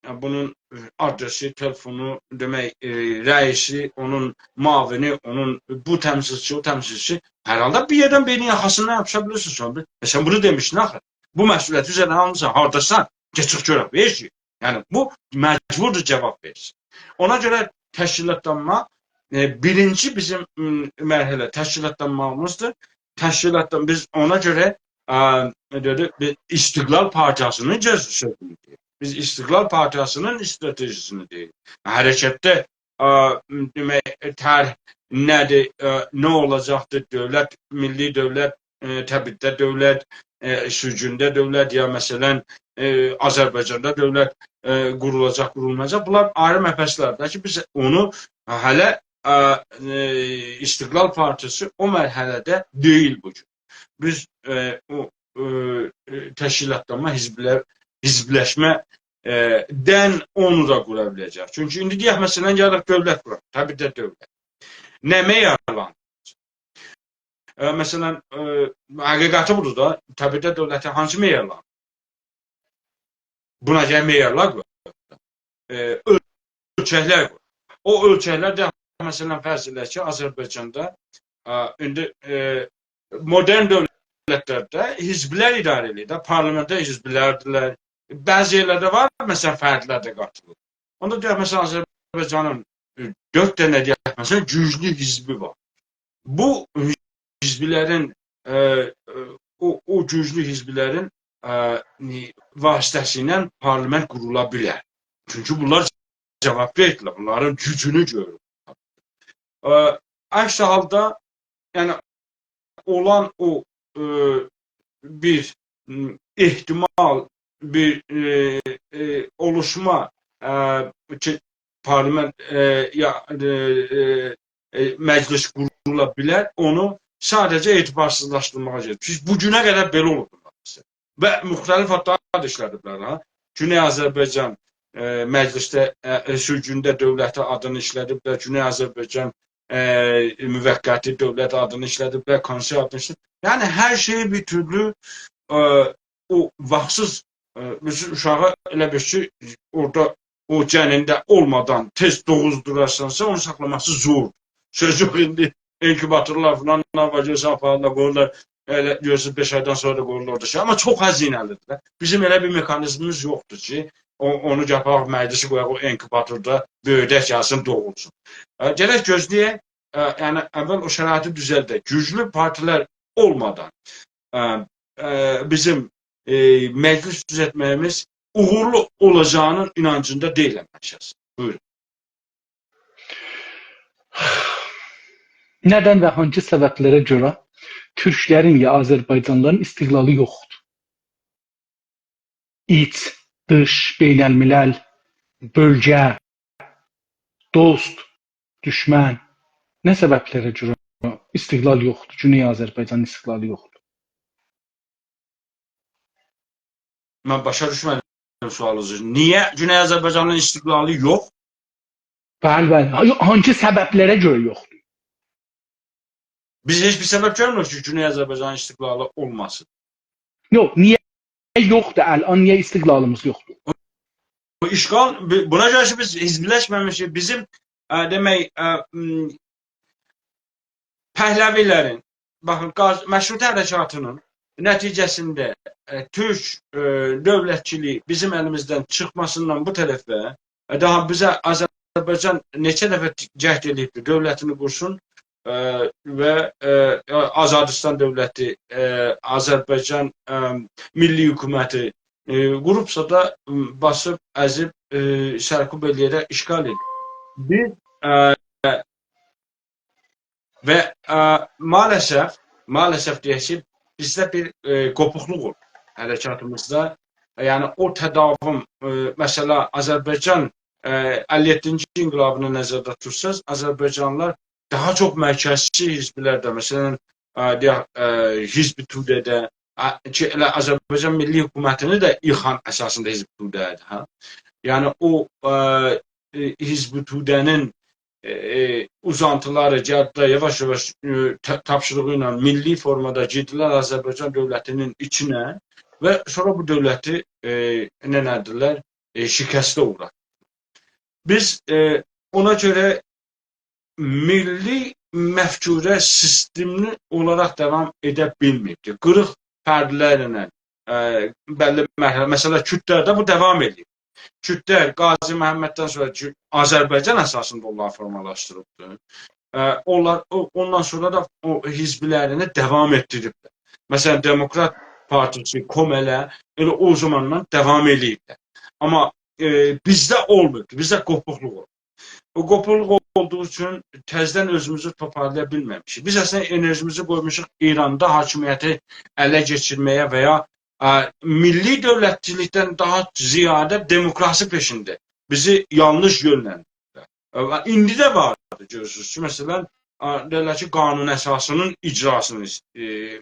یعنی بونون، ائ، آدرسی، تلفونو، دئمک، ائ، رئیسی، اونون معاونی، اونون بو تمثیلچی، او تمثیلچی، هر حالدا بیر یئردن بیرینین یاخاسیندان یاپیشا بیلیرسن سونرا. ائ، سن بونو دئمیشدین آخی. بو مسئولیتی اوزرینه آلمیسان، هارداسان؟ گئت چیخ گؤرک، وئر کی. یعنی بو مجبوردور جواب وئرسین. اونا گؤره تشکیلاتلانما، ائ، بیرینجی بیزیم، م، مرحله تشکیلاتلانماغیمیزدیر. تشکیلاتلان-، بیز اونا گؤره، ا، دئدی، بیز استقلال پارتیاسی‌نین گؤز-، سؤزونو دئییر. بیز استقلال پارتیاسی‌نین استراتژی‌سینی دئییر. حرکتده، ا، دئمک، طرح نه‌دیر، ا، نه اولاجاقدیر؟ دؤولت، میللی دؤولت، ائ، طبیعتده دؤولت، ائ، سورگونده دؤولت، یا مثلاً، ائ، آذربایجاندا دؤولت، ائ، قورولاجاق، قورولمایاجاق. بونلار آیری مبحث‌لردیر کی، بیز اونو هله، ا، ائ، استقلال پارتیاسی او مرحله‌ده دئییل بو گون. بیز، ائ، او، ائ، ائ، تشکیلاتلانما، حزبله-، حزبلشمه، ائ، دن اونو دا قورا بیله‌جک. چونکی ایندی دئیک، مثلاً، گلیریک دؤولت قوراق، طبیعتده دؤولت. نه معیارلار؟ ائ، مثلاً، ائ، حقیقتی بودور دا، طبیعتده دؤولتی هانسی معیارلار؟ بونا گرک معیارلار قویاق. ائ، اؤلچکلر قویاق. او اؤلچکلر ده، مثلاً، فرض ائله‌یک کی، آذربایجاندا، ا، ایندی، ائ، مدرن دؤولتلرده حزبلر اداره ائله‌ییر ده، پارلامئنتده حزبلردیرلر. بعضی یئرلرده وار، مثلاً، فردلر ده قاتیلیر. اوندا دئیک، مثلاً، آذربایجانین، ائ، دؤرد دنه، دئیک، مثلاً، گوجلو حزبی وار. بو حزبلرین، ائ، ائ، او، او گوجلو حزبلرین، ائ، نی-، واسطه‌سیله پارلامئنت قورولا بیلر. چونکی بونلار جوابده‌دیرلر، بونلارین گوجونو گؤرور. ائ، عکس حالدا، یعنی، اولان او، ائ، بیر، م، احتمال، بیر، ائ، ائ، اولوشما، ائ، کی، پارلامئنت، ائ، یا، ائ، ائ، ائ، مجلس قورولا بیلر، اونو ساده‌جه اعتبارسیزلاشدیرماغا گئدیر. سیز بو گونه قدر بئله اولوب بونلار. و مختلف آدلار دا ایشله‌دیبلر، ها. گونئی آذربایجان، ائ، مجلسده، ائ، سورگونده دؤولتی آدینی ایشله‌دیبلر، گونئی آذربایجان، ائ، موقتی دؤولت آدینی ایشله‌دیبلر، کونسول آدینی ایشله‌دیبلر. یعنی، هر شئیی بیر تورلو، ائ، او واختسیز، ائ، بیز اوشاغی ائله بیل کی، اورادا او جنینده اولمادان تئز دوغوزدورارسانسا، اونو ساخلاماسی زوردور. سؤز یوخ، ایندی اینکوباتورلار فلان وار، گؤرورسن، آپاریرلار، قویورلار، ائله گؤرورسن، بئش آیدان سونرا دا قویورلار اورادا شئی. آمما چوخ هزینه‌لی‌دیر ده. بیزیم ائله بیر مکانیزمیمیز یوخدور کی، او، اونو گتیرک، مجلسی قویاق او اینکوباتوردا، بؤیودک، گلسین، دوغولسون. ائ، گرک گؤزله‌یک، ائ، یعنی، اول او شرایطی دوزلدک. گوجلو پارتیلر اولمادان، ائ، ائ، بیزیم، ائ، مجلس دوزلتمه‌ییمیز اوغورلو اولاجاغینین اینانجیندا دئییلم من شخصاً. بویورون. نه‌دن و هانگی سبب‌لره گؤره تورکلرین یا آذربایجانلیلارین استقلالی یوخدور؟ ایچ، دیش، بین‌الملل، بؤلگه، دوست، دوشمن، نه سببلره گؤره استقلال یوخدور، گونئی آذربایجانین استقلالی یوخدور؟ من باشا دوشمه‌دیم سؤالینیزی. نییه گونئی آذربایجانین استقلالی یوخ؟ بلی، بلی. ها-، یوخ، هانسی سببلره گؤره یوخدور؟ بیز هئچ بیر سبب گؤرموروک کی، گونئی آذربایجانین استقلالی اولماسین. یوخ، نییه یوخدور الان، نییه استقلالیمیز یوخدور؟ بو اشغال، بو-، بونا گؤره کی، بیز حزبلشمه‌میشیک. بیزیم، ائ، دئمک، ائ، م، پهلوی‌لرین، باخین، قاز-، مشروطه حرکاتینین نتیجه‌سینده، ائ، تورک، ائ، دؤولتچیلیگی بیزیم الیمیزدن چیخماسیندان بو طرفه، ائ، داها بیزه آذربایجان نئچه دفعه جهد ائله‌ییبدیر، دؤولتینی قورسون، ائ، و، ائ، آزادیستان دؤولتی، ائ، آذربایجان، ائ، میللی حکومتی، ائ، قوروبسا دا، م، باسیب، ازیب، ائ، سرکوب ائله‌یه‌رک اشغال ائدیب. بیز، ائ، و، ائ، مع‌الاسف، مع‌الاسف دئیک کی، بیزده بیر، ائ، قوپوقلوق اولدو حرکاتیمیزدا. یعنی او تداوم، ائ، مثلا، آذربایجان، ائ، اللی یئددینجی انقلابینی نظرده توتساز، آذربایجانلیلار داها چوخ مرکزچی حزبلرده، مثلا، ائ، دئیک، ائ، حزب توده‌ده، ائ، کی، ائله آذربایجان میللی حکومتینی ده ییخان اساسیندا حزب توده ایدی، هه؟ یعنی او، ائ، ائ، حزب توده‌نین، ائ، ائ، اوزانتیلاری گلدیلر، یاواش-یاواش، ائ، تا-، تاپشیریغی ایله میللی فورمادا گیردیلر آذربایجان دؤولتینین ایچینه و سونرا بو دؤولتی، ائ، نه ائدیلر؟ ائ، شکسته اوغراتدیلار. بیز، ائ، اونا گؤره میللی مفکوره سیستملی اولاراق داوام ائده بیلمه‌ییبدیر. قیریق فردلرله، ائ، بللی مرحله، مثلا، کوردلرده بو داوام ائدیب. کوردلر قازی محمددن سونرا کی، آذربایجان اساسیندا اونلاری فورمالاشدیریبدیر. ائ، اونلار، او، اوندان سونرا دا او حزبلرینی داوام ائتدیریبلر. مثلا، دموکرات پارتیسی، کومله ائله او زاماندان داوام ائله‌ییبلر. آمما، ائ، بیزده اولماییب، بیزده قوپوقلوق اولوب. او قوپوقلوق اولدوغو اوچون تزه‌دن اؤزوموزو توپارلایا بیلمه‌میشیک. بیز اصلینده انرژیمیزی قویموشوق ایراندا حاکمیتی اله کئچیرمه‌یه و یا، ائ، میللی دؤولتچیلیکدن داها زیاده دموکراسی پئشینده. بیزی یانلیش یؤنلندیریرلر. ائ، ایندی ده واردیر، گؤرورسونوز کی، مثلا، ائ، دئییرلر کی، قانون اساسی‌نین اجراسینی ایس-، ائ،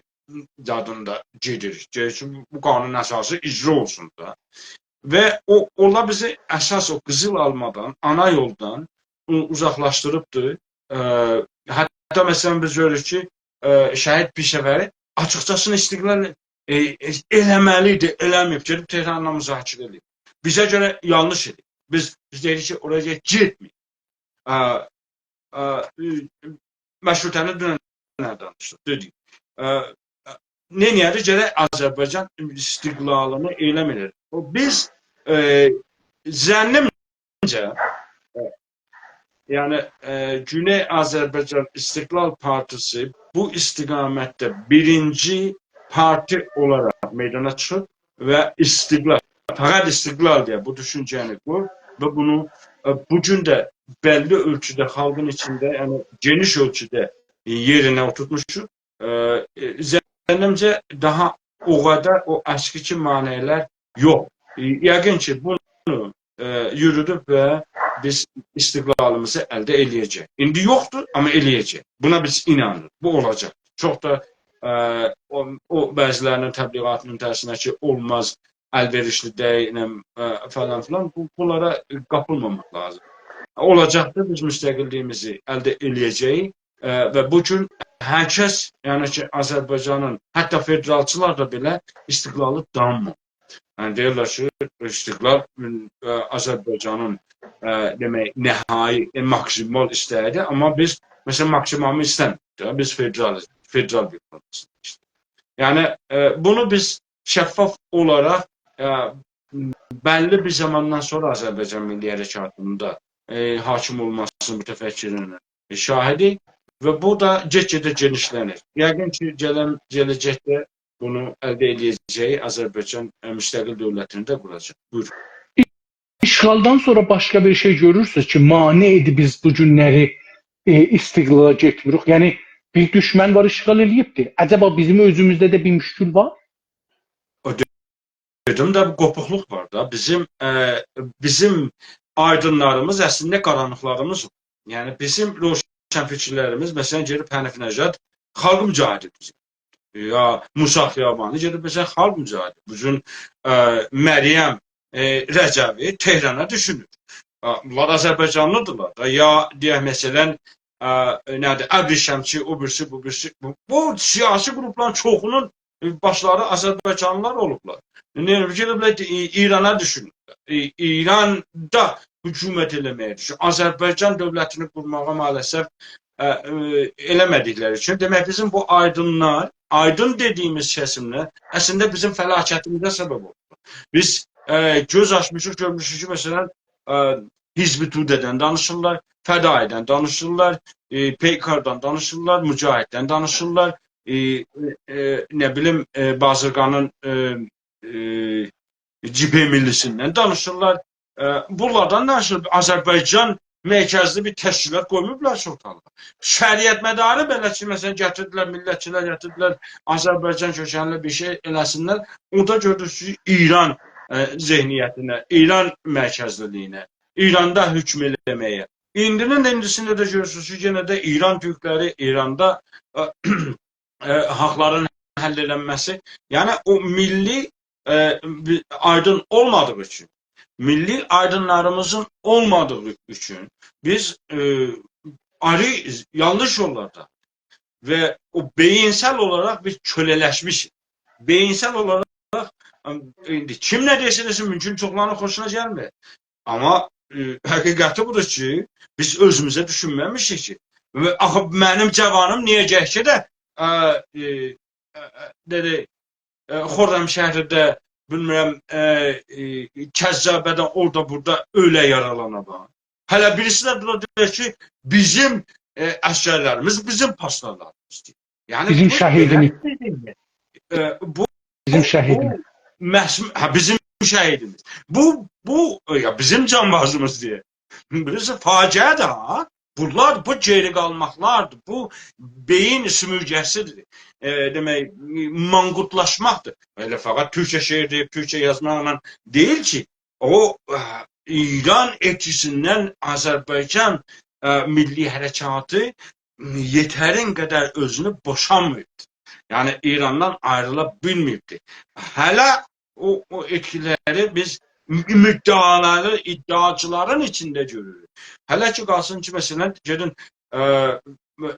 یادیندا گئدیر. گئدیر کی، بو قانون اساسی اجرا اولسون دا. و او، اونلار بیزی اساس او قیزیل آلمادان، آنا یولدان او-، اوزاقلاشدیریبدیر. ائ، حتی، مثلا، بیز گؤروروک کی، ائ، شهید پیشه‌وری آچیقجاسینا استقلال، ائ، ائ، ائله‌مه‌لی ایدی، ائله‌مه‌ییب، گئدیب تهرانلا مذاکره ائله‌ییب. بیزه گؤره یانلیش ائله‌ییب. بیز، بیز دئییریک کی، اورایا گئتمه‌یین. ائ، ائ، مشروطه‌نی دونن دانیشدیق، دئدیک. ائ، ائ، نئینیه‌دی؟ گرک آذربایجان استقلالینی اعلان ائدیر. او، بیز، ائ، ظنیمجه، ائ، یعنی، ائ، گونئی آذربایجان استقلال پارتیسی بو استقامتده بیرینجی پارتی اولاراق میدانا چیخیب و استقلال، فقط استقلال دئیه بو دوشونجه‌نی قویوب و بونو، ائ، بو گون ده بللی اؤلچوده خالقین ایچینده، یعنی گئنیش اؤلچوده، ائ، یئرینه اوتورتموشوق. ائ، ائ، ظنیمجه داها او قدر او اسکیکی مانع‌لر یوخ. ائ، یقین کی، بونو، ائ، یورودوب و بیز استقلالیمیزی الده ائله‌یه‌جه‌ییک. ایندی یوخدور، آمما ائله‌یه‌جه‌ییک. بونا بیز اینانیریق. بو اولاجاق. چوخ دا، ائ، او، او بعضی‌لرینین تبلیغاتینین ترسینه کی، اولماز، الوئریشلی دئییل، ائ، فلان فلان. بو، بونلارا قاپیلماماق لازیم. اولاجاقدیر، بیز مستقللیگیمیزی الده ائله‌یه‌جه‌ییک. ائ، و بو گون هر کس، یعنی کی، آذربایجانین، حتی فدرالچیلار دا بئله استقلالی دانمیر. یعنی دئییرلر کی، استقلال، ائ، آذربایجانین، ائ، دئمک، نهایی، ائ، ماکسیمال ایسته‌ییدیر. آمما بیز، مثلا، ماکسیمالی ایسته‌میریک ده، بیز فدرال، فدرال بیر پروسه ایسته‌ییریک. یعنی، ائ، بونو بیز شفاف اولاراق، ائ، بللی بیر زاماندان سونرا آذربایجان میللی حرکاتیندا، ائ، حاکم اولماسینین متفکرینین شاهیدی و بو دا گئت-گئده گئنیشلنیر. یقین کی، گلن، گله‌جکده بونو الده ائله‌یه‌جه‌ییک، آذربایجان، ائ، مستقل دؤولتینی ده قوراجاق. بویورون. اشغالدان سونرا باشقا بیر شئی گؤرورسونوز کی، مانع ایدی بیز بو گونلری، ائ، استقلالا گئتمیریک؟ یعنی، بیر دوشمن وار، اشغال ائله‌ییبدیر. عجبا بیزیم اؤزوموزده ده بیر مشکل وار؟ او دئ-، دئدیم ده، بو قوپوقلوق وار دا. بیزیم، ائ، بیزیم آیدینلاریمیز اصلینده قارانلیقلاریمیز اولور. یعنی بیزیم روشنفکرلریمیز، مثلا، گئدیب حنیف نژاد خالق مجاهدی‌دیر. یا موسی خیابانی گئدیب، مثلا، خالق مجاهدی. بو گون، ائ، مریم، ائ، رجوی تهرانا دوشونور. آ، بونلار آذربایجانلی‌دیرلار دا. یا دئیک، مثلا، ائ، نه‌دیر، ابریشمچی، او بیریسی، بو بیریسی. بو، بو سیاسی قروپلارین چوخونون، ائ، باشلاری آذربایجانلی‌لار اولوبلار. نه، گئدیبلر، ائ، ایرانا دوشونور. ائ، ایراندا حکومت ائله‌مه‌یه دوشونور. آذربایجان دؤولتینی قورماغا مع‌الاسف، ائ، ائ، ائله‌مه‌دیکلری اوچون. دئمک، بیزیم بو آیدینلار، آیدین دئدیییمیز کسیملر اصلینده بیزیم فلاکتیمیزه سبب اولدو. بیز، ائ، گؤز آچمیشیق، گؤرموشوک کی، مثلا، ائ، حزب توده‌دن دانیشیرلار، فدایی‌دن دانیشیرلار، ائ، پی‌کاردان دانیشیرلار، مجاهددن دانیشیرلار، ائ، ائ، ائ، نه بیلیم، ائ، بازرگانین، ائ، ائ، جبهه ملی‌سیندن دانیشیرلار. ائ، بونلاردان دانیشیلیر. آذربایجان مرکزلی بیر تشکیلات قویماییبلار کی، اورتالیغا. شریعتمداری بئله کی، مثلا، گتیردیلر، میللتچیلر گتیردیلر، آذربایجان کؤکنلی بیر شئی ائله‌سینلر. او دا گؤرورسونوز کی، ایران، ائ، ذهنیتینه، ایران مرکزلیلیگینه، ایراندا حکم ائله‌مه‌یه. ایندی‌نین ده ایندیسینده ده گؤرورسونوز کی، یئنه ده ایران تورکلری ایراندا، ائ، ائ، حاقلارین حل ائلنمه‌سی، یعنی او میللی، ائ، بی-، آیدین اولمادیغی اوچون، میللی آیدینلاریمیزین اولمادیغی اوچون بیز، ائ، آیری، یانلیش یوللاردا و او بئیینسل اولاراق بیز کؤله‌لشمیشیک. بئیینسل اولاراق، ائ، ایندی کیم نه دئسه دئسین، مومکون چوخلارینین خوشونا گلمیر. آمما، ائ، حقیقتی بودور کی، بیز اؤزوموزه دوشونمه‌میشیک کی. و آخی منیم جاوانیم نییه گرک کی ده، ائ، ائ، ائ، ائ، دئدی، ائ، خرمشهرده، بیلمیرم، ائ، ائ، کذابه‌ده اورادا بورادا اؤله یارالانا دا. هله بیریسی ده دورور دئییر کی، بیزیم، ائ، عسگرلریمیز، بیزیم پاسدارلاریمیز دئییر. یعنی بیزیم بو شهیدیمیز. بئله بیر شئیدیر. ائ، بو، بیزیم بو، شهیدیمیز. بو محسوم، هه، بیزیم شهیدیمیز. بو، بو، یا بیزیم جانبازیمیز دئییر. بیلیرسن، فاجعه‌دیر ها. بونلار، بو گئری قالماقلاردیر. بو بئیین سومورگه‌سیدیر. ائ، دئمک، مانقورتلاشماقدیر. ائله فقط تورکجه شعر دئییب، تورکجه یازماقلا دئییل کی، او، ائ، ایران ائتکی‌سیندن آذربایجان، ائ، میللی حرکاتی یئترین قدر اؤزونو بوشانماییبدی. یعنی، ایراندان آیریلا بیلمه‌ییبدی. هله او، او ائتکیلری بیز مدعالاری، ادعاچیلارین ایچینده گؤروروک. هله کی، قالسین کی، مثلا، گئدین، ائ،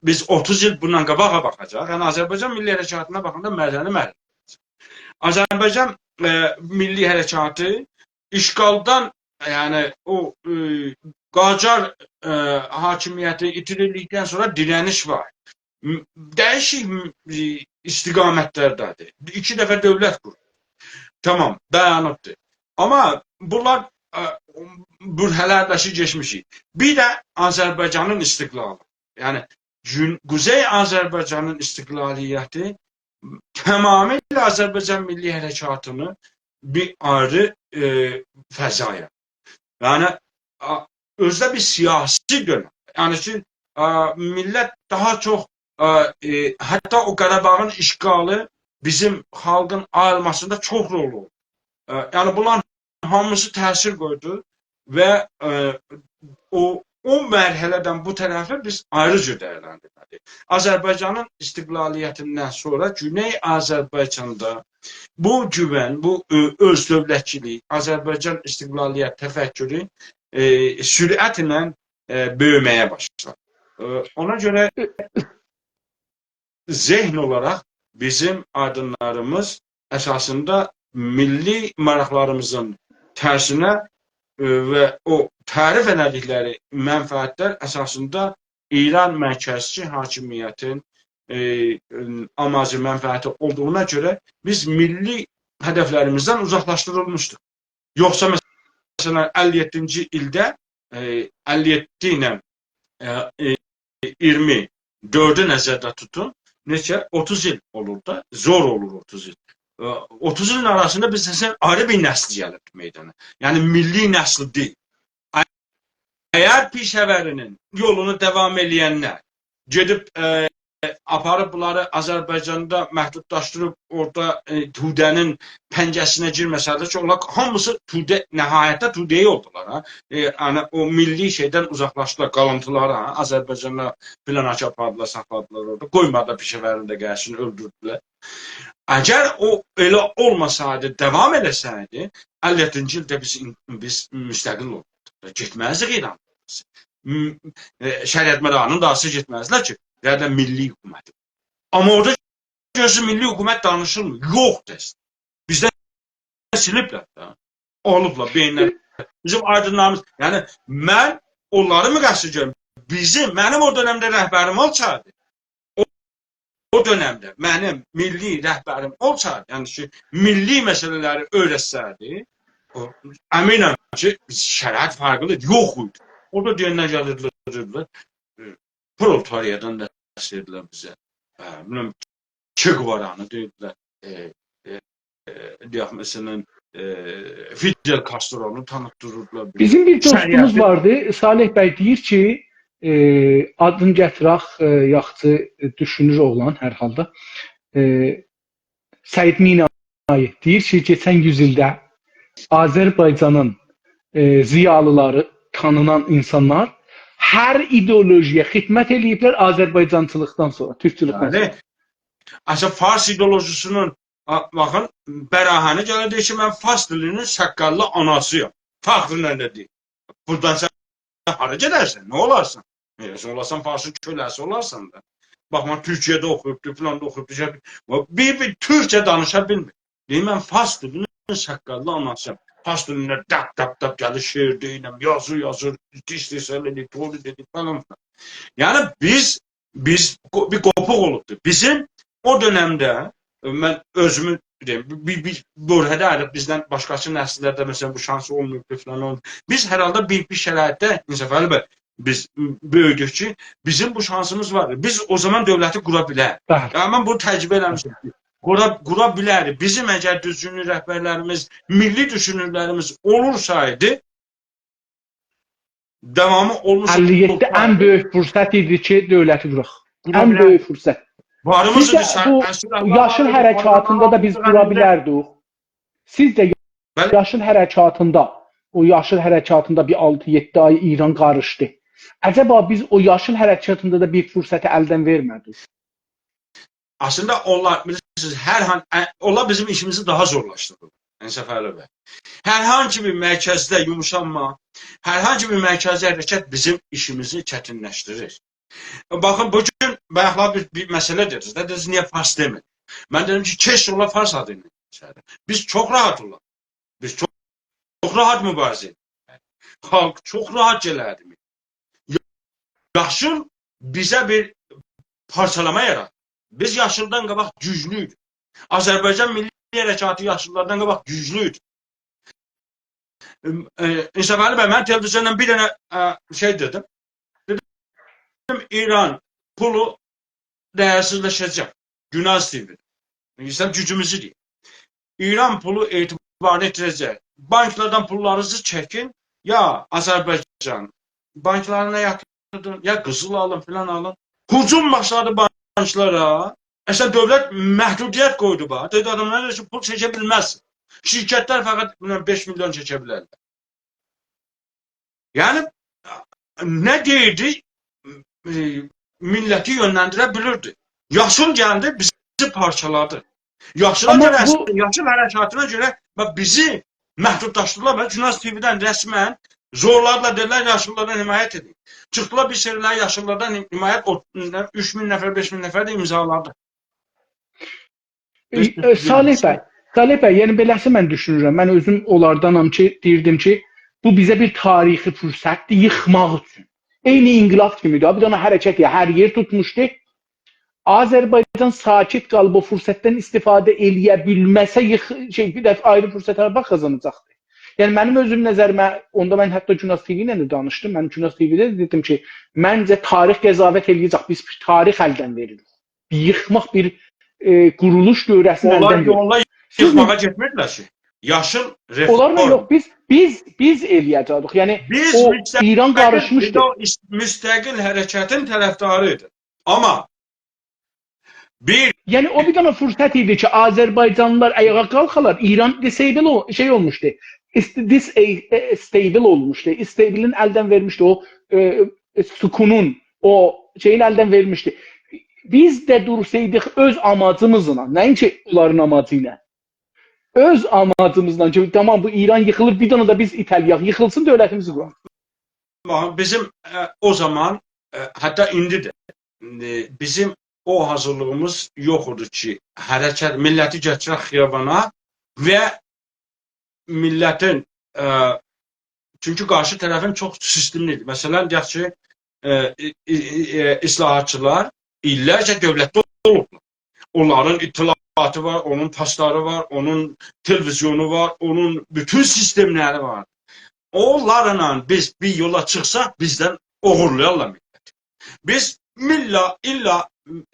بیز اوتوز ایل بوندان قاباغا باخاجاق. یعنی، آذربایجان میللی حرکاتینا باخاندا مردنی مرد. آذربایجان، ائ، میللی حرکاتی اشغالدان، یعنی او، ائ، قاجار، ائ، حاکمیتی ایتیریلدیکدن سونرا دیره‌نیش وار. م-، دییشیک، م-، ائ، استقامتلرده‌دیر. ایکی دفعه دؤولت قوردو. تامام، دایانیبدیر. آمما بونلار، ائ، برهه‌لر ده کی، کئچمیشیک. بیر ده آذربایجانین استقلالی. یعنی، گون-، قوزئی آذربایجانین استقلالیتی تمامیله آذربایجان میللی حرکاتینی بیر آیری، ائ، فضایا. یعنی، آ، اؤزو ده بیر سیاسی دؤنم. یعنی کی، آ، میللت داها چوخ، آ، ائ، حتی او قاراباغین اشغالی بیزیم خالقین آیریلماسیندا چوخ رولو اولدو. ائ، یعنی، بونلارین هامیسی تأثیر قویدو و، ائ، او، او مرحله‌دن بو طرفی بیز آیری جور دیرلندیرمه‌لی‌ییک. آذربایجانین استقلالیتیندن سونرا گونئی آذربایجاندا بو گوون، بو، ائ، اؤزدؤولتچیلیک، آذربایجان استقلالیت تفکرو، ائ، سرعتله، ائ، بؤیومه‌یه باشلادی. ائ، اونا گؤره ذهن اولاراق بیزیم آیدینلاریمیز اساسیندا میللی ماراقلاریمیزین ترسینه، ائ، و او تعریف ائله‌دیکلری منفعتلر اساسیندا ایران مرکزچی حاکمیتین، ائ، آماجی، منفعتی اولدوغونا گؤره بیز میللی هدفلریمیزدن اوزاقلاشدیریلمیشدیق. یوخسا، مثلا، اللی یئددینجی ایلده، ائ، اللی یئددی ایله، ائ، ائ، اییرمی دؤردو نظرده توتون. نئچه؟ اوتوز ایل اولور دا. زور اولور اوتوز ایل. ائ، اوتوز ایلین آراسیندا بیز، مثلا، آیری بیر نسل گلیب میدانا. یعنی، میللی نسل دئییل. اگر پیشه‌وری‌نین یولونو داوام ائله‌ینلر گئدیب، ائ، آپاریب بونلاری آذربایجاندا محدودلاشدیریب، اورادا، ائ، توده‌نین پنجه‌سینه گیرمه‌سه‌دیلر کی، اونلار هامیسی توده، نهایتده توده‌ای اولدولار، ها. ائ، یعنی، او میللی شئیدن اوزاقلاشدیلار، قالینتیلاری، ها. آذربایجاندا فلان کی آپاردیلار، ساخلادیلار اورادا. قویمادیلار پیشه‌وری‌نی ده گلسین، اؤلدوردولر. اگر او ائله اولماسایدی، داوام ائله‌سه‌یدی، اللی یئددینجی ایلده بیز، بیز مستقل اولاردیق. گئتمزدیک ایران. م-، ائ، شریعتمدارین داها سیز گئتمزدیلر کی، یا دا میللی حکومت. آمما اورادا گؤرورسن، میللی حکومت دانیشیلمیر. یوخدور اصلینده. بیزدن سیلیبلر ده. آلیبلار بئینلری. بیزیم آیدینلاریمیز، یعنی من اونلاری مقصر گؤرورم. بیزیم، منیم او دؤنمده رهبریم اولسایدی، او، او دؤنمده منیم میللی رهبریم اولسایدی، یعنی کی، میللی مسئله‌لری اؤیرتسه‌یدی، او، امینم کی، شرایط فرقلی یوخ ایدی. اورادا دئینده گلیردیلر، دئییردیلر، ائ، پرولتاریادان درس وئردیلر بیزه. هه، بیلمیرم، چه گوارانی دئییردیلر. ائ، ائ، ائ، دئیک، مثلا، ائ، فیدل کاسترونو تانیتدیریردیلار بیزه. بیزیم بیر دوستوموز شریعتی واردی، صالح بی دئییر کی، ائ، آدینی گتیرک، ائ، یاخشی، ائ، دوشونور اوغلان هر حالدا. ائ، سعید مینایی دئییر کی، کئچن یوز ایلده آذربایجانین، ائ، ضیالیلاری، تانینان اینسانلار هر ایدئولوژی‌یه خدمت ائله‌ییبلر آذربایجانچیلیقدان سونرا، تورکچولوکدن سونرا. بلی. اصلا، فارس ایدئولوژی‌سینین، آ، باخین، براهنی گلیر دئییر کی، من فارس دیلینین ساققاللی آناسی‌یام. فخرله ده دئییر. بورادان سن هارا گئدرسن؟ نه اولارسان؟ ائله اولارسان، فارسین کؤله‌سی اولارسان دا. باخ، من تورکیه‌ده اوخویوبدو، فلاندا اوخویوبدو، شئی، بیر، بیر تورکجه دانیشا بیلمیر. دئییر، من فارس دیلینین ساققاللی آناسی‌یام. فارس دیلینده دپ، دپ، دپ گلیر، شعر دئییرم، یازی، یازیر، ایسته‌سه ائله، تولید ائدیر، فلان، فلان. یعنی بیز، بیز قو-، بیر قوپوق اولوبدور. بیزیم او دؤنمده، ائ، من اؤزومو دئییم، بیر، بیر برهه‌ده آیریب بیزدن باشقاسی نسیللرده، مثلا، بو شانس اولماییبدی، فلان اولماییب. بیز هر حالدا بیر، بیر شرایطده، انصافعلی بی، بیز، م، بؤیودوک کی، بیزیم بو شانسیمیز وار. بیز او زامان دؤولتی قورا بیلریک. بلی. یعنی، من بونو تجربه ائله‌میشم. قورا، قورا بیلریک. بیزیم اگر دوزگونلو رهبرلریمیز، میللی دوشونورلریمیز اولورسایدی، داوامی اولموش اللی یئددی اولسایدی، ان بؤیوک فرصت ایدی کی، دؤولتی قوراق. قورا بیلریک. ان بؤیوک فرصت. واریمیز ایدی، سیزجه سن-، بو یاشیل حرکاتیندا دا بیز قورا بیلردیک؟ سیزجه بلی. یاشیل حرکاتیندا، او یاشیل حرکاتیندا بیر آلتی-یئددی آی ایران قاریشدی. عجبا بیز او یاشیل حرکاتیندا دا بیر فرصتی الدن وئرمه‌دیک؟ اصلینده اونلار، بیلیرسینیز، هر هان-، ا-، اونلار بیزیم ایشیمیزی داها زورلاشدیریرلار. انصافعلی بی. هر هانسی بیر مرکزده یوموشانما، هر هانسی بیر مرکزی حرکت بیزیم ایشیمیزی چتینلشدیریر. باخین، بو گون بایاقلار بیر، بیر مسئله دئدینیز ده، دئدینیز، نییه فارس دئمیر؟ من دئدیم کی، کئشکه اولار فارس آدی ایله ایچریده. بیز چوخ راحت اولاق. بیز چوخ، چوخ راحت موباریزه ائدیریک. خالق چوخ راحت گلردی. یا-، یاشیل بیزه بیر پارچالاما یاراتدی. بیز یاشیلدان قاباق گوجلویدوک. آذربایجان میللی حرکاتی یاشیللاردان قاباق گوجلویدو. ائ، ائ، انصافعلی بی، من تلویزیوندا بیر دنه، ائ، شئی دئدیم. دئدیم، ایران پولو دیرسیزلشه‌جک. گوناز تی‌وی. ایسته‌ییرم گوجوموزو دئییم. ایران پولو اعتبارینی ایتیره‌جک. بانکلاردان پوللارینیزی چکین. یا آذربایجان بانکلارینا یاتیردین، یا قیزیل آلین، فلان آلین. هجوم باشلادی بانکلارا. اصلینده دؤولت محدودیت قویدو، باخ. دئدی، آداملار دئییر کی، پول چکه بیلمز. شرکتلر فقط، بیلمیرم، بئش میلیون چکه بیلرلر. یعنی، نه دئییردی، ائ، میللتی یؤنلندیره بیلیردی. یاشیل گلدی، بیزی پارچالادی. یاشیلا آمما گؤره، بو یاشیل حرکاتینا گؤره، باخ، بیزی محدودلاشدیردیلار. باخ، گوناز تی‌وی‌دن رسماً زورلادیلار، دئدیلر، یاشیللاردان حمایت ائدین. چیخدیلار، بیر سری‌لری یاشیللاردان حمایت، او، اوچ مین نفر، بئش مین نفر ده امضالادی. ائ، ائ، صالح بی، صالح بی، یعنی بئله‌سی من دوشونورم. من اؤزوم اونلاردانام کی، دئییردیم کی، بو بیزه بیر تاریخی فرصتدیر ییخماق اوچون. عینی انقلاب کیمی‌دیر. بیر دنه حرکت یا هر یئر توتموشدو. آذربایجان ساکت قالیب او فرصتدن استفاده ائله‌یه بیلمه‌سه، ییخ-، شئی، بیر دفعه آیری فرصتلر باخ قازاناجاقدی. یعنی منیم اؤزوم نظریمه، اوندا من حتی گوناز تی‌وی ایله ده دانیشدیم. من گوناز تی‌وی‌ده ده دئدیم کی، منجه تاریخ قضاوت ائله‌یه‌جک. بیز بیر تاریخ الدن وئریریک. بیر ییخماق، بیر، ائ، قورولوش دؤوره‌سینی الدن وئریر. اونلار یونلار سیز ییخماغا گئتمه‌دیلر کی. یاشیل رفورم. اونلارلا یوخ، بیز، بیز، بیز ائله‌یه‌جه‌ییک. یعنی بیز او مستقل، ایران قاریشمیشدی. بیز او ایس-، مستقل حرکتین طرفداری ایدیک. آمما بیر یعنی او بیر دنه فرصت ایدی کی، آذربایجانلیلار آیاغا قالخالار، ایران disable او شئی اولموشدو. ایست-، dis-، ائ، ائ، stable اولموشدو. Stable-ین الدن وئرمیشدی او، ائ، ائ، سکونون، او شئیین الدن وئرمیشدی. بیز ده دورسایدیق اؤز آماجیمیزلا، نه‌اینکی اونلارین آماجی ایله. اؤز آماجیمیزلا کی، تامام، بو ایران ییخیلیر، بیر دنه ده بیز ایته‌لییک، ییخیلسین، دؤولتیمیزی قوراق. باخین، بیزیم، ائ، او زامان، ائ، حتی ایندی ده، ائ، بیزیم او حاضیرلیغیمیز یوخ ایدی کی، حرکت، میللتی گتیرک خیابانا و میللتین، ائ، چونکی قارشی طرفین چوخ سیستملی ایدی. مثلا، دئیک کی، ائ، ای-، ای-، ای-، ائ، اصلاحاتچیلار ایللرجه دؤولتده اولوبلار. اونلارین اطلاعاتی وار، اونون پاسلاری وار، اونون تلویزیونو وار، اونون بوتون سیستملری وار. اونلارلا بیز بیر یولا چیخساق، بیزدن اوغورلایارلار میللتی. بیز میللا، ایللا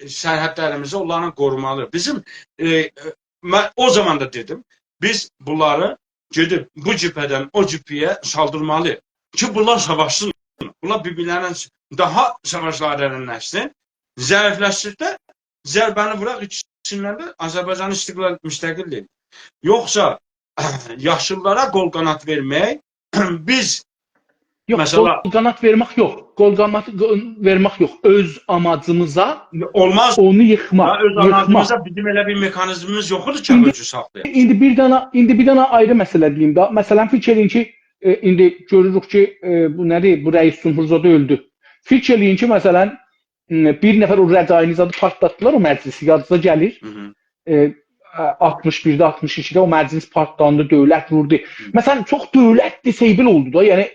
سرحدلریمیزی اونلارلا قورومالی‌ییق. بیزیم، ائ، ائ، من او زامان دا دئدیم، بیز بونلاری گئدیب بو جبهه‌دن او جبهه‌یه سالدیرمالی‌ییق کی، بونلار ساواشسین. بونلار بیر-بیرلرینن داها ساواشلاری درینلشسین. ضعیفلشدیکده ضربه‌نی ووراق، ایکیسیندن ده آذربایجانی استقلال، مستقل ائدک. یوخسا یاشیللارا قول قانات وئرمک، بیز یوخ، مثلا قول قانات وئرمک یوخ. قول قانات قو-، وئرمک یوخ. اؤز آماجیمیزا اولماز. اونو ییخماق. یا اؤز ییخماق. آماجیمیزدا بیزیم ائله بیر مکانیزمیمیز یوخ ایدی کی، ایندی اوجو ساخلایاق. ایندی بیر دنه، ایندی بیر دنه آیری مسئله دئییم ده. مثلا، فیکیر ائله‌یین کی، ائ، ایندی گؤروروک کی، ائ، بو نه‌دیر؟ بو رئیس جمهور زادی اؤلدو. فیکیر ائله‌یین کی، مثلا، م، بیر نفر او رجایی‌نی زادی پارتلاتدیلار، او مجلسی، یادینیزا گلیر. هی هی. ائ، آلتمیش بیرده، آلتمیش ایکیده او مجلس پارتلاندی، دؤولت ووردو. مثلا، چوخ دؤولت disable اولدو دا، یعنی،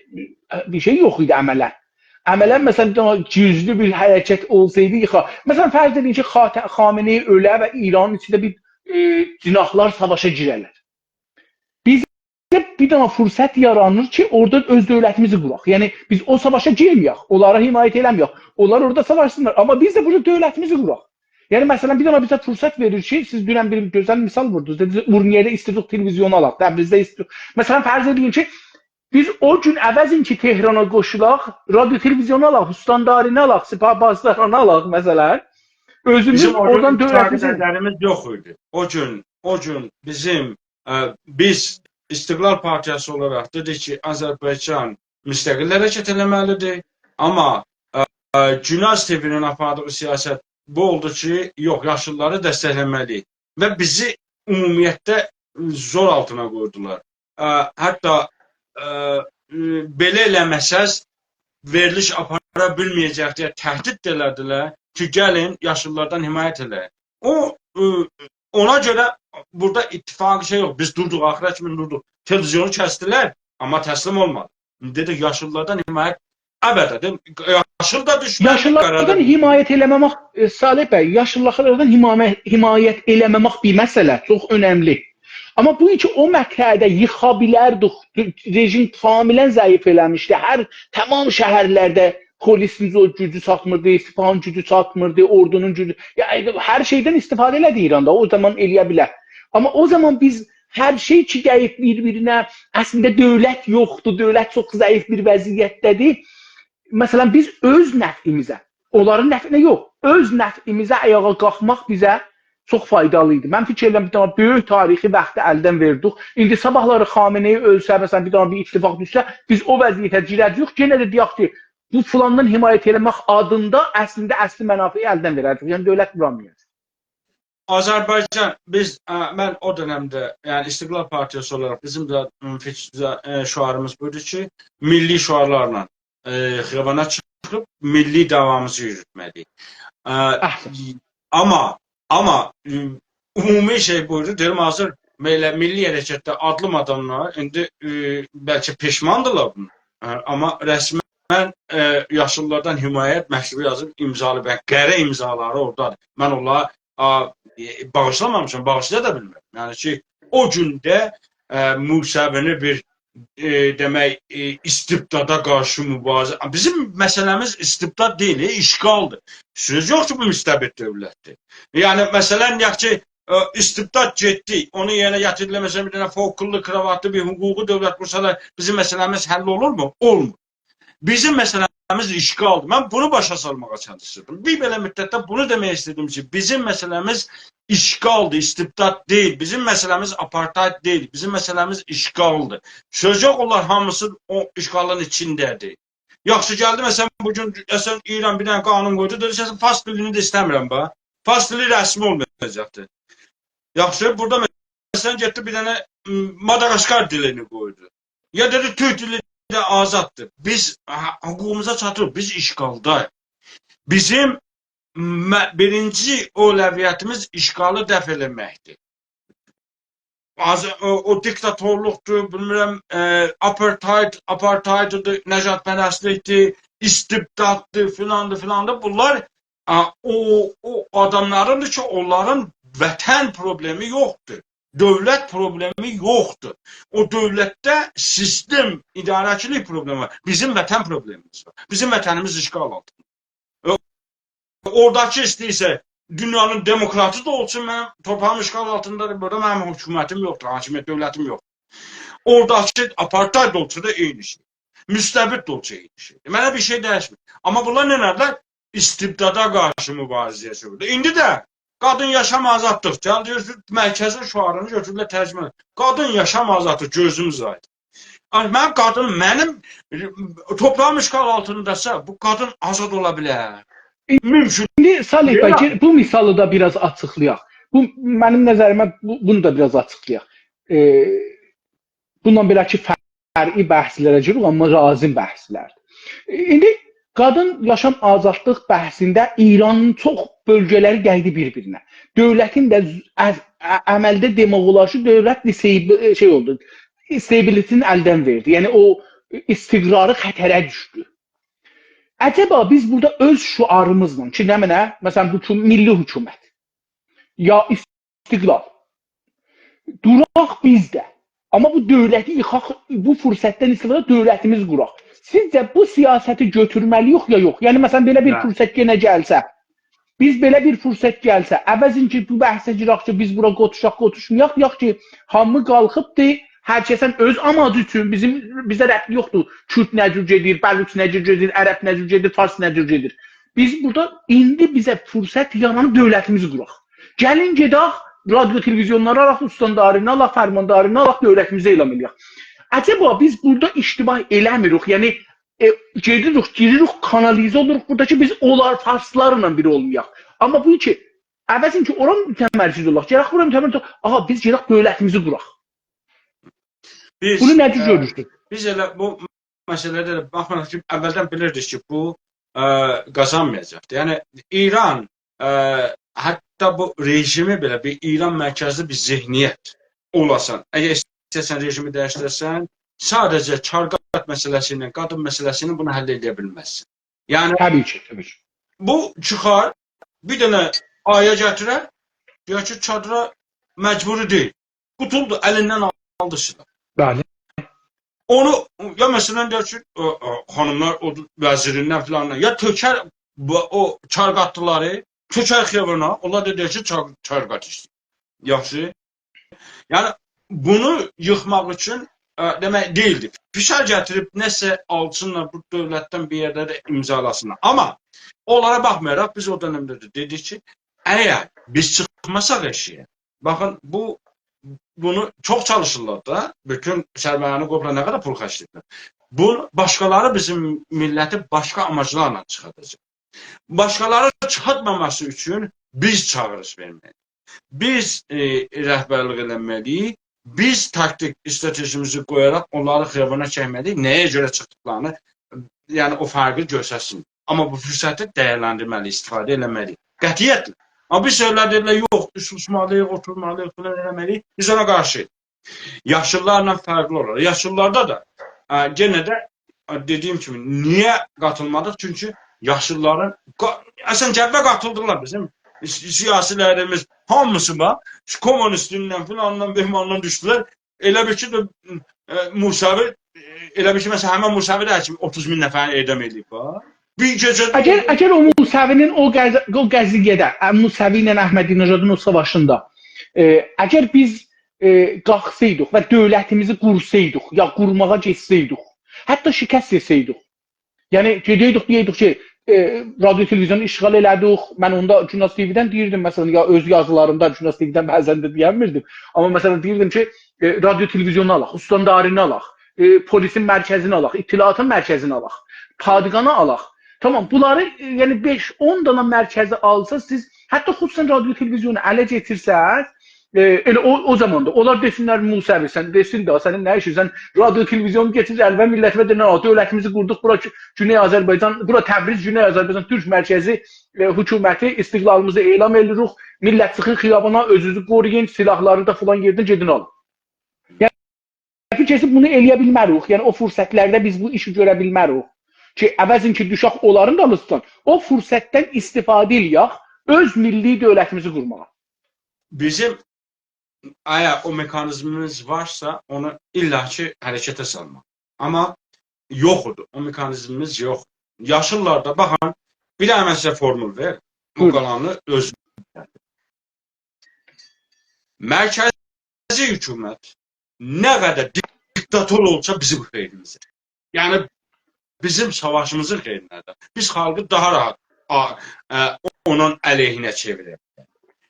ائ، بیر شئی یوخ ایدی عملا. عملا، مثلا، بیر دنه گوجلو بیر حرکت اولسایدی، ییخا. مثلا، فرض ائدین کی، خات-، خامنه‌ای اؤله و ایرانین ایچینده بیر، ائ، جناحلار ساواشا گیره‌لر. بیزه بیر دنه فرصت یارانیر کی، اورادا اؤز دؤولتیمیزی قوراق. یعنی، بیز او ساواشا گیرمه‌یک، اونلارا حمایت ائله‌مه‌یک. اونلار اورادا ساواشسینلار، آمما بیز ده بورادا دؤولتیمیزی قوراق. یعنی، مثلا، بیر دنه بیزه فرصت وئریر کی، سیز دونن بیر گؤزل مثال ووردونوز. دئدینیز، اورمیه‌ده ایستیردیک تلویزیونو آلاق، تبریزده ایستیردیک. مثلا، فرض ائدین کی، بیز او گون عوضین کی، تهرانا قوشولاق، رادیو تلویزیونو آلاق، استاندارینی آلاق، سپاه پاسدارانی آلاق، مثلا. اؤزوموز بیزیم او گون اورادان ایتفاق دؤولتیمیزی ائدنلریمیز یوخ ایدی. او گون، او گون بیزیم، ائ، بیز استقلال پارتیاسی اولاراق دئدیک کی، آذربایجان مستقل حرکت ائله‌مه‌لیدیر. آمما، ائ، ائ، گوناز تی‌وی‌نین آپاردیغی سیاست بو اولدو کی، یوخ، یاشیللاری دستکله‌مه‌لی‌ییک. و بیزی عمومیتده زور آلتینا قویدولار. ائ، حتی، ائ، ائ، بئله ائله‌مه‌سز، وئریلیش آپارا بیلمه‌یه‌جک دئیه تهدید ده ائله‌دیلر کی، گلین، یاشیللاردان حمایت ائله‌یین. او، ائ، اونا گؤره بورادا اتفاق شئی یوخ. بیز دوردوق، آخیرا کیمی دوردوق. تلویزیونو کسدیلر، آمما تسلیم اولمادی. ایندی دئدیک، یاشیللاردان حمایت ابدا. دئدیم، یاشیل دا دوشمندیر، قارا دا یاشیللاردان حمایت ائله‌مه‌مک، ائ، صالح بی، یاشیللاردان حمایت، حمایت ائله‌مه‌مک بیر مسئله، چوخ اؤنملی. آمما بو کی، او مقطعده ییخا بیلردیک، رژیم کاملا ضعیف ائله‌میشدی. هر، تمام شهرلرده پلیسین او گوجو چاتمیردی، سپاهین گوجو چاتمیردی، اوردونون گوجو، یعنی، هر شئیدن استفاده ائله‌دی ایراندا، او زامان ائله‌یه بیلر. آمما او زامان بیز هر شئی کی، دَییب بیر-بیرینه، اصلینده دؤولت یوخدور، دؤولت چوخ ضعیف بیر وضعیتده‌دیر. مثلا، بیز اؤز نفعیمیزه، اونلارین نفعینه یوخ، اؤز نفعیمیزه آیاغا قالخماق بیزه چوخ فایدالی ایدی. من فیکیر ائدیرم، بیر دنه بؤیوک تاریخی واختی الدن وئردیک. ایندی صاباحلاری خامنه‌ای اؤلسه، مثلا، بیر دنه بیر اتفاق دوشسه، بیز او وضعیته گیره‌جه‌ییک، یئنه ده دئیک کی، بو فلاندان حمایت ائله‌مک آدیندا اصلینده اصلی منافعی الدن وئره‌جه‌ییک. یعنی، دؤولت قورامایاجاق. آذربایجان، بیز، ائ، من او دؤنمده، یعنی استقلال پارتیاسی اولاراق بیزیم ده، م، فیک-، ائ، شعاریمیز بویدو کی، میللی شعارلارلا، ائ، خیابانا چیخیب میللی دعوامیزی یوروتمه‌لی‌ییک. ائ، احسن. آمما، آمما، ائ، عمومی شئی بویدو، دئدیم، حاضر بئله میللی حرکتده آدلیم آداملار ایندی، ائ، بلکه پشماندیلار بونا. ائ، آمما رسماً، ائ، یاشیللاردان حمایت مکتوبو یازیب امضالی، بلکه قره امضالاری اورادادیر. من اونلارا، آ، ائ، باغیشلامامیشام، باغیشلایا دا بیلمیرم. یعنی کی، او گون ده، ائ، موسوی‌نی بیر، ائ، دئمک، ائ، استبدادا قارشی مبارزه. بیزیم مسئله‌میز استبداد دئییل، ائ، اشغالدیر. سؤز یوخ کی، بو مستبد دؤولتدیر. یعنی، مثلا، دئیک کی، ائ، استبداد گئتدی، اونون یئرینه گتیردیلر، مثلا، بیر دنه فوقللو کراواتلی بیر حقوقی دؤولت قورسالار، بیزیم مسئله‌میز حل اولورمو؟ اولمور. بیزیم مسئله‌میز مسئله‌میز اشغالدیر. من بونو باشا سالماغا چالیشیردیم. بیر بئله مدتده بونو دئمک ایسته‌دیم کی، بیزیم مسئله‌میز اشغالدیر، استبداد دئییل. بیزیم مسئله‌میز آپارتاید دئییل. بیزیم مسئله‌میز اشغالدیر. سؤز یوخ، اونلار هامیسی او اشغالین ایچینده‌دیر. یاخشی گلدی، مثلا، بو گون، مثلا، ایران بیر دنه قانون قویدو، دئدی کی، فارس دیلینی ده ایسته‌میرم، باخ. فارس دیلی رسمی اولمایاجاقدیر. یاخشی، بورادا، مثلا، گئتدی بیر دنه، م، ماداگاسکار دیلینی قویدو. یا دئدی، تورک دیلی ده آزاددیر. بیز، هه، حقوقوموزا چاتیریق، بیز اشغالداییق. بیزیم مه-، بیرینجی اولویتیمیز اشغالی دفع ائله‌مکدیر. آز-، او، او دیکتاتورلوقدور، بیلمیرم، ائ، آپارتاید، آپارتایددیر، نژادپرستلیکدیر، استبداددیر، فلاندیر، فلاندیر. بونلار، آ، او، او آداملاریندیر کی، اونلارین وطن پروبلئمی یوخدور. دؤولت پروبلئمی یوخدور. او دؤولتده سیستم، اداره‌چیلیک پروبلئمی وار. بیزیم وطن پروبلئمیمیز وار. بیزیم وطنیمیز اشغال آلتیندا. اوراداکی ایسته‌ییرسه دونیانین دموکراتی دا اولسون، منیم تورپاغیم اشغال آلتیندادیر، بورادا منیم حکومتیم یوخدور، حاکمیت دؤولتیم یوخدور. اوراداکی آپارتاید اولسا دا عینی شئی. مستبد ده اولسا عینی شئی. منه بیر شئی دییشمیر. آمما بونلار نه ائدیرلر؟ استبدادا قارشی موباریزه‌یه چئویریرلر. ایندی ده قادین، یاشام، آزادلیق. گلدی، گؤتوردو، مرکزین شعارینی گؤتوردولر، ترجمه. قادین، یاشام، آزادلیق، گؤزوموز آیدین. آی، منیم قادین، منیم، ائ، تورپاغیم اشغال آلتیندادیرسا، بو قادین آزاد اولا بیلر؟ مومکون. ایندی صالح بی، گل، بو مثالی دا بیر آز آچیقلایاق. بو، منیم نظریمه، بو، بونو دا بیر آز آچیقلایاق. ائ، بوندان بئله‌کی فرعی بحثلره گیریریک، آمما لازیم بحثلردیر. ایندی قادین، یاشام، آزادلیق بحثینده ایرانین چوخ بؤلگه‌لری دیدی بیر-بیرینه. دؤولتین ده ز-، ع-، ع-، عملده دئمک اولار کی، دؤولت دیسیب-، شئی اولدو، استابیلیتینی الدن وئردی. یعنی او استقراری خطره دوشدو. عجبا بیز بورادا اؤز شعاریمیزلا کی، نمنه، مثلا، بو کی، میللی حکومت، یا استقلال، دوراق بیز ده. آمما بو دؤولتی ییخاق، بو فرصتدن استفاده دؤولتیمیزی قوراق. سیزجه بو سیاستی گؤتورمه‌لی‌ییک یا یوخ؟ یعنی، مثلا، بئله بیر، هه، فرصت یئنه گلسه، بیز بئله بیر فرصت گلسه، عوضین کی، بو بحثه گیرک کی، بیز بورا قوتوشاق، قوتوشمایاق، یوخ کی، هامی قالخیبدی، هر کسین اؤز آماجی اوچون، بیزیم، بیزه ربطی یوخدور. کورد نه جور گئدیر، بلوچ نه جور گئدیر، عرب نه جور گئدیر، فارس نه جور گئدیر. بیز بورادا ایندی بیزه فرصت یارانیب دؤولتیمیزی قوراق. گلین گئدک، رادیو تلویزیونلاری آلاق، استاندارینی آلاق، فرماندارینی آلاق، دؤولتیمیزی اعلان ائله‌یک. عجبا بیز بورادا اشتباه ائله‌میریک، یعنی، ائ، گئدیریک، گیریریک، کانالیزه اولوروق بورادا کی، بیز اونلار فارسلارلا بیر اولمایاق. آمما بو کی، عوضین کی، اورا متمرکز اولاق، گرک بورا متمرکز اولاق. آها، بیز گرک دؤولتیمیزی قوراق. بیز، بونو نه جور، ائ، گؤرورسونوز؟ بیز ائله بو مسئله‌ده ده باخماریق کی، اولدن بیلیردیک کی، بو، ائ، قازانمایاجاقدیر. یعنی، ایران، ائ، حتی بو رژیمی بئله بیر ایران مرکزلی بیر ذهنیت اولاسان، اگر ایسته‌سن رژیمی دییشدیره‌سن، ساده‌جه چارقات مسئله‌سی ایله، قادین مسئله‌سی ایله بونو حل ائده بیلمزسن. یعنی، طبیعی کی، طبیعی کی. بو چیخار، بیر دنه آیا گتیرر، دئیر کی، چادرا مجبوری دئییل. قوتولدو، الیندن آلدی سیلاح. بلی. اونو، یا مثلا، دئیر کی، او، او، خانیملار او وزیریندن فلاندان، یا تؤکر بو، او چارقاتلیلاری، تؤکر خیابانا، اونلار دا دئیر کی، چار-، چارقات ایسته‌ییر. یاخشی. یعنی، بونو ییخماق اوچون، ائ، دئمک، دئییلدی. فشار گتیریب نه‌سه آلسینلار، بو دؤولتدن بیر یئرده ده امضالاسینلار. آمما اونلارا باخمایاراق، بیز او دؤنمده ده دئدیک کی، اگر بیز چیخماساق ائشیگه، باخین، بو، بونو چوخ چالیشیرلار دا، بوتون سرمایه‌نی قویوبلار، نه قدر پول خرجله‌ییرلر. بو، باشقالاری بیزیم میللتی باشقا آماجلارلا چیخارداجاق. باشقالاری چیخارتماماسی اوچون بیز چاغیریش وئرمه‌لی‌ییک. بیز، ائ، رهبرلیک ائله‌مه‌لی‌ییک. بیز تاکتیک، استراتژیمیزی قویاراق اونلاری خیابانا چکمه‌لی‌ییک. نه‌یه گؤره چیخدیقلارینی، یعنی او فرقی گؤسترسین. آمما بو فرصتی دیرلندیرمه‌لی، استفاده ائله‌مه‌لی. قطعیتله. آمما بیر سؤزلر دئدیلر، یوخ، سوسمالی‌ییق، اوتورمالی‌ییق، فلان ائله‌مه‌لی‌ییک. بیز اونا قارشی‌ییق. یاشیللارلا فرقلی اولار. یاشیللاردا دا، ائ، یئنه ده، ائ، دئدیگیم کیمی، نییه قاتیلمادیق؟ چونکی یاشیللارین قا-، اصلا، جبهه قاتیلدیلار بیزیم سی-، سیاسیلریمیز، هامیسی وار. کمونیستیندن، فلاندان، بهماندان دوشدولر. ائله بیل کی، ده، ائ، موسوی، ائ، ائله بیل کی، مثلا، همین موسوی ده کی، اوتوز مین نفری اعدام ائله‌ییب، ها. بیر گئجه‌ده اگر، اگر او موسوی‌نین او قض-، او قضیه‌ده، ائ، موسوی ایله احمدی‌نژادین او ساواشیندا، ائ، اگر بیز، ائ، قالخسایدیق و دؤولتیمیزی قورسایدیق، یا قورماغا گئتسه‌یدیک، حتی شکست یئسه‌یدیک، یعنی، گئدئیدیک، دئیه‌یدیک کی، ائ، رادیو تلویزیونو اشغال ائله‌دیک. من اوندا گوناز تی‌وی‌دن دئییردیم، مثلا، یا اؤز یازیلاریمدا گوناز تی‌وی‌دن بعضا ده دئینمیردیم. آمما، مثلا، دئییردیم کی، ائ، رادیو تلویزیونو آلاق، استاندارینی آلاق، ائ، پلیسین مرکزینی آلاق، اطلاعاتین مرکزینی آلاق، پادگانی آلاق. تامام، بونلاری، ائ، یعنی، بئش، اون دانا مرکزی آلسا، سیز، حتی خصوصا رادیو تلویزیونو اله گتیرسز، ائ، ائله او، او زامان دا اونلار دئسینلر، «موسوی، سن دئسین ده، سنین نه ایشین؟ سن رادیو تلویزیونو گتیر الینه، میللتیوه دئنن، 'آ، دؤولتیمیزی قوردوق، بورا گو-، گونئی آذربایجان، بورا تبریز، گونئی آذربایجان تورک مرکزی، ائ، حکومتی، استقلالیمیزی اعلان ائدیریک، میللت چیخین خیابانا، اؤزونوزو قورویون، سلاحلاری دا فلان یئردن گئدین آلین.'» یعنی، فیکیر کی، بونو ائلیه بیلمه‌ریک. یعنی، او فرصتلرده بیز بو ایشی گؤره بیلمه‌ریک کی، عوضین کی، دوشک اونلارین دالیسیندان، او فرصتدن استفاده ائلیک، اؤز میللی دؤولتیمیزی قورماغا. بیزیم، اگر او مکانیزمیمیز وارسا، اونو الا کی، حرکته سالماق. آمما یوخدور، او مکانیزمیمیز یوخ. یاشیللاردا، باخین، بیر دنه من سیزه فورمول وئریم. بو، بویورون. قالانی اؤز مرکزی حکومت نه قدر دیکتاتور اولسا، بیزیم خئیریمیزه. یعنی، بیزیم ساواشیمیزین خئیرینه ده. بیز خالقی داها راحت، آ، ائ، اونون علیهینه چئویرریک.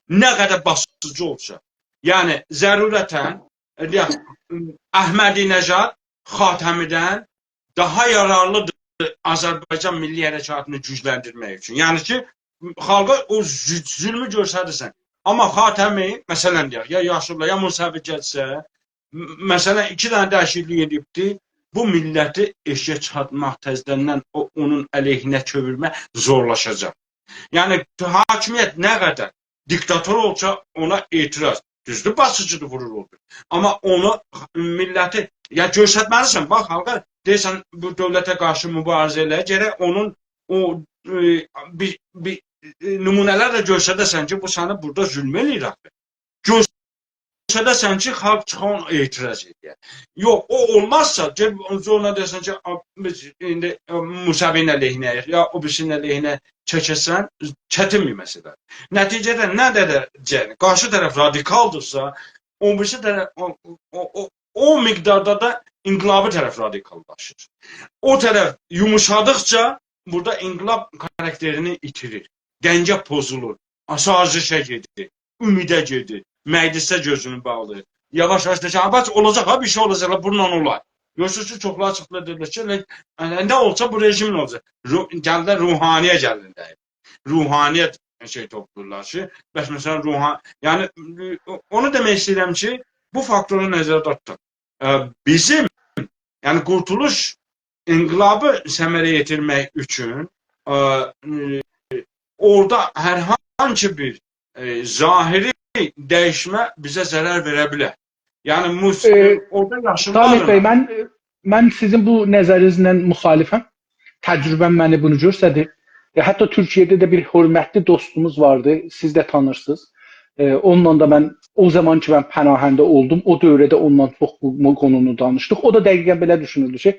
نه قدر باسیجی اولسا. یعنی، ضرورتا، ائ، دئیک، احمدی‌نژاد خاتمی‌دن داها یارارلیدیر آذربایجان میللی حرکاتینی گوجلندیرمک اوچون. یعنی کی، خالقا او ظو-، ظلمو گؤستریرسن. آمما خاتمی، مثلا دئیک، یا یاشیللار، یا موسوی گلسه، م-، مثلا، ایکی دنه دییشیکلیک ائدیبدی، بو میللتی ائشیگه چاتماق، تزه‌دن او، اونون علیهینه چئویرمک زورلاشاجاق. یعنی، حاکمیت نه قدر دیکتاتور اولسا، اونا اعتراض. دوزدور، باسیجیدیر، وورور اولدو. آمما اونو، میللتی، یا گؤسترمه‌لیسن، باخ، خالقا دئییرسن، بو دؤولته قارشی موباریزه ائله‌ییر، گرک اونون او، ائ، بیر، بیر، ائ، نمونه‌لر ده گؤستره‌سن کی، بو سنه بورادا ظلم ائله‌ییر آخی. گؤستره‌سن کی، خالق چیخا اونا اعتراض ائدیر. یوخ، او اولمازسا، گل اونو زورلا دئیه‌سن کی، آ، بیز ایندی، ائ، موسوی‌نین علیهینه، یا او بیریسی‌نین علیهینه چکه‌سن، چتین بیر مسئله. نتیجه‌ده نه قدر، یعنی، قارشی طرف رادیکالدیرسا، او بیریسی طرف، او، او، او، او مقداردا دا انقلابی طرف رادیکاللاشیر. او طرف یوموشادیقجا بورادا انقلاب کاراکترینی ایتیریر. دنگه پوزولور، سازشه گئدیر، امیده گئدیر، مجلسه گؤزونو باغلاییر. یاواش-یاواش دئییر کی، «آ، باخ، اولاجاق ها، بیر شئی اولاجاق، بونونلا اولار.» گؤرورسونوز کی، چوخلاری چیخدیلار، دئدیلر کی، ائله، ائله نه اولسا، بو رژیمله اولاجاق. رو-، گلدیلر روحانی‌یه گلدیلر. روحانیت شئی توپلاییرلار کی، بس، مثلا، روحان-، یعنی، او-، اونو دئمک ایسته‌ییرم کی، بو فاکتورو نظرده توتون. ائ، بیزیم، یعنی، قورتولوش، انقلابی ثمره یئتیرمک اوچون، ائ، اورادا هر هانسی بیر، ائ، ظاهری دییشمه بیزه ضرر وئره بیلر. یعنی، موس-، ائ، اورادا یاشیللار، طالب بی، من، من سیزین بو نظرینیزله مخالفم. تجربه‌م منه بونو گؤستردی. ائ، حتی تورکیه‌ده ده بیر حؤرمتلی دوستوموز واردی، سیز ده تانیرسینیز. ائ، اونونلا دا من، او زامان کی، من پناهنده اولدوم، او دؤوره‌ده اونونلا چوخ بو، بو قونونو دانیشدیق. او دا دقیقا بئله دوشونوردو کی،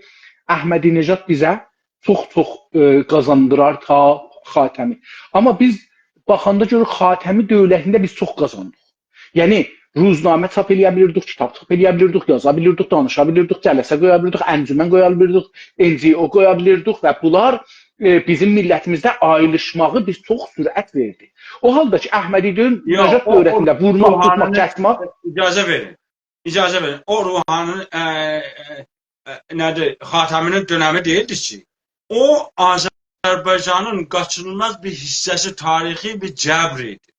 احمدی‌نژاد بیزه چوخ-چوخ، ائ، قازاندیرار تا خاتمی. آمما بیز باخاندا گؤروروک، خاتمی دؤولتینده بیز چوخ قازاندیق. یعنی، روزنامه چاپ ائله‌یه بیلیردیک، کیتاب چاپ ائله‌یه بیلیردیک، یازا بیلیردیک، دانیشا بیلیردیک، جلسه قویا بیلیردیک، انجمن قویا بیلیردیک، NGO قویا بیلیردیک و بونلار، ائ، بیزیم میللتیمیزده آیریلیشماغی بیر چوخ سرعت وئردی. او حالدا کی، احمدی‌نژاد دؤولتینده وورماق، توتماق، کسمک. اجازه وئرین. اجازه وئرین. او روحانی‌نین، ائ، ائ، ائ، نه‌دیر، خاتمی‌نین دؤنمی دئییلدی کی، او آذربایجانین قاچینیلماز بیر حیصه‌سی، تاریخی بیر جبر ایدی.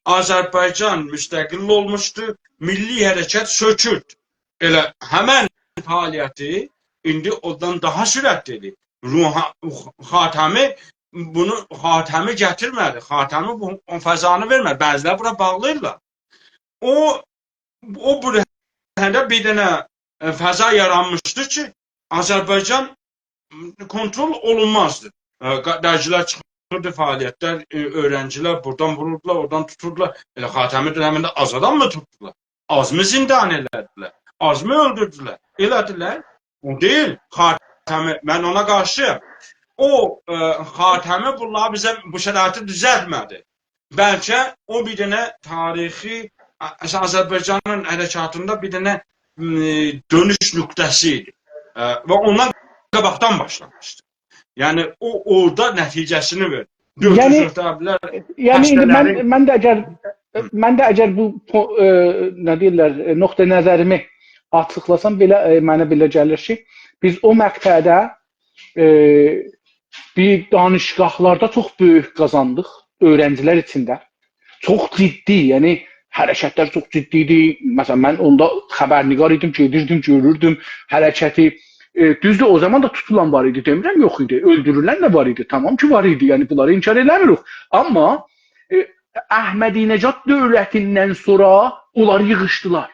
آذربایجان مستقل اولموشدو، میللی حرکت چؤکوردو. ائله همن فعالیتی ایندی اوندان داها سرعتلی‌دیر. روحا-، خاتمی بونو، خاتمی گتیرمه‌دی. خاتمی بو، او فضانی وئرمه‌دی. بعضی‌لری بورا باغلاییرلار. او، او بورهاندا بیر دنه، ائ، فضا یارانمیشدی کی، آذربایجان کنترل اولونمازدی. ائ، قا-، درگیلر چیخیردی، فعالیتلر، ائ، اؤیرنجیلر بورادان ووروردولار، اورادان توتوردولار. ائله خاتمی دؤنمینده آز آدام می توتدولار؟ آزمی زندان ائله‌دیلر؟ آزمی اؤلدوردولر؟ ائله‌دیلر. او دئییل، خاتمی، من اونا قارشی‌یام. او، ائ، خاتمی بونلاری بیزه بو شرایطی دوزلتمه‌دی. بلکه او بیر دنه تاریخی، آ-، آذربایجانین حرکاتیندا بیر دنه، م، دؤنوش نقطه‌سی ایدی. ائ، و اوندان قاباقدان باشلامیشدی. یعنی، او اورادا نتیجه‌سینی وئریر. یعنی، دؤرد اکتبرلر یعنی ایندی من خسته‌لرین من ده اگر من ده اگر بو پو- ائ، نه دئییرلر، ائ، نقطه نظریمی آچیقلاسام بئله، ائ، منه بئله گلیر کی، بیز او مقطعده، ائ، بیر دانشگاهلاردا چوخ بؤیوک قازاندیق اؤیرنجیلر ایچینده. چوخ جدی، یعنی حرکتلر چوخ جدی ایدی. مثلا، من اوندا خبرنگار ایدیم، گئدیردیم، گؤروردوم حرکتی. ائ، دوزدور، او زامان دا توتولان وار ایدی، دئمیرم یوخ ایدی. اؤلدورولن ده وار ایدی، تامام کی وار ایدی، یعنی بونلاری انکار ائله‌میریک. آمما، ائ، احمدی‌نژاد دؤولتیندن سونرا اونلار ییغیشدیلار.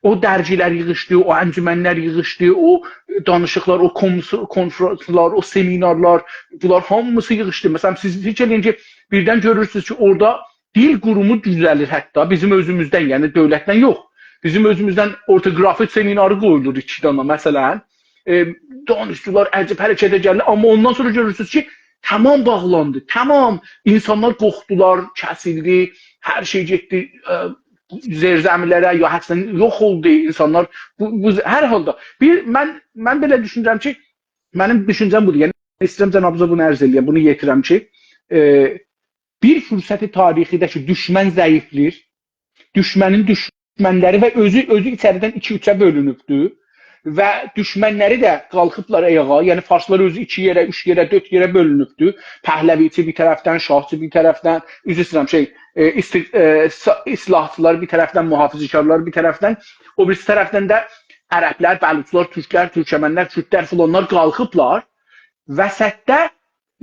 او درگیلر ییغیشدی، او انجمنلر ییغیشدی، او دانیشیقلار، او کونس-، کونفرانسلار، او سمینارلار، بونلار هامیسی ییغیشدی. مثلا، سیز فیکیر ائله‌یین کی، بیردن گؤرورسونوز کی، اورادا دیل قورومو دوزه‌لیر حتی بیزیم اؤزوموزدن، یعنی دؤولتدن یوخ. بیزیم اؤزوموزدن اورتوگرافی سمیناری قویولور ایکی دانا، مثلا. ائ، دانیشیقلار عجیب حرکته گلیر، آمما اوندان سونرا گؤرورسونوز کی، تامام باغلاندی، تامام. اینسانلار قورخدولار، کسیلدی، هر شئی گئتدی، ائ، زیرزمی‌لره، یا حتی یوخ اولدو اینسانلار. بو، بو، هر حالدا، بیر، من، من بئله دوشونورم کی، منیم دوشونجه‌م بودور. یعنی، ایسته‌ییرم جنابینیزا بونو عرض ائله‌یم، بونو یئتیرم کی، ائ، بیر فرصت تاریخی‌ده کی، دوشمن ضعیفلیر، دوشمنین دوشمنلری و اؤزو، اؤزو ایچریدن ایکی-اوچه بؤلونوبدور و دوشمنلری ده قالخیبلار آیاغا، یعنی فارسلار اؤزو ایکی یئره، اوچ یئره، دؤرد یئره بؤلونوبدور. پهلوی‌چی بیر طرفدن، شاهچی بیر طرفدن، عذر ایسته‌ییرم، شئی، ائ، ایستی-، ائ، سا-، اصلاحچیلار بیر طرفدن، محافظه‌کارلار بیر طرفدن، او بیریسی طرفدن ده عربلر، بلوچلار، تورکلر، تورکمنلر، کوردلر فلانلار قالخیبلار. وسطده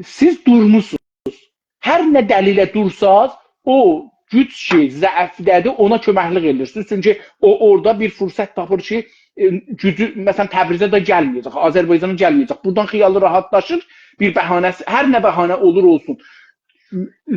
سیز دورموسونوز. هر نه دلیله دورساز، او گوج کی، ضعفده‌دیر، اونا کؤمکلیک ائدیرسینیز. چونکی او اورادا بیر فرصت تاپیر کی، ائ، گوجو، مثلا، تبریزه ده گلمه‌یه‌جک، آذربایجانا گلمه‌یه‌جک. بورادان خیالی راحتلاشیر، بیر بهانه‌سی، هر نه بهانه اولور اولسون.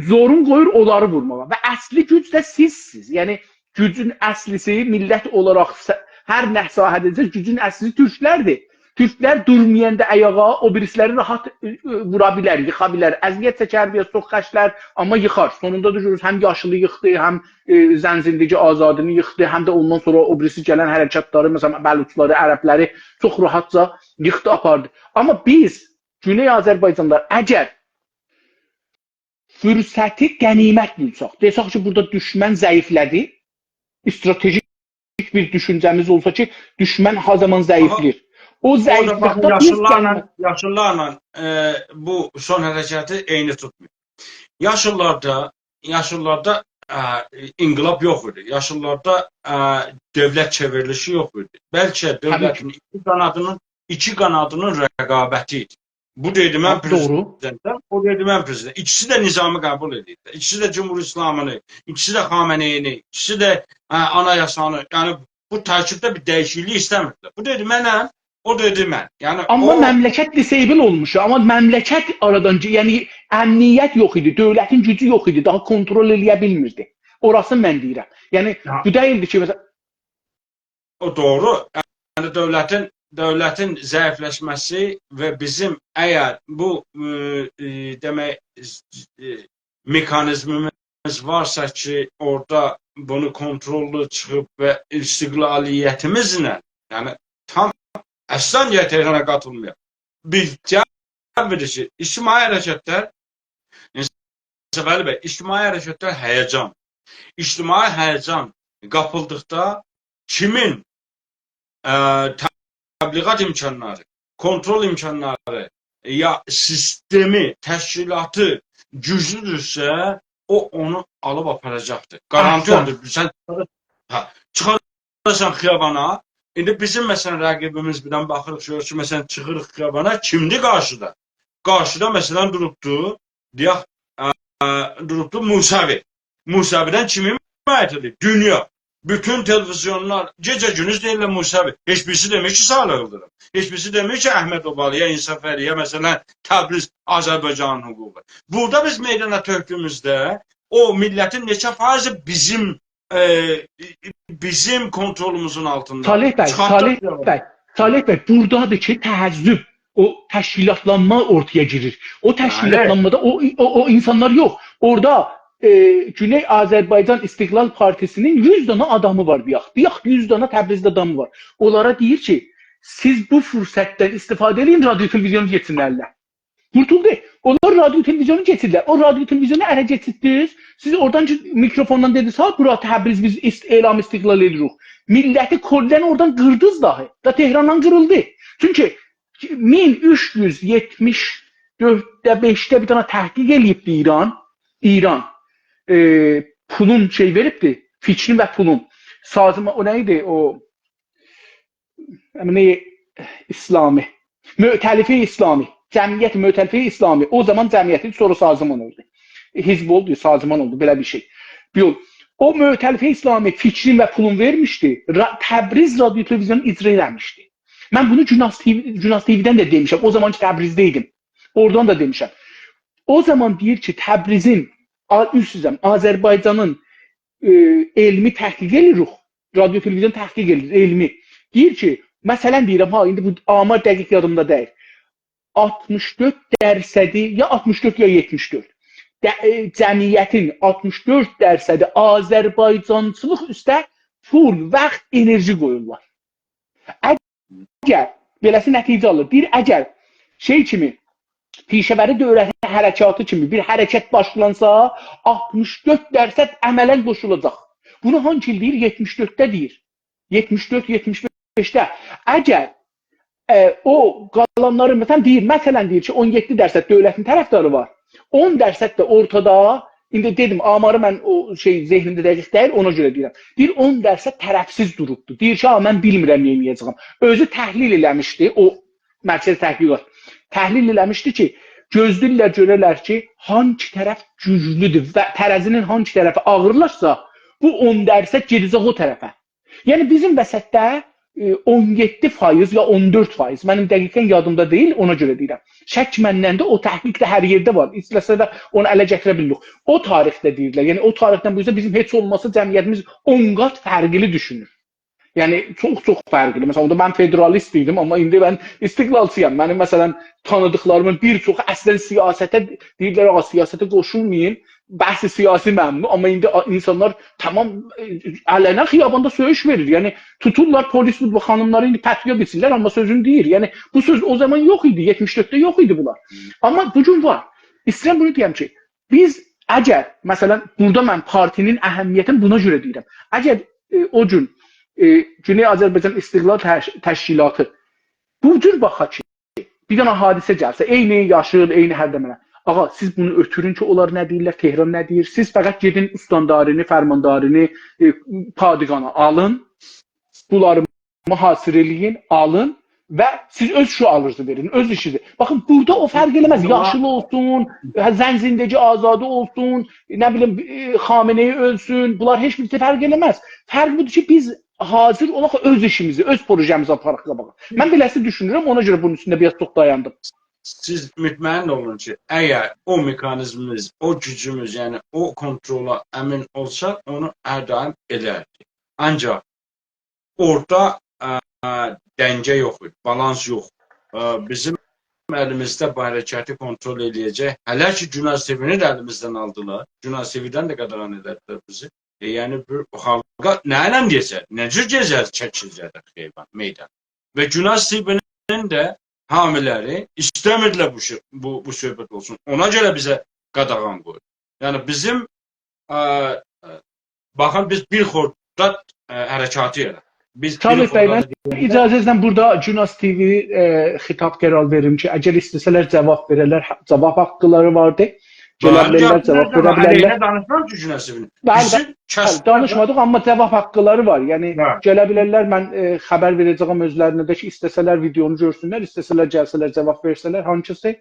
زورون قویور اونلاری وورماغا. و اصلی گوج ده سیزسیز. یعنی، گوجون اصلی‌سی میللت اولاراق س-، هر نه ساحه‌ده‌سه، گوجون اصلی تورکلردیر. تورکلر دورمایاندا آیاغا، او بیریسی‌لری راحت، ائ، ائ، وورا بیلر، ییخا بیلر. اذیت چکر، بیر آز چوخ خرجلر، آمما ییخار. سونوندا دا گؤرورسونوز، هم یاشیلی ییخدی، هم، ائ، زنجیرلیگی آزادینی ییخدی، هم ده اوندان سونرا او بیریسی گلن حرکتلری، مثلا، بلوچلاری، عربلری چوخ راحتجا ییخدی، آپاردی. آمما بیز، گونئی آذربایجانلار، اگر فرصتی غنیمت بیلسک، دئسک کی، بورادا دوشمن ضعیفله‌دی، استراتژیک بیر دوشونجه‌میز اولسا کی، دوشمن هر زامان ضعیفلیر. او اورادا باخین، ضعیفلیکده بیز یاشیللارلا، غنیمت یاشیللارلا، ائ، بو سون حرکتی عینی توتمور. یاشیللاردا، یاشیللاردا، ائ، انقلاب یوخ ایدی. یاشیللاردا، ائ، دؤولت چئوریلیشی یوخ ایدی. بلکه طبیعی کی. دؤولتین ایکی قانادینین، ایکی قانادینین رقابتی ایدی. بو دئدی من ها، دوغرو. پرزیدنتم، او دئدی من پرزیدنتم. ایکیسی ده نظامی قبول ائدیردی. ایکیسی ده جمهوری اسلامی‌نی، ایکیسی ده خامنه‌ای‌نی، ایکیسی ده، ائ، آنایاسانی. یعنی، بو ترکیبده بیر دییشیکلیک ایسته‌میردیلر. بو دئدی منم، او دئدی من. یعنی، آمما او مملکت disable اولموشدو. آمما مملکت آرادان گئ-، یعنی امنیت یوخ ایدی، دؤولتین گوجو یوخ ایدی، داها کنترل ائله‌یه بیلمیردی. اوراسینی من دئییرم. یعنی ها. بو دئییلدی کی، مثلا، او دوغرو. یعنی دؤولتین، دؤولتین ضعیفلشمه‌سی و بیزیم اگر بو، ائ، ائ، دئمک، ائ، مکانیزمیمیز وارسا کی، اورادا بونو کنترللو چیخیب و استقلالیتیمیزله، یعنی تام اصلا نییه تهرانا قاتیلمایاق؟ بیز گل بیلیریک کی، اجتماعی حرکتلر، انصافعلی بی، اجتماعی حرکتلر هیجان. اجتماعی هیجان قاپیلدیقدا کیمین، ائ، تبلیغات امکانلاری، کنترل امکانلاری، یا سیستمی، تشکیلاتی گوجلودورسه، او اونو آلیب آپاراجاقدیر. گارانتی احسن. اودور. سن چیخار-، هه، چیخاراسان خیابانا، ایندی بیزیم، مثلا، رقیبیمیز، بیردن باخیریق، گؤروروک کی، مثلا، چیخیریق خیابانا، کیمدیر قارشیدا؟ قارشیدا، مثلا، دوروبدو، دئیک، ائ، ائ، دوروبدو موسوی. موسوی‌دن کیمی حمایت ائدیر؟ دونیا. بوتون تلویزیونلار گئجه گوندوز دئییرلر موسوی. هئچ بیریسی دئمیر کی، صالح ایلدیریم. هئچ بیریسی دئمیر کی، احمد اوبالی، یا انصافعلی، یا، مثلا، تبریز، آذربایجانین حقوقو. بورادا بیز میدانا تؤکدویوموزده او میللتین نئچه فایضی بیزیم، ائ، بیزیم کنترلوموزون آلتیندا؟ صالح بی، چیخارتدیق صالح یا. بی، صالح بی، بورادادیر کی، تحزب، او تشکیلاتلانما اورتایا گیریر. او تشکیلاتلانمادا او، او، او اینسانلار یوخ. اورادا، ائ، گونئی آذربایجان استقلال پارتی‌سی‌نین یوز دانا آدامی وار، دئیک. دئیک، یوز دانا تبریزده آدامی وار. اونلارا دئییر کی، سیز بو فرصتدن استفاده ائدین، رادیو تلویزیونو گئچین الینه. قورتولدو. اونلار رادیو تلویزیونو کئچیردیلر. او رادیو تلویزیونو اره کئچیردینیز. سیز اورادان کی، میکروفوندان دئدینیز: «ها، بورا تبریز، بیز ایست-، اعلام استقلال ائدیریک.» میللتی کلاً اورادان قیردینیز داهی. دا تهراندان قیریلدی. چونکی مین اوچ یوز یئتمیش دؤردده، بئشده بیر دنه تحقیق ائله‌ییبدی ایران. ایران، ائ، پولون شئی وئریبدی، فیکرین و پولون. سازمان، او نه ایدی؟ او، همین اسلامی. مؤتلفه اسلامی. جمعیت مؤتلفه اسلامی. او زامان جمعیت ایدی، سونرا سازمان اولدو. حزب اولدو، سازمان اولدو، بئله بیر شئی. یوخ. او مؤتلفه اسلامی فیکرین و پولون وئرمیشدی. را-، تبریز رادیو تلویزیونو اجرا ائله‌میشدی. من بونو گوناز تی‌وی، گوناز تی‌وی‌دن ده دئمیشم. او زامان کی، تبریزده ایدیم. اورادان دا دئمیشم. او زامان دئییر کی، تبریزین، آ-، عذر ایسته‌ییرم، آذربایجانین، ائ، علمی تحقیق ائله‌ییریک. رادیو تلویزیون تحقیق ائله‌ییر، علمی. دئییر کی، مثلاً دئییرم ها، ایندی بو آمار دقیق یادیمدا دئییل. آلتمیش دؤرد درصدی، یا آلتمیش دؤرد، یا یئتمیش دؤرد. ده-، ائ، جمعیتین آلتمیش دؤرد درصدی آذربایجانچیلیق اوسته پول، واخت، انرژی قویورلار. اگر، بئله‌سی نتیجه آلیر. دئییر، اگر شئی کیمی، پیشه‌وری دؤولتی حرکاتی کیمی بیر حرکت باشلانسا، آلتمیش دؤرد درصد عملاً قوشولاجاق. بونو هانگی ایل دئییر؟ یئتمیش دؤردده دئییر. یئتمیش دؤرد، یئتمیش بئشده. اگر، ائ، او قالانلاری، مثلاً دئییر، مثلاً دئییر کی، اون یئددی درصد دؤولتین طرفداری وار. اون درصد ده اورتادا، ایندی دئدیم، آماری من او شئی ذهنیمده دقیق دئییل، اونا گؤره دئییرم. دئییر، اون درصد طرفسیز دوروبدور. دئییر کی، «ها، من بیلمیرم، نئینیه‌جه‌یم.» اؤزو تحلیل ائله‌میشدی، او مرکز تحقیقات. تحلیل ائله‌میشدی کی، گؤزله‌ییرلر، گؤره‌لر کی، هانگی طرف گوجلودور و ترازینین هانگی طرفی آغیرلارسا، بو اون درصد گئده‌جک او طرفه. یعنی، بیزیم وسطده، ائ، اون یئددی فایز یا اون دؤرد فایز، منیم دقیقاً یادیمدا دئییل، اونا گؤره دئییرم. شک مندن‌دیر، او تحقیق ده هر یئرده وار. ایسته‌سه ده اونو اله گتیره بیلیریک. او تاریخده دئییرلر. یعنی، او تاریخدن بو اوزه بیزیم هئچ اولماسا جمعیتیمیز اون قات فرقلی دوشونور. یعنی، چوخ-چوخ فرقلی. مثلاً، اوندا من فدرالیست ایدیم، آمما ایندی من استقلالچی‌یام. منیم، مثلاً، تانیدیقلاریمین بیر چوخو اصلاً سیاسته دئییرلر، «آغا، سیاسته قوشولمایین، بحث سیاسی ممنوع.» آمما ایندی آ-، اینسانلار تمام، ائ، علناً خیاباندا سؤیوش وئریر. یعنی، توتورلار، پلیس بو خانیملاری ایندی پتویا بیچیرلر، آمما سؤزونو دئییر. یعنی، بو سؤز او زامان یوخ ایدی، یئتمیش دؤردده یوخ ایدی بونلار. آمما بو گون وار. ایسته‌ییرم بونو دئیم کی، بیز اگر، مثلاً، بورادا من پارتی‌نین اهمیتینی بونا گؤره دئییرم. اگر، ائ، او گون، ائ، گونئی آذربایجان استقلال تش-، تشکیلاتی بو جور باخا کی، بیر دنه حادثه گلسه، عینی یاشیل، عینی هر دمنه. آغا، سیز بونو اؤتورون کی، اونلار نه دئییرلر، تهران نه دئییر؟ سیز فقط گئدین استاندارینی، فرماندارینی، ائ، پادگانی آلین، بونلاری محاصره ائله‌یین، آلین و سیز اؤز شعارینیزی وئرین، اؤز ایشینیزی. باخین، بورادا او فرق ائله‌مز. آمما یاشیل اولسون، هه، زن زندگی آزادی اولسون، نه بیلیم، ائ، خامنه‌ای اؤلسون، بونلار هئچ بیر شئی فرق ائله‌مز. فرق بودور کی، بیز حاضر اولاق اؤز ایشیمیزی، اؤز پروژه‌میزی آپاراق قاباغا. من بئله‌سی دوشونورم، اونا گؤره بونون اوستونده بیر آز چوخ دایاندیم. سیز مطمئن اولون کی، اگر او مکانیزمیمیز، او گوجوموز، یعنی او کنترولا امین اولسا، اونو هر دایم ائدردیک. آنجاق اورادا، ا، ا، دنگه یوخ ایدی، بالانس یوخ. ا، بیزیم الیمیزده بو حرکتی کنترل ائله‌یه‌جک. هله کی، گوناز تی‌وی‌نی ده الیمیزدن آلدیلار. گوناز تی‌وی‌دن ده قاداغان ائله‌دیلر بیزی. ائ، یعنی، بو خالقا نه ایله دئیه‌جک؟ نه جور گئزر، چک گئزر حیوان میدان؟ و گوناز تی‌وی‌نین ده حامیلری ایسته‌میردیلر بو شئی، بو، بو صحبت اولسون. اونا گؤره بیزه قاداغان قویور. یعنی، بیزیم، ا، ا، باخین، بیز بیر خرداد، ا، حرکاتی یاراتدیق. بیز بیر خرداد، صادق بی، من اجازه‌نیزله بورادا گوناز تی‌وی، ا، خطاب قرار وئریم کی، اگر ایسته‌سه‌لر جواب وئره‌لر، حا-، جواب حاقلاری واردی. گله بیلرلر، جواب وئره بیلرلر. من علیهینه دانیشمام کی، گوناز تی‌وی‌نین. بلی، بیزیم بلی، کسب-، بلی، دانیشمادیق، آمما جواب حاقلاری وار. یعنی، بلی، گله بیلرلر، من، ا، خبر وئره‌جه‌یم اؤزلرینه ده کی، ایسته‌سه‌لر ویدئونو گؤرسونلر، ایسته‌سه‌لر گلسه‌لر جواب وئرسه‌لر، هانسیسی،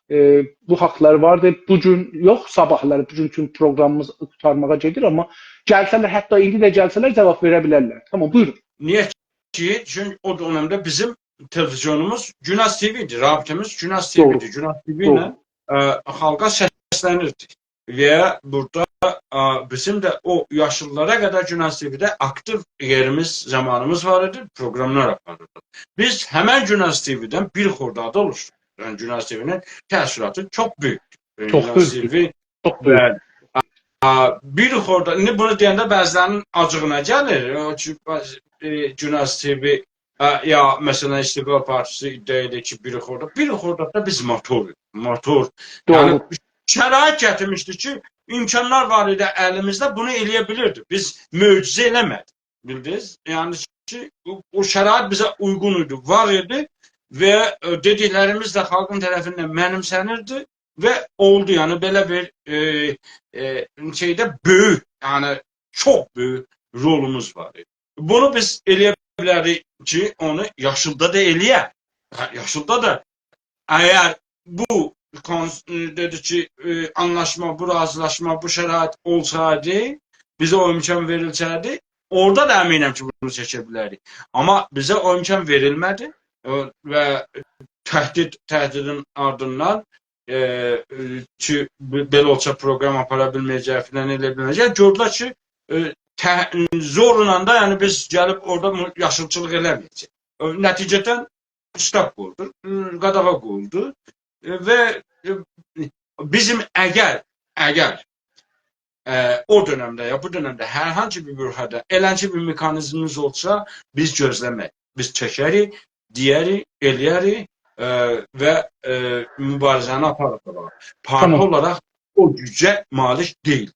ائ، بو حاقلاری واردی. بو گون یوخ، صاباحلاری، بو گون چون پروگرامیمیز قوتارماغا گئدیر، آمما گلسه‌لر، حتی ایندی ده گلسه‌لر جواب وئره بیلرلر. تامام، بویورون. نییه کی، چونکی او دؤنمده بیزیم تلویزیونوموز گوناز تی‌وی ایدی، رابطه‌میز گوناز تی‌وی ایدی. دوغرو. گوناز تی‌وی ایله، دوغرو، ا، خالقا سسلنیردیک. و بورادا، ا، بیزیم ده او یاشیللارا قدر گوناز تی‌وی‌ده آکتیو یئریمیز، زامانیمیز وار ایدی، پروگراملار آپاریردیق. بیز همن گوناز تی‌وی‌دن بیر خرداد اولوشدوق. یعنی، گوناز تی‌وی‌نین تأثیراتی چوخ بؤیوکدور. یعنی، چوخ بؤیوک. گوناز تی‌وی، چوخ بؤیوک. بلی. ا، بیر خرداد، ایندی بونو دئینده بعضی‌لرین آجیغینا گلیر. او کی، باز-، ائ، گوناز تی‌وی اه، یا، مثلا، استقلال پارتیسی ادعا ائدیر کی، بیری خرداد. بیری خرداددا بیز موتوروق، موتور. دوغرو. یعنی، شرایط گتیرمیشدی کی، امکانلار وار ایدی الیمیزده، بونو ائلیه بیلیردیک. بیز معجزه ائله‌مه‌دیک، بیلدینیز؟ یعنی کی، او، او شرایط بیزه اویغون ایدی، وار ایدی و، ائ، دئدیکلریمیز ده خالقین طرفیندن منیمسه‌نیردی و اولدو. یعنی، بئله بیر، ائ، ائ، شئیده بؤیوک، یعنی، چوخ بؤیوک رولوموز وار ایدی. بونو بیز ائلیه بیلریک کی، اونو یاشیلدا دا ائلیه‌ک. هه، یاشیلدا دا اگر بو کونس-، ائ، دئدی کی، ائ، آنلاشما، بو راضیلاشما، بو شرایط اولسایدی، بیزه او امکان وئریلسه‌یدی، اورادا دا امینم کی، بونو چکه بیلردیک. آمما بیزه او امکان وئریلمه‌دی، ائ، و تهدید، تهدیدین آردیندان، ائ، ائ، کی، بئ-، بئله اولسا پروقرام آپارا بیلمه‌یه‌جک، فلان ائلیه بیلمه‌یه‌جک. گؤردولر کی، ائ، ته-، زورلا دا، یعنی، بیز گلیب اورادا مو-، یاشیلچیلیق ائله‌مه‌یه‌جک. ائ، نتیجه‌دن استاپ قویولدو، ائ، قاداغا قویولدو. ائ، و، ائ، بیزیم اگر، اگر، ائ، او دؤنمده یا بو دؤنمده هر هانسی بیر بؤرهده ائلنجه بیر مکانیزمیمیز اولسا، بیز گؤزله‌مه‌ریک. بیز چکریک، دئیه‌ریک، ائلیه‌ریک، ائ، و، ائ، موباریزه‌نی آپاریریق. پارتی تامام. اولاراق او گوجه مالیک دئییل.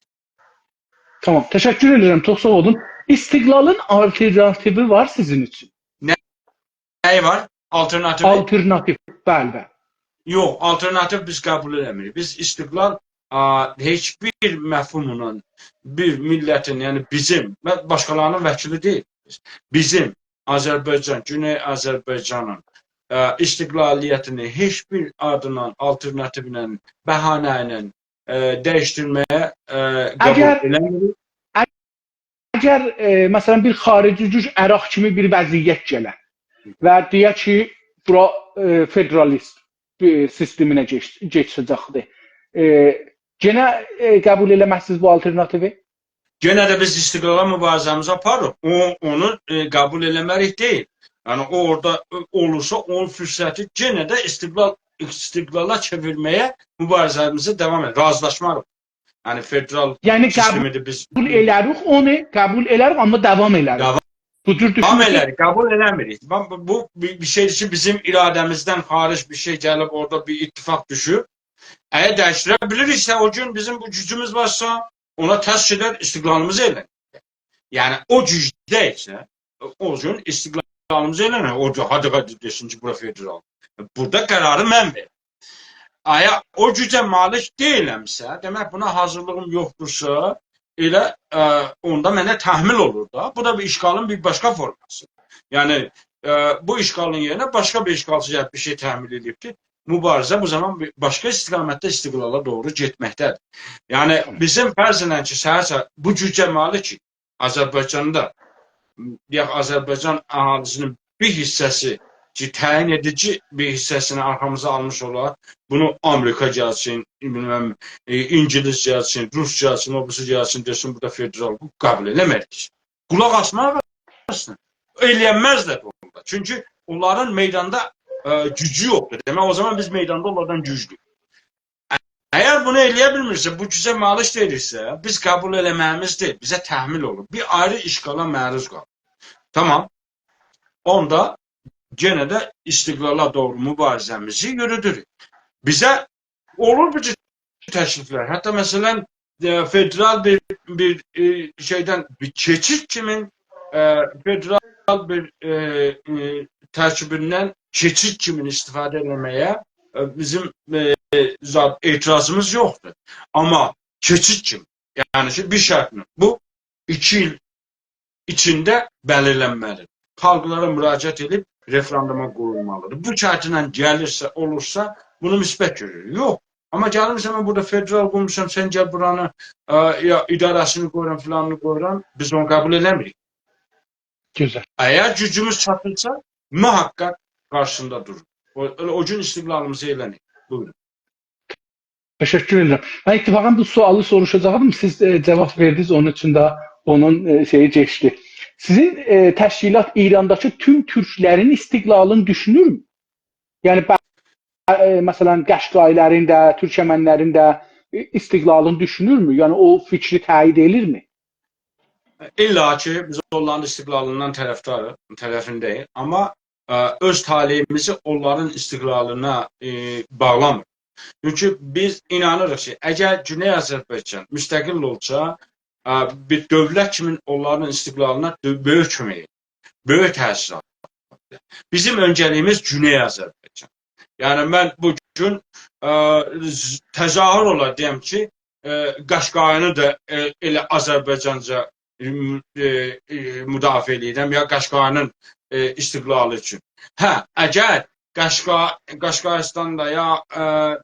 تامام، تشکر ائدیرم، چوخ ساغ اولون. استقلالین آلترناتیوی وار سیزین اوچون؟ نه؟ نه‌یی وار؟ آلترناتیوی؟ آلترناتیو، بلی، بلی. یوخ، آلترناتیو بیز قبول ائله‌میریک. بیز استقلال، آ، هئچ بیر مفهوملا بیر میللتین، یعنی بیزیم و باشقالارینین وکیلی دئییل. بیزیم آذربایجان، گونئی آذربایجانین، آ، استقلالیتینی هئچ بیر آدلا، آلترناتیوله، بهانه ایله، ائ، دییشدیرمه‌یه، ائ، قبول اگر ائله‌میریک. اگر، ائ، مثلا، بیر خاریجی گوج عراق کیمی بیر وضعیت گله و دئیه کی، بورا، ائ، فدرالیست، ائ، سیستمینه کئچ-، کئچه‌جکدیر، ائ، یئنه، ائ، قبول ائله‌مزسینیز بو آلترناتیوی؟ یئنه ده بیز استقلالا موباریزه‌میزی آپاریریق. او، اونو، ائ، قبول ائله‌مه‌ریک دئییل. یعنی، او اورادا، ائ، اولورسا، او فرصتی یئنه ده استقلال، استقلالا چئویرمه‌یه موباریزه‌میزی داوام ائدیریک. راضیلاشماریق. یعنی، فدرال یعنی، سیستمیدیر بیز قبول ائلریک اونو، قبول ائلریک، آمما داوام ائلریک. داوام بو جور دوشونورسونوز؟ ائلریک، قبول ائله‌میریک. بو، بو بیر، بیر شئی کی، بیزیم اراده‌میزدن خارج بیر شئی گلیب اورادا بیر اتفاق دوشوب. اگر دییشدیره بیلیریکسه، او گون بیزیم بو گوجوموز وارسا، اونا ترس گئدر، استقلالیمیزی ائله‌نیر. یعنی، او گوجده ایسه، او گون استقلالیمیزی ائله‌نیر. او گون هادی هادی دئسین کی، بورا فدرال. بورادا قراری من وئرم. اگر او گوجه مالیک دئییلمسه، دئمک، بونا حاضیرلیغیم یوخدورسا، ائله، ائ، اوندا منه تحمیل اولور دا. بو دا بیر اشغالین بیر باشقا فورماسی. یعنی، ائ، بو اشغالین یئرینه باشقا بیر اشغالچی گلیب بیر شئی تحمیل ائدیبدیر. موباریزه بو زامان بیر باشقا استقامتده استقلالا دوغرو گئتمکده‌دیر. یعنی، تامام. بیزیم فرض ائله‌یین کی، سحر-سحر بو گوجه مالیک کی، آذربایجاندا، دئیک، آذربایجان اهالیسینین بیر حیصه‌سی کی، تعیین ائدیجی بیر حیصه‌سینی آرخامیزا آلمیش اولار، بونو آمریکا گلسین، بیلمم، ائ، اینگیلیس گلسین، روس گلسین، او بیریسی گلسین، دئسین، بورادا فدرال حقوق قبول ائله‌مه‌ریک. قولاق آسماق آسماسین. ائلیه‌نمزلر اونلار. چونکی اونلارین میداندا، ائ، گوجو یوخدور. دئمک، او زامان بیز میداندا اونلاردان گوجلویوک. اگر بونو ائلیه بیلمیرسه، بو گوجه مالیک دئییلسه، بیز قبول ائله‌مه‌ییمیز دئییل، بیزه تحمیل اولور. بیر آیری اشغالا معروض قالیر. تامام. اوندا یئنه ده استقلالا دوغرو موباریزه‌میزی یورودوروک. بیزه اولور بو جور تکلیفلر. حتی، مثلا، ائ، فدرال بیر، بیر، ائ، شئیدن، بیر کئچید کیمین، ائ، فدرال بیر، ائ، ائ، ترکیبیندن کئچید کیمین استفاده ائله‌مه‌یه، ائ، بیزیم، ائ، زاد اعتراضیمیز یوخدور. آمما کئچید کیمی، یعنی کی، بیر شرطله، بو ایکی ایل ایچینده بلیرلنمه‌لیدیر. خالقلارا مراجعت ائدیب رفراندوما قویولمالیدیر. بو شرطله گلیرسه، اولورسا، بونو مثبت گؤرورük. یوخ. آمما گلیرسن، من بورادا فدرال قورموشام، سن گل بورانی، ائ، یا اداره‌سینی قویورام، فلانینی قویورام، بیز اونو قبول ائله‌میریک. گؤزل. اگر گوجوموز چاتیرسا، محقق قارشیسیندا دوروروق. او، ائله او گون استقلالیمیزی ائله‌نیک. بویورون. تشکر ائدیرم. من اتفاقا بو سؤالی سوروشاجاقدیم، سیز، ائ، جاواب وئردینیز، اونون اوچون ده اونون، ائ، شئیی کئچدی. سیزین، ائ، تشکیلات ایرانداکی توم تورکلرین استقلالینی دوشونورمو؟ یعنی، بع-، ائ، مثلا، قشقایی‌لرین ده، تورکمن‌لرین ده، ائ، استقلالینی دوشونورمو؟ یعنی، او فیکری تأیید ائدیرمی؟ الّا کی، بیز اونلارین استقلالیندان طرفداریق، طرفینده‌ییک. آمما، ائ، اؤز طالعیمیزی اونلارین استقلالینا، ائ، باغلامیریق. چونکی بیز اینانیریق کی، اگر گونئی آذربایجان مستقل اولسا، ائ، بیر دؤولت کیمی اونلارین استقلالینا دؤ-، بؤیوک کؤمک ائدیر. بؤیوک تأثیر آلیر. بیزیم اؤنجه‌لیگیمیز گونئی آذربایجان. یعنی، من بو گون، ائ، ز-، تظاهر اولار دئیم کی، ائ، قاشقایینی دا، ائ، ائله آذربایجانجا، ائ، ائ، مدافعه ائله‌ییرم، یا قاشقایینین، ائ، استقلالی اوچون. هه، اگر قاشقا-، قاشقاییستاندا یا، ائ،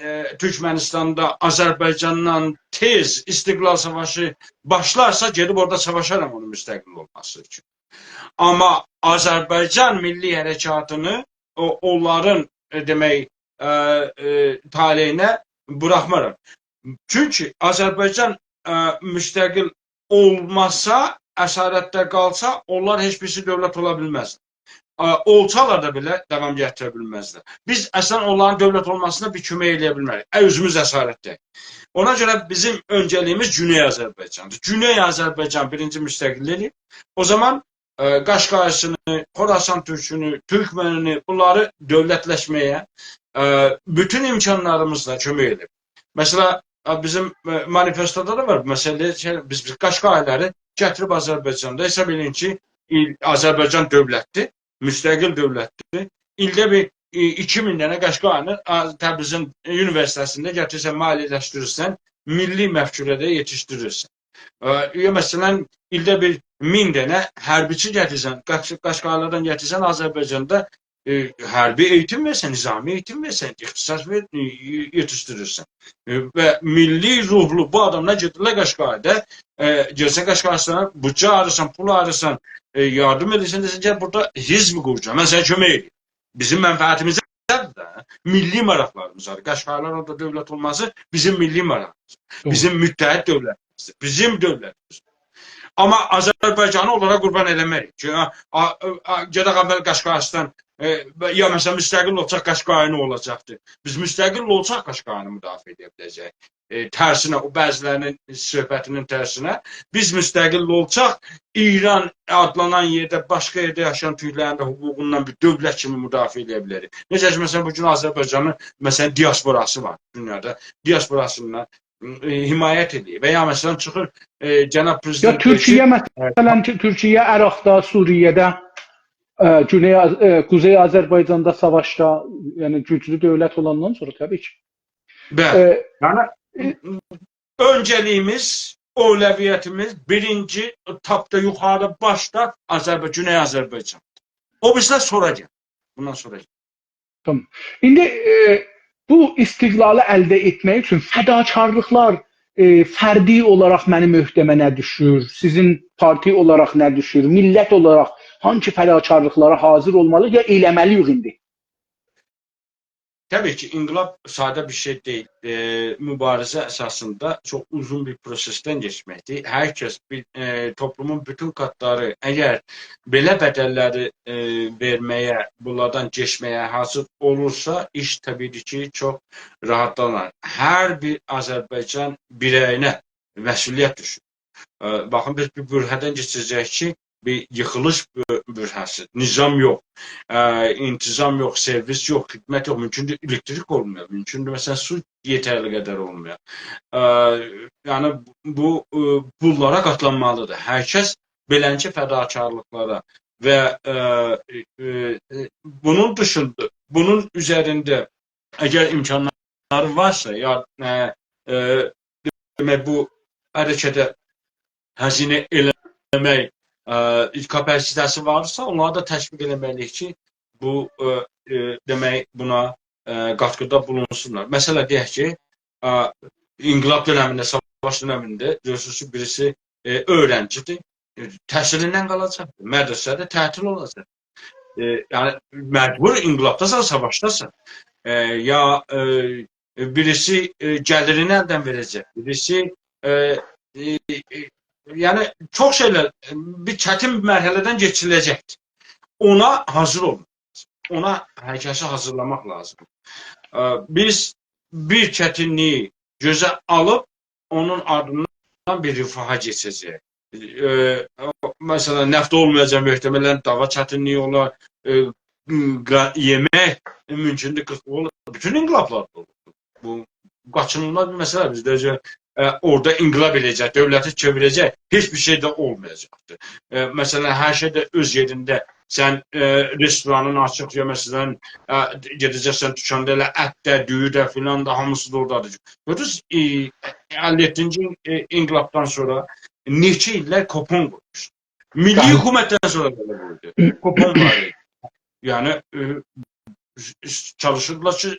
ائ، تورکمنیستاندا آذربایجاندان تئز استقلال ساواشی باشلارسا، گئدیب اورادا ساواشارام اونون مستقل اولماسی اوچون. آمما آذربایجان میللی حرکاتینی او، اونلارین، ائ، دئمک، ائ، ائ، طالعینه بوراخمارام. چونکی آذربایجان، ائ، مستقل اولماسا، اسارتده قالسا، اونلار هئچ بیریسی دؤولت اولا بیلمز. ائ، اولسالار دا بئله داوام گتیره بیلمزلر. بیز اصلاً اونلارین دؤولت اولماسینا بیر کؤمک ائله‌یه بیلمریک. ائ، اؤزوموز اسارتده‌ییک. اونا گؤره بیزیم اؤنجه‌لیگیمیز گونئی آذربایجاندیر. گونئی آذربایجان بیرینجی مستقل ائله‌ییب، او زامان، ائ، قاشقاییسینی، خراسان تورکونو، تورکمنینی، بونلاری دؤولتلشمه‌یه، ائ، بوتون امکانلاریمیزلا کؤمک ائدیب. مثلا، ائ، بیزیم، ائ، مانیفستودا دا وار بو مسئله، شئی، بیز، بیز قاشقاییلاری گتیریب آذربایجاندا، حساب ائله‌یین کی، ایل-، آذربایجان دؤولتدیر، مستقل دؤولتدیر. ایلده بیر، ائ، ایکی مین دنه قاشقایینی، آ، تبریزین اونیوئرسیته‌سینده گتیریرسن، مالیه‌لشدیریرسن، میللی مفکوره‌ده یئتیشدیریرسن. ائ، یا مثلا، ایلده بیر مین دنه حربیچی گتیریرسن، قاش-، قاشقاییلاردان گتیریرسن، آذربایجاندا، ائ، حربی ائییتیم وئریرسن، نظامی ائییتیم وئریرسن، اختصاص وئر-، ائ، یئتیشدیریرسن. ائ، و میللی روحلو بو آداملار گئدیرلر قاشقاییدا، ائ، گلسن قاشقاییستانا بودجه آییریرسان، پول آییریرسان، ائ، یاردیم ائدیرسن، دئییرسن، «گل بورادا حزب قورجام، من سنه کؤمک ائدیرم.» بیزیم منفعتیمیزده‌دیر ده. میللی ماراقلاریمیزدادیر. قاشقاییلار اورادا دؤولت اولماسی بیزیم میللی ماراقلیمیزدیر. دوغرو. بیزیم متحد دؤولتیمیزدیر. بیزیم دؤولتیمیزدیر. آمما آذربایجانی اونلارا قوربان ائله‌مه‌ریک کی، آ، آ، آ، گئدک اول قاشقاییستان، ائ، یا مثلا، مستقل اولساق، قاشقایی نه اولاجاقدیر؟ بیز مستقل اولساق، قاشقایینی مدافعه ائده بیله‌جه‌ییک. ائ، ترسینه، او بعضی‌لری‌نین صحبتی‌نین ترسینه، بیز مستقل اولساق، ایران آدلانان یئرده، باشقا یئرده یاشایان تورکلرین ده حقوقوندان بیر دؤولت کیمی مدافعه ائده بیلریک. نئجه کی، مثلا، بو گون آذربایجانین، مثلا، دیاسپوراسی وار دونیادا. دیاسپوراسیندان، ائ، حمایت ائدیر. و یا، مثلا، چیخیر، ائ، جناب پرزیدنت دئییر کی، تورکیه، مثلا، تور-، تورکیه عراقدا، سوریه‌ده، ائ، گونئی آذ-، ائ، قوزئی آذربایجاندا ساواشدا، یعنی گوجلو دؤولت اولاندان سونرا طبیعی کی. بلی. ائ، یعنی، ائ، اؤنجه‌لیگیمیز، اولویتیمیز بیرینجی تاپدا، یوخاری باشدا آذربای-، گونئی آذربایجان. او بیریسینه سونرا گلیر. بوندان سونرا گلیر. تامام. ایندی، ائ، بو استقلالی الده ائتمک اوچون فداکارلیقلار، ائ، فردی اولاراق منیم عهده‌مه نه دوشور، سیزین پارتی اولاراق نه دوشور، میللت اولاراق هانسی فداکارلیقلارا حاضر اولمالی‌ییق یا ائله‌مه‌لی‌ییک ایندی؟ طبیعی کی، انقلاب ساده بیر شئی دئییل. ائ، مبارزه اساسیندا چوخ اوزون بیر پروسئسدن کئچمکدیر. هر کس بیر، ائ، توپلومون بوتون قاتلاری اگر بئله بدل‌لری، ائ، وئرمه‌یه، بونلاردان کئچمه‌یه حاضر اولورسا، ایش طبیعی کی، چوخ راحاتلانار. هر بیر آذربایجان بیره‌یینه مسئولیت دوشور. ائ، باخین، بیز بیر برهه‌دن کئچه‌جه‌ییک کی، بیر ییخیلیش بؤ-، برهه‌سی، نظام یوخ، ائ، انتظام یوخ، سرویس یوخ، خدمت یوخ، مومکوندور الکتریک اولمویا، مومکوندور، مثلا، سو یئترلی قدر اولمویا. ائ، یعنی، بو، ائ، بونلارا قاتلانمالی‌دیر. هر کس بئلنجه فداکارلیقلارا و، ائ، ائ، ائ، بونون دیشیندا، بونون اوزرینده اگر امکانلاری وارسا، یا، ائ، ائ، دئمک، بو حرکته هزینه ائله‌مک، ائ، کاپاسیته‌سی وارسا، اونلاری دا تشویق ائله‌مه‌لی‌ییک کی، بو، ائ، ائ، دئمک، بونا، ائ، قاتقیدا بولونسونلار. مثلا، دئیک کی، ائ، انقلاب دؤنمینده، ساواش دؤنمینده گؤرورسونوز کی، بیریسی، ائ، اؤیرنجی‌دیر، ائ، تحصیلیندن قالاجاق، مدرسه‌ده تعطیل اولاجاق. ائ، یعنی، مجبور انقلابداسان، ساواشداسان. ائ، یا، ائ، بیریسی، ائ، گلیرینی الدن وئره‌جک، بیریسی، ائ، ائ، ائ، یعنی، چوخ شئیلر، ائ، بیر چتین بیر مرحله‌دن کئچیله‌جکدیر. اونا حاضر اولون. اونا هر کسی حاضرلاماق لازیمدیر. ائ، بیز بیر چتینلیگی گؤزه آلیب، اونون آردیندان بیر رفاها کئچه‌جه‌ییک. ائ، او، مثلا، نفت اولمایاجاق، محتملا داوا چتینلیگی اولار. ائ، قا-، یئمک مومکوندور، قیتلیق اولار. بوتون انقلابلاردا اولور. بو قاچینیلماز بیر مسئله. بیزده، ائ، اورادا انقلاب ائله‌یه‌جک، دؤولتی چئویره‌جک، هئچ بیر شئی ده اولمایاجاقدیر. ائ، مثلا، هر شئی ده اؤز یئرینده. سن، ائ، رستورانین آچیق، یا مثلا، ائ، گئده‌جکسن دوکاندا، ائله ات ده، دویو ده، فلان دا، هامیسی دا اورادادیر. گؤردونوز، ائ، اللی یئددینجی، ائ، انقلابدان سونرا نئچه ایللر کوپون قویموشدو. میللی، بلی، حکومتدن سونرا بئله قویدو. کوپون وار ایدی. یعنی، ائ، چالیشیردیلار کی،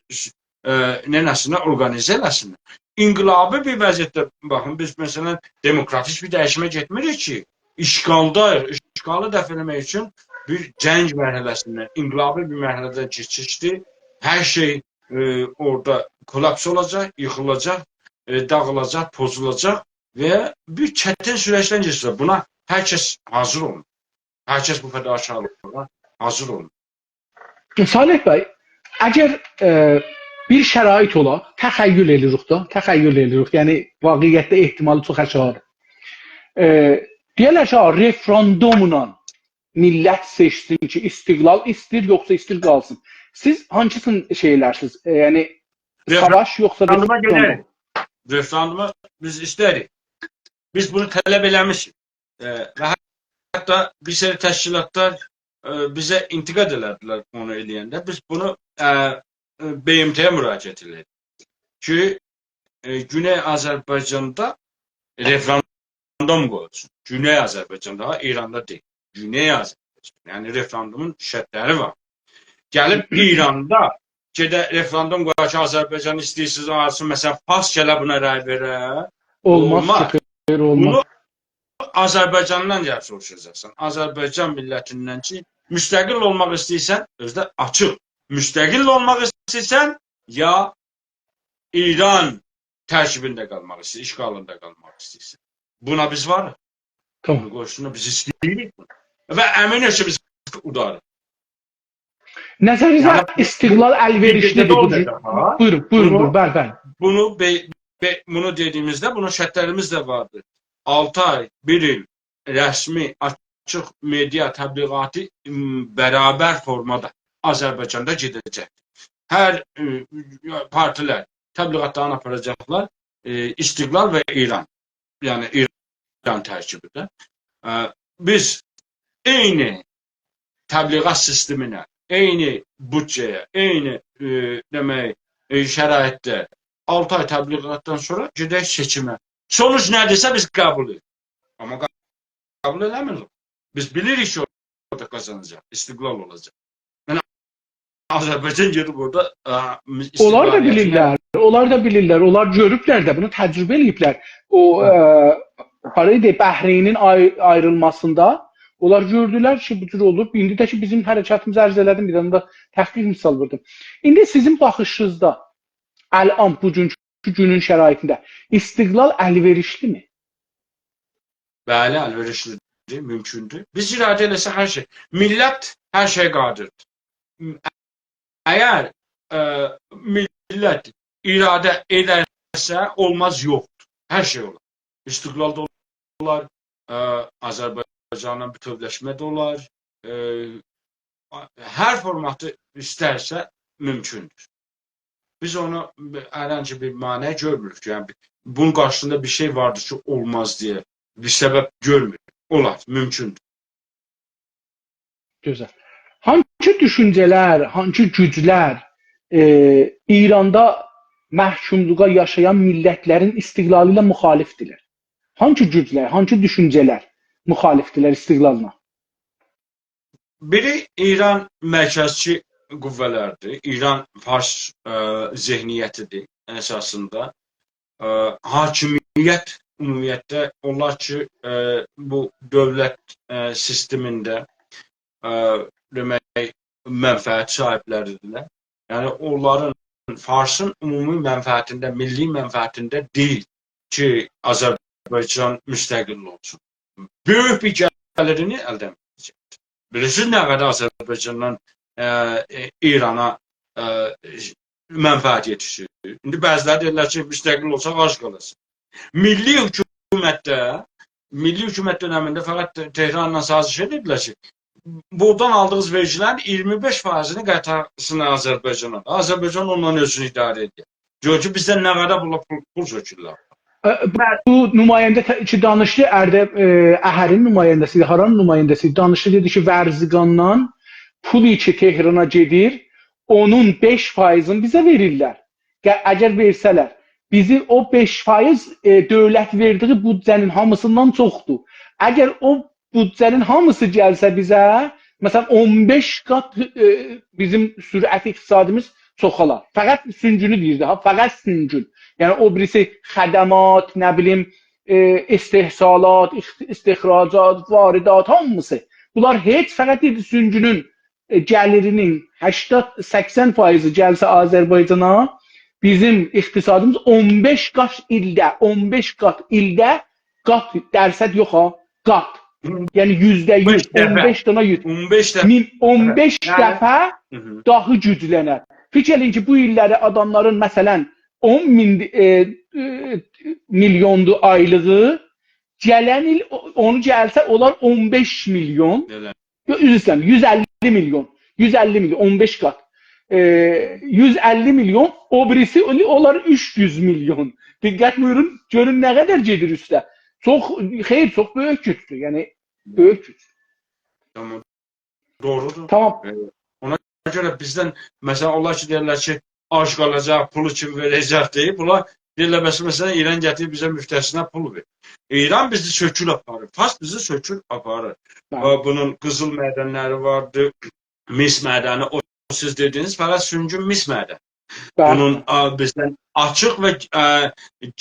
ائ، ننه‌سینه اورقانیزه ائله‌سینلر. انقلابی بیر وضعیتده، باخین، بیز، مثلا، دموکراتیک بیر دییشیمه گئتمیریک کی، اشغالداییق. اشغالی دفع ائله‌مک اوچون بیر جنگ مرحله‌سیندن، انقلابی بیر مرحله‌دن کئچیشدیر. هر شئی، ائ، اورادا کولاپس اولاجاق، ییخیلاجاق، ائ، داغیلاجاق، پوزولاجاق و بیر چتین سورجدن کئچیرلر. بونا هر کس حاضیر اولمور. هر کس بو فداکارلیغا حاضیر اولمور. صالح بی، اگر، ائ، بیر شرایط اولا، تخیل ائله‌ییریک دا، تخیل ائله‌ییریک، یعنی واقعیتده احتمالی چوخ آشاغیدیر. ائ، دئیرلر کی، «ها، رفراندوملا میللت سئچسین کی، استقلال ایسته‌ییر، یوخسا ایسته‌ییر قالسین.» سیز هانسینی شئی ائلرسینیز؟ ائ، یعنی، رفراندوما ساواش یوخسا رفراندوم؟ گئدریک. رفراندومو بیز ایستریک. بیز بونو طلب ائله‌میشیک. ائ، و حتی بیر سری تشکیلاتلار، ائ، بیزه انتقاد ائله‌دیلر اونو ائله‌ینده. بیز بونو، ائ، ائ، ب م ت-یه مراجعت ائله‌دیک کی، ائ، گونئی آذربایجاندا رفراندوم قویولسون. گونئی آذربایجاندا، ها، ایراندا دئییل. گونئی آذربایجان. یعنی رفراندومون شرطلری وار. گلیب ایراندا گئده رفراندوم قویا کی، آذربایجان ایسته‌ییرسینیز، آلسین، مثلا، فارس گله بونا رأی وئره. اولماز، اولماز. چیخیر، اولماز. بونو آذربایجاندان گلیب سوروشاجاقسان. آذربایجان میللتیندن کی، مستقل اولماق ایسته‌ییرسن، اؤزو ده آچیق. مستقل اولماق ایسته‌ییرسن، یا ایران ترکیبینده قالماق ایسته‌ییر، اشغالیندا قالماق ایسته‌ییرسن. بونا بیز واریق. تامام. بونو قویسونلار، بیز ایسته‌ییریک بونو. و امین اول کی، بیز اوداریق. نظرینیزه، یعنی، استقلال الوئریشلی‌دیر بو، بو، بو، بو، اولمایاجاق، ها؟ بویورون، بویورون، بونو، بویورون، بلی، بلی. بونو بئ-، بئ-، بونو دئدیگیمیزده بونون شرطلریمیز ده واردیر. آلتی آی، بیر ایل رسمی، آچیق مئدیا تبلیغاتی، م، برابر فورمادا آذربایجاندا گئده‌جک. هر، ائ، پارتیلر تبلیغاتلارینی آپاراجاقلار، ائ، استقلال و ایران. یعنی ایران ترکیبینده. ائ، بیز عینی تبلیغات سیستمینه، عینی بودجه‌یه، عینی، ائ، دئمک، ائ، شرایطده آلتی آی تبلیغاتدان سونرا گئدک سئچیمه. سونوج نه‌دیرسه بیز قبول ائدیریک. آمما قبول ائله‌میریک. بیز بیلیریک کی، اورادا قازاناجاق، استقلال اولاجاق. یعنی، آذربایجان گئدیب اورادا، ا، می-، اونلار دا استقلالیتینه بیلیرلر، اونلار دا بیلیرلر، اونلار گؤروبلر ده، بونو تجربه ائله‌ییبلر. او، هه. ا، هارایدی، بحرینین آی-، آیریلماسیندا اونلار گؤردولر کی، بو جور اولوب. ایندی ده کی، بیزیم حرکتیمیزی عرض ائله‌دیم، بیر دنه ده تحقیق مثال ووردوم. ایندی سیزین باخیشینیزدا، الان، بوگونکو گونون شرایطینده استقلال الوئریشلی‌می؟ بلی، الوئریشلی‌دیر، مومکوندور. بیز اراده ائله‌سک هر شئی. میللت هر شئیه قادردیر. اگر، ائ، میللت اراده ائدرسه، اولماز یوخدور. هر شئی اولار. استقلال دا اولار، ائ، آذربایجانلا بوتؤولشمه ده اولار، ائ، هر فورماتی ایسترسه مومکوندور. بیز اونا هر هانسی بیر مانع گؤرموروک. یعنی، بونون قارشیسیندا بیر شئی واردیر کی، اولماز دئیه بیر سبب گؤرموروک. اولار، مومکوندور. گؤزل. هانسی دوشونجه‌لر، هانسی گوجلر، ائ، ایراندا محکوملوغا یاشایان میللتلرین استقلالی ایله مخالفدیرلر؟ هانسی گوجلر، هانسی دوشونجه‌لر مخالفدیرلر استقلالینا؟ بیری ایران مرکزچی قوه‌لردیر. ایران فارس، ائ، ذهنیتی‌دیر اساسیندا. ائ، حاکمیت، عمومیتله، اونلار کی، ائ، بو دؤولت، ائ، سیستمینده، ائ، دئمک، منفعت صاحیبلری‌دیرلر. یعنی، اونلارین، فارسین عمومی منفعتینده، میللی منفعتینده دئییل کی، آذربایجان مستقل اولسون. بؤیوک بیر گلیرینی الدن ائده‌جکدیر. بیلیرسینیز، نه قدر آذربایجاندان، ائ، ائ، ایرانا، ائ، منفعت یئتیشیر. ایندی بعضی‌لری دئییرلر کی، مستقل اولساق آج قالاسان. میللی حکومتده میللی حکومت دؤنمینده فقط ته-، تهرانلا سازش ائدیردیلر کی، بورادان آلدیغینیز وئرگیلرین اییرمی بئش فاییزینی قایتارسین آذربایجانا. آذربایجان اونونلا اؤزونو اداره ائدیر. گؤر کی، بیزدن نه قدر بونلار پول، پول چکیرلر. ائ، بو نماینده ته-، کی دانیشدی، ارده، ائ، اهرین نماینده‌سی ایدی، هارانین نماینده‌سی ایدی، دانیشدی، دئدی کی، ورزقاندان پول کی تهرانا گئدیر، اونون بئش فاییزینی بیزه وئریرلر. گ-، اگر وئرسه‌لر، بیزی او بئش فاییز، ائ، دؤولت وئردیگی بودجه‌نین هامیسیندان چوخدور. اگر او بودجه‌نین هامیسی گلسه بیزه، مثلا، اون بئش قات، ائ، بیزیم سرعت اقتصادیمیز چوخالار. فقط سونگونو دئییردی ها، فقط سونگون. یعنی او بیریسی خدمات، نه بیلیم، ائ، استحصالات، اخ-، استخراجات، واردات، هامیسی. بونلار هئچ، فقط دئییردی سونگونون، ائ، گلیرینین هشتاد، سکسن فاییزی گلسه آذربایجانا، بیزیم اقتصادیمیز اون بئش قات ایلده، اون بئش قات ایلده، قات، درصد یوخ ها، قات. یعنی یوزده یوز، اون بئش دفعه. اون بئش دانا یوز. اون بئش دفعه. مین، اون بئش دفعه. هه. دفعه هی هی. داها گوجلنر. فیکیر ائله‌یین کی، بو ایللری آداملارین، مثلا، اون مین، ائ، ائ، میلیوندور آیلیغی، گلن ایل او-، اونو گلسه، اولار اون بئش میلیون. بئله. یوخ، عذر ایسته‌ییرم، یوز اللی میلیون. یوز اللی میلیون، اون بئش قات. ائ، یوز اللی میلیون، او بیریسی اولار اوچ یوز میلیون. دقت بویورون، گؤرون نه قدر گئدیر اوسته. چوخ، خیر، چوخ بؤیوک گوجدور. یعنی، بؤیوک گوج. تامام. دوغرودور. تامام. ائ، اونا گؤره بیزدن، مثلا، اونلار کی دئییرلر کی، آج قالاجاق، پولو کیم وئره‌جک دئییب، بونلار دئییرلر، بس، مثلا، ایران گتیریب بیزه مفته‌سینه پول وئر. ایران بیزی سؤکور آپاریر، فارس بیزی سؤکور آپاریر. بلی. او، بونون قیزیل معدنلری واردی، مس معدنی، او سیز دئدیگینیز، فقط سونگون مس معدنی. بلی. بونون، آ، بیزدن آچیق و، آ،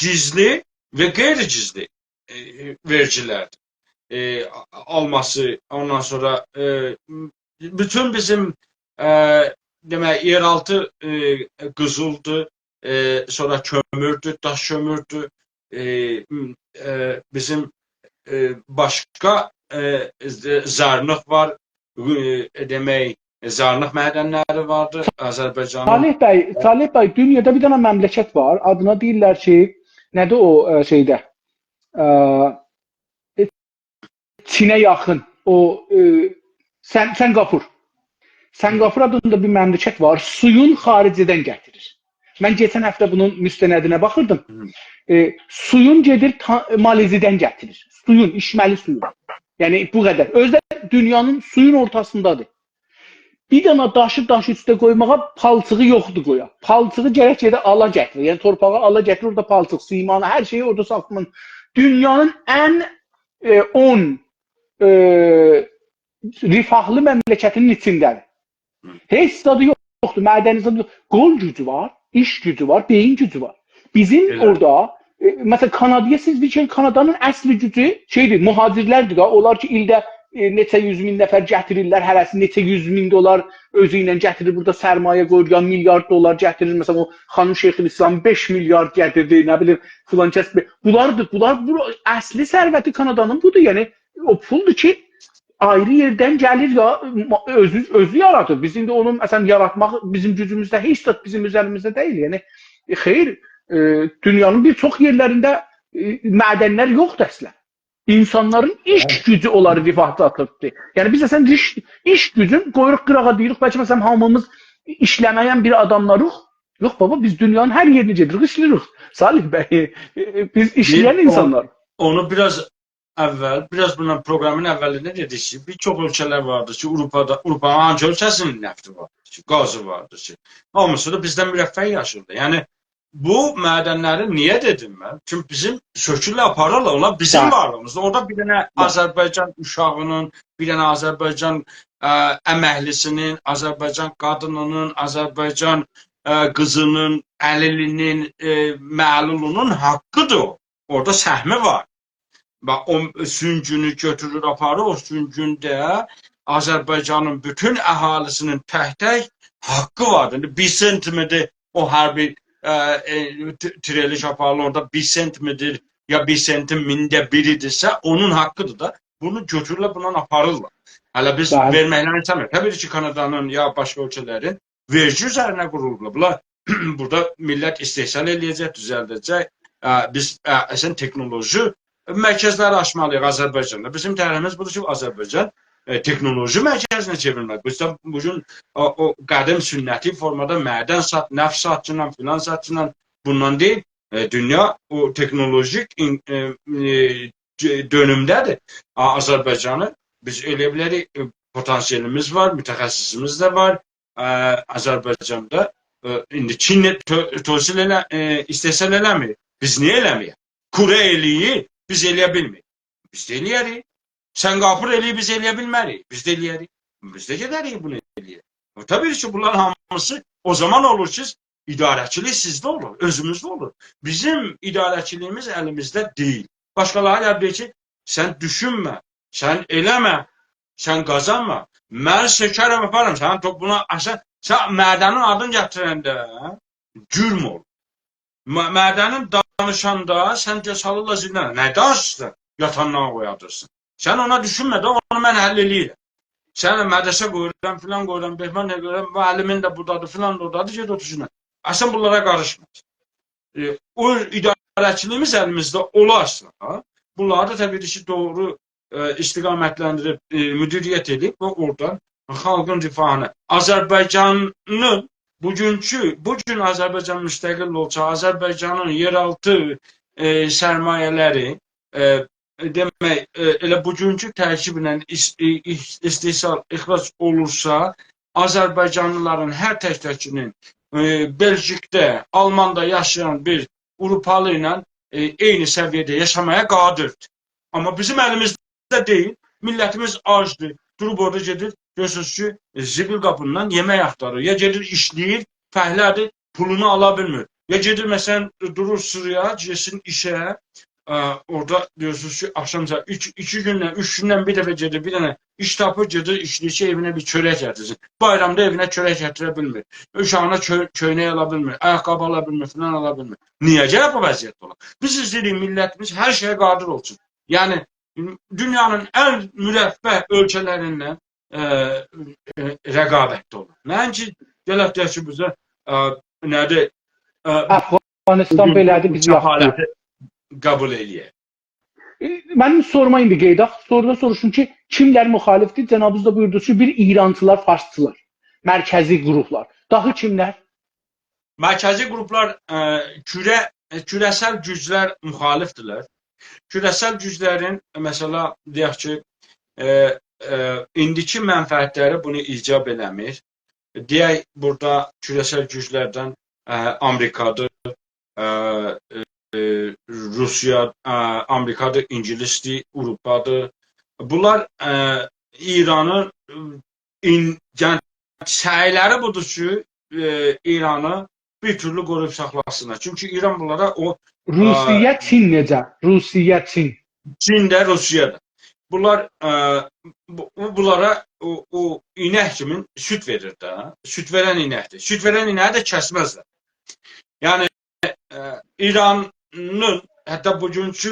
گیزلی و غیر گیزلی، ائ، وئرگیلردیر. ائ، آ-، آلماسی، اوندان سونرا، ائ، م-، بوتون بیزیم، ائ، دئمک، یئرآلتی، ائ، قیزیلدیر، ائ، سونرا کؤموردور، داش کؤموردور، ائ، م-، ائ، بیزیم، ائ، باشقا، ائ، ز-، زرنیخ وار، ائ، دئمک، زرنیخ معدنلری واردیر آذربایجانین. صالح بی، صالح بی، دونیادا بیر دنه مملکت وار. آدینا دئییرلر کی، نه‌دیر او، ائ، شئیده؟ ائ، ائ، چینه یاخین. او، ائ، سن-، سنگاپور. سنگاپور آدیندا بیر مملکت وار. سویون خارجه‌دن گتیریر. من کئچن هفته بونون مستندینه باخیردیم. هی. ائ، سویون گئدیر تا-، مالزی‌دن گتیریر. سویون، ایچمه‌لی سویون. یعنی بو قدر. اؤزو ده دونیانین سویون اورتاسیندادیر. بیر دنه داشی داش اوسته قویماغا پالچیغی یوخدور قویا. پالچیغی گرک گئده آلا گتیره. یعنی تورپاغی آلا گتیره، اورادا پالچیق، سیمانی، هر شئیی اورادا ساخلاماق. دونیانین ان، ائ، اون، ائ، رفاهلی مملکتینین ایچینده‌دیر. هئچ زادی یوخدور، معدنی زادی یوخ. قول گوجو وار، ایش گوجو وار، بئیین گوجو وار. بیزیم، ائله، اورادا، ائ، مثلا، کانادایا سیز بیر شئی، کانادانین اصلی گوجو شئیدیر، مهاجرلردیر ده. اونلار کی، ایلده، ائ، نئچه یوز مین نفر گتیریرلر، هره‌سی نئچه یوز مین دلار اؤزو ایله گتیریر، بورادا سرمایه قویور، یا میلیارد دلار گتیریر. مثلا، او خانیم شیخ‌الاسلام بئش میلیارد گتیردی، نه بیلیم، فلان کس بئ-، بونلاردیر، بونلار، بو اصلی ثروتی کانادانین بودور. یعنی، او پولدور کی، آیری یئردن گلیر یا، ما-، اؤزو، اؤزو یارادیر. بیز ایندی اونو، مثلا، یاراتماق بیزیم گوجوموزده، هئچ زاد بیزیم اوزریمیزده دئییل. یعنی، ائ، خیر، ائ، دونیانین بیر چوخ یئرلرینده، ائ، معدنلر یوخدور اصلا. اینسانلارین ایش، هه، گوجو اونلاری رفاهلاتیبدیر. یعنی، بیز اصلا ایش، ایش گوجون قویوروق قیراغا، دئییریک، بلکه، مثلا، هامیمیز ایشله‌مه‌ین بیر آداملاریق. یوخ، بابا، بیز دونیانین هر یئرینه گئدیریک، ایشله‌ییریک. صالح بی، بیز ایشله‌ین، دئییر، او، اینسانلار. اونو بیر آز اول، بیر آز بوندان پروقرامین اولینده دئدیک کی، بیر چوخ اؤلکه‌لر واردیر کی، آوروپادا، آوروپانین هانسی اؤلکه‌سینین نفتی واردیر کی، گازی واردیر کی، هامیسی دا بیزدن مرفه یاشاییردی. یعنی، بو معدنلری نییه دئدیم من؟ چونکی بیزیم سؤکورلر، آپاریرلار، اونلار بیزیم، هه، وارلیغیمیزدیر. اورادا بیر دنه، هه، آذربایجان اوشاغینین، بیر دنه آذربایجان، ا، امکلی‌سینین، آذربایجان قادینینین، آذربایجان، ا، قیزینین، علیلی‌نین، ا، معلولونون حاققیدیر او. اورادا سهمی وار. و او سونگونو گؤتورور، آپاریر، او سونگونده آذربایجانین بوتون اهالی‌سینین تک-تک حاققی واردیر. ایندی بیر سنتیمتر او هر بیر، ا، ائ، ت-، تریلیک آپاریلیر، اورادا بیر سنتیمتر یا بیر سنتین مینده بیری‌دیرسه، اونون حاققیدیر دا. بونو گؤتورورلر، بوندان آپاریرلار. هله بیز، بلی، وئرمکلرینی ایسته‌میریک. طبیعی کی، کانادانین یا باشقا اؤلکه‌لرین وئرگی اوزرینه قورولوبلار. بونلار بورادا میللت استحصال ائله‌یه‌جک، دوزلده‌جک. ا، بیز، ا، اصلا تکنولوژی، مرکزلری آچمالی‌ییق آذربایجاندا. بیزیم طرحیمیز بودور کی، آذربایجان، ائ، تکنولوژی مرکزینه چئوریلمه‌لی. بیز ده بو گون او، او قدیم سنتی فورمادا معدن سات، نفت ساتچیندان، فلان ساتچیندان، بوندان دئییل. ائ، دونیا او تکنولوژیک این-، ائ، ائ، دؤ-، دؤنومده‌دیر. آ-، آذربایجانی بیز ائلیه بیلریک، ائ، پتانسیلیمیز وار، متخصصیمیز ده وار. ا، آذربایجاندا، ا، ایندی چین ده تو-، توسعه ائله-، ائ، ایسته‌سه ائله‌میر. بیز نییه ائله‌مه‌یک؟ کوره ائله‌ییر، بیز ائلیه بیلمیریک. بیز ده ائلیه‌ریک. سنگاپور ائله‌ییر، بیز ائلیه بیلمه‌ریک. بیز ده ائلیه‌ریک. بیز ده گئده‌ریک بونو ائلیه‌ک. او، طبیعی کی، بونلار هامیسی او زامان اولور کی، اداره‌چیلیک سیزده اولور، اؤزوموزده اولور. بیزیم اداره‌چیلیگیمیز الیمیزده دئییل. باشقالاری گلیب دئییر کی، سن دوشونمه، سن ائله‌مه، سن قازانما. من سؤکرم، آپارام، سنین توپونا، سن، سن معدنین آدینی گتیرنده گورم اولور. م-، معدنین دانیشاندا سن ده سالیرلار زیندانا. نه دانیشیرسان؟ یاتاندان اویادیرسان. سن اونا دوشونمه ده، اونو من حل ائله‌ییرم. سنه مدرسه قویورام، فلان قویورام، بهمان ائله‌ییرم، معلمین ده بورادادیر، فلان دا اورادادیر، گئت اوتور اوستونه. اصلاً بونلارا قاریشما. ائ، او اداره‌چیلیگیمیز الیمیزده اولارسا، بونلاری دا طبیعی کی، دوغرو، ائ، استقامتلندیریب، ائ، مدیریت ائدیب و اورادان خالقین رفاهینی. آذربایجانین بوگونکو، بو گون آذربایجان مستقل اولسا، آذربایجانین یئرآلتی، ائ، سرمایه‌لری، ائ، دئمک، ائ، ائله بوگونکو ترکیبله ایس-، ائ، ایس-، استحصال، اخراج اولورسا، آذربایجانلیلارین هر تک-تکینین، ائ، بلژیکده، آلماندا یاشایان بیر آوروپالی ایله، ائ، عینی سویه‌ده یاشامایا قادردیر. آمما بیزیم الیمیزده دئییل، میللتیمیز آجدیر، دوروب اورادا گئدیر، گؤرورسونوز کی، ائ، زیبیل قابیندان یئمک آختاریر، یا گئدیر ایشله‌ییر، فعله‌دیر، پولونو آلا بیلمیر. یا گئدیر، مثلاً، دورور سیرایا، گئتسین ایشه، ا، اورادا گؤرورسونوز کی، آخشام ساعات ایکی، ایکی گوندن، اوچ گوندن بیر دفعه گئدیر، بیر دنه ایش تاپیر، گئدیر، ایشله‌ییر کی، ائوینه بیر چؤرک گتیرسین. بایرامدا ائوینه چؤرک گتیره بیلمیر. اوشاغینا کؤ-، کؤینک آلا بیلمیر، آیاق‌قابی آلا بیلمیر، فلان آلا بیلمیر. نییه گرک بو وضعیت اولا؟ بیز ایسته‌ییریک میللتیمیز هر شئیه قادر اولسون. یعنی، دونیانین ان مرفه اؤلکه‌لریندن، ائ، ائ، رقابتده اولور. نه‌اینکی گلک دئیک کی، بیزه، ائ، نه‌دیر، ائ، افغانستان بوگون بئله‌دیر، بو بیز یاخشی. جهالتی قبول ائله‌یک. ائ، منیم سوروما ایندی قئییداق. سورودا سوروشدوم کی، کیملر مخالفدیر؟ جنابینیز دا بویوردونوز کی، بیر ایرانچیلار، فارسچیلار، مرکزی گروپلار. داها کیملر؟ مرکزی گروپلار، ائ، کوره-، ائ، کوره‌سل گوجلر مخالفدیرلر. کوره‌سل گوجلرین، مثلا، دئیک کی، ائ، ائ، ایندیکی منفعتلری بونو ایجاب ائله‌میر. دئیک، بورادا کوره‌سل گوجلردن، ائ، آمریکادیر، ائ، ائ، روسیا، ائ، آمریکادیر، اینگیلیسدیر، آوروپادیر. بونلار، ائ، ایرانی، ائ، این-، یعنی، سعیلری بودور کی، ائ، ایرانی بیر تورلو قورویوب ساخلاسینلار. چونکی ایران بونلارا او، ائ، روسیه، چین نئجه؟ روسیه، چین. چین ده، روسیه ده. بونلار، ائ، بو-، بو-، بونلارا او، او اینک کیمی سود وئریر ده. سود وئرن اینکدیر. سود وئرن اینه‌یی ده کسمزلر. یعنی، ائ، ایرانین حتی بوگونکو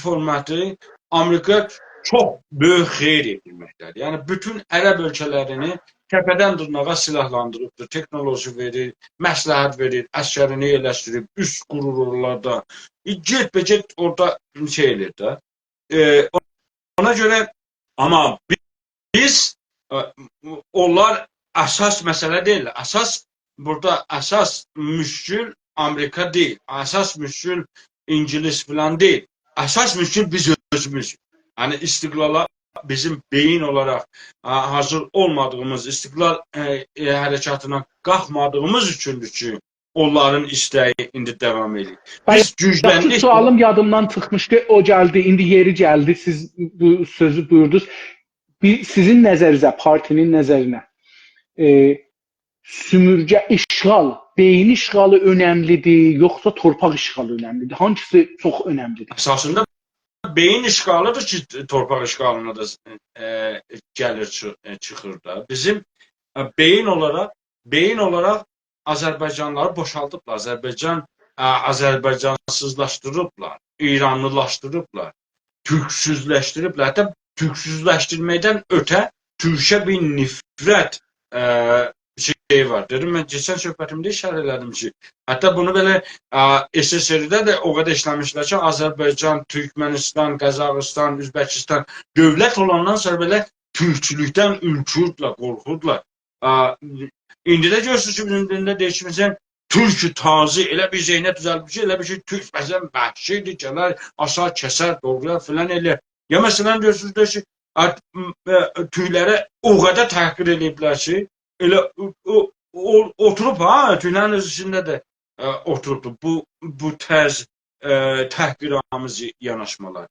فورماتی آمریکایا چوخ بؤیوک خئیر ائتمکده‌دیر. یعنی، بوتون عرب اؤلکه‌لرینی تپه‌دن دیرناغا سیلاحلاندیریبدیر، تکنولوژی وئریر، مصلحت وئریر، عسکرینی یئرلشدیریب، اوس قورور اورالاردا. ائ، گئت‌به‌گئت اورادا شئی ائله‌ییر ده. ائ، اونا گؤره، آمما بیز، ائ، اونلار اساس مسئله دئییل. اساس، بورادا اساس مشکل آمریکا دئییل. اساس مشکل اینگیلیس فلان دئییل. اساس مشکل بیز اؤزوموز. یعنی، استقلالا بیزیم بئیین اولاراق، ائ، حاضر اولمادیغیمیز، استقلال، ائ، ائ، حرکاتینا قالخمادیغیمیز اوچوندور کی، اونلارین ایسته‌یی ایندی داوام ائدیر. بلی، بیز گوجلندیک. یاخشی، سؤالیم یادیمدان چیخمیشدی، او گلدی، ایندی یئری گلدی، سیز بو سؤزو بویوردونوز. بیر، سیزین نظرینیزه، پارتی‌نین نظرینه، ائ، سؤمورگه، اشغال، بئیین اشغالی اؤنملی‌دیر، یوخسا تورپاق اشغالی اؤنملی‌دیر؟ هانگیسی چوخ اؤنملی‌دیر؟ اساسیندا بئیین اشغالی‌دیر کی، تورپاق اشغالینا دا، ائ، گلیر، چی-، ائ، چیخیر دا. بیزیم، ائ، بئیین اولاراق، بئیین اولاراق آذربایجانلیلاری بوشالدیبلار. آذربایجان، ائ، آذربایجانسیزلاشدیریبلار، ایرانلیلاشدیریبلار، تورکسوزلشدیریبلر. حتی تورکسوزلشدیرمکدن اؤته تورکه بیر نفرت، ائ، شئی وار. دئدیم، من کئچن صحبتیمده ایشاره ائله‌دیم کی، حتی بونو بئله، آ، SSRI-ده ده او قدر ایشله‌میشلر کی، آذربایجان، تورکمنیستان، قازاخیستان، اؤزبکیستان، دؤولت اولاندان سونرا بئله تورکچولوکدن اورکوردولار، قورخوردولار. آ، ایندی ده گؤرورسونوز کی، بیزیم دینده دئییر کی، مثلا، تورک تازی، ائله بیر ذهنیت دوزلدیب کی، ائله بیر شئی، تورک، مثلا، وحشی‌دیر، گلر، آسار، کسر، دوغرار، فلان ائله‌یر. یا، مثلا، گؤرورسونوز، دئییر کی، آرت-، م-، ائ، تورکلری او قدر تحقیر ائله‌ییبلر کی، ائله او، او، او، اوتوروب، ها، تورکلرین اؤز ایچینده ده، ائ، اوتوروبدور بو، بو طرز، ائ، تحقیرآمیز یاناشمالار.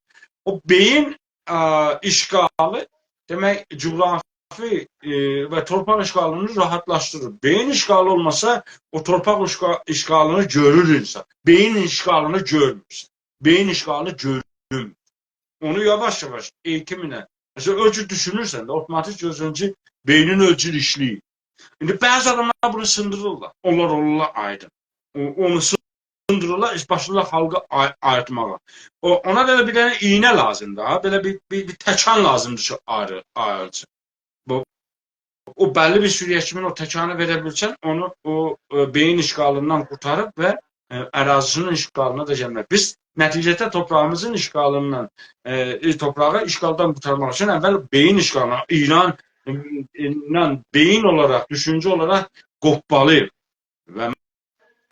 او بئیین، ائ، اشغالی، دئمک، جغرافی، ائ، و تورپاق اشغالینی راحاتلاشدیریر. بئیین اشغالی اولماسا، او تورپاق اشغا-، اشغالینی گؤرور اینسان. بئیین اشغالینی گؤرمورسن. بئیین اشغالینی گؤرمور. اونو یاواش-یاواش ائییتیمینن. مثلا، اؤزون دوشونورسن ده، اوتوماتیک گؤرورسن کی، بئینین اؤزون ایشله‌ییر. ایندی بعضی آداملار بونو سیندیریرلار. اونلار اولورلار آیدین. او-، اونو سیندیریرلار، باشلاییرلار خالقی آی-، آییرتماغا. او، اونا بئله بیر دنه ایینه لازیمدیر، ها؟ بئله بیر، بیر، بیر تکان لازیمدیر کی، آیری-، آیریلسین. بو، او بللی بیر سویه‌یه کیمین او تکانی وئره بیلسن، اونو او، ائ، بئیین اشغالیندان قورتاریب و، ائ، اراضی‌سینین اشغالینا دا گلمک. بیز نتیجه‌ده تورپاغیمیزین اشغالیندان، ائ، ائ، تورپاغی اشغالدان قورتارماق اوچون اول بئیین اشغالینا، ایران، ائ، ائ، بئیین اولاراق، دوشونجه اولاراق قوپمالی‌ییق. و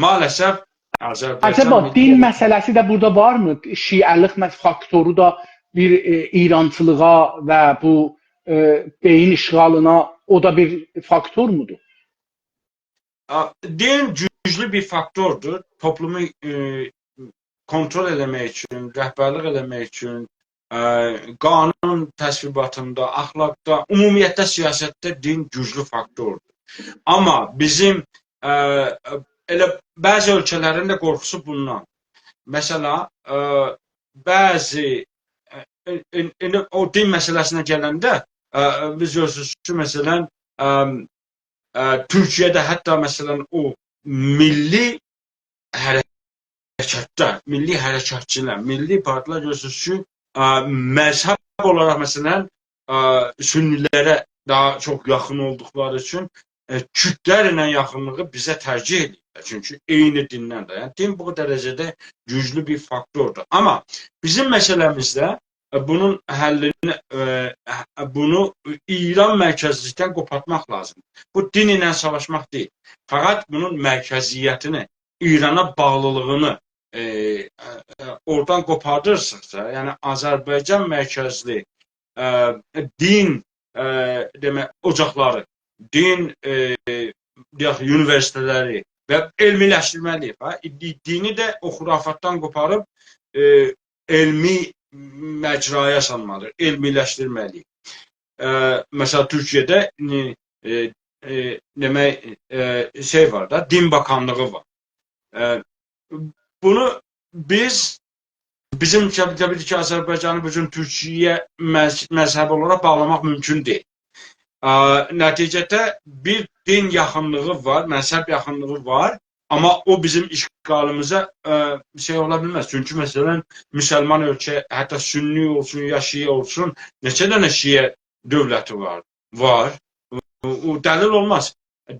مع‌الاسف آذربایجان عجبا، میللی دین مسئله‌سی ده بورادا وارمی؟ شیعه‌لیک مس-، فاکتورو دا بیر، ائ، ایرانچیلیغا و بو، ائ، بئیین اشغالینا، او دا بیر فاکتورمودور؟ آ، دین گوجلو بیر فاکتوردور. توپلومو، ائ، کنترل ائله‌مک اوچون، رهبرلیک ائله‌مک اوچون، ائ، قانون تصویباتیندا، اخلاقدا، عمومیتله سیاستده دین گوجلو فاکتوردور. آمما بیزیم، ائ، ائله بعضی اؤلکه‌لرین ده قورخوسو بوندان. مثلا، ائ، بعضی، ائ، ائ، ائ، ائله او دین مسئله‌سینه گلنده، ائ، بیز گؤرورسونوز کی، مثلا، ائ، ائ، تورکیه‌ده حتی، مثلا، او میللی حرکتلر، میللی حرکتچیلر، میللی پارتیلر گؤرورسونوز کی، ائ، مذهب اولاراق، مثلا، ائ، سنی‌لره داها چوخ یاخین اولدوقلاری اوچون، ائ، کوردلرله یاخینلیغی بیزه ترجیح ائدیرلر. چونکی عینی دیندن ده. یعنی، دین بو درجه‌ده گوجلو بیر فاکتوردور. آمما بیزیم مسئله‌میزده ائ، بونون حلینی، ائ، ائ، بونو ایران مرکزلیکدن قوپارتماق لازیم. بو دین ایله ساواشماق دئییل. فقط بونون مرکزیتینی، ایرانا باغلیلیغینی، ائ، ائ، ائ، اورادان قوپاردیرسیقسا، یعنی آذربایجان مرکزلی، ائ، دین، ائ، دئمک، اوجاقلاری، دین، ائ، دئیک، اونیوئرسیتئتلری و علمی‌لشدیرمه‌لی‌ییک، هه؟ دی-، دینی ده او خرافاتدان قوپاریب، ائ، علمی مجرایا سالمالی‌دیر، علمی‌لشدیرمه‌لی‌ییک. ائ، مثلا، تورکیه‌ده، ائ، ائ، ائ، دئمک، ائ، شئی وار دا، دین باکانلیغی وار. ائ، بونو بیز، بیزیم، طبیعی، طبیعی کی، آذربایجانی بو گون تورکیه‌یه مذ-، مذهب اولاراق باغلاماق مومکون دئییل. ائ، نتیجه‌ده بیر دین یاخینلیغی وار، مذهب یاخینلیغی وار، آمما او بیزیم اشغالیمیزا، ائ، شئی اولا بیلمز. چونکی، مثلا، مسلمان اؤلکه، حتی سنی اولسون، یا شیعه اولسون، نئچه دنه شیعه دؤولتی وار؟ وار. او، او دلیل اولماز.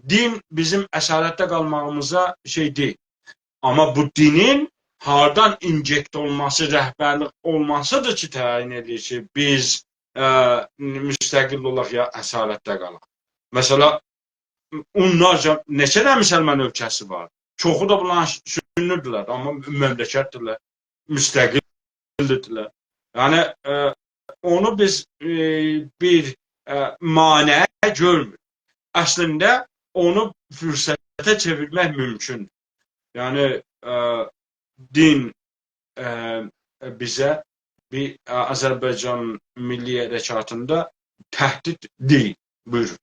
دین بیزیم اسارتده قالماغیمیزا شئی دئییل. آمما بو دینین هاردان اینجکت اولماسی، رهبرلیک اولماسی‌دیر کی، تعیین ائدیر کی، بیز، ائ، مستقل اولاق یا اسارتده قالاق. مثلا، اونلارجا نئچه ده مسلمان اؤلکه‌سی وار. چوخو دا بونلارین سنی‌دیرلر، آمما مملکتدیرلر، مستقل‌دیرلر. یعنی، ائ، اونو بیز، ائ، بیر، ائ، مانع گؤرموروک. اصلینده اونو فرصته چئویرمک مومکوندور. یعنی، ائ، دین، ائ، بیزه بیر، ائ، آذربایجان میللی حرکاتیندا تهدید دئییل. بویورون.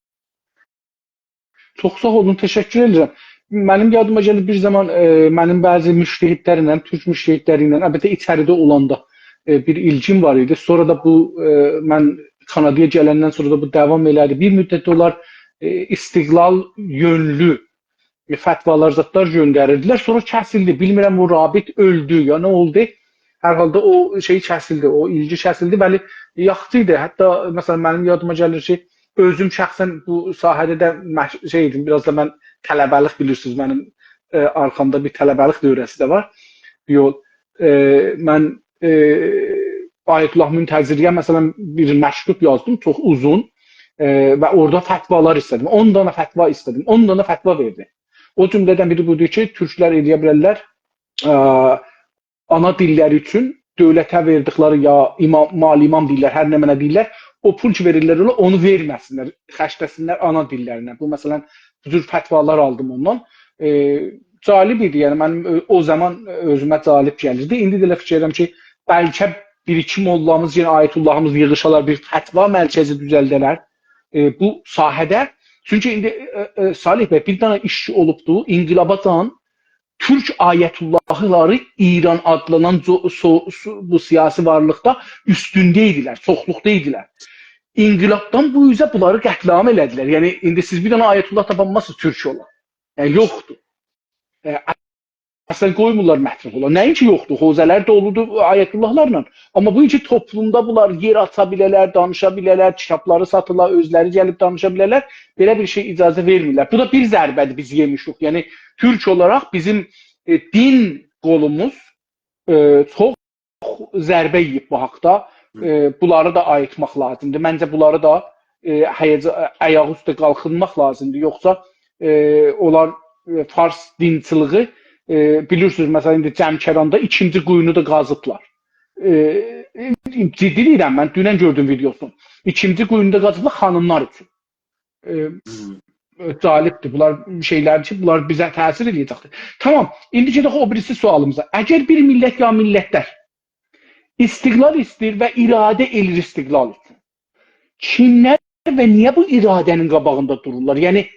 چوخ ساغ اولون، تشکر ائدیرم. منیم یادیما گلیر بیر زامان، ائ، منیم بعضی مجتهدلرله، تورک مجتهدلری ایله، البته ایچریده اولاندا، ائ، بیر ایلگیم وار ایدی. سونرا دا بو، ائ، من کانادایا گلندن سونرا دا بو داوام ائله‌دی. بیر مدت اونلار، ائ، استقلال یؤنلو فتوالار، زادلار گؤندریردیلر. سونرا کسیلدی. بیلمیرم، او رابط اؤلدو، یا نه اولدو؟ هر حالدا او شئی کسیلدی، او ایلگی کسیلدی. بلی، یاخشی ایدی. حتی، مثلا، منیم یادیما گلیر کی، اؤزوم شخصاً بو ساحه‌ده ده مش-، شئی ایدیم، بیر آز دا من طلبه‌لیک، بیلیرسینیز، منیم، ائ، آرخامدا بیر طلبه‌لیک دؤوره‌سی ده وار. بیر یول، ائ، من، ائ، آیت‌الله منتظری‌یه، مثلاً، بیر مکتوب یازدیم، چوخ اوزون، ائ، و اورادا فتوالار ایسته‌دیم. اون دانا فتوا ایسته‌دیم، اون دانا فتوا وئردی. او جمله‌دن بیری بودور کی، تورکلر ائلیه بیلرلر، ائ، آنا دیللری اوچون دؤولته وئردیکلری، یا امام، مال امام دئییرلر، هر نمنه دئییرلر، او پول کی وئریرلر اونا، اونو وئرمه‌سینلر، خرجله‌سینلر آنا دیللرینه. بو، مثلاً، بو جور فتوالار آلدیم اوندان. ائ، جالب ایدی، یعنی منیم اؤ-، او زامان اؤزومه جالب گلیردی. ایندی ده ائله فیکیر ائدیرم کی، بلکه بیر-ایکی موللامیز، یئنه آیت‌اللهیمیز ییغیشالار، بیر فتوا مرکزی دوزلده‌لر، ائ، بو ساحه‌ده. چونکی ایندی، ائ، ائ، صالح بی، بیر دنه ایش اولوبدو، انقلاباجان تورک آیت‌اللهلاری ایران آدلانان جو-، سو-، سو-، بو سیاسی وارلیقدا اوستونده ایدیلر، چوخلوقدا ایدیلر. انقلابدان بو اوزه بونلاری قتل‌عام ائله‌دیلر. یعنی، ایندی سیز بیر دنه آیت‌الله تاپا بیلمزسینیز تورک اولا. یعنی، یوخدور. ائ، اصلاً قویمورلار مطرح اولا. نه‌اینکی یوخدور، حوزه‌لر دولودور آیت‌اللهلارلا. آمما بو کی توپلومدا بونلار یئر آچا بیله‌لر، دانیشا بیله‌لر، کیتابلاری ساتیلار، اؤزلری گلیب دانیشا بیله‌لر، بئله بیر شئی اجازه وئرمیرلر. بو دا بیر ضربه‌دیر بیز یئمیشیک. یعنی، تورک اولاراق بیزیم، ائ، دین قولوموز، ائ، چوخ ضربه یئییب بو حاقدا. هی. ائ، بونلاری دا آییتماق لازیمدیر. منجه، بونلاری دا، ائ، هیجا-، آیاق اوسته قالخینماق لازیمدیر. یوخسا، ائ، اونلار، ائ، فارس دینچیلیگی، ائ، بیلیرسینیز، مثلاً، ایندی جمکراندا ایکینجی قویونو دا قازیبلار. ائ، ائ، جدی دئییرم، من دونن گؤردوم ویدئوسونو. ایکینجی قویونو دا قازیبلار خانیملار اوچون. ائ، هی. جالبدیر. بونلار شئیلر کی، بونلار بیزه تأثیر ائله‌یه‌جکدیر. تامام، ایندی گئدک او بیریسی سؤالیمیزا. اگر بیر میللت یا میللتلر استقلال ایسته‌ییر و اراده ائله‌ییر استقلال اوچون، کیملر و نییه بو اراده‌نین قاباغیندا دورورلار؟ یعنی،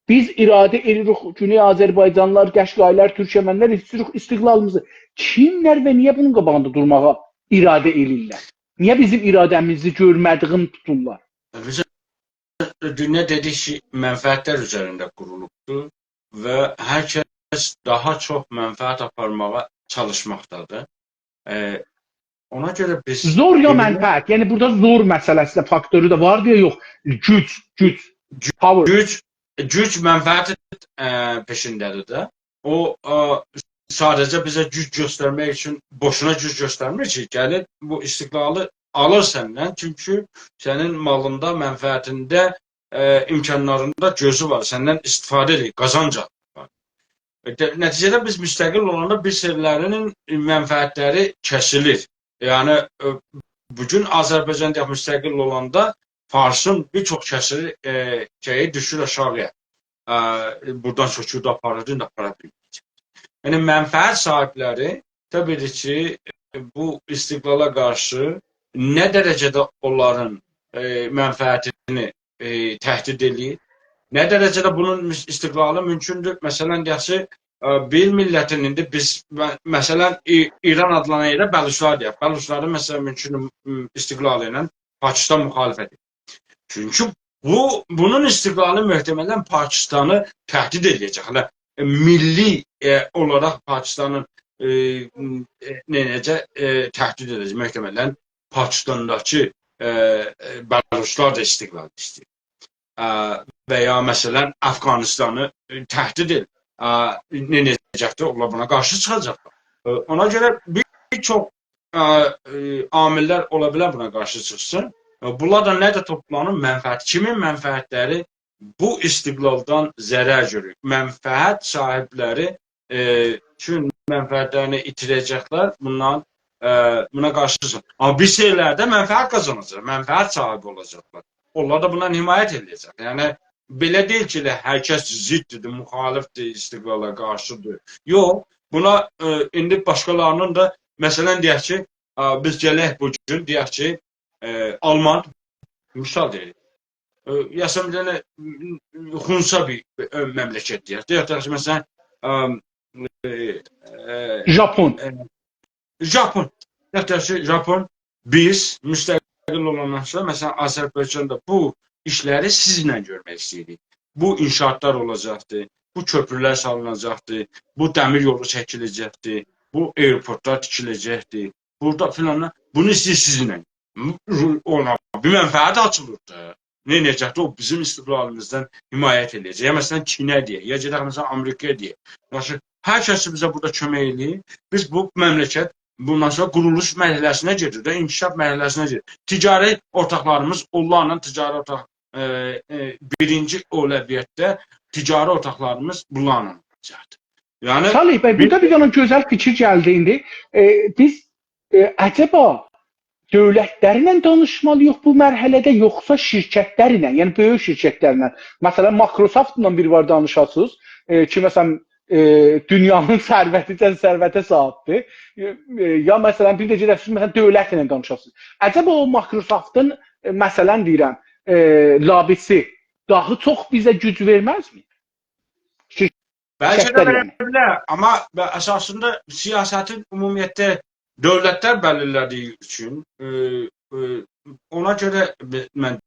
بیز اراده ائله‌ییریک، گونئی آذربایجانلیلار، قشقاییلار، تورکمنلر ایسته‌ییریک استقلالیمیزی. کیملر و نییه بونون قاباغیندا دورماغا اراده ائله‌ییرلر؟ نییه بیزیم اراده‌میزی گؤرمه‌دیگینی توتورلار؟ بیزه دونیا دئدیک کی، منفعتلر اوزرینده قورولوبدور و هر کس داها چوخ منفعت آپارماغا چالیشماقدادیر. ائ، اونا گؤره بیز... زور یا منفعت؟ یعنی بورادا زور مسئله‌سی ده، فاکتورو دا وار دئیه یوخ. گوج، گوج، power. گوج، گوج منفعت، ائ، پئشینده‌دیر ده. او، ائ، ساده‌جه بیزه گوج گؤسترمک اوچون بوشونا گوج گؤسترمیر کی، گلیر بو استقلالی آلیر سندن. چونکی سنین مالیندا، منفعتینده، ائ، امکانلاریندا گؤزو وار، سندن استفاده ائدیر، قازانج آلیر. ائ، ده-، نتیجه‌ده بیز مستقل اولاندا بیر سری‌لرینین منفعتلری کسیلیر. یعنی، ائ، بو گون آذربایجان، دئیک، مستقل اولاندا فارسین بیر چوخ کسیری، ائ، شئیی دوشور آشاغییا. ائ، بورادان سؤکوردو آپاریردی، ایندی آپارا بیلمه‌یه‌جک. یعنی، منفعت صاحیبلری، طبیعی کی، بو استقلالا قارشی نه درجه‌ده اونلارین، ائ، منفعتینی، ائ، تهدید ائله‌ییر، نه درجه‌ده بونون مس-، استقلالی مومکوندور. مثلاً، دئیک کی، ائ، بیر میللتین ایندی بیز، م-، مثلاً، ای-، ایران آدلانان یئره بلوچلار دئیک. بلوچلارین، مثلاً، مومکون، م، استقلالی ایله پاکستان مخالفت ائدیر. چونکی بو، بونون استقلالی محتملاً پاکستانی تهدید ائله‌یه‌جک. هله، ائ، میللی، ائ، اولاراق پاکستانین، ائ، م، ائ، نئینه‌یه‌جک، ائ، تهدید ائده‌جک. محتملاً پاکستانداکی، ائ، ائ، بلوچلار دا استقلال ایسته‌ییر. ائ، و یا، مثلاً، افغانستانی، ائ، تهدید ائدیر. ائ، نئینه‌یه‌جکدیر؟ اونلار بونا قارشی چیخاجاقلار. ائ، اونا گؤره بیر چوخ، ائ، ائ، عامل‌لر اولا بیلر بونا قارشی چیخسین. ائ، بونلار دا نه ده توپلومون منفعتی، کیمین منفعتلری بو استقلالدان ضرر گؤرور؟ منفعت صاحیبلری، ائ، چون منفعتلرینی ایتیره‌جکلر، بوندان، ائ، بونا قارشی چیخسین. آمما بیر سری‌لر ده منفعت قازاناجاق، منفعت صاحیبی اولاجاقلار. اونلار دا بوندان حمایت ائله‌یه‌جک. یعنی، بئله دئییل کی، ائله هر کس ضددیر، مخالفدیر، استقلالا قارشیدیر. یوخ، بونا، ائ، ایندی باشقالارینین دا، مثلاً، دئیک کی، ائ، بیز گلک بو گون، دئیک کی، ائ، آلمان، مثال دئییرم، ائ، یاسان بیر دنه، م، م، خونسا بیر، ائ، مملکت دئیک. دئیک کی، مثلاً، ائ، ائ، ائ، ژاپون. ائ، ژاپون. دئیک کی، ژاپون، بیز مستقل اولاندان سونرا، مثلاً، آذربایجاندا بو ایشلری سیزله گؤرمک ایسته‌ییریک. بو انشاءاتلار اولاجاقدیر، بو کؤپرولر سالیناجاقدیر، بو دمیر یولو چکیله‌جکدیر، بو آیروپورتلار تیکیله‌جکدیر، بورادا فلان، بونو ایسته‌ییر سیزینله. م، رو-، اونا بیر منفعت آچیلیر دا. نه ائده‌جکدیر؟ او بیزیم استقلالیمیزدان حمایت ائله‌یه‌جک. یا، مثلا، چینه دئیک، یا گئدک، مثلا، آمریکایا دئیک. باخین، هر کس کی بیزه بورادا کؤمک ائله‌ییر، بیز بو مملکت بوندان سونرا قورولوش مرحله‌سینه گئدیر ده، انکشاف مرحله‌سینه گئدیر. تجاری اورتاقلاریمیز، اونلارلا تجاری اورتاق، ائ، ائ، بیرینجی اولویتده تجاری اورتاقلاریمیز بونلارلا اولاجاقدیر. یعنی، صالح بی، بیر بورادا بیر دنه گؤزل فیکیر گلدی ایندی. ائ، بیز، ائ، عجبا دؤولتلرله دانیشمالی‌ییق بو مرحله‌ده، یوخسا شرکتلرله، یعنی بؤیوک شرکتلرله؟ مثلا، مایکروسافتلا بیر وار دانیشاسینیز، ائ، کی، مثلا، ائ، دونیانین ثروتی، ثروته صاحیبدیر. ائ، ائ، یا، مثلا، بیر ده گئده‌سینیز، مثلا، دؤولتله دانیشاسینیز. عجبا او مایکروسافتین، ائ، مثلا دئییرم، ائ، لابی‌سی داها چوخ بیزه گوج وئرمزمی؟ بلکه ده شرکتلر، وئره یعنی. بیلر، آمما به-، اساسیندا سیاستین عمومیتده دؤولتلر بلیرله‌دیگی اوچون، ائ، ائ، اونا گؤره به-، من